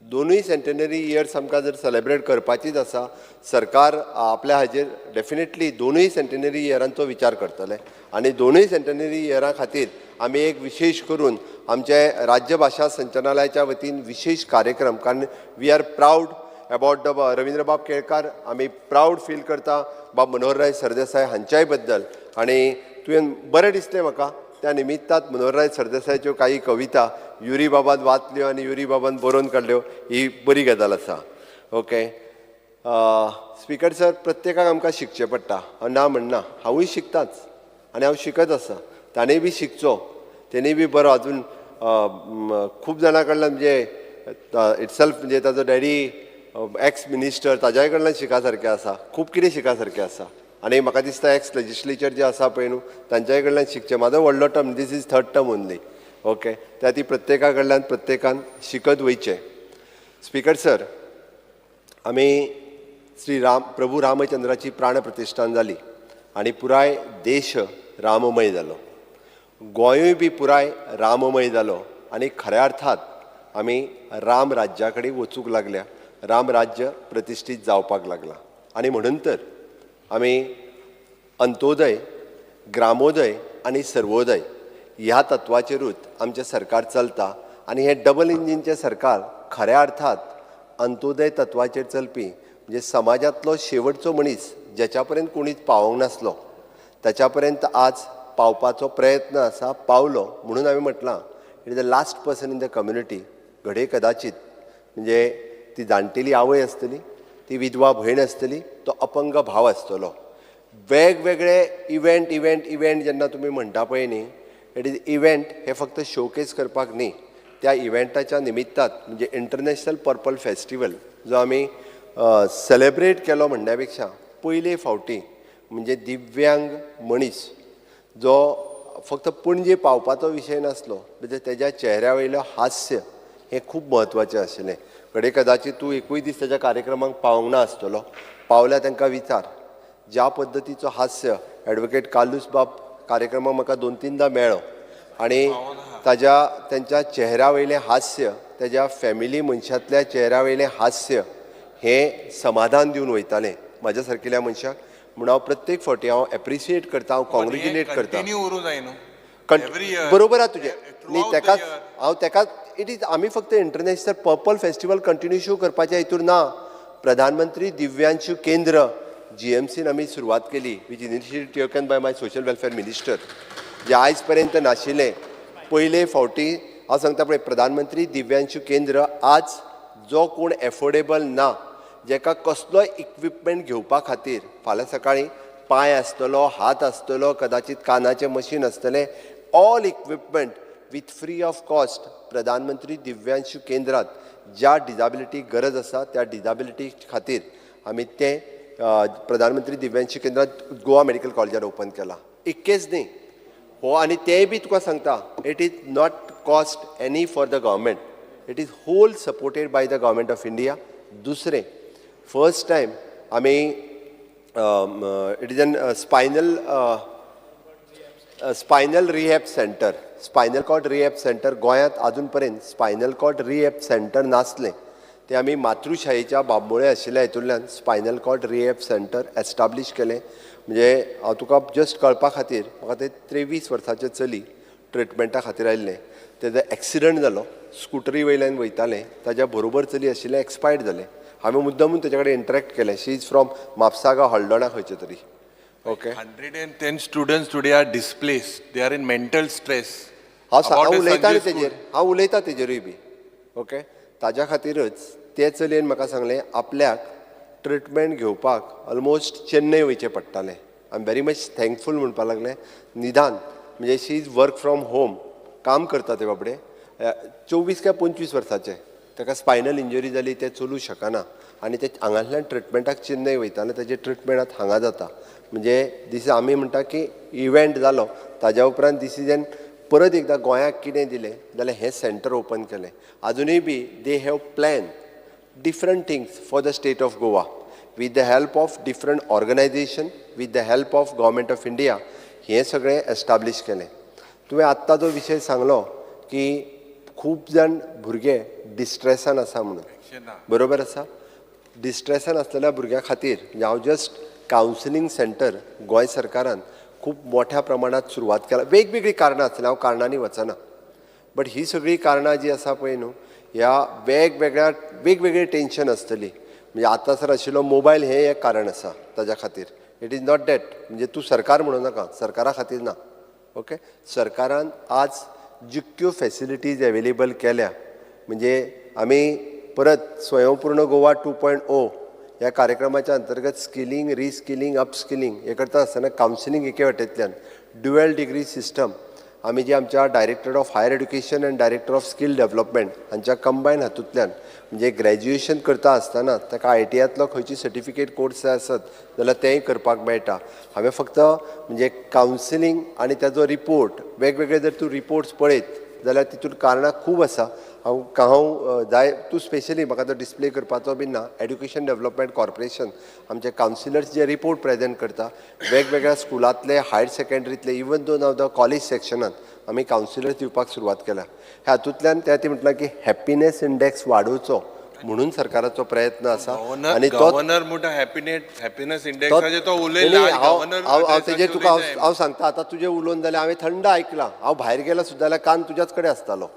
दोनूय सेंटेनरी इयर्स आमकां जर सेलेब्रेट करपाचीच आसा, सरकार आपल्या हाजेर डेफिनेटली दोनूय सेंटेनरी इयरांचो विचार करतले आनी दोनूय सेंटेनरी इयरां खातीर आमी एक विशेश करून आमचे राज्यभाशा संचालनालयाच्या वतीन विशेश कार्यक्रम, कारण we are proud about the रवींद्रबाब Kelkar, आमी प्रावड फील करता बाब मनोहरराय सरदेसाय हांच्याय बद्दल. आनी तुवें बरें दिसलें म्हाका त्या निमित्तात मनोहरराय सरदेसायाच्यो काही कविता युरी बाबान वाचल्यो आनी युरी बाबान बरोवन काडल्यो, ही बरी गजाल आसा. ओके स्पीकर सर, प्रत्येकाक आमकां शिकचें पडटा, हांव ना म्हणना, हांवूय शिकताच आनी हांव शिकत आसा, ताणें बी शिकचो, तेणी बी बरो अजून खूब जाणां कडल्यान म्हणजे इटसेल्फ म्हणजे ताजो डॅडी एक्स मिनिस्टर, ताज्याय कडल्यान शिका सारकें आसा, खूब कितें शिका सारकें आसा. आनी म्हाका दिसता एक्स लेजिस्लेचर जे आसा पळय न्हू तांच्याय कडल्यान शिकचें. म्हाजो व्हडलो term, this is third term only. Okay, त्या ती प्रत्येका कडल्यान प्रत्येकान शिकत वयचें. स्पीकर सर, आमी श्री राम प्रभू रामचंद्राची प्राणप्रतिश्ठान जाली आनी पुराय देश राममय जालो, गोंयूय बी पुराय राममय जालो आनी खऱ्या अर्थात आमी राम राज्या कडेन वचूंक लागल्या, राम राज्य प्रतिश्ठीत जावपाक लागलां. आनी म्हणून तर आमी अंत्योदय, ग्रामोदय आनी सर्वोदय ह्या तत्वाचेरूच आमचें सरकार चलता आनी हें डबल इंजिनचें सरकार खऱ्या अर्थात अंत्योदय तत्वाचेर चलपी, म्हणजे समाजांतलो शेवटचो मनीस ज्याच्या पर्यंत कोणीच पावोंक नासलो ताच्या पर्यंत आज पावपाचो प्रयत्न आसा, पावलो. म्हणून हांवें म्हटलां it is the last person in the community. घडये कदाचीत म्हणजे ती जाणटेली आवय आसतली, ती विधवा भयण आसतली, तो अपंग भाव आसतलो. वेगवेगळे इव्हेंट इव्हेंट इव्हेंट जेन्ना तुमी म्हणटा पळय न्ही, it is event हे फक्त शोकेस करपाक न्ही, त्या इव्हेंटाच्या निमित्तात म्हणजे इंटरनॅशनल पर्पल फेस्टिवल जो आमी सेलेब्रेट केलो म्हणण्या पेक्षा पयले फावटी म्हणजे दिव्यांग मनीस जो फक्त पणजे पावपाचो विशय नासलो, म्हणजे तेज्या चेहऱ्या वयलो हास्य हें खूब म्हत्वाचें आशिल्लें. घडये कदाचीत तूं एकूय दीस तेज्या कार्यक्रमाक पावोंक ना आसतलो, पावल्यार तांकां विचार ज्या पद्दतीचो हास्य एडवोकेट कार्लूस बाब कार्यक्रमाक म्हाका 2-3दा मेळ्ळो आनी ताज्या तेंच्या चेहऱ्या वयलें हास्य, तेज्या फॅमिली मनशांतल्या चेहऱ्या वयलें हास्य हें समाधान दिवन वयतालें म्हाज्या सारकिल्या मनशाक. म्हूण हांव प्रत्येक फावटी हांव एप्रिशिएट करता, हांव कॉंग्रेच्युलेट करता. बरोबर आहा तुजें न्ही, तेकाच हांव तेकाच it is आमी फक्त इंटरनॅशनल पर्पल फेस्टिवल कंटिन्यू करपाच्या हितूर ना. प्रधानमंत्री दिव्यांशु केंद्र GMCन आमी सुरवात केली, which initiative taken by my social welfare minister, जे आयज पर्यंत नाशिल्लें. पयले फावटी हांव सांगता पळय, प्रधानमंत्री दिव्यांशु केंद्र आज जो कोण एफोर्डेबल ना, जेका कसलोय इक्विपमेंट घेवपा खातीर फाल्यां सकाळीं पांय आसतलो, हात आसतलो, कदाचित कानाचें मशीन आसतलें, all equipment with free of cost प्रधानमंत्री दिव्यांशु केंद्रात ज्या डिजाबिलिटी गरज आसा त्या डिजाबिलिटी खातीर आमी तें प्रधानमंत्री दिव्यांशु केंद्रात गोवा मेडिकल कॉलेजान ओपन केलां. इतकेंच न्ही हो, आनी तेंय बी तुका सांगता, it is not cost any for the government, it is whole supported by the government of India. दुसरें, फर्स्ट टायम आमी it is an spinal rehab centre, spinal cord rehab centre. गोंयांत आजून पर्यंत स्पायनल कॉर्ड रिहॅब सेंटर नासलें, तें आमी मातृशाहीच्या बांबोळे आशिल्ल्या हितूंतल्यान spinal cord rehab centre establish केलें. म्हणजे हांव तुका जस्ट कळपा खातीर, म्हाका तें 23 वर्साचें चली ट्रिटमेंटा खातीर आयिल्लें, तेजो एक्सिडंट जालो, स्कुटरी वयल्यान वयतालें, ताज्या बरोबर चली आशिल्लें, एक्सपायर्ड जालें. हांवें मुद्दमून तेज्या कडेन इंटरेक्ट केलें. She is from Mapsa Aldona खंयचे तरी. Okay, 110 students today are displaced. They are in mental stress. हांव उलयतां तेजेर, हांव उलयतां तेजेरूय बी. ओके, ताज्या खातीरच ते चलयेन म्हाका सांगलें आपल्याक ट्रिटमेंट घेवपाक ऑलमोस्ट चेन्नय वयचें पडटालें. I am very much thankful म्हणपाक लागलें. निदान म्हणजे she is work from home, काम करता ते बाबडे, 24 काय 25 वर्साचें, ताका स्पायनल इंजरी जाली, तें चलूं शकना आनी ते हांगांतल्यान ट्रिटमेंटाक चेन्नय वयतालें, ताजें ट्रिटमेंट आतां हांगा जाता. म्हणजे दीस आमी म्हणटा की इव्हेंट जालो ताज्या उपरांत दीस is an परत एकदां गोंयाक कितें दिलें जाल्यार हें सेंटर ओपन केलें. आजुनूय बी they have plan different things for the state of Goa with the help of different organisation, with the help of government of India हें सगळें एस्टाब्लीश केलें. तुवें आत्तां जो विशय सांगलो की खूब जाण भुरगे डिस्ट्रेसान आसा म्हणून, बरोबर आसा. डिस्ट्रेसान आसलेल्या भुरग्यां खातीर हांव जस्ट कावन्सिलींग सेंटर गोंय सरकारान खूब मोठ्या प्रमाणांत सुरवात केला. वेगवेगळीं कारणां आसतलीं, हांव कारणांनी वचना, बट ही सगळीं कारणां जीं आसा पळय न्हू, ह्या वेगवेगळ्या वेगवेगळी टेंशन आसतली. म्हणजे आतां सर आशिल्लो मोबायल हें एक कारण आसा ताज्या खातीर. It is not that म्हणजे तूं सरकार म्हणू नाका, सरकारा खातीर ना. ओके, सरकारान आज जितक्यो फॅसिलिटीज एवेलेबल केल्या, म्हणजे आमी परत स्वयंपूर्ण गोवा 2.0 ह्या कार्यक्रमाच्या अंतर्गत स्किलिंग, रिस्किलिंग, अपस्किलिंग हें करता आसतना कावन्सिलींग एके वाटेंतल्यान ड्युएल डिग्री सिस्टम आमी जी आमच्या director of higher education and director of skill development हांच्या कंबायन हातूंतल्यान म्हणजे ग्रॅज्युएशन करता आसतना ताका ITIतलो खंयची सर्टिफिकेट कोर्स जाय आसत जाल्यार तेंय करपाक मेळटा. हांवें फक्त म्हणजे कावन्सिलींग आनी ताजो रिपोर्ट वेगवेगळे जर तूं रिपोर्ट्स पळयत जाल्यार तितून कारणां खूब आसा. हांव जाय तूं स्पेशली म्हाका तो डिस्प्ले करपाचो बी ना. एड्युकेशन डेवलपमेंट कॉर्पोरेशन आमचे कावन्सिलर्स जे रिपोर्ट प्रेजेंट करता वेगवेगळ्या स्कुलांतले, हायर सेकेंडरींतले, even though now the college सेक्शनात आमी कावन्सिलर्स दिवपाक सुरवात केल्या. हातूंतल्यान त्या ती म्हटलां की हॅप्पिनेस इंडेक्स वाडोवचो म्हणून सरकाराचो प्रयत्न आसा. आनी तो गव्हर्नर म्हणटा हॅप्पिनेस इंडेक्साचेर तो उलयला. हांव तेजेर तुका हांव सांगता. आतां तुजें उलोवन जाल्यार हांवें थंड आयकलां. हांव भायर गेलो सुद्दां जाल्यार कान तुज्याच कडेन आसतालो.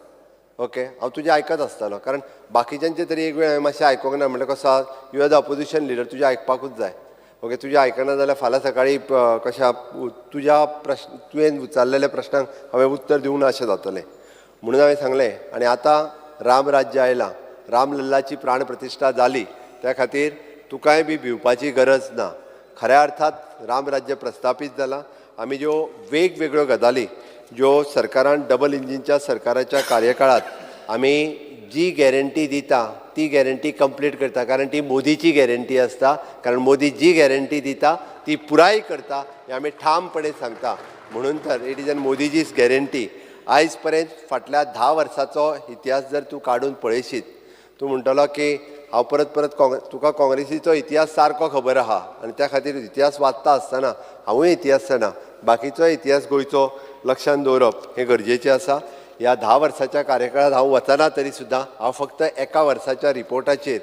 ओके, हांव तुजें आयकत आसतालो, कारण बाकीच्यांचे तरी एक वेळ हांवें मातशें आयकूंक ना. म्हणल्यार कसो आहा, you are the opposition leader, तुजें आयकपाकूच जाय. ओके, तुजें आयकना जाल्यार फाल्यां सकाळीं कशें तुज्या प्रश्न तुवें विचारलेल्या प्रश्नांक हांवें उत्तर दिवंक ना अशें जातलें म्हणून हांवें सांगलें. आनी आतां राम राज्य आयलां, रामलल्लाची प्राण प्रतिश्ठा जाली, त्या खातीर तुकाय बी भिवपाची गरज ना. खऱ्या अर्थात रामराज्य प्रस्थापीत जालां. आमी ज्यो वेगवेगळ्यो गजाली ज्यो सरकारान डबल इंजिनच्या सरकाराच्या कार्यकाळात आमी जी गॅरंटी दिता ती गॅरंटी कंप्लीट करता, कारण ती मोदीची गॅरंटी आसता. कारण मोदी जी गॅरंटी दिता ती पुराय करता हें आमी ठामपणे सांगता. म्हणून तर it is an मोदीजीज guarantee. आयज पर्यंत फाटल्या 10 वर्साचो इतिहास जर तूं काडून पळयशीत, तूं म्हणटलो की हांव परत परत तुका काँग्रेसीचो इतिहास सारको खबर आहा आनी त्या खातीर इतिहास वाचता आसतना हांवूय इतिहास जाणा, बाकीचो इतिहास गोंयचो लक्षांत दवरप हें गरजेचें आसा. ह्या 10 वर्साच्या कार्यकाळांत हांव वचना तरी सुद्दां हांव फक्त एका वर्साच्या रिपोर्टाचेर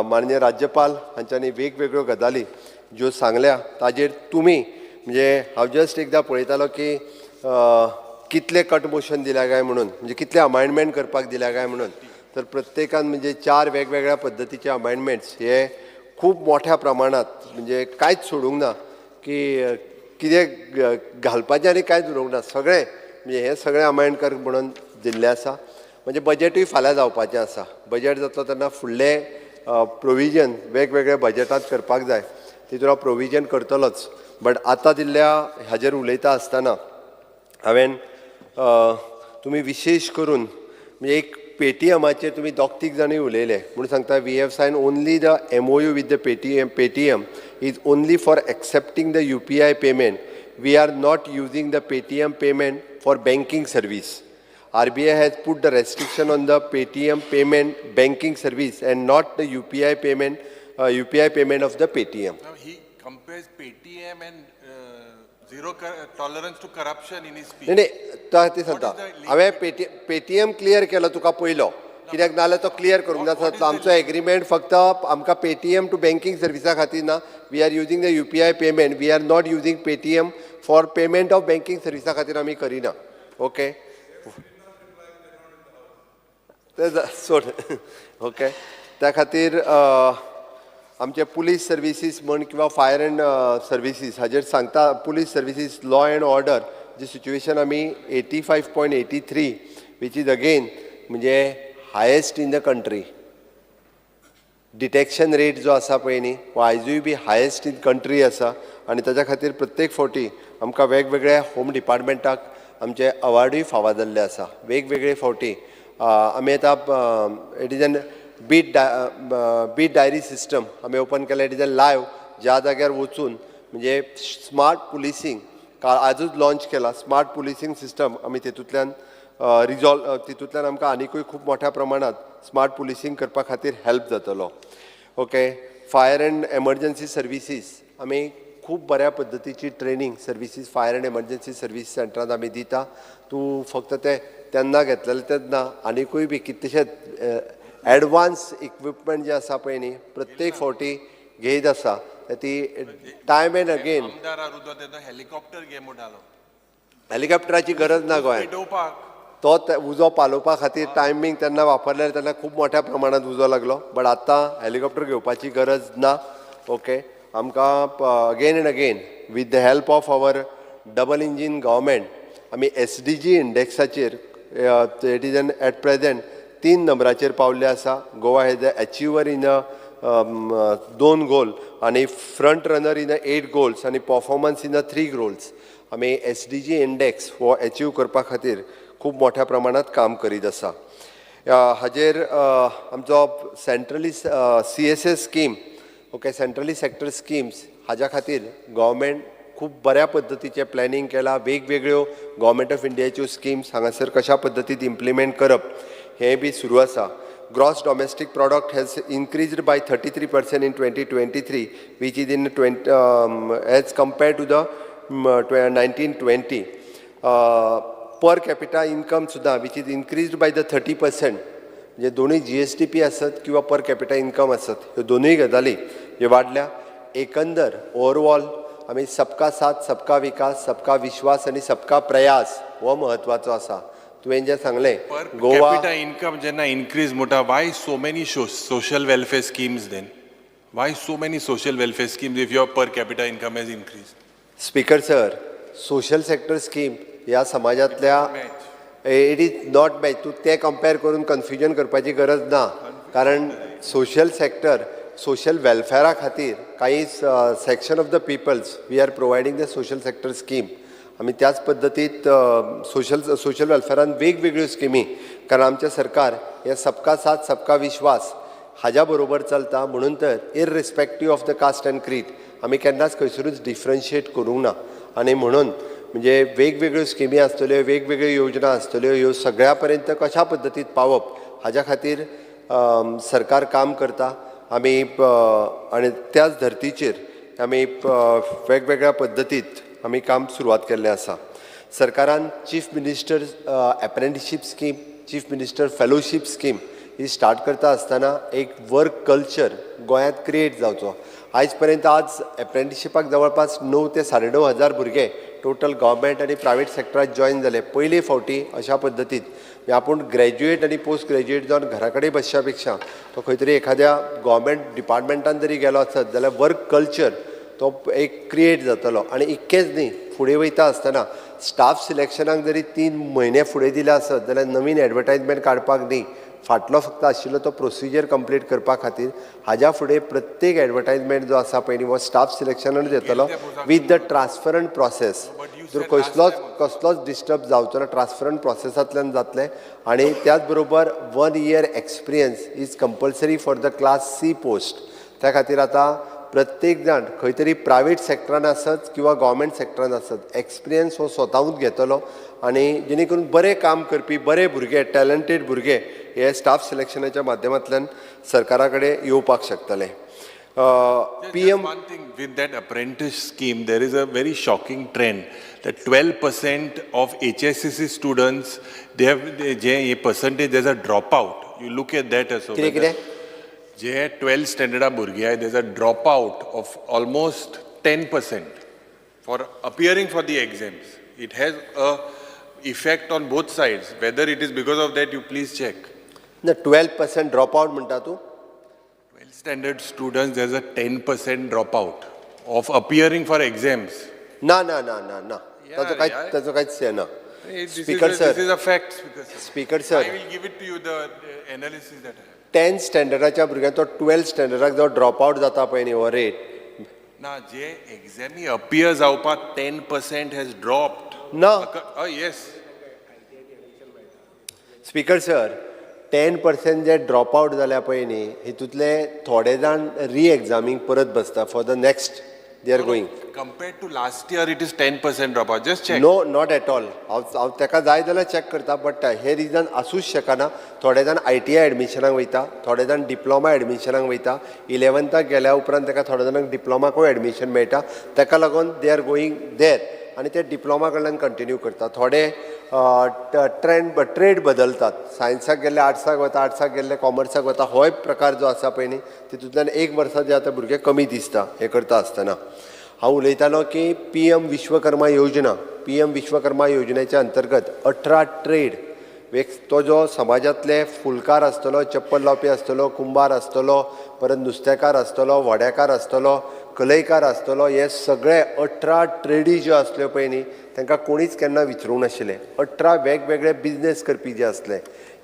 माननीय राज्यपाल हांच्यांनी वेगवेगळ्यो गजाली ज्यो सांगल्या ताजेर तुमी म्हणजे हांव जस्ट एकदां पळयतालो की कितले कट मोशन दिल्या काय म्हणून, म्हणजे कितले अमेंडमेंट करपाक दिल्या काय म्हणून, तर प्रत्येकान म्हणजे 4 वेगवेगळ्या पद्दतीचे अमेंडमेंट्स हे खूब मोठ्या प्रमाणांत म्हणजे कांयच सोडूंक ना की कितें घालपाचें आनी कांयच उरोवंक ना, सगळें म्हणजे हें सगळें अमेंड कर म्हणून दिल्लें आसा. म्हणजे बजेटूय फाल्यां जावपाचें आसा, बजेट जातलो तेन्ना फुडलें प्रोविजन वेगवेगळ्या बजेटांत करपाक जाय, तितून हांव प्रोविजन करतलोच. बट आतां दिल्ल्या हाजेर उलयता आसतना हांवें तुमी विशेश करून म्हणजे एक पेटीएमाचेर तुमी 2-3 जाणीं उलयले म्हणून सांगता, we have sign only the MOU with the Paytm. Paytm is only for accepting the UPI payment. We are not using the Paytm payment for banking service. RBI has put the restriction on the Paytm payment banking service and not the UPI payment, UPI payment of the Paytm. Now he compares Paytm and zero tolerance to corruption in his speech. नाही नाही, ते सांगता हांवें Paytm clear केलो तुका पयलो, कित्याक नाल्यार तो क्लियर करूंक जाता. आमचो एग्रीमेंट फक्त आमकां पेटीएम टू बँकींग सर्विसा खातीर ना, we are using the UPI payment, we are not using Paytm for payment of banking सर्विसा खातीर आमी करिना. ओके, ते सोड. ओके, त्या खातीर आमचे पुलीस सर्विसीस म्हण किंवा फायर एंड सर्विसीस हाजेर सांगता, police services law and order G situation आमी 85.83 which is again म्हणजे highest in the country. Detection rate जो आसा पळय न्ही हो आयजूय बी हायेस्ट इन कंट्री आसा आनी ताच्या खातीर प्रत्येक फावटी आमकां वेगवेगळ्या होम डिपार्टमेंटाक आमचे अवार्डूय फावो जाल्ले आसा. वेगवेगळे फावटी आमी आतां it is an beat diary system आमी ओपन केल्या. It is a live, ज्या जाग्यार वचून म्हणजे स्मार्ट पुलिसींग आजूच लॉंच केला, स्मार्ट पुलिसींग सिस्टम आमी तितूंतल्यान रिजॉल्व, तितूंतल्यान आमकां आनिकूय खूब मोठ्या प्रमाणांत स्मार्ट पुलिसींग करपा खातीर हेल्प जातलो. Okay, fire and emergency services आमी खूब बऱ्या पद्दतीची training services fire and emergency service सेंटरांत आमी दिता. तूं फक्त ते तेन्ना घेतलेले तेन्ना आनिकूय बी कितलेशेच एडवान्स इक्विपमेंट जे आसा पळय न्ही प्रत्येक फावटी घेयत आसा ती टायम एंड अगेन. हेलिकॉप्टराची गरज ना गोंयांत, तो उजो पालोवपा खातीर टायमींग तेन्ना वापरल्यार तेन्ना खूब मोठ्या प्रमाणांत उजो लागलो, बट आतां हेलिकॉप्टर घेवपाची गरज ना. ओके, आमकां again and again with the help of our double engine government आमी SDG इंडेक्साचेर it is an at present 3 नंबराचेर पावल्ले आसा. Goa has a achiever in a 2 goal आनी front runner in a 8 goals आनी performance in a 3 goals. आमी SDG index हो achieve करपा खातीर खूब मोठ्या प्रमाणांत काम करीत आसा. हाजेर आमचो centrally CSS scheme, okay, centrally sector schemes हाज्या खातीर गव्हर्मेंट खूब बऱ्या पद्दतीचें प्लॅनिंग केलां. वेगवेगळ्यो गव्हर्मेंट ऑफ इंडियाच्यो स्किम्स हांगासर कशा पद्दतीन इम्प्लिमेंट करप हें बी सुरू आसा. Gross domestic product has increased by 33% in 2023 which is in as compared to the 1920. Per capita income सुद्दां which is increased by the 30%. म्हणजे दोनूय GSDP आसत किंवा पर कॅपिटा इन्कम आसत ह्यो दोनूय गजाली ह्यो वाडल्या. एकंदर ओवरऑल आमी सबका साथ सबका विकास सबका विश्वास आनी सबका प्रयास हो म्हत्वाचो आसा. तुवें जें सांगलें गोवा कॅपिटा इन्कम जेन्ना इन्क्रीज म्हणटा, why so many social welfare schemes then? Why so many social welfare schemes if your per capita income has increase? Speaker sir, social sector scheme ह्या समाजांतल्या it is not match. तूं तें compare करून confusion करपाची गरज ना, कारण social sector social वेलफेरा खातीर कांय section of the peoples we are providing the social sector scheme. आमी त्याच पद्दतीत सोशल वेलफेरान वेगवेगळ्यो स्किमी, कारण आमचें सरकार हें सबका साथ सबका विश्वास हाज्या बरोबर चलता, म्हणून तर irrespective of the caste and creed आमी केन्नाच खंयसरूच डिफरन्शिएट करूंक ना. आनी म्हणून म्हणजे वेगवेगळ्यो स्किमी आसतल्यो, वेगवेगळ्यो योजना आसतल्यो, ह्यो सगळ्या पर्यंत कशा पद्दतीन पावप हाज्या खातीर सरकार काम करता. आमी आनी त्याच धर्तीचेर आमी वेगवेगळ्या पद्दतीत आमी काम सुरवात केल्लें आसा. सरकारान chief minister apprenticeship scheme, chief minister fellowship scheme ही स्टार्ट करता आसतना एक वर्क कल्चर गोंयांत क्रिएट जावचो. आयज पर्यंत आज एप्रेंटिशीपाक जवळपास 9 ते 9,500 भुरगे टोटल गव्हर्मेंट आनी प्रायवेट सेक्टरात जॉयन जाले. पयले फावटी अशा पद्दतीन आपूण ग्रॅज्युएट आनी पोस्ट ग्रॅज्युएट जावन घरा कडेन बसच्या पेक्षा तो खंय तरी एखाद्या गव्हर्मेंट डिपार्टमेंटान जरी गेलो आसत जाल्यार वर्क कल्चर तो एक क्रिएट जातलो. आनी इतकेंच न्ही, फुडें वयता आसतना स्टाफ सिलेक्शनाक जरी 3 म्हयने फुडें दिले आसत जाल्यार नवीन एडवर्टायजमेंट काडपाक न्ही, फाटलो फक्त आशिल्लो तो प्रोसिजर कंप्लीट करपा खातीर हाज्या फुडें प्रत्येक एडवर्टायजमेंट जो आसा पळय न्ही हो स्टाफ सिलेक्शनानूच येतलो विथ the transparent process. जर कसलोच डिस्टर्ब जावचो ना, ट्रान्सपरंट प्रोसेसांतल्यान जातलें. आनी त्याच बरोबर 1 year experience is compulsory for the class C post. त्या खातीर आतां प्रत्येक जाण खंय तरी प्रायवेट सेक्टरान आसत किंवा गव्हर्मेंट सेक्टरान आसत एक्सपिरियन्स हो स्वताहूच घेतलो आनी जेणे करून बरें काम करपी बरे भुरगे, टॅलंटेड भुरगे हे स्टाफ सिलेक्शनाच्या माध्यमांतल्यान सरकारा कडेन येवपाक शकतले. PM One thing with that apprentice scheme, there is a very shocking trend that 12% of HSCC students, they have J percentage, there's a dropout. You look at that as well. कितें कितें? जे 12 स्टँडर्डा भुरगे आहाय, there's a dropout of almost 10% for appearing for the exams. It has a effect on both sides. Whether it is because of that, you please check. ना, 12% drop out म्हणटा तूं? 12 standard students, there's a 10% dropout of appearing for exams. ना ना ना ना ना, ताचो कांयच ताचो कांयच हें ना. Speaker sir, This is a fact, Speaker sir. Speaker sir, I will give it to you, the analysis that I have. 10th स्टँडर्डाच्या भुरग्यांक तो 12th स्टँडर्डाक जो ड्रॉप आउट जाता पळय न्ही हो रेट ना, जे एग्जामी अपियर जावपाक 10% has dropped. ना. येस. स्पीकर सर, 10% जे ड्रॉप आउट जाल्या पळय न्ही हितूंतले थोडे जाण री एग्जामींक परत बसता for the next they are going. Compared to last year, it is 10% dropout. Just check. No, not at all. हांव हांव ताका जाय जाल्यार चॅक करता, बट हे रिजन आसूच शकना. थोडे जाण आयटीआय एडमिशनाक वयता, थोडे जाण डिप्लोमा एडमिशनाक वयता. इलेवन्थाक गेल्या उपरांत ताका थोड्या जाणांक डिप्लोमाकूय एडमिशन मेळटा, ताका लागून they are going there आनी ते डिप्लोमा कडल्यान कंटिन्यू करता. थोडे ट्रेंड ट्रेड बदलतात, सायन्साक गेल्ले आर्ट्साक वता, आर्ट्साक गेल्ले कॉमर्साक वता. होय प्रकार जो आसा पळय न्ही तितूंतल्यान एक वर्सा जे आतां भुरगे कमी दिसता. हें करता आसतना हांव उलयतालो की पीएम विश्वकर्मा योजना, पीएम विश्वकर्मा योजनेच्या अंतर्गत 18 ट्रेड तो जो समाजांतले फुलकार आसतलो, चप्पल लावपी आसतलो, कुंभार आसतलो, परत नुस्तेकार आसतलो, व्हड्याकार आसतलो, कलयकार आसतलो, हे सगळे 18 ट्रेडी ज्यो आसल्यो पळय न्ही तांकां कोणीच केन्ना विचारूंक नाशिल्लें. 18 वेगवेगळे बिजनेस करपी जे आसले,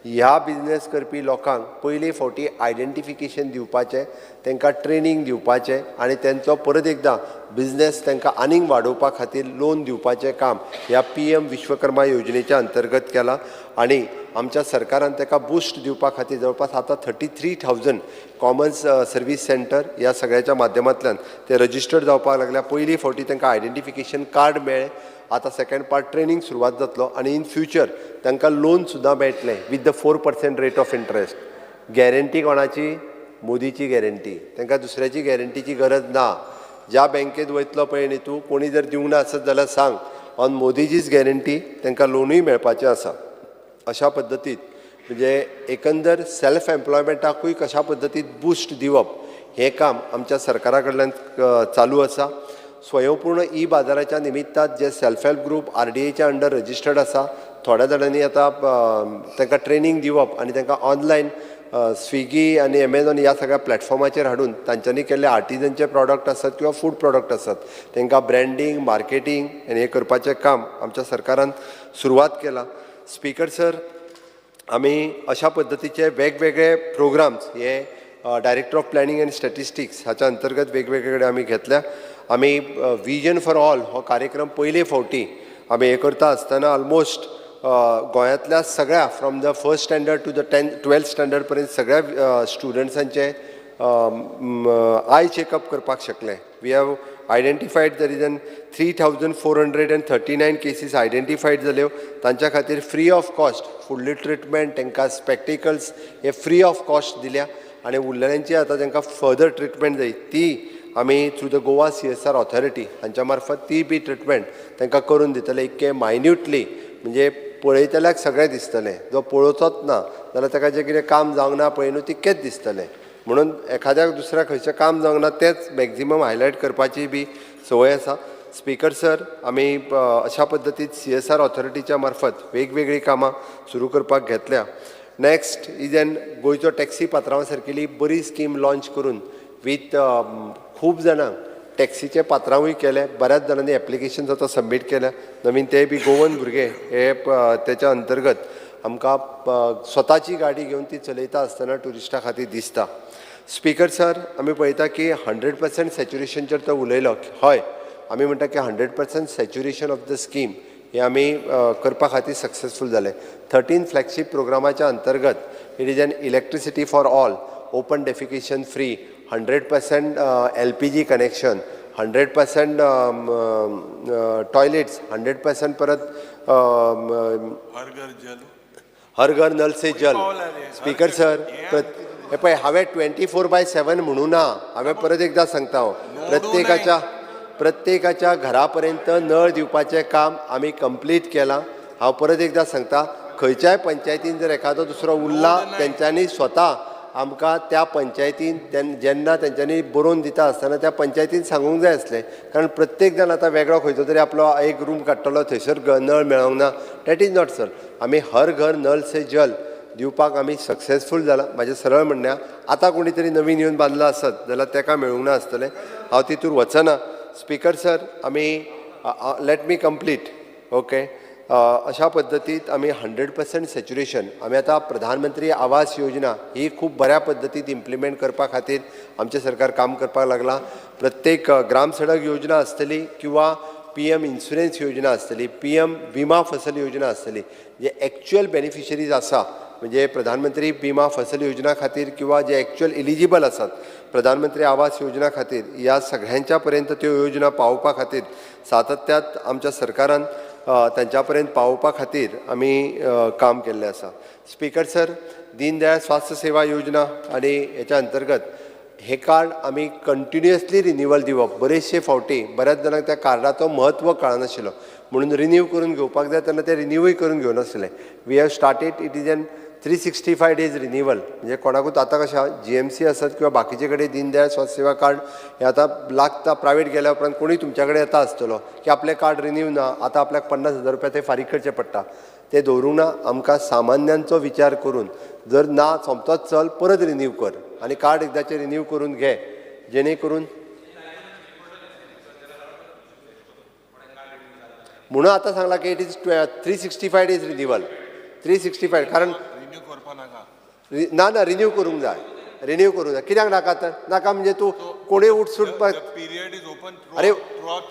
ह्या बिजनेस करपी लोकांक पयले फावटी आयडेंटिफिकेशन दिवपाचें, तांकां ट्रेनींग दिवपाचें आनी तेंचो परत एकदां बिजनेस तांकां आनीक वाडोवपा खातीर लोन दिवपाचें काम ह्या पीएम विश्वकर्मा योजनेच्या अंतर्गत केलां. आनी आमच्या सरकारान ताका बुस्ट दिवपा खातीर जवळपास आतां 33,000 कॉमन सर्वीस सेंटर ह्या सगळ्याच्या माध्यमांतल्यान ते रजिस्टर्ड जावपाक लागल्या. पयली फावटी तांकां आयडेंटिफिकेशन कार्ड मेळ्ळें, आतां सेकंड पार्ट ट्रेनींग सुरवात जातलो आनी इन फ्युचर तांकां लोन सुद्दां मेळटलें with the 4% rate of interest. Guarantee कोणाची? मोदीची गॅरंटी. तांकां दुसऱ्याची गॅरंटीची गरज ना. ज्या बँकेत वयतलो पळय न्ही तूं, कोणी जर दिवंक ना आसत जाल्यार सांग, ऑन मोदीचीच गॅरंटी तांकां लोनूय मेळपाचें आसा. अशा पद्दतीत म्हणजे एकंदर सेल्फ एम्प्लॉयमेंटाकूय कशा पद्दतीत बुस्ट दिवप हें काम आमच्या सरकारा कडल्यान चालू आसा. स्वयंपूर्ण ई बाजाराच्या निमित्तान जे सेल्फ हेल्प ग्रूप आरडीएच्या अंडर रजिस्टर्ड आसा, थोड्या जाणांनी आतां तांकां ट्रेनींग दिवप आनी तांकां ऑनलायन स्विगी आनी एमेझॉन ह्या सगळ्या प्लॅटफॉर्माचेर हाडून तांच्यांनी केल्ले आर्टिजनचे प्रॉडक्ट आसत किंवा फूड प्रॉडक्ट आसत तांकां ब्रँडींग, मार्केटींग आनी हें करपाचें काम आमच्या सरकारान सुरवात केलां. स्पीकर सर, आमी अशा पद्दतीचे वेगवेगळे प्रोग्राम्स हे director of planning and statistics हाच्या अंतर्गत वेगवेगळे कडेन आमी घेतल्या. आमी विजन फॉर ऑल हो कार्यक्रम पयले फावटी आमी हें करता आसतना ऑलमोस्ट गोंयांतल्या सगळ्या from the first standard to the 10th 12th standard पर्यंत सगळ्या स्टुडंट्सांचे आय चॅकअप करपाक शकले. We have Identified there is an 3,439 cases identified जाल्यो. तांच्या खातीर फ्री ऑफ कॉस्ट फुडली ट्रिटमेंट, तांकां स्पॅक्टिकल्स हे फ्री ऑफ कॉस्ट दिल्या आनी उरलेल्यांची आतां तांकां फर्दर ट्रिटमेंट जाय ती आमी through the Goa CSR authority हांच्या मार्फत ती बी ट्रिटमेंट तांकां करून दितले. इतके मायन्युटली म्हणजे पळयतल्याक सगळें दिसतलें, जो पळोवचोच ना जाल्यार ताका जें कितें काम जावंक ना पळय न्हू तितकेंच दिसतलें. म्हणून एखाद्याक दुसऱ्या खंयचें काम जावंक ना तेंच मॅक्झिमम हायलायट करपाची बी संवय आसा. स्पीकर सर, आमी अशा पद्दतीन CSR ऑथॉरिटीच्या मार्फत वेगवेगळीं कामां सुरू करपाक घेतल्या. नेक्स्ट is an गोंयचो टॅक्सी पात्रांवा सारकेली बरी स्कीम लॉंच करून वीथ खूब जाणांक टॅक्सीचे पात्रांवूय केले. बऱ्याच जाणांनी एप्लिकेशन्स आतां सबमीट केल्या नवीन, ते बी गोवन भुरगे हे तेच्या अंतर्गत आमकां स्वताची गाडी घेवन ती चलयता आसतना ट्युरिस्टा खातीर दिसता. स्पीकर सर, आमी पळयता की 100% सॅच्युरेशनचेर तो उलयलो. हय, आमी म्हणटा की 100% सॅच्युरेशन ऑफ the scheme हे आमी करपा खातीर सक्सेसफूल जाले. 13 फ्लॅगशीप प्रोग्रामाच्या अंतर्गत it is an electricity for all, open defecation free, 100% LPG connection, 100% toilets, 100% परत हर घर जल, हर घर नल से जल. स्पीकर सर, हे पळय हांवें 24/7 म्हणूं ना, हांवें परत एकदां सांगता हांव, प्रत्येकाच्या घरा पर्यंत नळ दिवपाचें काम आमी कंप्लीट केलां. हांव परत एकदां सांगता, खंयच्याय पंचायतीन जर एखादो दुसरो उरला तेंच्यांनी स्वता आमकां त्या पंचायतीन जेन्ना तेंच्यांनी बरोवन दिता आसतना त्या पंचायतीन सांगूंक जाय आसलें, कारण प्रत्येक जाण आतां वेगळो खंयचो तरी आपलो एक रूम काडटलो, थंयसर नळ मेळोंक ना. That is not sir. आमी हर घर नल से जल दिवपाक आमी सक्सेसफूल जाला. म्हाजें सरळ म्हणणें, आतां कोणी तरी नवीन येवन बांदला आसत जाल्यार तेका मेळूंक ना आसतलें, हांव तितूर वचना. स्पीकर सर, आमी let me complete okay. अशा पद्दतीत आमी 100% सॅच्युरेशन आमी आतां प्रधानमंत्री आवास योजना ही खूब बऱ्या पद्दतीत इम्प्लिमेंट करपा खातीर आमचें सरकार काम करपाक लागलां. प्रत्येक ग्राम सडक योजना आसतली किंवा PM insurance योजना आसतली, PM विमा फसल योजना आसतली, जे एक्च्युअल बेनिफिशरीज आसा म्हणजे प्रधानमंत्री विमा फसल योजना खातीर किंवा जे एक्च्युअल इलिजिबल आसात प्रधानमंत्री आवास योजना खातीर, ह्या सगळ्यांच्या पर्यंत त्यो योजना पावोवपा खातीर सातत्यात आमच्या सरकारान तांच्या पर्यंत पावोवपा खातीर आमी काम केल्लें आसा. स्पीकर सर, दीनदयाळ स्वास्थ्य सेवा योजना आनी हेच्या अंतर्गत हे कार्ड आमी कंटिन्युअसली रिन्युअल दिवप. बरेचशे फावटी बऱ्याच जाणांक त्या कार्डाचो म्हत्व कळनाशिल्लो म्हणून रिन्यू करून घेवपाक जाय तेन्ना ते रिन्यूय करून घेवनासले. We have started it is an 365 days renewal. म्हणजे कोणाकूच आतां कशें GMC आसत किंवा बाकीचे कडेन दीनदयाळ स्वास्थ्य सेवा कार्ड हे आतां लागता, प्रायवेट गेल्या उपरांत कोणूय तुमच्या कडेन येता आसतलो की आपलें कार्ड रिन्यू ना, आतां आपल्याक 50,000 रुपया ते फारीक करचे पडटा. ते दवरूंक ना. आमकां सामान्यांचो विचार करून जर ना सोमतोच चल परत रिन्यू कर आनी कार्ड एकदाचें रिन्यू करून घे, जेणे करून म्हणून आतां सांगलां की it is 365 days renewal, 365. कारण ना ना रिन्यू करूंक जाय, रिन्यू करूंक जाय. कित्याक नाका तर नाका म्हणजे तूं कोणूय उठसूट अरे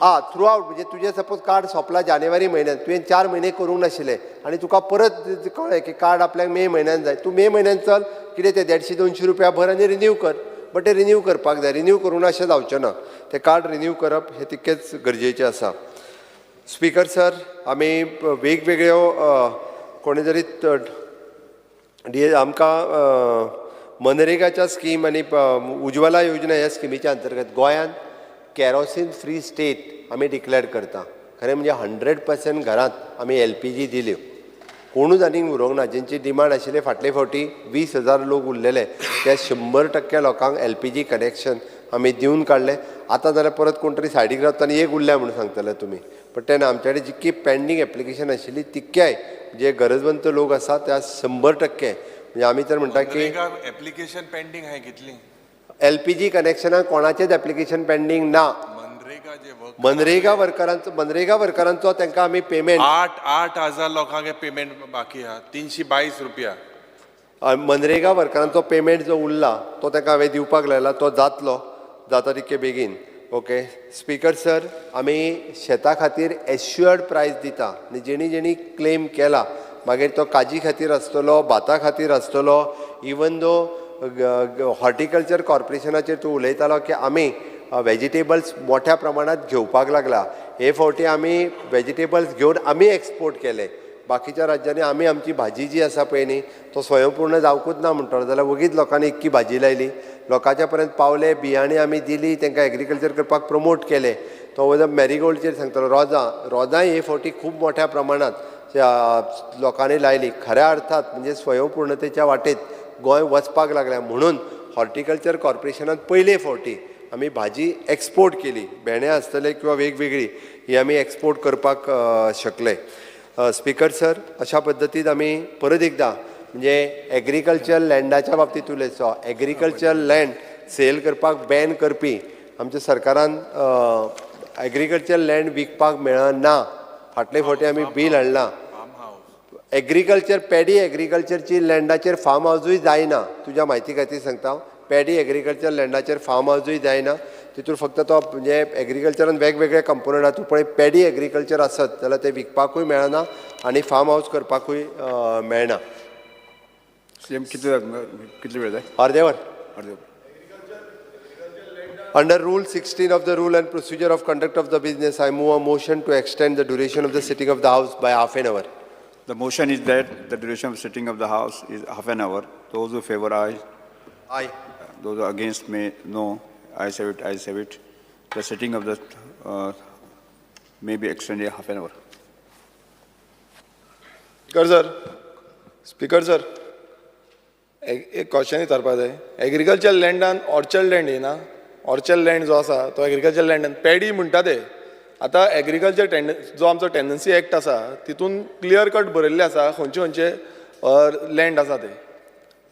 आं थ्रू आवट म्हणजे तुजें सपोज कार्ड सोंपलां जानेवारी म्हयन्यान, तुवें 4 म्हयने करूंक नाशिल्लें आनी तुका परत कळ्ळें की कार्ड आपल्याक मे म्हयन्यान जाय, तूं मे म्हयन्यान चल कितें तें 150-200 रुपया भर आनी रिन्यू कर. बट तें रिन्यू करपाक जाय, रिन्यू करूंक ना अशें जावचें ना, तें कार्ड रिन्यू करप हें तितकेंच गरजेचें आसा. स्पीकर सर, आमी वेगवेगळ्यो कोणी जरी आमकां मनरेगाच्या स्कीम आनी उज्वला योजना ह्या स्किमीच्या अंतर्गत गोंयांत कॅरोसीन फ्री स्टेट आमी डिक्लेअर करता. खरें म्हणजे 100% घरांत आमी LPG दिल्यो, कोणूच आनीक उरोंक ना. जेंची डिमांड आशिल्ली फाटले फावटी 20,000 लोक उरलेले त्या 100% लोकांक LPG connection आमी दिवन काडलें. आतां जाल्यार परत कोण तरी सायडीक रावता आनी एक उरल्या म्हणून सांगतले तुमी, पण तेन्ना आमचे कडेन जितकी पेंडींग एप्लिकेशन आशिल्ली तितक्याय जे गरजवंत लोक आसा त्या 100% म्हणजे आमी तर म्हणटा की एप्लिकेशन पेंडींग आहे कितली LPG कनेक्शनाक कोणाचेच एप्लिकेशन पेंडींग ना. मनरेगा वर्करांचो, मनरेगा वर्करांचो तांकां आमी पेमेंट 8,000 लोकांक पेमेंट बाकी आहा, 322 रुपया. मनरेगा वर्करांचो पेमेंट जो उरला तो तांकां हांवें दिवपाक लायला, तो जातलो जाता तितके बेगीन. ओके स्पीकर सर, आमी शेता खातीर एश्युअर्ड प्रायस दिता आनी जेणी जेणी क्लेम केला मागीर तो काजी खातीर आसतलो, भाता खातीर आसतलो, इवन दो हॉर्टिकल्चर कॉर्पोरेशनाचेर तूं उलयतालो की आमी वेजिटेबल्स मोठ्या प्रमाणात घेवपाक लागला. हे फावटी आमी वेजिटेबल्स घेवन आमी एक्सपोर्ट केले. बाकीच्या राज्यांनी आमी आमची भाजी जी आसा पळय न्ही तो स्वयंपूर्ण जावकूच ना म्हणटलो जाल्यार वगीच लोकांनी इतकी भाजी लायली, लोकांच्या पर्यंत पावले, बियाणे आमी दिली, तांकां एग्रीकल्चर करपाक प्रमोट केले. तो वयलो मॅरीगोल्डचेर सांगतलो, रोजां रोजांय हे फावटी खूब मोठ्या प्रमाणात लोकांनी लायली. खऱ्या अर्थात म्हणजे स्वयंपूर्णतेच्या वाटेत गोंय वचपाक लागल्या. म्हणून हॉर्टिकल्चर कॉर्पोरेशनान पयले फावटी आमी भाजी एक्सपोर्ट केली, भेंडे आसतले किंवा वेगवेगळी ही आमी एक्सपोर्ट करपाक शकले. स्पिकर सर, अशा पद्दतीन आमी परत एकदां म्हणजे एग्रीकल्चर लँडाच्या बाबतींत उलयचो, एग्रीकल्चर लँड सेल करपाक बॅन करपी आमच्या सरकारान एग्रीकल्चर लँड विकपाक मेळना. फाटले फावटी आमी बील हाडलां. एग्रीकल्चर पॅडी एग्रीकल्चरची लँडाचेर फार्म हावजूय जायना. तुज्या म्हायती खातीर सांगता, पॅडी एग्रीकल्चर लँडाचेर फार्म हावजूय जायना. तितून फक्त तो म्हणजे एग्रीकल्चरान वेगवेगळे कंपोनंट आसा, पळय पॅडी एग्रीकल्चर आसत जाल्यार ते विकपाकूय मेळना आनी फार्म हावज करपाकूय मेळना. सीएम कितले वेळ जाय? अर्दें वर. अर्दें वर. Under Rule 16 of the Rule and Procedure of Conduct of the Business, I move a motion to extend the duration of the sitting of the House by half an hour. The motion is that the duration of sitting of the House is half an hour. Those who favor aye. Aye. Those who are against may no. Ayes have it, ayes have it. The sitting of the may be extended half an hour. Speaker sir, speaker sir, एक question विचारपाक जाय. Agriculture लँडान orchard land येना? Orchard land जो आसा तो agriculture लँडान paddy म्हणटा ते. आतां एग्रीकल्चर जो आमचो टेंडन्सी एक्ट आसा तितून क्लियर कट बरयल्लें आसा खंयचे खंयचे लँड आसा ते.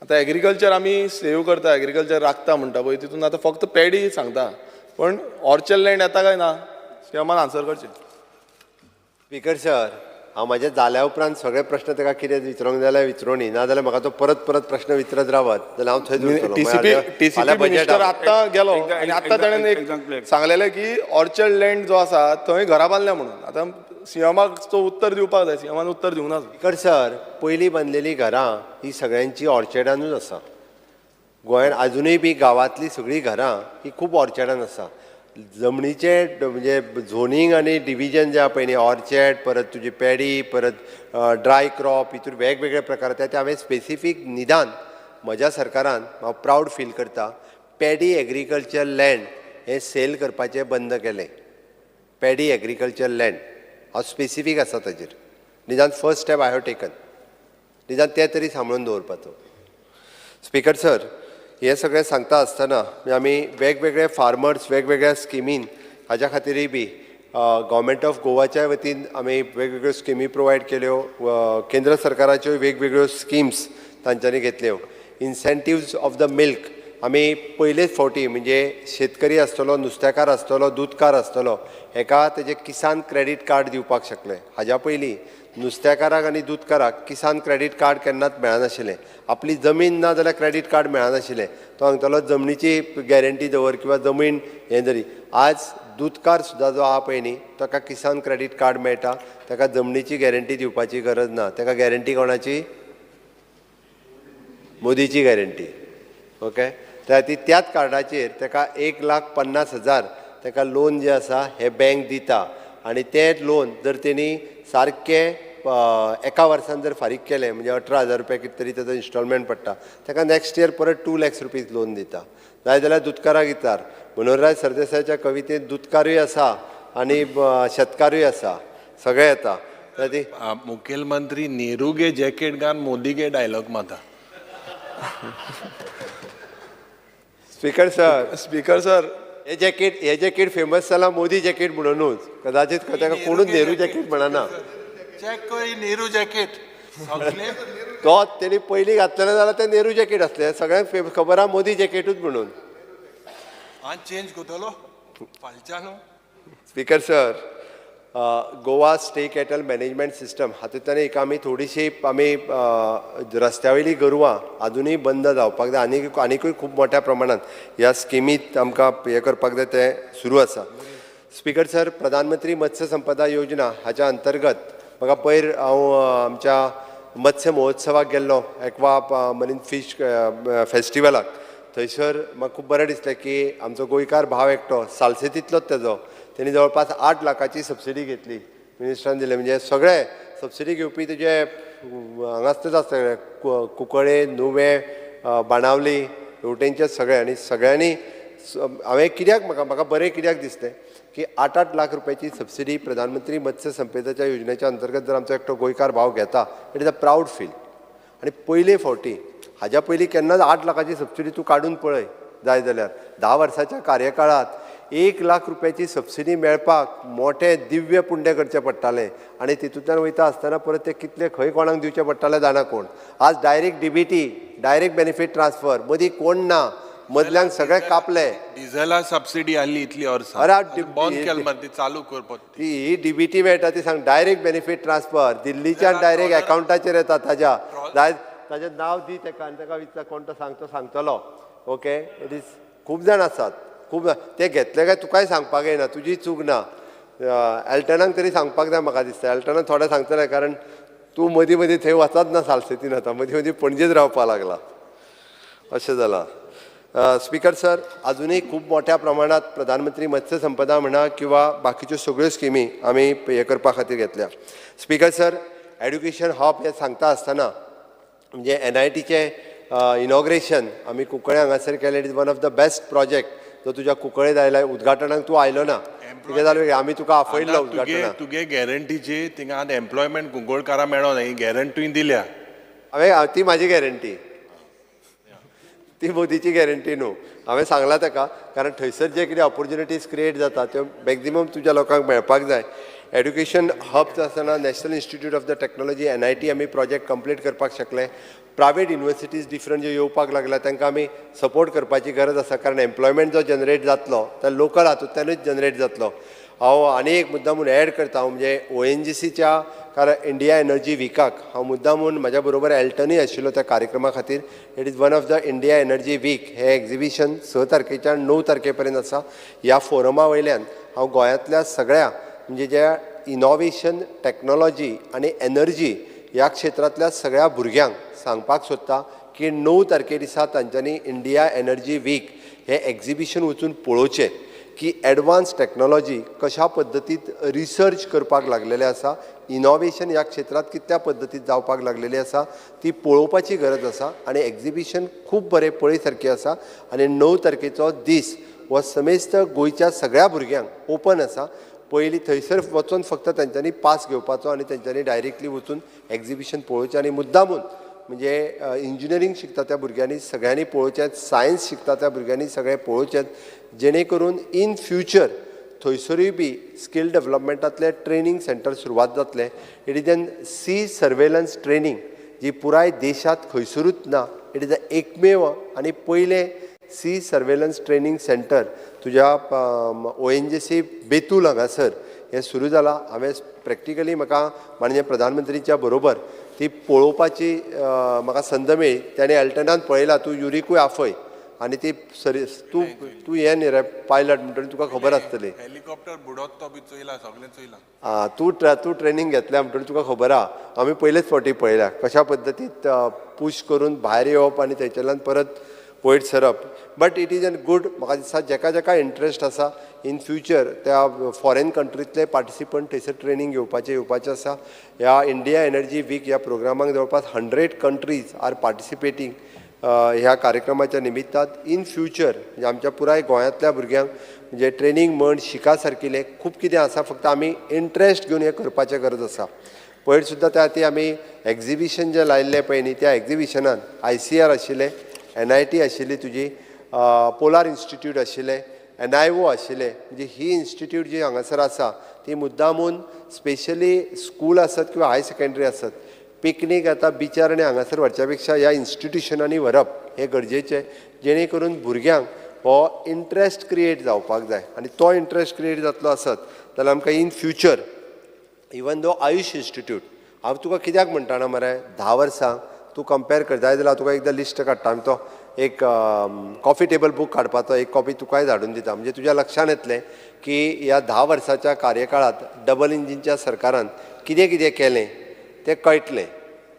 आतां एग्रीकल्चर आमी सेव करता, एग्रीकल्चर राखता म्हणटा पळय, तितून आतां फक्त पॅडी सांगता, पण ऑर्चर्ड लँड येता काय ना सीएमान आन्सर करचें. स्पीकर सर, हांव म्हाज्या जाल्या उपरांत सगळे प्रश्न ताका कितें विचारूंक जाय जाल्यार विचारूनी, ना जाल्यार म्हाका तो परत परत प्रश्न विचारत रावत जाल्यार हांव थंयच उरतलो. टीसीपी मिनिस्टर आत्तां गेलो आनी आत्तां ताणें एक सांगलेलें की ऑर्चर्ड लँड जो आसा थंय घरां बांदल्या म्हणून. आतां सीएमाक तो उत्तर दिवपाक जाय, सीएमान उत्तर दिवंक ना. स्पीकर सर, पयलीं बांदलेलीं घरां ही सगळ्यांची ऑर्चर्डानूच आसा. गोंयांत आजुनूय बी गांवांतलीं सगळीं घरां ही खूब ऑर्चर्डान आसा. जमनीचे म्हणजे झोनींग आनी डिविजन जें आहा पळय न्ही, ऑर्चर्ड, परत तुजी पॅडी, परत ड्राय क्रॉप, हितून वेगवेगळे प्रकार आसा. ते हांवें स्पेसिफीक निदान म्हज्या सरकारान हांव प्रावड फील करता, पॅडी एग्रीकल्चर लँड हें सेल करपाचें बंद केलें. पॅडी एग्रीकल्चर लँड हांव स्पेसिफीक आसा ताजेर. निदान first step I have taken, निदान तें तरी सांबाळून दवरपाचो. स्पीकर सर, हें सगळें सांगता आसतना आमी वेगवेगळे फार्मर्स वेगवेगळ्या स्किमीन हाज्या खातीरय बी गव्हर्मेंट ऑफ गोवाच्या वतीन आमी वेगवेगळ्यो स्किमी प्रोवायड केल्यो. केंद्र सरकाराच्यो वेगवेगळ्यो स्किम्स तांच्यांनी घेतल्यो. इन्सेंटिव्ज ऑफ the milk आमी पयलेच फावटी म्हणजे शेतकरी आसतलो, नुस्तेकार आसतलो, दुदकार आसतलो, हेका तेजे किसान क्रेडीट कार्ड दिवपाक शकले. हाज्या पयलीं नुस्तेकाराक आनी दुदकाराक किसान क्रेडीट कार्ड केन्नाच मेळनाशिल्लें. आपली जमीन ना जाल्यार क्रेडीट कार्ड मेळनाशिल्लें. तो सांगतालो जमनीची गॅरंटी दवर किंवा जमीन हें जरी. आज दुदकार सुद्दां जो आहा पळय न्ही ताका किसान क्रेडीट कार्ड मेळटा, ताका जमनीची गॅरंटी दिवपाची गरज ना. ताका गॅरंटी कोणाची? मोदीची गॅरंटी. ओके, त्या खातीर त्याच कार्डाचेर ताका 1,50,000 ताका लोन जें आसा हें बँक दिता आनी तें लोन जर तेणी सारकें एका वर्सान जर फारीक केलें म्हणजे 18,000 रुपया कितें तरी ताजो इन्स्टॉलमेंट पडटा, ताका नॅक्स्ट इयर परत 2 lakhs rupees loan दिता. जाय जाल्यार दुदकाराक विचार, मनोहरराय सरदेसायाच्या कवितेंत दुदकारूय आसा आनी शेतकारूय आसा, सगळें येता. मुखेलमंत्री नेहरू गे जॅकेट घान मोदी गे डायलॉग माता. स्पीकर सर, स्पीकर सर, हे जॅकेट फेमस जाला मोदी जॅकेट म्हणूनच, कदाचित ताका कोणूच नेहरू जॅकेट म्हणना. चॅक कर नेहरू जॅकेट तो तेणी पयलीं घातलेलें जाल्यार तें नेहरू जॅकेट आसलें, सगळ्यांक खबर आहा मोदी जॅकेटूच म्हणून. आज चेंज करतलो फालच्यान. Speaker sir, Goa state cattle management system हातूंतल्यान एक आमी थोडीशी आमी रस्त्या वयलीं गोरवां आजुनूय बंद जावपाक जाय. आनिकूय खूब मोठ्या प्रमाणांत ह्या स्किमीत आमकां हें करपाक जाय, तें सुरू आसा. स्पीकर सर, प्रधानमंत्री मत्स्य संपदा योजना हाच्या अंतर्गत म्हाका पयर हांव आमच्या मत्स्य महोत्सवाक गेल्लो, एक्वा मरीन फीश फेस्टिवलाक, थंयसर म्हाका खूब बरें दिसलें की आमचो गोंयकार भाव एकटो सालसेतींतलोच तेजो तेणी जवळपास 8 लाखाची सबसिडी घेतली मिनिस्टरान दिले. म्हणजे सगळे सबसिडी घेवपी तुजे हांगासरच आसा सगळे, कुंकळे, नुवें, बाणावली हेवटेनचे सगळे. आनी सगळ्यांनी हांवें कित्याक म्हाका म्हाका बरें कित्याक दिसलें की 8-8 लाख रुपयाची सबसिडी प्रधानमंत्री मत्स्य संपदाच्या योजनेच्या अंतर्गत जर आमचो एकटो गोंयकार भाव घेता, it is a proud feel. आनी पयले फावटी, हाज्या पयलीं केन्नाच 8 लाखाची सबसिडी तूं काडून पळय जाय जाल्यार 10 वर्साच्या कार्यकाळांत 1 लाख रुपयाची सबसिडी मेळपाक मोठे दिव्य पुंडे करचे पडटाले आनी तितूंतल्यान वयता आसतना परत ते कितले खंय कोणाक दिवचे पडटाले जाणा कोण. आज direct DBT, direct benefit transfer, मदीं कोण ना, मदल्यांक सगळे कापले. डिझला सबसिडी आसली इतली वर्सां. अरे बंद केल मरे ती, चालू कर परत. ती ही डीबीटी मेळटा ती सांग, डायरेक्ट बेनिफीट ट्रान्सफर दिल्लीच्यान डायरेक्ट अकावंटाचेर येता. ताज्या ताजें नांव दी तेका आनी ताका विचार कोण तो सांगतो सांगतलो. ओके, it is खूब जाण आसात, खूब ते घेतले काय तुकाय सांगपाक येना, तुजी चूक ना. एल्टनाक तरी सांगपाक जाय म्हाका दिसता. एल्टनाक थोडें सांगतलें कारण तूं मदीं मदीं थंय वचत ना सालसेतीन, आतां मदीं मदीं पणजेच रावपाक लागला अशें जालां. स्पीकर सर, अजुनूय खूब मोठ्या प्रमाणात प्रधानमंत्री मत्स्य संपदा म्हणा किंवा बाकीच्यो सगळ्यो स्किमी आमी हे करपा खातीर घेतल्या. स्पीकर सर, एड्युकेशन हब हें सांगता आसतना म्हणजे NITचें इनॉग्रेशन आमी कुंकळे हांगासर केलें. It is one of the best project जो तुज्या कुंकळे आयला. उद्घाटनाक तूं आयलो ना, कितें जालें आमी तुका आपयल्लो उद्घाटनाक. तुगे गॅरंटीची थिंगा आतां एम्प्लॉयमेंट कुंकळकारां मेळोना, ही गॅरंटी तुवें दिल्या. हांवें ती म्हाजी गॅरंटी, ती मोदीची गॅरंटी न्हू. हांवें सांगलां ताका, कारण थंयसर जे कितें ऑपोर्चुनिटीज क्रिएट जाता त्यो मॅक्झिमम तुज्या लोकांक मेळपाक जाय. एड्युकेशन हब आसतना national institute of the technology NIT आमी प्रोजेक्ट कंप्लीट करपाक शकले. प्रायवेट युनिवर्सिटीज डिफरंट ज्यो येवपाक लागल्या तांकां आमी सपोर्ट करपाची गरज आसा, कारण एम्प्लॉयमेंट जो जनरेट जातलो तो लोकल हातूंतल्यानूच जनरेट जातलो. हांव आनी एक मुद्दा म्हूण एड करता, म्हणजे ONGCच्या कारण इंडिया एनर्जी विकाक हांव मुद्दा म्हूण म्हाज्या बरोबर एल्टनूय आशिल्लो त्या कार्यक्रमा खातीर. It is one of the India energy week हें एग्जिबिशन 6 तारखेच्यान 9 तारखे पर्यंत आसा. ह्या फोरमा वयल्यान हांव गोंयांतल्या सगळ्या म्हणजे ज्या इनोवेशन, टॅक्नोलॉजी आनी एनर्जी ह्या क्षेत्रांतल्या सगळ्या भुरग्यांक सांगपाक सोदता की 9 तारखे दिसा तांच्यांनी इंडिया एनर्जी वीक हें एग्जिबिशन वचून पळोवचें की एडवान्स टॅक्नोलॉजी कशा पद्दतीत रिसर्च करपाक लागलेले आसा, इनोवेशन ह्या क्षेत्रांत कितल्या पद्दतीत जावपाक लागलेली आसा ती पळोवपाची गरज आसा. आनी एग्जिबिशन खूब बरें पळय सारकें आसा आनी 9 तारखेचो दीस हो समेस्त गोंयच्या सगळ्या भुरग्यांक ओपन आसा. पयलीं थंयसर वचून फक्त तांच्यांनी पास घेवपाचो आनी तांच्यांनी डायरेक्टली वचून एग्जिबिशन पळोवचें. आनी मुद्दामून म्हणजे इंजिनियरींग शिकता त्या भुरग्यांनी सगळ्यांनी पळोवचें, सायन्स शिकता त्या भुरग्यांनी सगळें पळोवचें, जेणे करून इन फ्युचर थंयसरूय बी स्कील डेवलपमेंटांतले ट्रेनींग सेंटर सुरवात जातलें. It is an sea surveillance training जी पुराय देशांत खंयसरूच ना. It is a एकमेव आनी पयलें सी सर्वेलन्स ट्रेनींग सेंटर तुज्या ONGC Betul हांगासर हें सुरू जालां. हांवें प्रॅक्टिकली म्हाका माननीय प्रधानमंत्रीच्या बरोबर ती पळोवपाची म्हाका संद मेळ्ळी. ताणें एल्टनान पळयला, तूं युरिकूय आफय आनी ती सरी तूं तूं हें न्ही रे पायलट म्हणटकीर तुका खबर आसतली. हेलिकॉप्टर बुडोत तो बी चोयला, सगळें चोयलां. आं, तूं ट्रेनींग घेतल्या म्हणटकीर तुका खबर आहा. आमी पयलेच फावटी पळयल्या कशा पद्दतीत पूश करून भायर येवप आनी थंयच्यान परत वयर सरप. But it is an good, म्हाका दिसता जेका जेका इंट्रस्ट आसा इन फ्युचर त्या फॉरेन कंट्रींतले पार्टिसिपंट थंयसर ट्रेनींग घेवपाचें येवपाचें आसा. ह्या इंडिया एनर्जी वीक ह्या प्रोग्रामाक जवळपास 100 कंट्रीज आर पार्टिसिपेटींग ह्या कार्यक्रमाच्या निमित्तान. इन फ्युचर म्हणजे आमच्या पुराय गोंयांतल्या भुरग्यांक म्हणजे ट्रेनींग म्हण शिका सारकिलें खूब कितें आसा, फक्त आमी इंट्रस्ट घेवन हें करपाचें गरज आसा. पयर सुद्दां त्या खातीर आमी एग्जिबिशन जें लायिल्लें पळय न्ही, त्या एग्जिबिशनान ICR आशिल्लें, NIT आशिल्ली तुजी, पोलार इन्स्टिट्यूट आशिल्लें, NIO आशिल्लें. म्हणजे ही इन्स्टिट्यूट जी हांगासर आसा ती मुद्दामून स्पेशली स्कूल आसत किंवा हायर सेकेंडरी आसत, पिकनीक आतां बिचार आनी हांगासर व्हरच्या पेक्षा ह्या इन्स्टिट्युशनांनी व्हरप हें गरजेचें, जेणे करून भुरग्यांक हो इंट्रस्ट क्रिएट जावपाक जाय. आनी तो इंट्रस्ट क्रिएट जातलो आसत जाल्यार आमकां in future even though AYUSH institute, हांव तुका कित्याक म्हणटा ना मरे, 10 वर्सां तूं कंपेर कर जाय जाल्यार तुका एकदां लिस्ट काडटा आमी, तो एक कॉफी टेबल बूक काडपाचो एक कॉपी तुकाय धाडून दिता, म्हणजे तुज्या लक्षांत येतलें की ह्या 10 वर्साच्या कार्यकाळांत डबल इंजिनच्या सरकारान कितें कितें केलें तें कळटलें.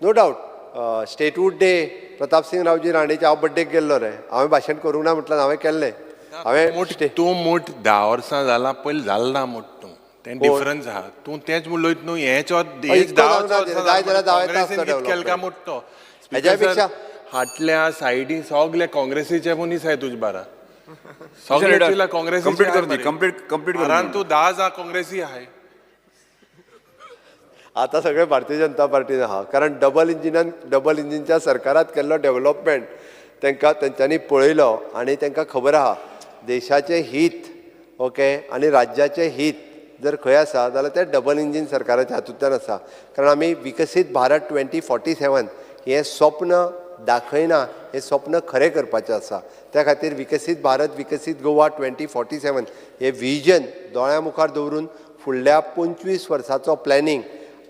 नो डावट स्टेटहूड डे प्रतापसिंग रावजी राणेच्या हांव बड्डेक गेल्लो रे, हांवें भाशण करूंक ना म्हटल्यार हांवें केल्लें. हांवें तूं मोट 10 वर्सां जाला पयलीं जाल ना मोट तूं, तें डिफरन्स आहा. तूं तेंच उलयत न्हू, हेच 10 वर्सां काँग्रेसीन कितें केलें काय मोट तो. हेज्या पेक्षा हाटल्या सायडी सगळे काँग्रेसीचे मनीस आहाय तुजे बारा, सगळे काँग्रेसीचे. कंप्लीट कर दी, कंप्लीट कंप्लीट कर. तूं 10 जा काँग्रेसी आहाय. आतां सगळे भारतीय जनता पार्टीन आहा, कारण डबल इंजिनान डबल इंजिनच्या सरकारात केल्लो डेव्हलपमेंट तांकां तेंच्यांनी पळयलो आनी तांकां खबर आहा देशाचें हीत ओके आनी राज्याचें हीत जर खंय आसा जाल्यार तें डबल इंजीन सरकाराच्या हातूंतल्यान आसा. कारण आमी विकसीत भारत 2047 हें स्वप्न दाखयना, हें स्वप्न खरें करपाचें आसा. त्या खातीर विकसीत भारत विकसीत गोवा 2047 हें विजन दोळ्यां मुखार दवरून फुडल्या 25 वर्साचो प्लॅनिंग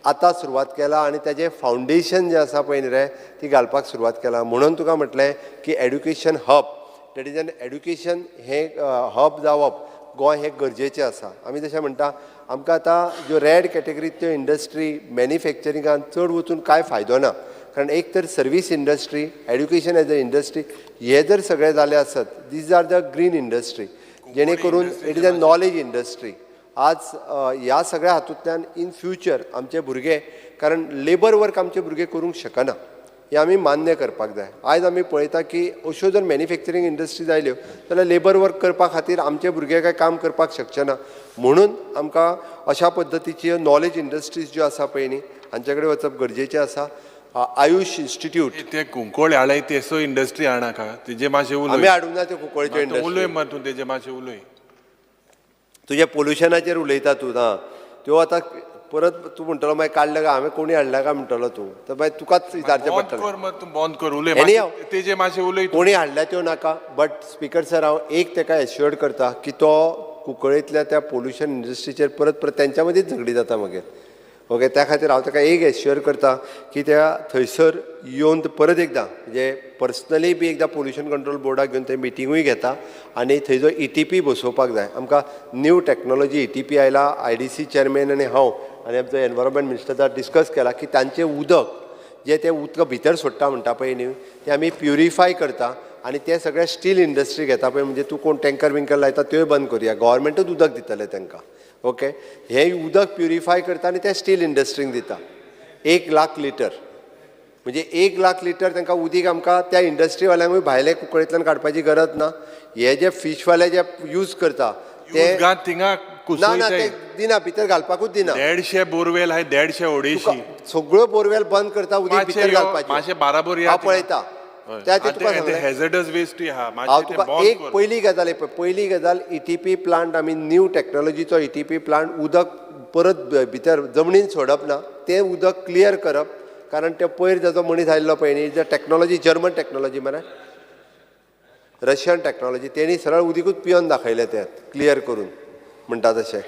आतां सुरवात केला आनी ताजें फावंडेशन जें आसा पळय न्ही रे ती घालपाक सुरवात केला. म्हणून तुका म्हटलें की education hub, that is an education हें हब जावप गोंय हें गरजेचें आसा. आमी जशें म्हणटा आमकां आतां ज्यो रेड कॅटेगरींत त्यो इंडस्ट्री मॅन्युफॅक्चरिंगान चड वचून कांय फायदो ना, कारण एक तर service industry, education as a industry हे जर सगळें जालें आसत, these are the green industry, जेणे करून it is a knowledge industry. आज ह्या सगळ्या हातूंतल्यान इन फ्युचर आमचे भुरगे, कारण लेबर वर्क आमचे भुरगे करूंक शकना हें आमी मान्य करपाक जाय. आयज आमी पळयता की अश्यो जर मॅन्युफॅक्चरींग इंडस्ट्रीज आयल्यो जाल्यार लेबर वर्क करपा खातीर आमचे भुरगे कांय काम करपाक शकचे ना. म्हणून आमकां अशा पद्दतीच्यो नॉलेज इंडस्ट्रीज ज्यो आसा पळय न्ही हांचे कडेन वचप गरजेचें आसा. आयुश इन्स्टिट्यूट ते कुंकोळ हाडाय तेसो इंडस्ट्री हाडनाका, तेजे मातशें उलय. आमी हाडूंक ना त्यो कुंकळच्यो इंडस्ट्री. उलय मरे तूं तेजे मातशें उलय. तुजें पोल्युशनाचेर उलयता तूं ना त्यो आतां परत तूं म्हणटलो मागीर काडलें काय हांवें कोणी हाडल्या काय म्हणटलो तूं, तर मागीर तुकाच विचारचें पडटलें. तूं बंद कर उलय, तेजे मातशें उलय. कोणी हाडल्या त्यो नाका. बट स्पीकर सर हांव एक ताका एश्युअर्ड करता की तो कुंकळेंतल्या त्या पोल्युशन इंडस्ट्रीचेर परत परत तेंच्या मदींच झगडी जाता मागीर ओके. त्या खातीर हांव ताका एक एश्युअर करता की त्या थंयसर येवन परत एकदां म्हणजे पर्सनली बी एकदां पोल्युशन कंट्रोल बोर्डाक घेवन थंय मिटिंगूय घेता आनी थंय जो ETP बसोवपाक जाय. आमकां न्यू टॅक्नोलॉजी ETP आयला, IDC chairman आनी हांव आनी आमचो एनवायरमेंट मिनिस्टर डिस्कस केला की तांचें उदक जें तें उदक भितर सोडटा म्हणटा पळय न्ही तें आमी प्युरिफाय करता आनी तें सगळें स्टील इंडस्ट्री घेता पळय, म्हणजे तूं कोण टँकर बिंकर लायता त्योय बंद करुया, गव्हर्मेंटूच उदक दितलें तांकां ओके. हें उदक प्युरिफाय करता आनी तें स्टील इंडस्ट्रीक दिता 1 लाख लिटर, म्हणजे 1 लाख लिटर तांकां उदीक आमकां त्या इंडस्ट्रीवाल्यांकूय भायले कुंकळेंतल्यान काडपाची गरज ना. हे जे फिशवाले जे यूज करता ते थिंगा ना ना ते दिना, भितर घालपाकूच दिना. 150 बोरवेल आहाय, 150 250 सगळ्यो बोरवेल बंद करता, उदीक भितर घालपाचें. मातशें बाराबर हांव पळयता त्या तुका सांगलें हॅझर्डस वेस्ट आहा. हांव तुका एक पयली गजाल, पयली गजाल ETP plant आमी न्यू टॅक्नोलॉजीचो ETP plant उदक परत भितर जमनीन सोडप ना, तें उदक क्लियर करप, कारण तें पयर जाचो मनीस आयिल्लो पळय न्ही, जे टॅक्नोलॉजी जर्मन टॅक्नोलॉजी मरे रशियन टॅक्नोलॉजी, तेणी सरळ उदीकूच पिवन दाखयलें तें क्लियर करून म्हणटा तशें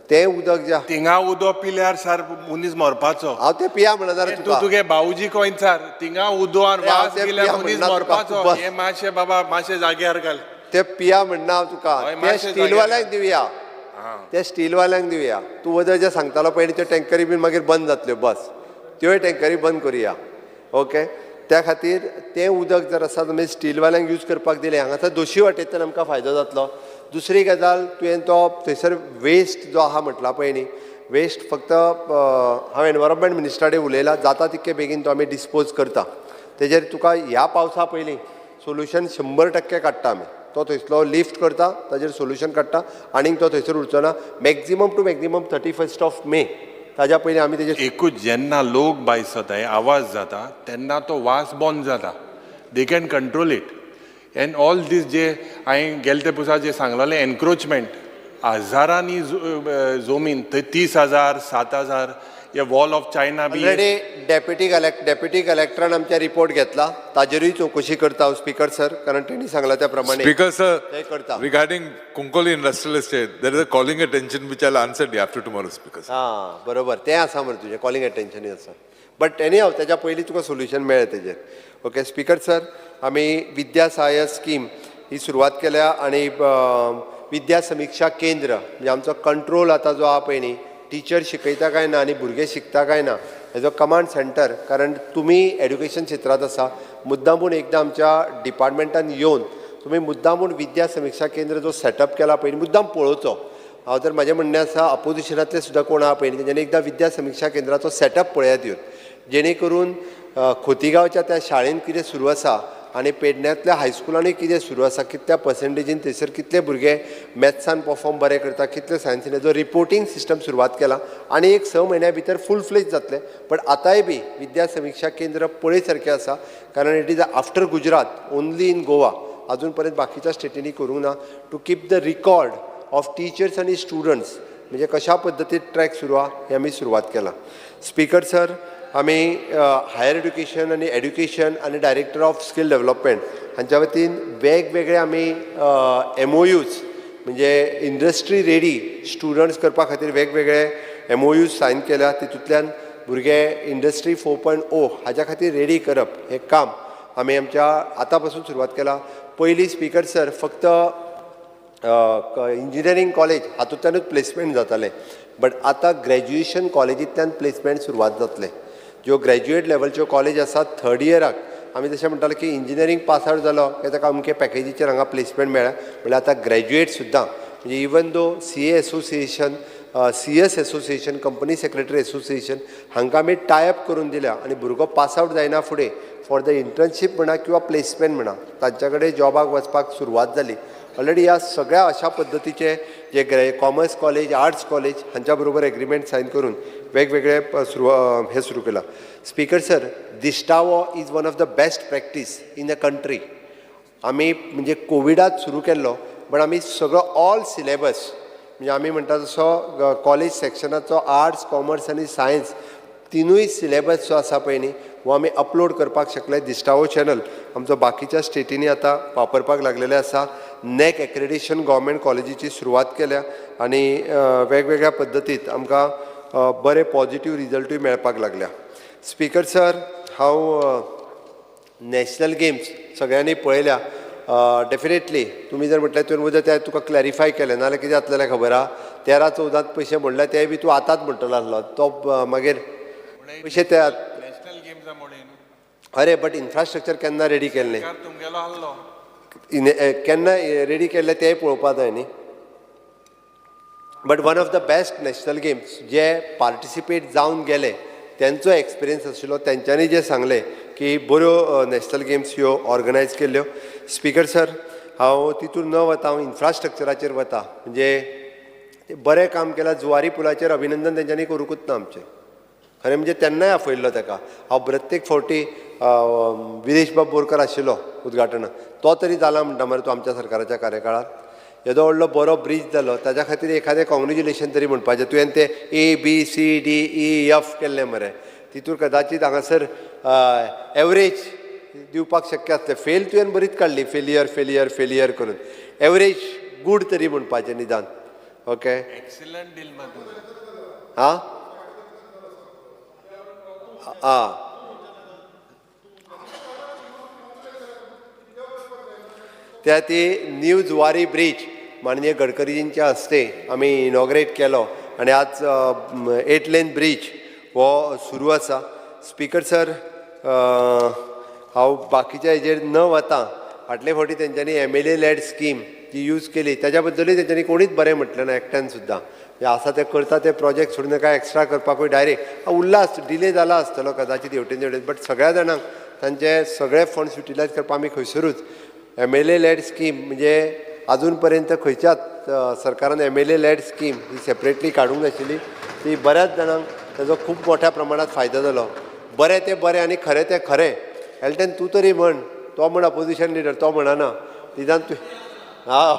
तें उदक जें थिंगा उदक पिल्यार सार मनीस मरपाचो. हांव तें पिया म्हणना तूं तुगे भाऊजी कोयचार थिंगा उदक वास पिल्यार मनीस मरपाचो. हें मातशें बाबा मातशें जाग्यार घाल, तें पिया म्हणना हांव तुका, तें स्टीलवाल्यांक दिवया, तें स्टीलवाल्यांक दिवया. तूं वदळ जें सांगतालो पळय त्यो टँकरी बीन मागीर बंद जातल्यो, बस त्योय टँकरी बंद करुया ओके. त्या खातीर तें उदक जर आसा तुमी स्टीलवाल्यांक यूज करपाक दिलें हांगासर दोशी वाटेंतल्यान आमकां फायदो जातलो. दुसरी गजाल तुवें तो थंयसर वेस्ट जो आहा म्हटला पळय न्ही, वेस्ट फक्त हांव एनवायरमेंट मिनिस्टरा कडेन उलयलां, जाता तितके बेगीन तो आमी डिस्पोज करता. तेजेर तुका ह्या पावसा पयलीं सोल्युशन 100% काडटा आमी. तो थंयसलो लिफ्ट करता, ताजेर सोल्युशन काडटा आनीक तो थंयसर उरचो ना. मॅक्झिमम टू मॅक्झिमम 31 मे ताज्या पयलीं आमी तेजेर एकूच जेन्ना लोक बायसताय आवाज जाता तेन्ना तो वास बंद जाता, they can control it. And all these जे हांवें गेले ते पुसा जे सांगलेलें एनक्रोचमेंट हजारांनी जमीन थंय 30,000 7,000 हे wall of China B already deputy कलेक्टरान आमच्या रिपोर्ट घेतला, ताजेरूय चवकशी करता हांव स्पीकर सर, कारण तेणी सांगला त्या प्रमाणे. स्पीकर सर, ते करता. Regarding Cuncolim industrial estate there is a calling attention which I will answer day after tomorrow speaker sir. हां बरोबर, तें आसा मरे तुजें कॉलिंग अटेन्शनूय आसा, बट एनी हांव तेज्या पयलीं तुका सोल्युशन मेळ्ळें तेजेर ओके. स्पीकर सर, आमी विद्या सहाय्य स्कीम ही सुरवात केल्या आनी विद्या समिक्षा केंद्र म्हणजे आमचो कंट्रोल आतां जो आहा पळय न्ही, टिचर शिकयता काय ना आनी भुरगे शिकता काय ना एज अ कमांड सेंटर, कारण तुमी एड्युकेशन क्षेत्रांत आसा, मुद्दामून एकदां आमच्या डिपार्टमेंटान येवन तुमी मुद्दामून विद्या समिक्षा केंद्र जो सेटअप केला पळय मुद्दाम पळोवचो. हांव तर म्हाजें म्हणणें आसा अपोजिशनांतले सुद्दां कोण आहा पळय तेंच्यांनी एकदां विद्या समिक्षा केंद्राचो सेटअप पळयात येवन, जेणे करून खोतीगांवच्या त्या शाळेंत कितें सुरू आसा आनी पेडण्यांतल्या हायस्कुलांनी कितें सुरू आसा, कितल्या पर्संटेजीन थंयसर कितले भुरगे मॅथ्सान परफॉर्म बरें करता, कितले सायन्सीन, हेजो रिपोर्टींग सिस्टम सुरवात केला आनी एक 6 म्हयन्या भितर फूल फ्लेज जातलें. बट आतांय बी विद्या समिक्षा केंद्र पळय सारकें आसा, कारण it is after Gujarat only in Goa, आजून पर्यंत बाकीच्या स्टेटींनी करूंक ना. To keep the record of teachers आनी स्टुडंट्स, म्हणजे कशा पद्दतीन ट्रॅक सुरू आहा हें आमी सुरवात केला. स्पीकर सर, आमी हायर एड्युकेशन आनी एड्युकेशन आनी डायरेक्टर ऑफ स्कील डेवलपमेंट हांच्या वतीन वेगवेगळे आमी एमओयूज, म्हणजे इंडस्ट्री रेडी स्टुडंट्स करपा खातीर वेगवेगळे एमओयूज सायन केल्या. तितूंतल्यान भुरगे इंडस्ट्री 4.0 हाज्या खातीर रेडी करप हें काम आमी आमच्या आतां पासून सुरवात केला. पयलीं स्पीकर सर फक्त इंजिनियरींग कॉलेज हातूंतल्यानूच प्लेसमेंट जातालें, बट आतां ग्रॅज्युएशन कॉलेजींतल्यान प्लेसमेंट सुरवात जातलें. ज्यो ग्रॅज्युएट लेवलच्यो कॉलेज आसात थर्ड इयराक आमी जशें म्हणटाले की इंजिनियरींग पास आवट जालो काय ताका अमके पॅकेजीचेर हांगा प्लेसमेंट मेळ्ळा, म्हणल्यार आतां ग्रॅज्युएट सुद्दां म्हणजे even though CA association, CS association, company secretary association हांकां आमी टायअप करून दिल्या आनी भुरगो पास आवट जायना फुडें फॉर the internship म्हणा किंवा प्लेसमेंट म्हणा तांच्या कडेन जॉबाक वचपाक सुरवात जाली. ऑलरेडी ह्या सगळ्या अशा पद्दतीचे जे कॉमर्स कॉलेज, आर्ट्स कॉलेज हांच्या बरोबर एग्रीमेंट सायन करून वेगवेगळे सुरू हें सुरू केलां. स्पीकर सर, दिश्टावो is one of the best practice in the country. आमी म्हणजे कोविडात सुरू केल्लो, बट आमी सगळो ऑल सिलेबस, म्हणजे आमी म्हणटा तसो कॉलेज सेक्शनाचो आर्ट्स, कॉमर्स आनी सायन्स तिनूय सिलेबस जो आसा पळय न्ही हो आमी अपलोड करपाक शकले. दिश्टावो चॅनल आमचो बाकीच्या स्टेटींनी आतां वापरपाक लागलेले आसा. नॅक एक्रेडिशन गव्हर्मेंट कॉलेजीची सुरवात केल्या आनी वेगवेगळ्या पद्दतीत आमकां बरे पॉझिटीव रिजल्टूय मेळपाक लागल्या. स्पीकर सर, हांव नॅशनल गेम्स सगळ्यांनी पळयल्या. डेफिनेटली तुमी जर म्हटल्यार तुवें वयता तें तुका क्लॅरिफाय केलें, नाजाल्यार कितें जातलें खबर आहा, 13-14 पयशे म्हणल्यार तेय बी तूं आतांच म्हणटलो आसलो तो मागीर पयशे ते अरे बट इन्फ्रास्ट्रक्चर केन्ना रेडी केल्लें, केन्ना रेडी केल्लें तेंय पळोवपा जाय न्ही. But one of the best national games J participate जावन गेले तेंचो एक्सपिरियन्स आशिल्लो, तेंच्यांनी जें सांगलें की बऱ्यो नॅशनल गेम्स ह्यो ऑर्गनायज केल्ल्यो. स्पीकर सर, हांव तितून न वता, हांव इन्फ्रास्ट्रक्चराचेर वता. म्हणजे बरें काम केलां जुवारी पुलाचेर अभिनंदन तेंच्यांनी करूंकूच ना आमचें. खरें म्हणजे तेन्नाय आपयल्लो ताका हांव प्रत्येक फावटी विरेशबाब बोरकर आशिल्लो उद्घाटनाक, तो तरी जाला म्हणटा मरे तूं आमच्या सरकाराच्या कार्यकाळात येदो व्हडलो बरो ब्रीज जालो ताज्या खातीर एखादें कॉंग्रेच्युलेशन तरी म्हणपाचें. तुवें तें A B C D E F केल्लें मरे, तितूर कदाचीत हांगासर एवरेज दिवपाक शक्य आसलें. फेल तुवें बरीच काडली, फेलियर फेलियर फेलियर करून एवरेज गूड तरी म्हणपाचें निदान. ओके, आं आं त्या ती न्यू जुवारी ब्रीज माननीय गडकरीजींच्या हस्ते आमी इनॉग्रेट केलो आनी आज 8 लेन ब्रीज हो सुरू आसा. स्पीकर सर, हांव बाकीच्या हेजेर न वता फाटले फावटी तेंच्यांनी एमएलए लॅड स्कीम जी यूज केली ताज्या बद्दलूय तेंच्यांनी कोणीच बरें म्हटलें ना एकट्यान सुद्दां. म्हणजे आसा ते करता ते प्रोजेक्ट सोडून काय एक्स्ट्रा करपाकूय डायरेक्ट उरला डिले जाला आसतलो कदाचीत हेवटेन तेवटेन, बट सगळ्या जाणांक तांचे सगळे फंड्स युटिलायज करपाक आमी खंयसरूच एमएलए लॅड स्कीम म्हणजे अजून पर्यंत खंयच्याच सरकारान एमएलए लॅड स्कीम ही सेपरेटली काडूंक नाशिल्ली, ती बऱ्याच जाणांक ताजो खूब मोठ्या प्रमाणात फायदो जालो. बरें तें बरें आनी खरें तें खरें. एल्टन तूं तरी म्हण, तो म्हण अपोजिशन लिडर, तो म्हणना निदान तूं हा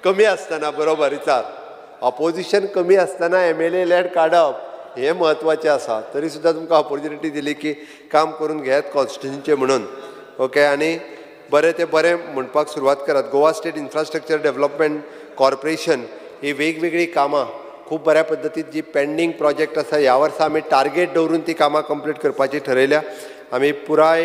कमी आसतना बरोबर विचार, अपोजिशन कमी आसतना एमएलए लॅड काडप हें म्हत्वाचें आसा. तरी सुद्दां तुमकां ऑपोर्चुनिटी दिली की काम करून घेयात कॉन्स्टिट्युन्सीचें म्हणून. ओके, आनी बरें तें बरें म्हणपाक सुरवात करात. Goa state infrastructure development corporation ही वेगवेगळीं कामां खूब बऱ्या पद्दतीन जी पेंडींग प्रोजेक्ट आसा ह्या वर्सा आमी टार्गेट दवरून ती कामां कंप्लीट करपाची ठरयल्या. आमी पुराय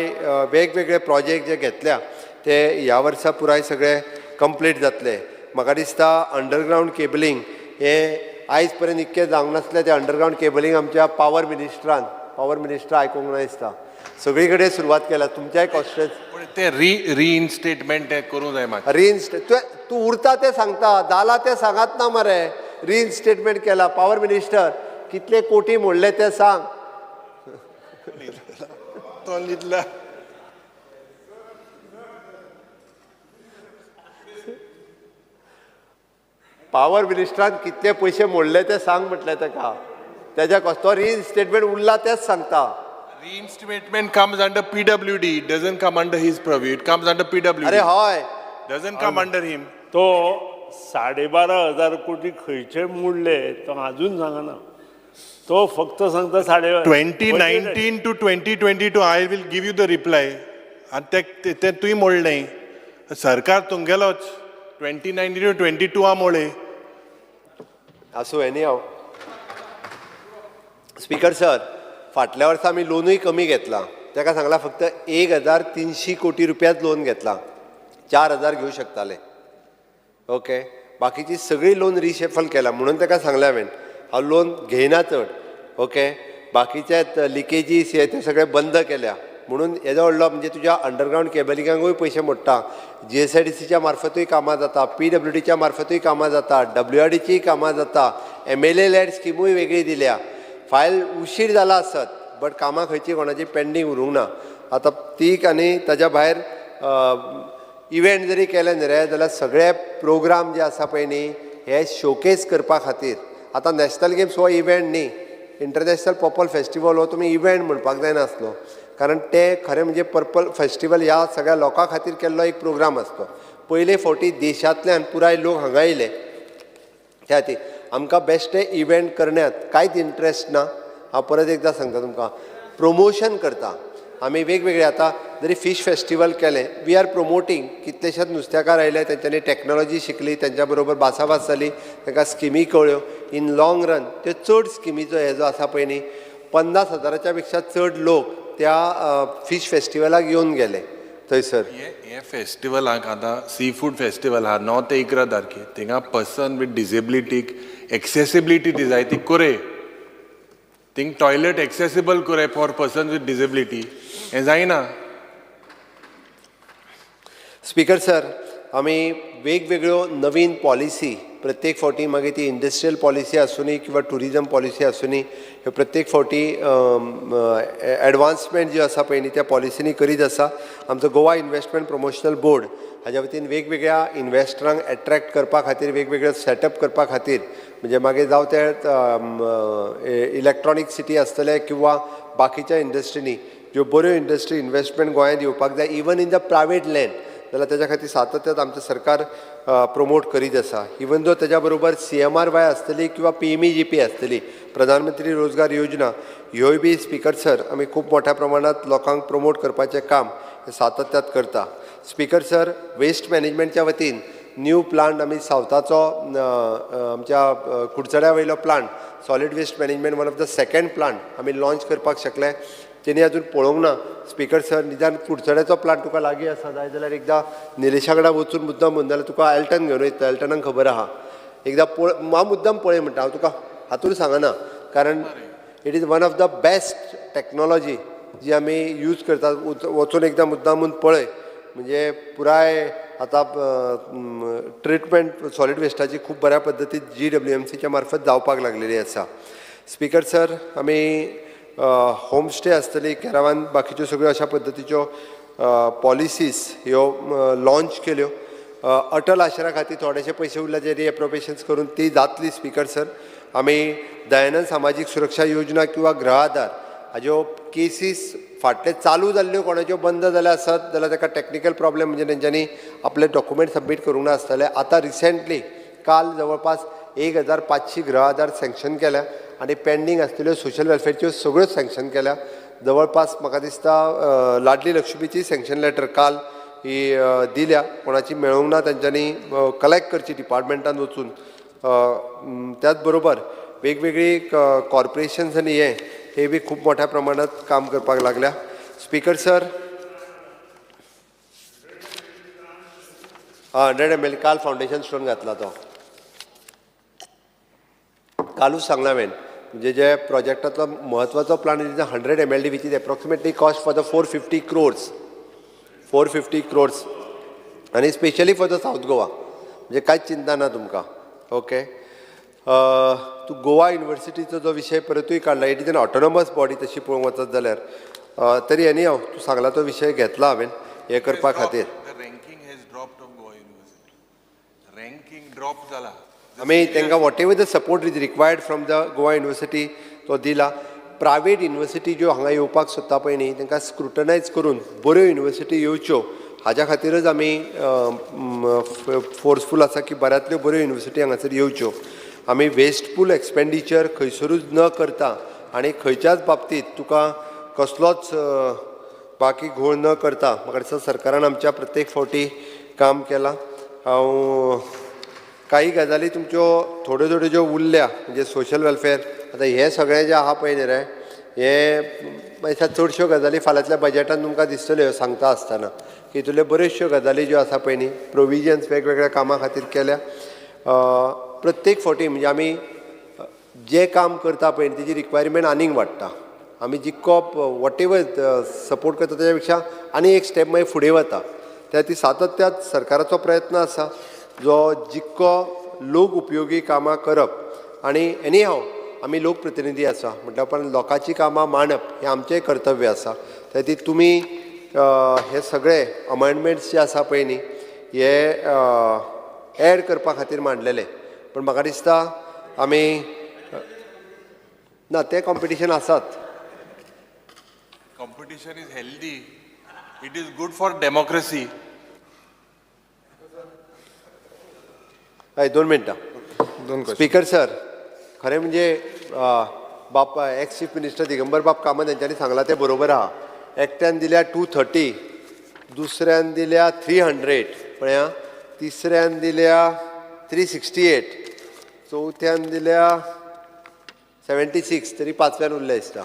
वेगवेगळे प्रोजेक्ट जे घेतल्या ते ह्या वर्सा पुराय सगळे कंप्लीट जातले. म्हाका दिसता अंडरग्रावंड केबलिंग हें आयज पर्यंत इतकें जावंक नासलें तें अंडरग्रावंड केबलिंग आमच्या पावर मिनिस्टरान, पावर मिनिस्टर आयकूंक ना दिसता, सगळी कडेन सुरवात केल्या तुमच्याय कॉन्स्टिट्युएन्स. पूण तें रिइन्स्टेटमेंट तें करूंक जाय मातशें. रिइन्स्टे तूं उरता तें सांगता, जाला तें सांगात ना मरे. रिइन्स्टेटमेंट केला पावर मिनिस्टर, कितले कोटी मोडले ते सांग. तो न्हिदला. पावर मिनिस्टरान कितले पयशे मोडले ते सांग म्हटलें ताका. तेज्या तो रिइन्स्टेटमेंट उरला तेंच सांगता. Reinstatement comes under PWD, it doesn't come under his purview, it comes under PWD. अरे हय. Doesn't come under him. तो 12,500 कोटी खंयचे मोडले तो अजून सांगना. तो फक्त सांगता साडे 2019 to 2022, I will give you the reply. आनी तें तुवें मोडलें, सरकार तुमगेलोच. 2019 to 22 आ मोडले. आसूं, एनी हांव स्पीकर सर, फाटल्या वर्सा आमी लोनूय कमी घेतलां. ताका सांगलां फक्त 1300 कोटी रुपयाच लोन घेतलां, 4000 घेवं शकताले. ओके, बाकीची सगळी लोन रिशफल केला म्हणून ताका सांगलें हांवें हांव लोन घेयना चड. ओके, बाकीचे लिकेजीस हे ते सगळे बंद केल्या म्हणून येदो व्हडलो म्हणजे तुज्या अंडरग्रावंड केबलिंगाकूय पयशे मोडटा, GSIDCच्या मार्फतूय कामां जाता, PWDच्या मार्फतूय कामां जाता, WRDचीय कामां जाता, MLA land स्किमूय वेगळी दिल्या. फायल उशीर जाला आसत बट कामां खंयची कोणाची पेंडींग उरूंक ना. आतां तीक आनी ताज्या भायर इव्हेंट जरी केले न्ही रे जाल्यार सगळे प्रोग्राम जे आसा पळय न्ही हे शोकेस करपा खातीर. आतां नॅशनल गेम्स हो इव्हेंट न्ही, इंटरनॅशनल पर्पल फेस्टिवल हो तुमी इव्हेंट म्हणपाक जायनासलो, कारण ते खरें म्हणजे पर्पल फेस्टिवल ह्या सगळ्या लोकां खातीर केल्लो एक प्रोग्राम आसलो. पयले फावटी देशांतल्यान पुराय लोक हांगा येयले. त्या खातीर आमकां बेश्टे इव्हेंट करण्यात कांयच इंट्रस्ट ना. हांव परत एकदां सांगता तुमकां, प्रमोशन करता आमी वेगवेगळे. आतां जरी फीश फेस्टिवल केलें, we are promoting, कितलेशेच नुस्तेकार आयले, तेंच्यांनी टॅक्नोलॉजी शिकली, तेंच्या बरोबर भासाभास जाली, तांकां स्किमी कळ्ळ्यो. इन लाँग रन त्यो चड स्किमीचो हे जो आसा पळय न्ही, 50,000 पेक्षा चड लोक त्या फीश फेस्टिवलाक येवन गेले थंयसर. हे फेस्टिवलाक आतां सी फूड फेस्टिवल आहा 9 ते 11 तारखेर, थिंगा पर्सन विथ डिसेबिलिटीक एक्सेसिबिलिटी दी जाय ती कोरे, थिंग टॉयलेट एक्सेसिबल कोरे फॉर पर्सन विथ डिसेबिलिटी, हें जायना. स्पीकर सर, आमी वेगवेगळ्यो नवीन पॉलिसी प्रत्येक फावटी, मागीर ती इंडस्ट्रियल पॉलिसी आसुनी किंवा ट्युरिजम पॉलिसी आसुनी, ह्यो प्रत्येक फावटी एडवान्समेंट ज्यो आसा पळय न्ही त्या पॉलिसीनी करीत आसा. आमचो गोवा इन्वेस्टमेंट प्रमोशनल बोर्ड हाज्या वतीन वेगवेगळ्या इन्वेस्टरांक एट्रॅक्ट करपा खातीर वेगवेगळे सेटअप करपा खातीर, म्हणजे मागीर जावं ते इलेक्ट्रॉनीक सिटी आसतले किंवा बाकीच्या इंडस्ट्रीनी ज्यो बऱ्यो इंडस्ट्री इन्वेस्टमेंट गोंयांत येवपाक जाय, even in the private land, जाल्यार ताज्या खातीर सातत्यान आमचें सरकार प्रमोट करीत आसा. इवन दो ताज्या बरोबर CMRY आसतली किंवा PMEGP आसतली, प्रधानमंत्री रोजगार योजना, ह्योय बी स्पीकर सर आमी खूब मोठ्या प्रमाणांत लोकांक प्रमोट करपाचें काम हें सातत्यात करता. स्पीकर सर, वेस्ट मॅनेजमेंटच्या वतीन न्यू प्लांट आमी सावथाचो आमच्या कुडचड्या वयलो plant, solid waste management one of the second plant आमी लॉंच करपाक शकले. तेणी अजून पळोवंक ना स्पीकर सर, निदान कुडचड्याचो प्लांट तुका लागीं आसा जाय जाल्यार एकदां निलेशा कडेन वचून मुद्दम म्हण जाल्यार तुका एल्टन घेवन वयता, एल्टनाक खबर आहा, एकदां पळय, हांव मुद्दम पळय म्हणटा, हांव तुका हातूर सांगना, कारण it is one of the best technology जी आमी यूज करतात. वचून एकदां मुद्दामून पळय, म्हणजे पुराय आतां ट्रिटमेंट सॉलीड वेस्टाची खूब बऱ्या पद्दतीन GWMCच्या मार्फत जावपाक लागलेली आसा. स्पीकर सर, आमी होमस्टे आसतली, कॅरावान, बाकीच्यो सगळ्यो अशा पद्दतीच्यो पॉलिसीज ह्यो लॉंच केल्यो. अटल आश्रा खातीर थोडेशे पयशे उरल्या जे रिएप्रोप्रिएशन्स करून ती जातली. स्पीकर सर, आमी दयानंद सामाजीक सुरक्षा योजना किंवा गृह आधार हाज्यो केसीस फाटले चालू जाल्ल्यो कोणाच्यो बंद जाल्या आसत जाल्यार ताका टॅक्निकल प्रॉब्लेम, म्हणजे तेंच्यांनी आपले डॉक्युमेंट सबमीट करूंक ना आसतले. आतां रिसेंटली काल जवळपास 1500 गृह आधार सँक्शन केल्या आनी पेंडींग आसलेल्यो सोशल वेलफेअरच्यो सगळ्यो सँक्शन केल्या. जवळपास म्हाका दिसता लाडली लक्ष्मीची सँक्शन लेटर काल ही दिल्या, कोणाची मेळोंक ना तेंच्यांनी कलेक्ट करची डिपार्टमेंटान वचून. त्याच बरोबर वेगवेगळी कॉर्पोरेशन्स आनी हे बी खूब मोठ्या प्रमाणात काम करपाक लागल्या. स्पीकर सर, 100 ml काल फावंडेशन स्टोन घातला तो. कालूच सांगलां हांवें, म्हणजे जे प्रोजेक्टांतलो म्हत्वाचो plan is 100 MLD which is approximately cost for the 450 crores, 450 crores, आनी specially for the South Goa, म्हणजे कांयच चिंता ना तुमकां. ओके, तूं गोवा युनिवर्सिटीचो जो विशय परतूय काडला, it is an autonomous body तशी पळोवंक वचत जाल्यार, तरी एनी हांव तूं सांगला तो विशय घेतला हांवें हें करपा खातीर. Ranking has dropped of Goa University, ranking drop जाला. आमी तांकां whatever the support is required from the Goa University तो दिला. प्रायवेट युनिवर्सिटी ज्यो हांगा येवपाक सोदता पळय न्ही, तांकां स्क्रुटनायज करून बऱ्यो युनिवर्सिटी येवच्यो हाज्या खातीरच आमी फोर्सफूल आसा की बऱ्यांतल्यो बऱ्यो युनिवर्सिटी हांगासर येवच्यो. आमी वेस्टफूल एक्सपेंडिचर खंयसरूच न करता आनी खंयच्याच बाबतींत तुका कसलोच बाकी घोळ न करता म्हाका दिसता सरकारान आमच्या प्रत्येक फावटी काम केलां. हांव काही गजाली तुमच्यो थोड्यो थोड्यो ज्यो उरल्या, म्हणजे सोशल वेलफेअर, आतां हें सगळें जें आहा पळय न्ही रे, हें दिसता चडश्यो गजाली फाल्यांतल्या बजेटान तुमकां दिसतल्यो सांगता आसतना की हितूंतल्यो बऱ्योचश्यो गजाली ज्यो आसा पळय न्ही, प्रोविजन्स वेगवेगळ्या कामां खातीर केल्या. प्रत्येक फावटी म्हणजे आमी जें काम करता पळय न्ही तेजी रिक्वायरमेंट आनीक वाडटा. आमी जितको what ever support करता तेज्या पेक्षा आनी एक स्टेप मागीर फुडें वता. त्या खातीर सातत्यात सरकाराचो प्रयत्न आसा जो जितको लोक उपयोगी कामां करप, आनी एनी हाव आमी लोकप्रतिनिधी आसा म्हटल्या उपरांत लोकांची कामां मांडप हें आमचेंय कर्तव्य आसा. त्या खातीर तुमी हे सगळे अमेंडमेंट्स जे आसा पळय न्ही हे एड करपा खातीर मांडलेले, पूण म्हाका दिसता आमी ना तें कॉम्पिटिशन आसात. Competition is healthy, it is good for democracy. हय, 2 मिनटां. स्पीकर सर, खरें म्हणजे बाप एक्स चीफ मिनिस्टर दिगंबर बाब कामत हेंच्यांनी सांगलां तें बरोबर आहा. एकट्यान दिल्या 230, दुसऱ्यान दिल्या 300 पळया, तिसऱ्यान दिल्या 368, चवथ्यान दिल्या 76, तरी पांचव्यान उरल्या दिसता.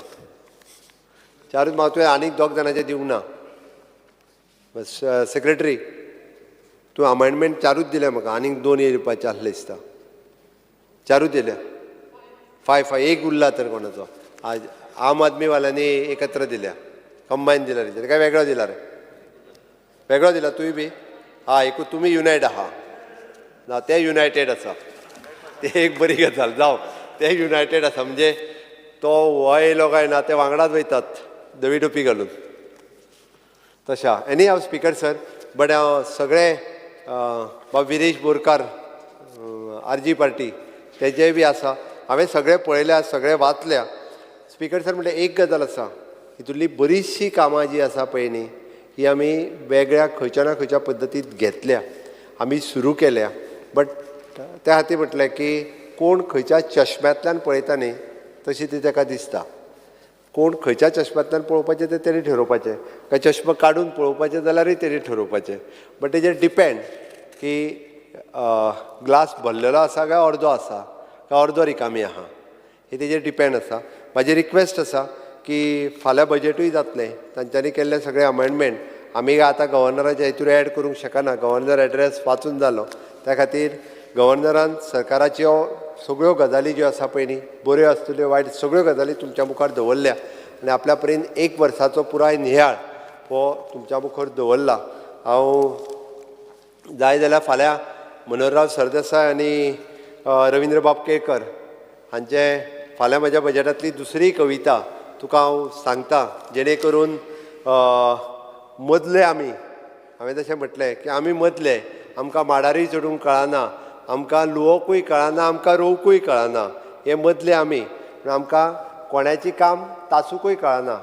चारूच म्हाका तुवें आनीक दोग जाणांचें दिवंक ना. बस सेक्रेटरी, तूं अमेंडमेंट चारूच दिल्या म्हाका, आनीक 2 येवपाचे आसले दिसता. चारूच दिल्या, 5 5 एक उरला तर कोणाचो. आज आम आदमी वाल्यांनी एकत्र दिल्या, कंबायन दिला रे काय वेगळो दिला रे? वेगळो दिला तुवें बी? हा, एकू तुमी युनायट आहा ना, ते युनायटेड आसा, ते एक बरी गजाल. जावं, ते युनायटेड आसा म्हणजे तो हो येयलो काय ना ते वांगडाच वयतात धवी टोपी घालून तशें. एनी हांव स्पीकर सर, बट हांव सगळे बाब विरेश बोरकार आरजी पार्टी तेजेय बी आसा, हांवें सगळें पळयल्या, सगळें वाचल्या. स्पीकर सर, म्हणल्यार एक गजाल आसा, हितूंतली बरीचशीं कामां जीं आसा पळय न्ही ही आमी वेगळ्या खंयच्या ना खंयच्या पद्दतींत घेतल्या, आमी सुरू केल्या. बट त्या खातीर म्हटलें की कोण खंयच्या चश्म्यांतल्यान पळयता न्ही तशी ती ताका दिसता. कोण खंयच्या चश्म्यांतल्यान पळोवपाचें तें तेणी ठरोवपाचें, काय चश्मा काडून पळोवपाचें जाल्यारूय तेणी ठरोवपाचें. बट तेजेर डिपेंड की ग्लास भरलेलो आसा काय अर्दो आसा काय अर्दो रिकामी आहा, हें तेजेर डिपेंड आसा. म्हाजी रिक्वेस्ट आसा की फाल्यां बजेटूय जातलें, तांच्यांनी केल्ले सगळे अमेंडमेंट आमी आतां गव्हर्नराच्या हितूर एड करूंक शकना. गव्हर्नर एड्रेस वाचून जालो, त्या खातीर गव्हर्नरान सरकाराच्यो सगळ्यो गजाली ज्यो आसा पळय न्ही, बऱ्यो आसतल्यो वायट सगळ्यो गजाली तुमच्या मुखार दवरल्या आनी आपल्या पर्यंत एक वर्साचो पुराय नियाळ हो तुमच्या मुखार दवरला. हांव जाय जाल्यार फाल्यां मनोहरराव सरदेसाय आनी रविंद्रबाब केळकर हांचे फाल्यां म्हज्या बजेटांतली दुसरी कविता तुका हांव सांगता, जेणे करून मदले आमी, हांवें तशें म्हटलें की आमी मदले, आमकां माडारूय चडूंक कळना, आमकां लुवोकूय कळना, आमकां रोवकूय कळना, हे मदले आमी, पूण आमकां कोणाचें काम तासुकूय कळना.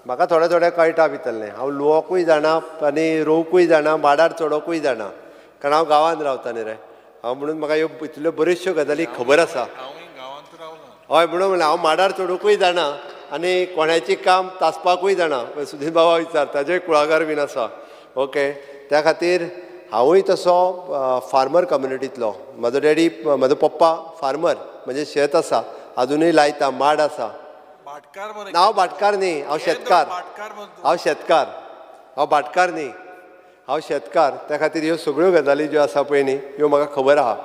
म्हाका थोडें थोडें कळटा भितरलें, हांव लुवोकूय जाणा आनी रोवकूय जाणा, माडार चडोवकूय जाणा, कारण हांव गांवांत रावता न्ही रे हांव, म्हणून म्हाका ह्यो इतल्यो बऱ्योचश्यो गजाली खबर आसा. हय, म्हणून म्हणलें हांव माडार चडोवकूय जाणा आनी कोणाचें काम तासपाकूय जाणा. सुधीर बाबा विचार, ताजेय कुळागर बीन आसा. ओके, त्या खातीर हांवूय तसो फार्मर कम्युनिटींतलो. म्हजो डॅडी, म्हजो पप्पा फार्मर, म्हणजे शेत आसा, आजुनूय लायता, माड आसा. ना, हांव भाटकार न्ही, हांव शेतकार. हांव शेतकार, हांव भाटकार न्ही, हांव शेतकार. त्या खातीर ह्यो सगळ्यो गजाली ज्यो आसा पळय न्ही ह्यो म्हाका खबर आहा.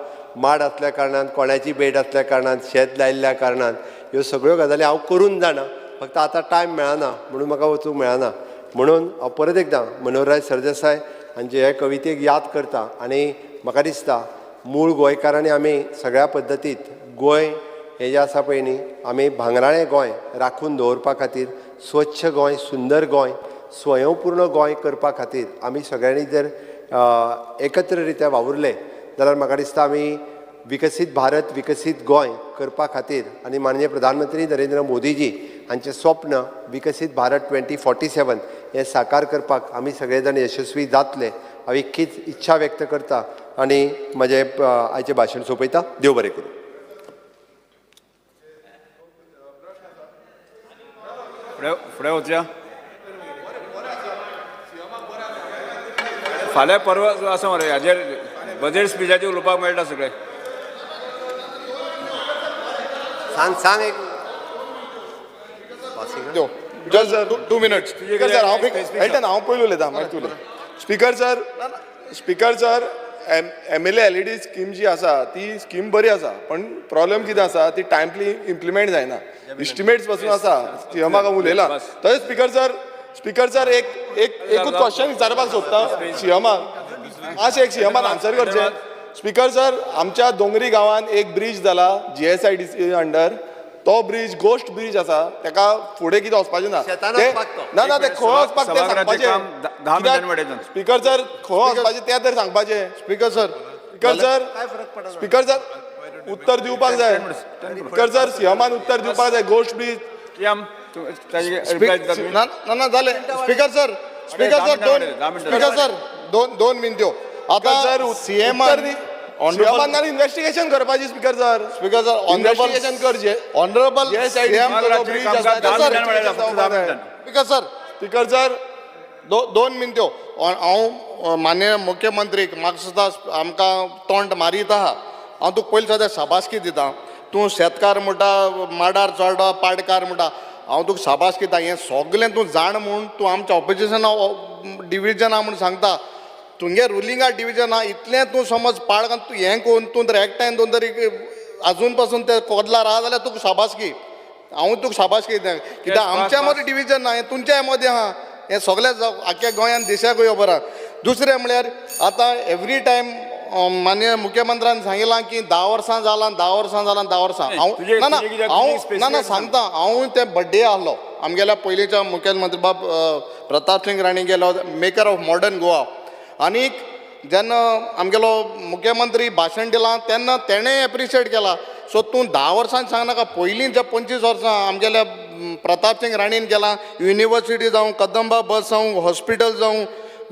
माड आसल्या कारणान, कोण्याची भेट आसल्या कारणान, शेत लायिल्ल्या कारणान ह्यो सगळ्यो गजाली हांव करून जाणा. फक्त आतां टायम मेळना म्हणून म्हाका वचूंक मेळना. म्हणून हांव परत एकदां मनोहरराय सरदेसाय हांचे हे कवितेक याद करता आनी म्हाका दिसता मूळ गोंयकारांनी आमी सगळ्या पद्दतीत गोंय हें जें आसा पळय न्ही, आमी भांगराळें गोंय राखून दवरपा खातीर, स्वच्छ गोंय, सुंदर गोंय, स्वयंपूर्ण गोंय करपा खातीर आमी सगळ्यांनी जर एकत्र रित्या वावुरले जाल्यार म्हाका दिसता आमी विकसीत भारत, विकसीत गोंय करपा खातीर आनी माननीय प्रधानमंत्री नरेंद्र मोदीजी हांचें स्वप्न विकसीत भारत 2047 हें साकार करपाक आमी सगळे जाण यशस्वी जातले हांव इतकीच इच्छा व्यक्त करता आनी म्हजें आयचें भाशण सोंपयता. देव बरें करूं. फुडें वचया. फाल्यां परवा आसा मरे हाजेर बजेट स्पिचाचेर उलोवपाक मेळटा सगळें. सांग सांग एक just 2 minutes. Speaker sir, हांव एल्टन हांव पयलीं उलयता, मागीर तूं उलय. Speaker sir, speaker sir, M L A L E D scheme जी आसा ती स्कीम बरी आसा, पण प्रॉब्लेम कितें आसा ती टायमली इम्प्लिमेंट जायना. इस्टिमेट्स पासून आसा, सीएमाक हांव उलयलां. तशेंच स्पीकर सर, स्पीकर सर, एक एक एकूच क्वेश्चन विचारपाक सोदता सीएमाक, मातशें एक सीएमान आन्सर करचें. स्पीकर सर, आमच्या दोंगरी गांवांत एक ब्रीज जाला GSIDC under, तो ब्रीज गोश्ट ब्रीज आसा, ताका फुडें कितें वचपाचें ना. ना ना, ते खंय वचपाक तें सांगपाचें. स्पीकर सर, खंय वचपाचें तें तर सांगपाचें. Speaker sir, speaker sir, speaker sir, उत्तर दिवपाक जाय. स्पीकर सर, सीएमान उत्तर दिवपाक जाय. Ghost bridge. ना ना जालें. स्पीकर सर, स्पीकर सर, दोन स्पीकर सर दोन दोन मिनट्यो. आतां सीएमान ऑनरेबल इन्व्हेस्टिगेशन करपाची. Speaker sir, speaker sir, investigation करचें. Honourable speaker sir, speaker sir, दोन मिनट्यो. हांव माननीय मुख्यमंत्रीक म्हाका सुद्दां आमकां तोंड मारीत आहा. हांव तुका पयलीं सद्या शाबासकी दिता. तूं शेतकार म्हणटा, माडार चडटा, पाडकार म्हणटा, हांव तुका शाबासकी दिता. हें सगलें तूं जाण म्हूण तूं आमच्या ऑपोजिशना डिविजना म्हूण सांगता. तुमगे रुलिंगा डिविजन आहा, इतलें तूं समज पाळकान तूं हें करून तूं तर एकठांय दोन तरी आजून पासून ते कोदलार आहा जाल्यार तुका शाबासकी. हांव तुका शाबासकी दिता, कित्याक आमच्या मदें डिविजन ना, हें तुमच्या मदें आहा. हें सगळें आख्ख्या गोंयांत देशाकूय खबर आहा. दुसरें म्हळ्यार आतां एवरी टायम माननीय मुख्यमंत्र्यान सांगिलां की 10 वर्सां जालां, 10 वर्सां जालां, 10 वर्सां. हांव ना ना, हांव ना ना सांगता, हांव ते बड्डे आहलो आमगेल्या पयलींच्या मुख्यमंत्री बाब प्रताप सिंग राणे गेलो, मेकर ऑफ मॉडर्न गोवा. आनीक जेन्ना आमगेलो मुख्यमंत्री भाशण दिलां तेन्ना तेणें एप्रिशिएट केलां. सो तूं 10 वर्सां सांगनाका, पयलीं जे 25 वर्सां आमगेल्या प्रताप सिंग राणेन केलां, युनिवर्सिटी जावं, कदंबा बस जावं, हॉस्पिटल जावं,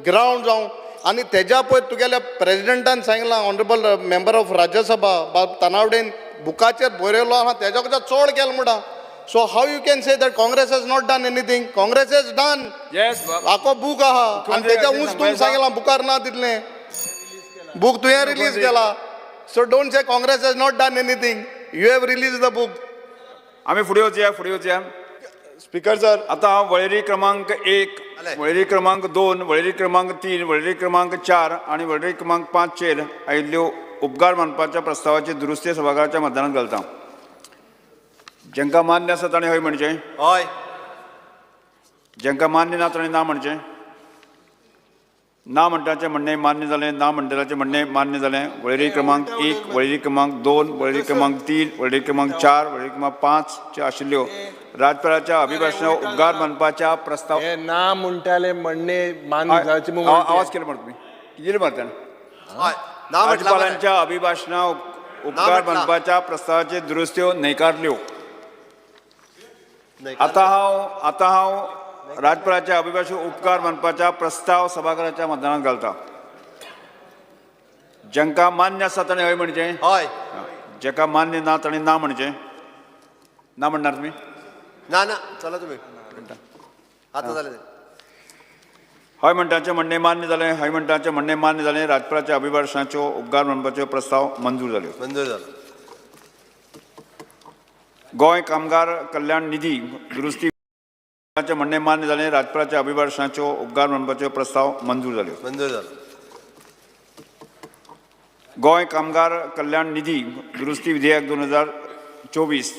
ग्रावंड जावं. आनी तेज्या पयर तुगेल्या प्रेजिडेंटान सांगलां, ऑनरेबल मेंबर ऑफ राज्यसभा बाब तानावडेन बुकाचेर बरयलो आहा, तेज्या कडच्यान चड केलें म्हणटा. So how you can say that Congress has not done anything? Congress has done. Yes. आखो बूक आहा आनी तेज्या ऊंच तुमी सांगलां बुकार ना तितलें. बूक तुवें रिलीज केला. So don't say Congress has not done anything. You have release the book. आमी फुडें वचया, फुडें वचया. स्पीकर सर, आतां हांव वळेरी क्रमांक 1, वळेरी क्रमांक 2, वळेरी क्रमांक 3, वळेरी क्रमांक 4 आनी वळेरी क्रमांक 5 चेर आयिल्ल्यो उपकार मानपाच्या प्रस्तावाची दुरुस्ती सभाघराच्या मतदानात घालता. जांकां मान्य आसा ताणें हय म्हणचें, हय. जांकां मान्य ना ताणें ना म्हणचें. ना म्हणटाचें म्हणणें मान्य जालें, ना म्हणटल्याचें म्हणणें मान्य जालें. वळेरी क्रमांक 1, वळेरी क्रमांक 2, वळेरी क्रमांक 3, वळेरी क्रमांक 4, वळेरी क्रमांक 5 च्यो आशिल्ल्यो राज्यपालाच्या अभिभाशणा उपकार मानपाच्या प्रस्ताव ना म्हणटाले म्हणणें मान्य जावचें. आवाज केलो मरे तुमी, कितें मारता? राज्यपालांच्या अभिभाशणा उपकार मानपाच्या प्रस्तावाचे दुरुस्त्यो न्हयकारल्यो. आतां हांव राज्यपालाच्या अभिभाशण उपकार मानपाच्या प्रस्ताव सभाघराच्या मतदानात घालता. जांकां मान्य आसा ताणें हय म्हणचें, हय. जांकां मान्य ना ताणें ना म्हणचें. ना म्हणणार तुमी? ना ना, चला तुमी आतां जालें. हय म्हणटाचें म्हणणें मान्य जालें, हय म्हणटाचें म्हणणें मान्य जालें. राज्यपालाच्या अभिभाशणाच्यो उपकार मानपाच्यो प्रस्ताव मंजूर जाल्यो. मंजूर जालो. गोंय कामगार कल्याण निधी दुरुस्ती म्हणणें मान्य जालें. राज्यपालाच्या अभिभाशणाच्यो उपकार मानपाच्यो प्रस्ताव मंजूर जाल्यो. मंजूर जालो. गोंय कामगार कल्याण निधी दुरुस्ती विधेयक 2024.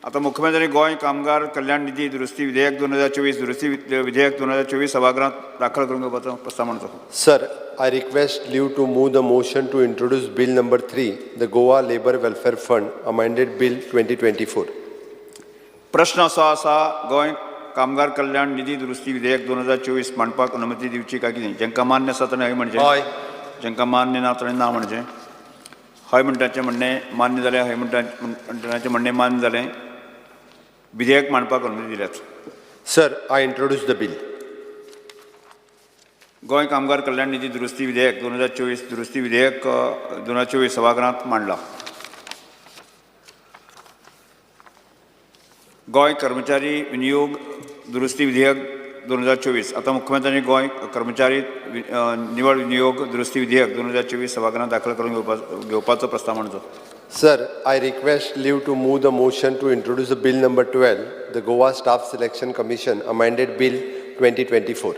आतां मुख्यमंत्री गोंय कामगार कल्याण निधी दुरुस्ती विधेयक 2024 दुरुस्ती विधेयक 2024 सभागृहात दाखल करून घेवपाचो प्रस्ताव मांडचो. Sir, I request leave to move the motion to introduce Bill number 3, the Goa Labour Welfare Fund Amended Bill 2024. प्रश्न असो आसा, गोंय कामगार कल्याण निधी दुरुस्ती विधेयक 2024 मांडपाक अनुमती दिवची काय कितें? जांकां मान्य आसा ताणें हय म्हणचें, हय. जांकां मान्य ना ताणें ना म्हणचें. हय म्हणटाचें म्हणणें मान्य जालें. हय म्हणटाचें म्हणणें मान्य जालें. विधेयक मांडपाक अनुमती दिल्यात. Sir, I introduce the bill. Goa कामगार कल्याण निधी दुरुस्ती विधेयक 2024 दुरुस्ती विधेयक 2024 सभागृहात मांडला. गोंय कर्मचारी विनियोग दुरुस्ती विधेयक 2024. आतां मुख्यमंत्र्यांनी गोंय कर्मचारी निवड विनियोग दुरुस्ती विधेयक 2024 सभागृहात दाखल करून घेवपाचो प्रस्ताव मांडचो. Sir, I request leave to move the motion to introduce the Bill number 12, the Goa Staff Selection Commission Amended Bill 2024.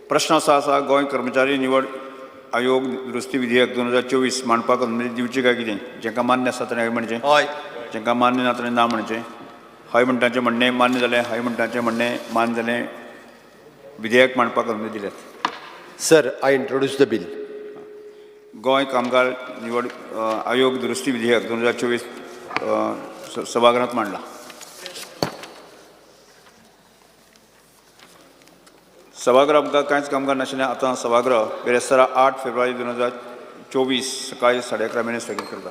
प्रश्न असो आसा, गोंय कर्मचारी निवड आयोग दुरुस्ती विधेयक 2024 मांडपाक अनुमती दिवची काय कितें? जांकां मान्य आसा ताणें हय म्हणचें, हय. जांकां मान्य ना ताणें ना म्हणचें. हय म्हणटाचें म्हणणें मान्य जालें. हय म्हणटाचें म्हणणें मान्य जालें. विधेयक मांडपाक अनुमती दिल्यात. Sir, I introduce the bill. Goa कामगार निवड आयोग दुरुस्ती विधेयक 2024 सभागृहात मांडला. सभागृह आमकां कांयच कामगार नाशिल्लें. आतां सभागृह बिरेस्तारा 8 फेब्रुवारी 2024 सकाळी 11:30 मेरेन स्थगीत करता.